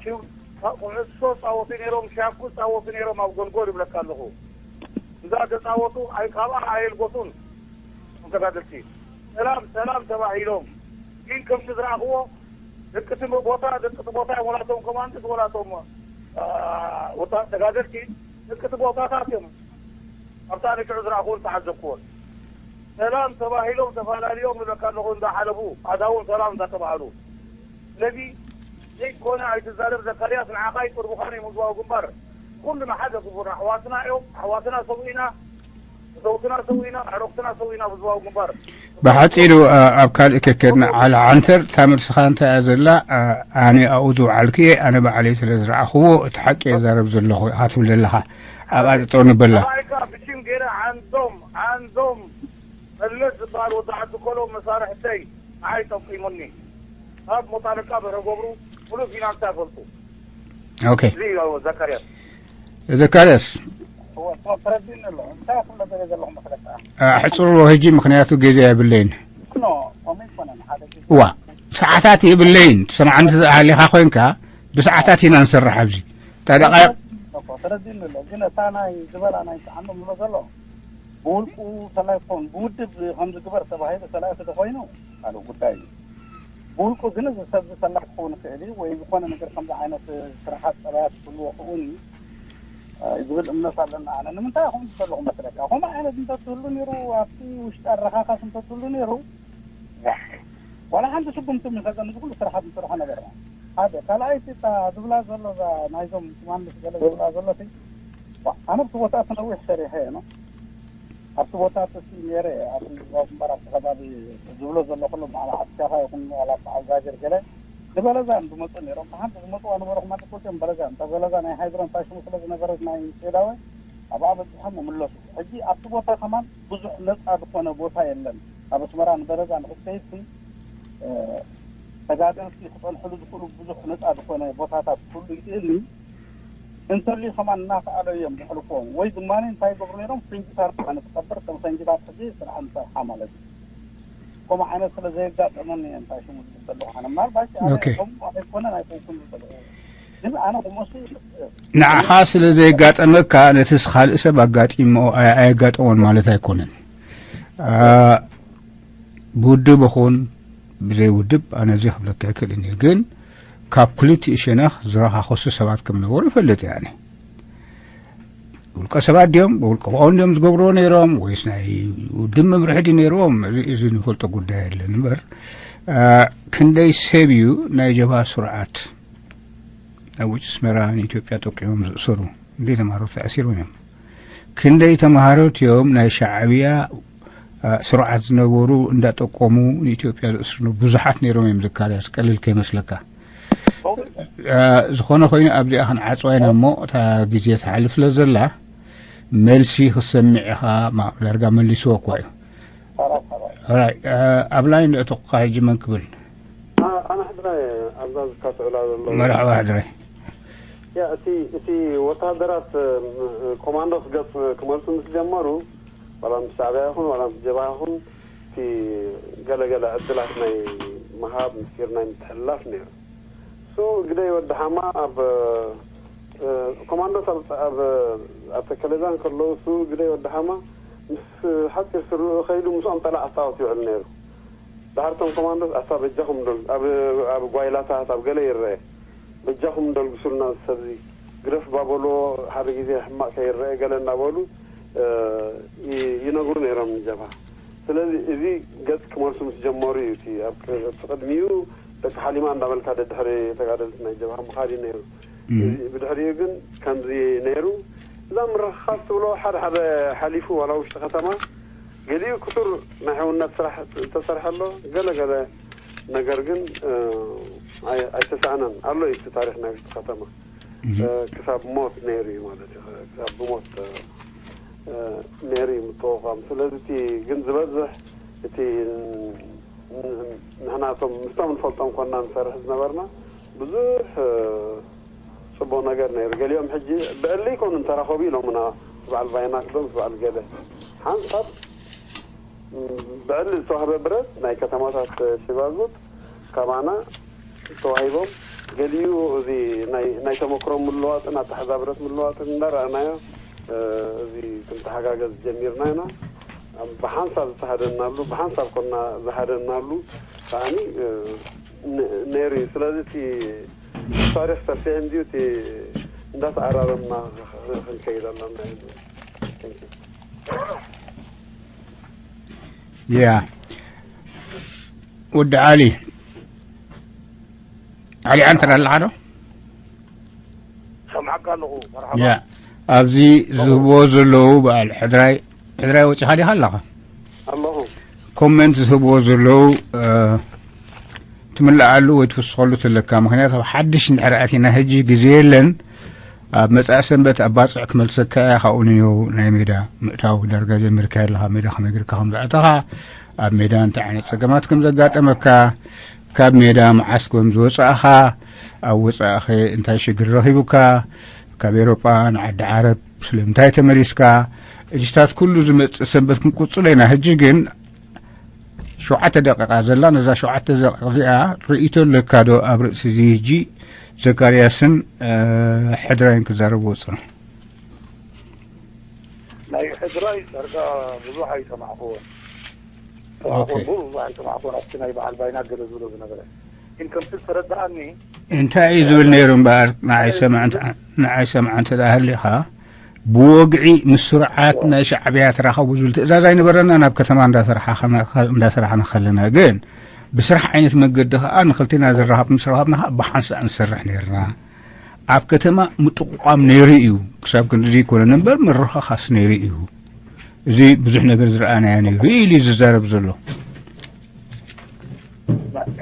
ሽው ኩዕሶ ፃወቱ ነይሮም፣ ሻኩ ፃወቱ ነይሮም ኣብ ጎልጎል ይብለካ ኣለኹ። እዛ ተፃወቱ ኣይ ካብኣ ኣየልጎቱን። ተጋደልቲ ሰላም ሰላም ተባሂሎም፣ ግን ከምቲ ዝረኣኽዎ ደቅቲ ቦታ ደቅቲ ቦታ እዮም፣ ወላቶም ኮማንድስ ወላቶም ወታ ተጋደልቲ ደቅቲ ቦታታት እዮም። ኣብታ ንሽዑ ዝረኣኽዎን ተዓዘብክዎን ሰላም ተባሂሎም ተፈላለዮም ይብለካ ኣለኹ። እንዳሓለፉ ኣዳውን ሰላም እንዳተባሃሉ። ስለዚ ዘይኮነ ኣይትዛረብ ዘካርያስ፣ ንዓኻ ይቅርቡኻን እዮም ህዝባዊ ግንባር። ኩልና ሓደ ግቡር ኣሕዋትና እዮም። ኣሕዋትና ሰው ኢና፣ ሰውትና ሰው ኢና፣ ኣዕሮክትና ሰው ኢና ህዝባዊ ግንባር። ብሓፂሩ፣ ኣ፣ ኣብ ካልእ ከከድና ዓለ ዓንተር፣ እታ መልስኻ እንታይ እያ ዘላ? ኣ፣ ኣነ ኣብኡ ዝውዓልኩ እየ፣ ኣነ ባዕለይ ስለ ዝረኣኽዎ እቲ ሓቂ እየ ዛረብ ዘለኹ ኢኻ ትብል ዘለኻ። ኣብኣ ጠጠው ንበላ። ሰብኣይካ ብሽም ገይረ ዓንዶም፣ ዓንዶም መለስ ዝበሃል ወዲ ዓዲ ኮሎ መሳርሕተይ ንዓይ ጠቂሙኒ። ኣብ ሞጣለቃ በረገብሩ ሙሉእ ፊናንሳ ይፈልጡ። ኦኬ። እዚ እዩ ዘካርያስ። ዘካርያስ። እወ፣ እወ፣ ተረዲእኒ ኣሎ። እንታይ ክብሎ ደለ ዘለኹ መስለካ? ኣ፣ ሕጽርዎ ሕጂ፣ ምኽንያቱ ግዜ የብለይን። ኖ፣ ከምኡ ኣይኮነን። ሓደ ግዜ እዋ፣ ሰዓታት የብለይን። ትሰምዓኒ እንተ ሃሊኻ ኮይንካ፣ ብሰዓታት ኢና ንሰርሕ ኣብዚ። እንታይ ደቃይቕ? እኮ፣ ተረዲእኒ ኣሎ። ግን እታ ናይ ዝበላ ናይ ሰዓንዶ ምብሎ ዘሎ፣ ብውልቁ ሰላይ ክኸውን፣ ብውድብ ከም ዝግበር ተባሂሉ ሰላይ ስለ ኮይኑ፣ ካልእ ጉዳይ እዩ። ብውልቁ ግን እዚ ሰብ እዚ ሰላይ ክኸውን ይኽእል እዩ፣ ወይ ዝኾነ ነገር ከምዚ ዓይነት ስራሓት ጸባያት ክህልዎ ክኸውን እዩ፣ እ፣ ዝብል እምነት ኣለና። ኣነ ንምንታይ ከምኡ ዝሰለኹ መስለካ? ከምኡ ዓይነት እንተትህሉ ነይሩ፣ ኣብቲ ውሽጢ ኣረኻኻስ እንተትህሉ ነይሩ፣ ዋላ ሓንቲ ስጉምቲ ምሰገ፣ እዚ ኩሉ ስራሓት ምሰርሖ ነበርና። ሓደ፣ ካልኣይቲ፣ እታ ዝብላ ዘሎ፣ እዛ ናይዞም ትማሊ ገለ ዝብላ ዘሎ፣ እቲ፣ ዋ፣ ኣነ ኣብቲ ቦታ እቲ ነዊሕ ሰሪሐ እየ፣ ኖ? ኣብቲ ቦታ እቲ ነይረ እየ፣ ኣብ ምዝባው ግንባር፣ ኣብቲ ከባቢ ዝብሎ ዘሎ ኩሉ፣ ብዓል ዓስካኻ ይኹን ዋላ በዓል ዛጀር ገለ፣ ንበለዛ እዮም ዝመፁ ነይሮም። ብሓንቲ ዝመፁ ኣነበርኹም ማለት ቁልጭ እዮም፣ በለዛ እዮም። እታ በለዛ ናይ ሃይድሮን ታሽሙ ስለ ዝነበረት ናይ ሴዳወ፣ ኣብኣ በፂሖም ይምለሱ። ሕጂ ኣብቲ ቦታ ከማን ብዙሕ ነፃ ዝኾነ ቦታ የለን። ኣብ ኣስመራ ንበለዛ ንክትከይድሲ፣ እ፣ ተጋደልቲ ክጸንሕሉ ዝኽእሉ ብዙሕ ነጻ ዝኾነ ቦታታት ክህሉ ይኽእል እዩ። እንተልዩ ከማን እናኸኣሎ እዮም ዘሕልፍዎም። ወይ ድማ እንታይ ይገብሩ ነይሮም? ፈንጅታት ኣነ ትኸብር ከም ፈንጅታት ሕጂ ስራሕ ንሰርሓ ማለት እዩ። ከምኡ ዓይነት ስለ ዘየጋጠመኒ እየ እንታይ ሽሙ ዝብል ዘለኹ። ኣነ ምናልባት ኣነ ኦኬ። ከምኡ ኣይኮነን ኣይኮንኩን ዝብል። ግን ኣነ ከምኡሲ ንዓኻ ስለ ዘየጋጠመካ ነቲ ካልእ ሰብ ኣጋጢሞ ኣየ-፣ ኣየጋጠሞን ማለት ኣይኮነን። ኣ፣ ብውድብ ይኹን ብዘይ ውድብ ኣነ እዚ ክብለካ ኣይክእልን እየ። ግን ካብ ክልቲኡ ሸነኽ ዝረኻኸሱ ሰባት ከም ነበሩ ይፈልጥ እየ ኣነ። ውልቀ ሰባት ድዮም? ውልቀ ብኦም ድዮም ዝገብርዎ ነይሮም? ወይስ ናይ ውድብ መምርሒ ድዩ ነይርዎም? እዚ፣ እዚ ንፈልጦ ጉዳይ የለን እምበር፣ ኣ፣ ክንደይ ሰብ እዩ ናይ ጀብሃ ስርዓት ኣብ ውጭ ኣስመራ ንኢትዮጵያ ጠቂሞም ዝእሰሩ? ክንደይ ተምሃሮ ተኣሲሮም እዮም? ክንደይ ተምሃሮት እዮም ናይ ሻዕብያ፣ ኣ፣ ስርዓት ዝነበሩ እንዳጠቆሙ ንኢትዮጵያ ዝእስሩ? ብዙሓት ነይሮም እዮም። ዘካርያስ፣ ቀሊል ከይመስለካ። ኣ፣ ዝኾነ ኮይኑ ኣብዚኣ ክንዓጽዋ ኢና እሞ እታ ግዜ ትሓልፍ ስለ ዘላ መልሲ ክሰምዕ ኢኻ። ማ-፣ ዳርጋ መሊስዎ እኳ እዩ። ኦራይ፣ ኣ፣ ኣብ ላይን ንእተኹካ ሕጂ መን ክብል? ኣ-፣ ኣነ ሕድራይ ኣብዛ ዝካትዑላ ዘለዉ። መርሓባ ሕድራይ። ያ፣ እቲ፣ እቲ ወተሃደራት፣ እ፣ ኮማንዶስ ገጽ ክመልሱ ምስ ጀመሩ፣ ዋላ ምስ ሻዕብያ ይኹን፣ ዋላ ምስ ጀብሃ ይኹን፣ እቲ ገለ ገለ ዕድላት ናይ ምሃብ፣ ምስጢር ናይ ምትሕልላፍ ነይሩ። እሱ ግደይ ወዲ ሓማ ኣብ፣ እ፣ ኮማንዶስ ኣብ፣ ኣብ፣ ኣብ ተከለዛ እንከለዉ፣ እሱ ግደይ ወዲ ሓማ ምስ ሓጺር ስርኡ ከይዱ ምስኦም ጠላዕ ኣስታወት ይውዕል ነይሩ። ደሓር እቶም ኮማንዶስ፣ ኣታ በጃኹም ደል-፣ ኣብ፣ ኣብ ጓይላታት ኣብ ገለ ይረአ። በጃኹም ደልግሱልና እዚ ሰብዚ፣ ግደፍ ባበልዎ፣ ሓደ ግዜ ሕማቕ ከይረአ ገለ እናበሉ፣ እ፣ ይ-፣ ይነግሩ ነይሮም ንጀብሃ። ስለዚ እዚ ገጽ ክመልሱ ምስ ጀመሩ እዩ እቲ ኣብ ቅ-፣ እቲ ቅድሚኡ ደቂ ሓሊማ እንዳበልካ ደድሕሪ ተጋደልቲ ናይ ጀብሃ ምኻድ እዩ ነይሩ። እም። እዚ ብድሕሪኡ ግን ከምዚ ነይሩ። እዛ ምርኽኻብ ትብሎ ሓደ ሓደ ሓሊፉ ዋላ ውሽጢ ከተማ ገሊኡ ክቱር ናይ ሕውነት ስራሕ ተሰርሐ ኣሎ። ገለ ገለ ነገር ግን፣ እ፣ ኣይ-፣ ኣይተሳእነን ኣሎ እዩ እቲ ታሪኽ ናይ ውሽጢ ከተማ። እም። እ፣ ክሳብ ሞት ነይሩ እዩ ማለት እዩ። ክሳብ ብሞት፣ እ፣ እ፣ ነይሩ እዩ ምትውኻም። ስለዚ እቲ ግን ዝበዝሕ እቲ ን-፣ ን-፣ ንሕና እቶም ምስቶም ንፈልጦም ኮና ንሰርሕ ዝነበርና ብዙሕ፣ እ፣ ጽቡቕ ነገር ነይሩ። ገሊኦም ሕጂ ብዕሊ ይኮኑ እንተራኸቡ ኢሎምና፣ ምስ በዓል ቫይናክ ዶ ምስ በዓል ገለ። ሓንሳብ፣ ም፣ ብዕሊ ዝተዋህበ ብረት ናይ ከተማታት ሽባጉጥ ካባና ተዋሂቦም፣ ገሊኡ እዚ ናይ ናይ ተመክሮ ምልዋጥን ኣተሓዛ ብረት ምልዋጥን እንዳረኣናዮ፣ እ፣ እዚ ክንተሓጋገዝ ጀሚርና ኢና። ኣብ ብሓንሳብ ዝተሃደናሉ፣ ብሓንሳብ ኮና ዝሃደናሉ ከዓኒ፣ እ፣ ነ-፣ ነይሩ እዩ። ስለዚ እቲ ታሪኽ ሰፊሕ እንድዩ፣ እቲ እንዳተኣራረምና ክንከይድ ኣለና እዩ። Thank you። ያ ወዲ ዓሊ፣ ዓሊ ዓንተር ኣለኻ ዶ? ሰምዓካ ኣለኹ። መርሓባ። ያ ኣብዚ ዝህብዎ ዘለዉ በዓል ሕድራይ፣ ሕድራይ ወፂኻ ዲኻ ኣለኻ? ኣለኹ። ኮመንት ዝህብዎ ዘለዉ፣ እ፣ ትምልኣሉ ወይ ትውስኸሉ ትለካ። ምኽንያቱ ኣብ ሓድሽ እንድሕር ኣቲና፣ ሕጂ ግዜ የለን። ኣብ መጻኢ ሰንበት ኣብ ባጽዕ ክመልሰካ እያ። ካብኡ ንየው ናይ ሜዳ ምእታው ዳርጋ ጀሚርካ ኣለኻ። ኣብ ሜዳ ከመይ ጌርካ ከም ዝኣተኻ፣ ኣብ ሜዳ እንታይ ዓይነት ጸገማት ከም ዘጋጠመካ፣ ካብ ሜዳ መዓስ ከም ዝወጻእኻ፣ ኣብ ወጻእኸ እንታይ ሽግር ረኺቡካ፣ ካብ ኤሮጳ ንዓዲ ዓረብ ስለምንታይ ተመሊስካ፣ እዚታት ኩሉ ዝመጽእ ሰንበት ክንቅጽሎ ኢና። ሕጂ ግን ሸውዓተ ደቂቓ ዘላ፣ ነዛ ሸውዓተ ደቂቓ እዚኣ ርእይቶ ኣለካ ዶ ኣብ ርእሲ እዚ? ሕጂ ዘካርያስን፣ እ፣ ሕድራይን ክዛረብዎ ጽንሑ። ናይ ሕድራይ ዳርጋ ብዙሕ ኣይሰማዕክዎን። ኦኬ። ብዙሕ ኣይሰማዕክዎን ኣብቲ ናይ በዓል ባይና ገለ ዝብሎ ዝነበረ። ግን ከምቲ ዝተረድኣኒ እንታይ እዩ ዝብል ነይሩ እምበኣር፣ ንዓይ ሰምዐ እንተ-፣ ንዓይ ሰምዐ እንተ ደኣ ሃሊኻ፣ ብወግዒ ምስ ስርዓት ናይ ሻዕብያ ተራኸቡ ዝብል ትእዛዝ ኣይነበረና። ናብ ከተማ እንዳሰርሓ ከና-፣ እንዳሰርሓና ከለና ግን ብስራሕ ዓይነት መገዲ ከኣ ንኽልቴና ዘራኸብ ምስ ረኸብና ከኣ ብሓንሳእ ንሰርሕ ነይርና። ኣብ ከተማ ምጥቑቋም ነይሩ እዩ። ክሳብ ክንድዚ ኣይኮነን እምበር ምርኻኻስ ነይሩ እዩ። እዚ ብዙሕ ነገር ዝረኣናዮ ነይሩ ኢሉ እዩ ዝዛረብ ዘሎ።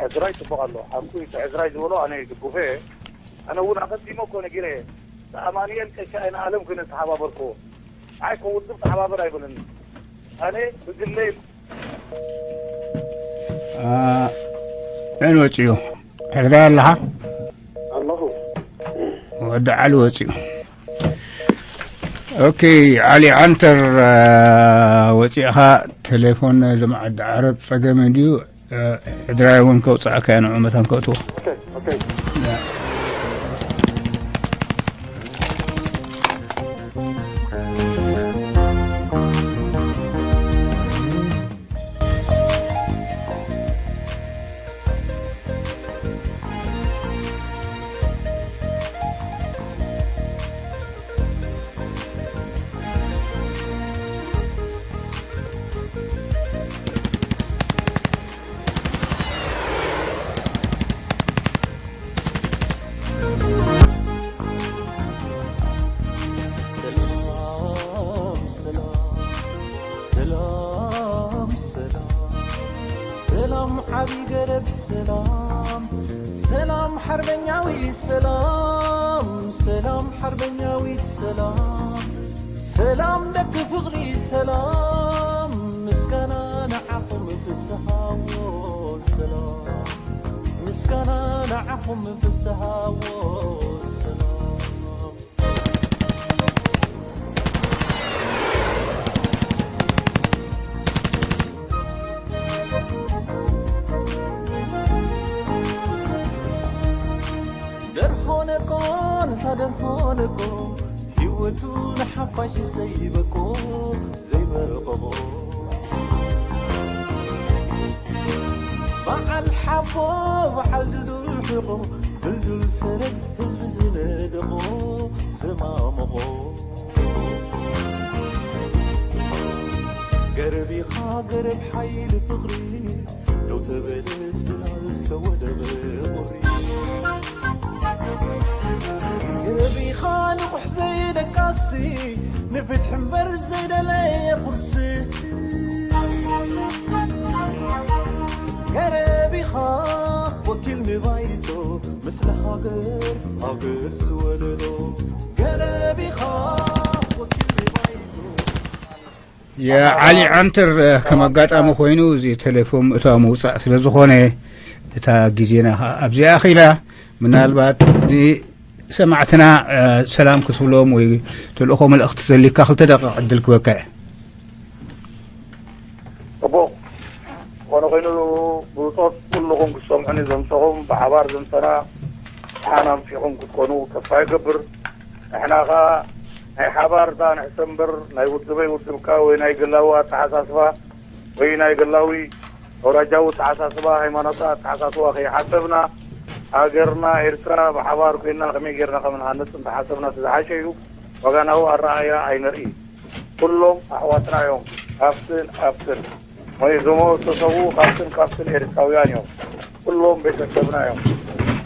ሕዝራይ ጽቡቕ ኣሎ። ሓቁ እዩ። እቲ ሕዝራይ ዝበሎ ኣነ ይድግፎ እየ። ኣነ እውን ኣቐዲሞ እኮ ነጊረ እየ። ንኣማኑኤል ቀሻ እየ ንኣለም ኮይነ ዝተሓባበርክዎ። ኣይ እኮ ውድብ ተሓባበር ኣይበለኒ። ኣነ ብግለይ አ፣ መን ወፂኡ? ሕድራይ ኣለኻ? ኣለኹ። ወዲ ዓሊ ወፂኡ። ኦኬ፣ ዓሊ ዓንተር፣ አ፣ ወፂእኻ። ቴሌፎን ልምዓት ዓረብ ጸገም እንድዩ። አ፣ ሕድራይ እውን ከውፅኣካ እያ ንዑ መታን ከእትዎ። ኦኬ፣ ኦኬ። ሰላም ሰላም ሰላም ሰላም ሰላም ዓቢ ገረብ ሰላም ሰላም ሓርበኛዊ ሰላም ሰላም ሓርበኛዊት ሰላም ሰላም ደቂ ፍቕሪ ሰላም ምስጋና ንዓኹም ፍስሃዎ ሰላም ምስጋና ንዓኹም ፍስሃዎ ሰላም ደርሆነቆ ነታ ደርሆነቆ ህይወቱ ንሓፋሽ ዘይበቆ ዘይበቆ በዓል ሓቦ በዓል ድዱል ሕቆ ድልዱል ሰረት ህዝቢ ዝነደቆ ዘማመቖ ገረብ ኢኻ ገረብ ሓይሊ ፍቕሪ ደው ተበለ ጽላል ተወደበ ቁሪ ገረብ ኢኻ ንቑሕ ዘይደቃሲ ንፍትሒ እምበር ዘይደለየ ቁርሲ ገረብ ኢኻ ወኪል ንባይቶ ምስለ ሃገር ሃገር ዝወለዶ ገረብ ኢኻ ወኪል ንባይቶ የዓሊ ዓንተር ከም ኣጋጣሚ ኮይኑ እዚ ቴሌፎን ምእታው ምውፃእ ስለ ዝኾነ እታ ግዜና ከዓ ኣብዚኣ ኣኺላ ምናልባት ንሰማዕትና ሰላም ክትብሎም ወይ ተልእኾ መልእኽቲ ተልካ ክልተ ደቂቕ ዕድል ክበካ እየ። ጽቡቕ ኮነ ኮይኑ ብጾት ኩልኹም ክትሰምዑኒ ዘምሰኹም ብሓባር ዘምሰና ሓን ኣምሲኹም ክትኮኑ ተስፋ ይገብር። ንሕና ኸኣ ናይ ሓባር ዳ ንሕሰብ እምበር ናይ ውድበይ ውድብካ ወይ ናይ ግላዊ ኣተሓሳስባ ወይ ናይ ግላዊ ኣውራጃዊ ኣተሓሳስባ፣ ሃይማኖታዊ ኣተሓሳስባ ከይሓሰብና፣ ሃገርና ኤርትራ ብሓባር ኮይና ከመይ ጌርና ከም ንሃንጽ እንተሓሰብና እቲ ዝሓሸ እዩ። ወገናዊ ኣረኣእያ ኣይነርኢ። ኩሎም ኣሕዋትና እዮም። ካብትን ኣብትን ወይ ዝሞቱ ዝተሰዉ ካብትን ካብትን ኤርትራውያን እዮም። ኩሎም ቤተሰብና እዮም።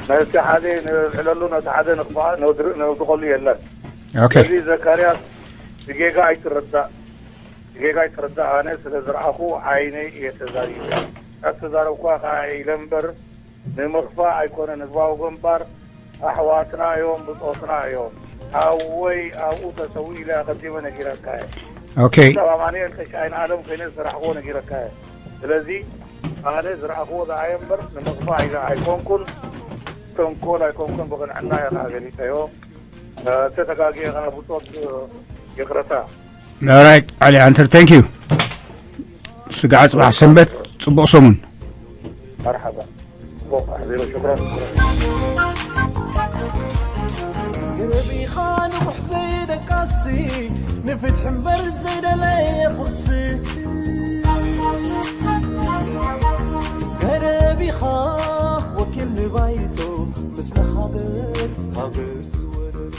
ነቲ ሓደ ንልዕለሉ፣ ነቲ ሓደ ንኽፋ-፣ ነውድር-፣ ነውድቐሉ የለን። ኦኬ። እዚ ዘካርያስ ብጌጋ ኣይትረዳእ። ጌጋ ይትረዳእ። ኣነ ስለ ዝረኣኹ ዓይነይ እየ ተዛሪበ። ካብ ተዛረብኳ ከኣ ኢለ እምበር ንምኽፋእ ኣይኮነን። ህዝባዊ ግንባር ኣሕዋትና እዮም፣ ብጾትና እዮም። ሓወይ ኣብኡ ተሰዊኡ ኢለ ኣቐዲመ ነጊረካ እየ። ኦኬ። ክሳብ ኣማኑኤል ተሻይን ኣለም ኮይነ ዝሰራሕክዎ ነጊረካ እየ። ስለዚ ኣነ ዝረኣኽዎ ዝኣየ እምበር ንምኽፋእ ኢለ ኣይኮንኩን፣ ተንኮል ኣይኮንኩን፣ ብቕንዕና እየ ከኣ ገሊጸዮ። ተተጋግየ ከኣ ብጾት ይቕረታ። ኦራይት ዓሊ ኣንተር፣ ታንክ ዩ። ስጋዕ ጽባሕ ሰንበት፣ ጽቡቕ ሰሙን። መርሓባ። ጽቡቕ ኣሕቢሩ፣ ሽክራን። ገረቢኻ ንቑሕ ዘይደቃሲ፣ ንፍትሒ እምበር ዘይደለየ ቁርሲ። ገረቢኻ ወኪል ንባይቶ፣ ምስለ ሃገር፣ ሃገር ዝወደዶ።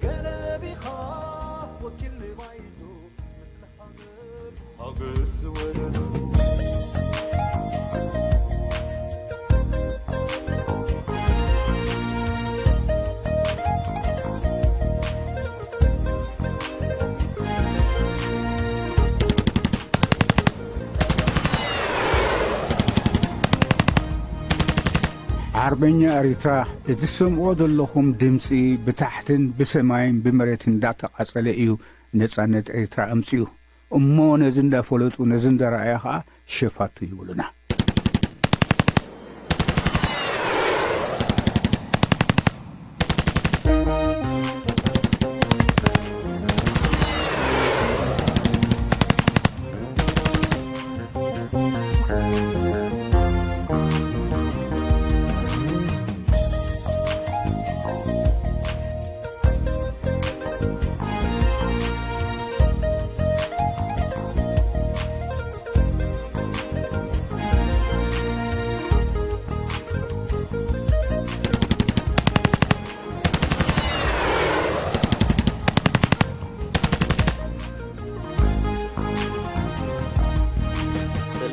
ገረቢኻ ወኪል ንባይቶ፣ ምስለ ሃገር፣ ሃገር ዝወደዶ። ዓርበኛ ኤሪትራ፣ እቲ ትሰምዕዎ ዘለኹም ድምጺ ብታሕትን ብሰማይን ብመሬትን እንዳተቓጸለ እዩ ነጻነት ኤሪትራ ኣምጺኡ። እሞ ነዚ እንዳፈለጡ፣ ነዚ እንዳረኣያ ኸኣ ሸፋቱ ይብሉና።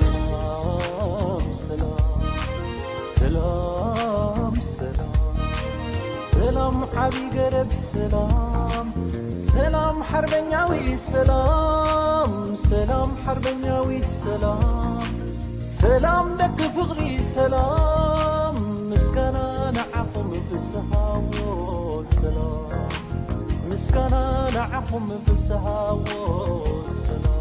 ሰላም፣ ሰላም፣ ሰላም፣ ሰላም፣ ሰላም፣ ዓቢ ገረብ ሰላም፣ ሰላም፣ ሓርበኛዊት ሰላም፣ ሰላም፣ ሓርበኛዊት ሰላም፣ ሰላም፣ ደቂ ፍቕሪ ሰላም፣ ምስጋና ንዓኹም ፍስሃዎ ሰላም፣ ምስጋና ንዓኹም ፍስሃዎ ሰላም።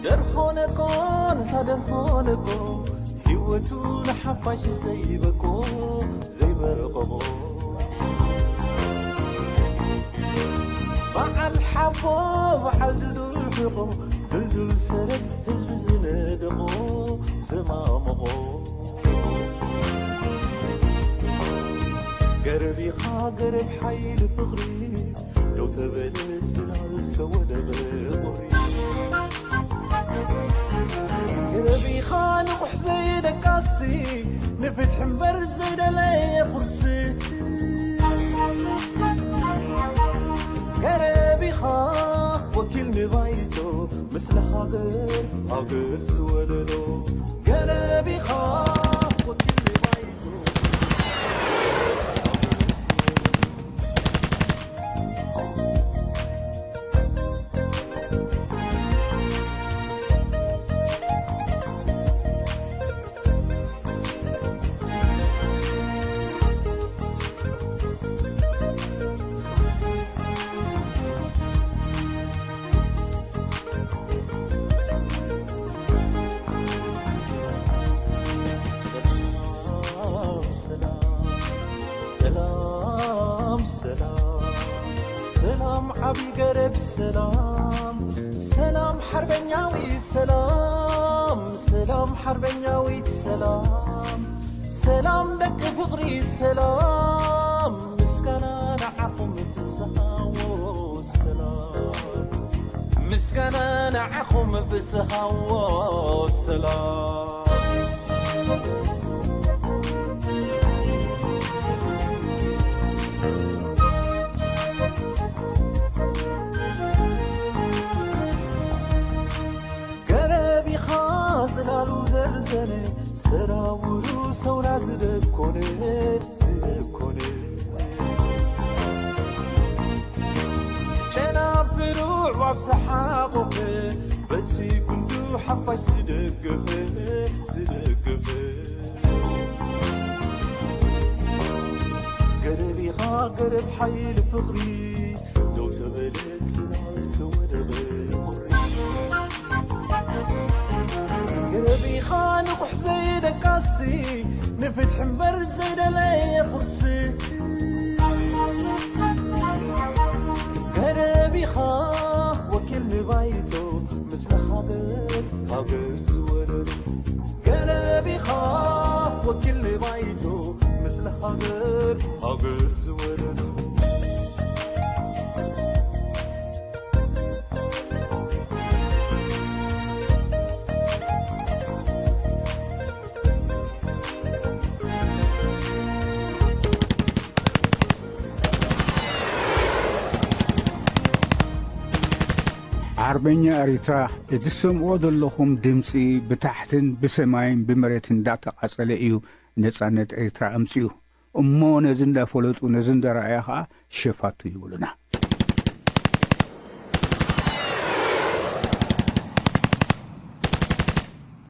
ደርሆ ነቆ፣ ነታ ደርሆ ነቆ፣ ህይወቱ ንሓፋሽ ዘይበቆ፣ ዘይበረቐቖ። በዓል ሓቦ፣ በዓል ድልዱል ሕቖ፣ ድልዱል ሰረት ህዝቢ ዝነደቖ፣ ዘማመቖ። ገረብ ኢኻ ገረብ ሓይሊ ፍቕሪ፣ ደው ተበለ ጽላል ተወደበ ቁሪ። ገረብ ኢኻ ንቑሕ ዘይደቃሲ፣ ንፍትሒ እምበር ዘይደለየ ቁርሲ። ገረብ ኢኻ ወኪል ንባይቶ፣ ምስለ ሃገር፣ ሃገር ዝወለዶ። ገረብ ኢኻ ወኪል ንባይቶ። ሰላም ዓቢ ገረብ ሰላም፣ ሰላም ሓርበኛዊ ሰላም፣ ሰላም ሓርበኛዊት ሰላም፣ ሰላም ደቂ ፍቕሪ ሰላም፣ ምስጋና ንዓኹም ፍስሃዎ ሰላም፣ ምስጋና ንዓኹም ፍስሃዎ ሰላም። ገረብ ኢኻ ጽላሉ ዘርዘነ፣ ሰራውሩ ሰውራ ዝደኮነ፣ ዝደኮነ። ጨናፍሩ ኣዕዋፍ ዝሓቖፈ፣ በቲ ጉንዱ ሓፋሽ ዝደገፈ፣ ዝደገፈ። ገረብ ኢኻ ገረብ ሓይሊ ፍቕሪ፣ ደው ተበለ ጽላል ተወደበ ቁሪ። ገረብ ኢኻ ንቑሕ ዘይደቃሲ፣ ንፍትሒ እምበር ዘይደለየ ቁርሲ። ገረብ ኢኻ ወኪል ንባይቶ፣ ምስለ ሃገር ሃገር ዝወለዶ። ገረብ ኢኻ ወኪል ንባይቶ፣ ምስለ ሃገር ሃገር ዝወለዶ። ዓርበኛ ኤሪትራ፣ እቲ ትሰምዕዎ ዘለኹም ድምጺ ብታሕትን ብሰማይን ብመሬትን እንዳተቓጸለ እዩ ነጻነት ኤሪትራ ኣምጺኡ። እሞ ነዚ እንዳፈለጡ፣ ነዚ እንዳረኣያ ኸኣ ሸፋቱ ይብሉና።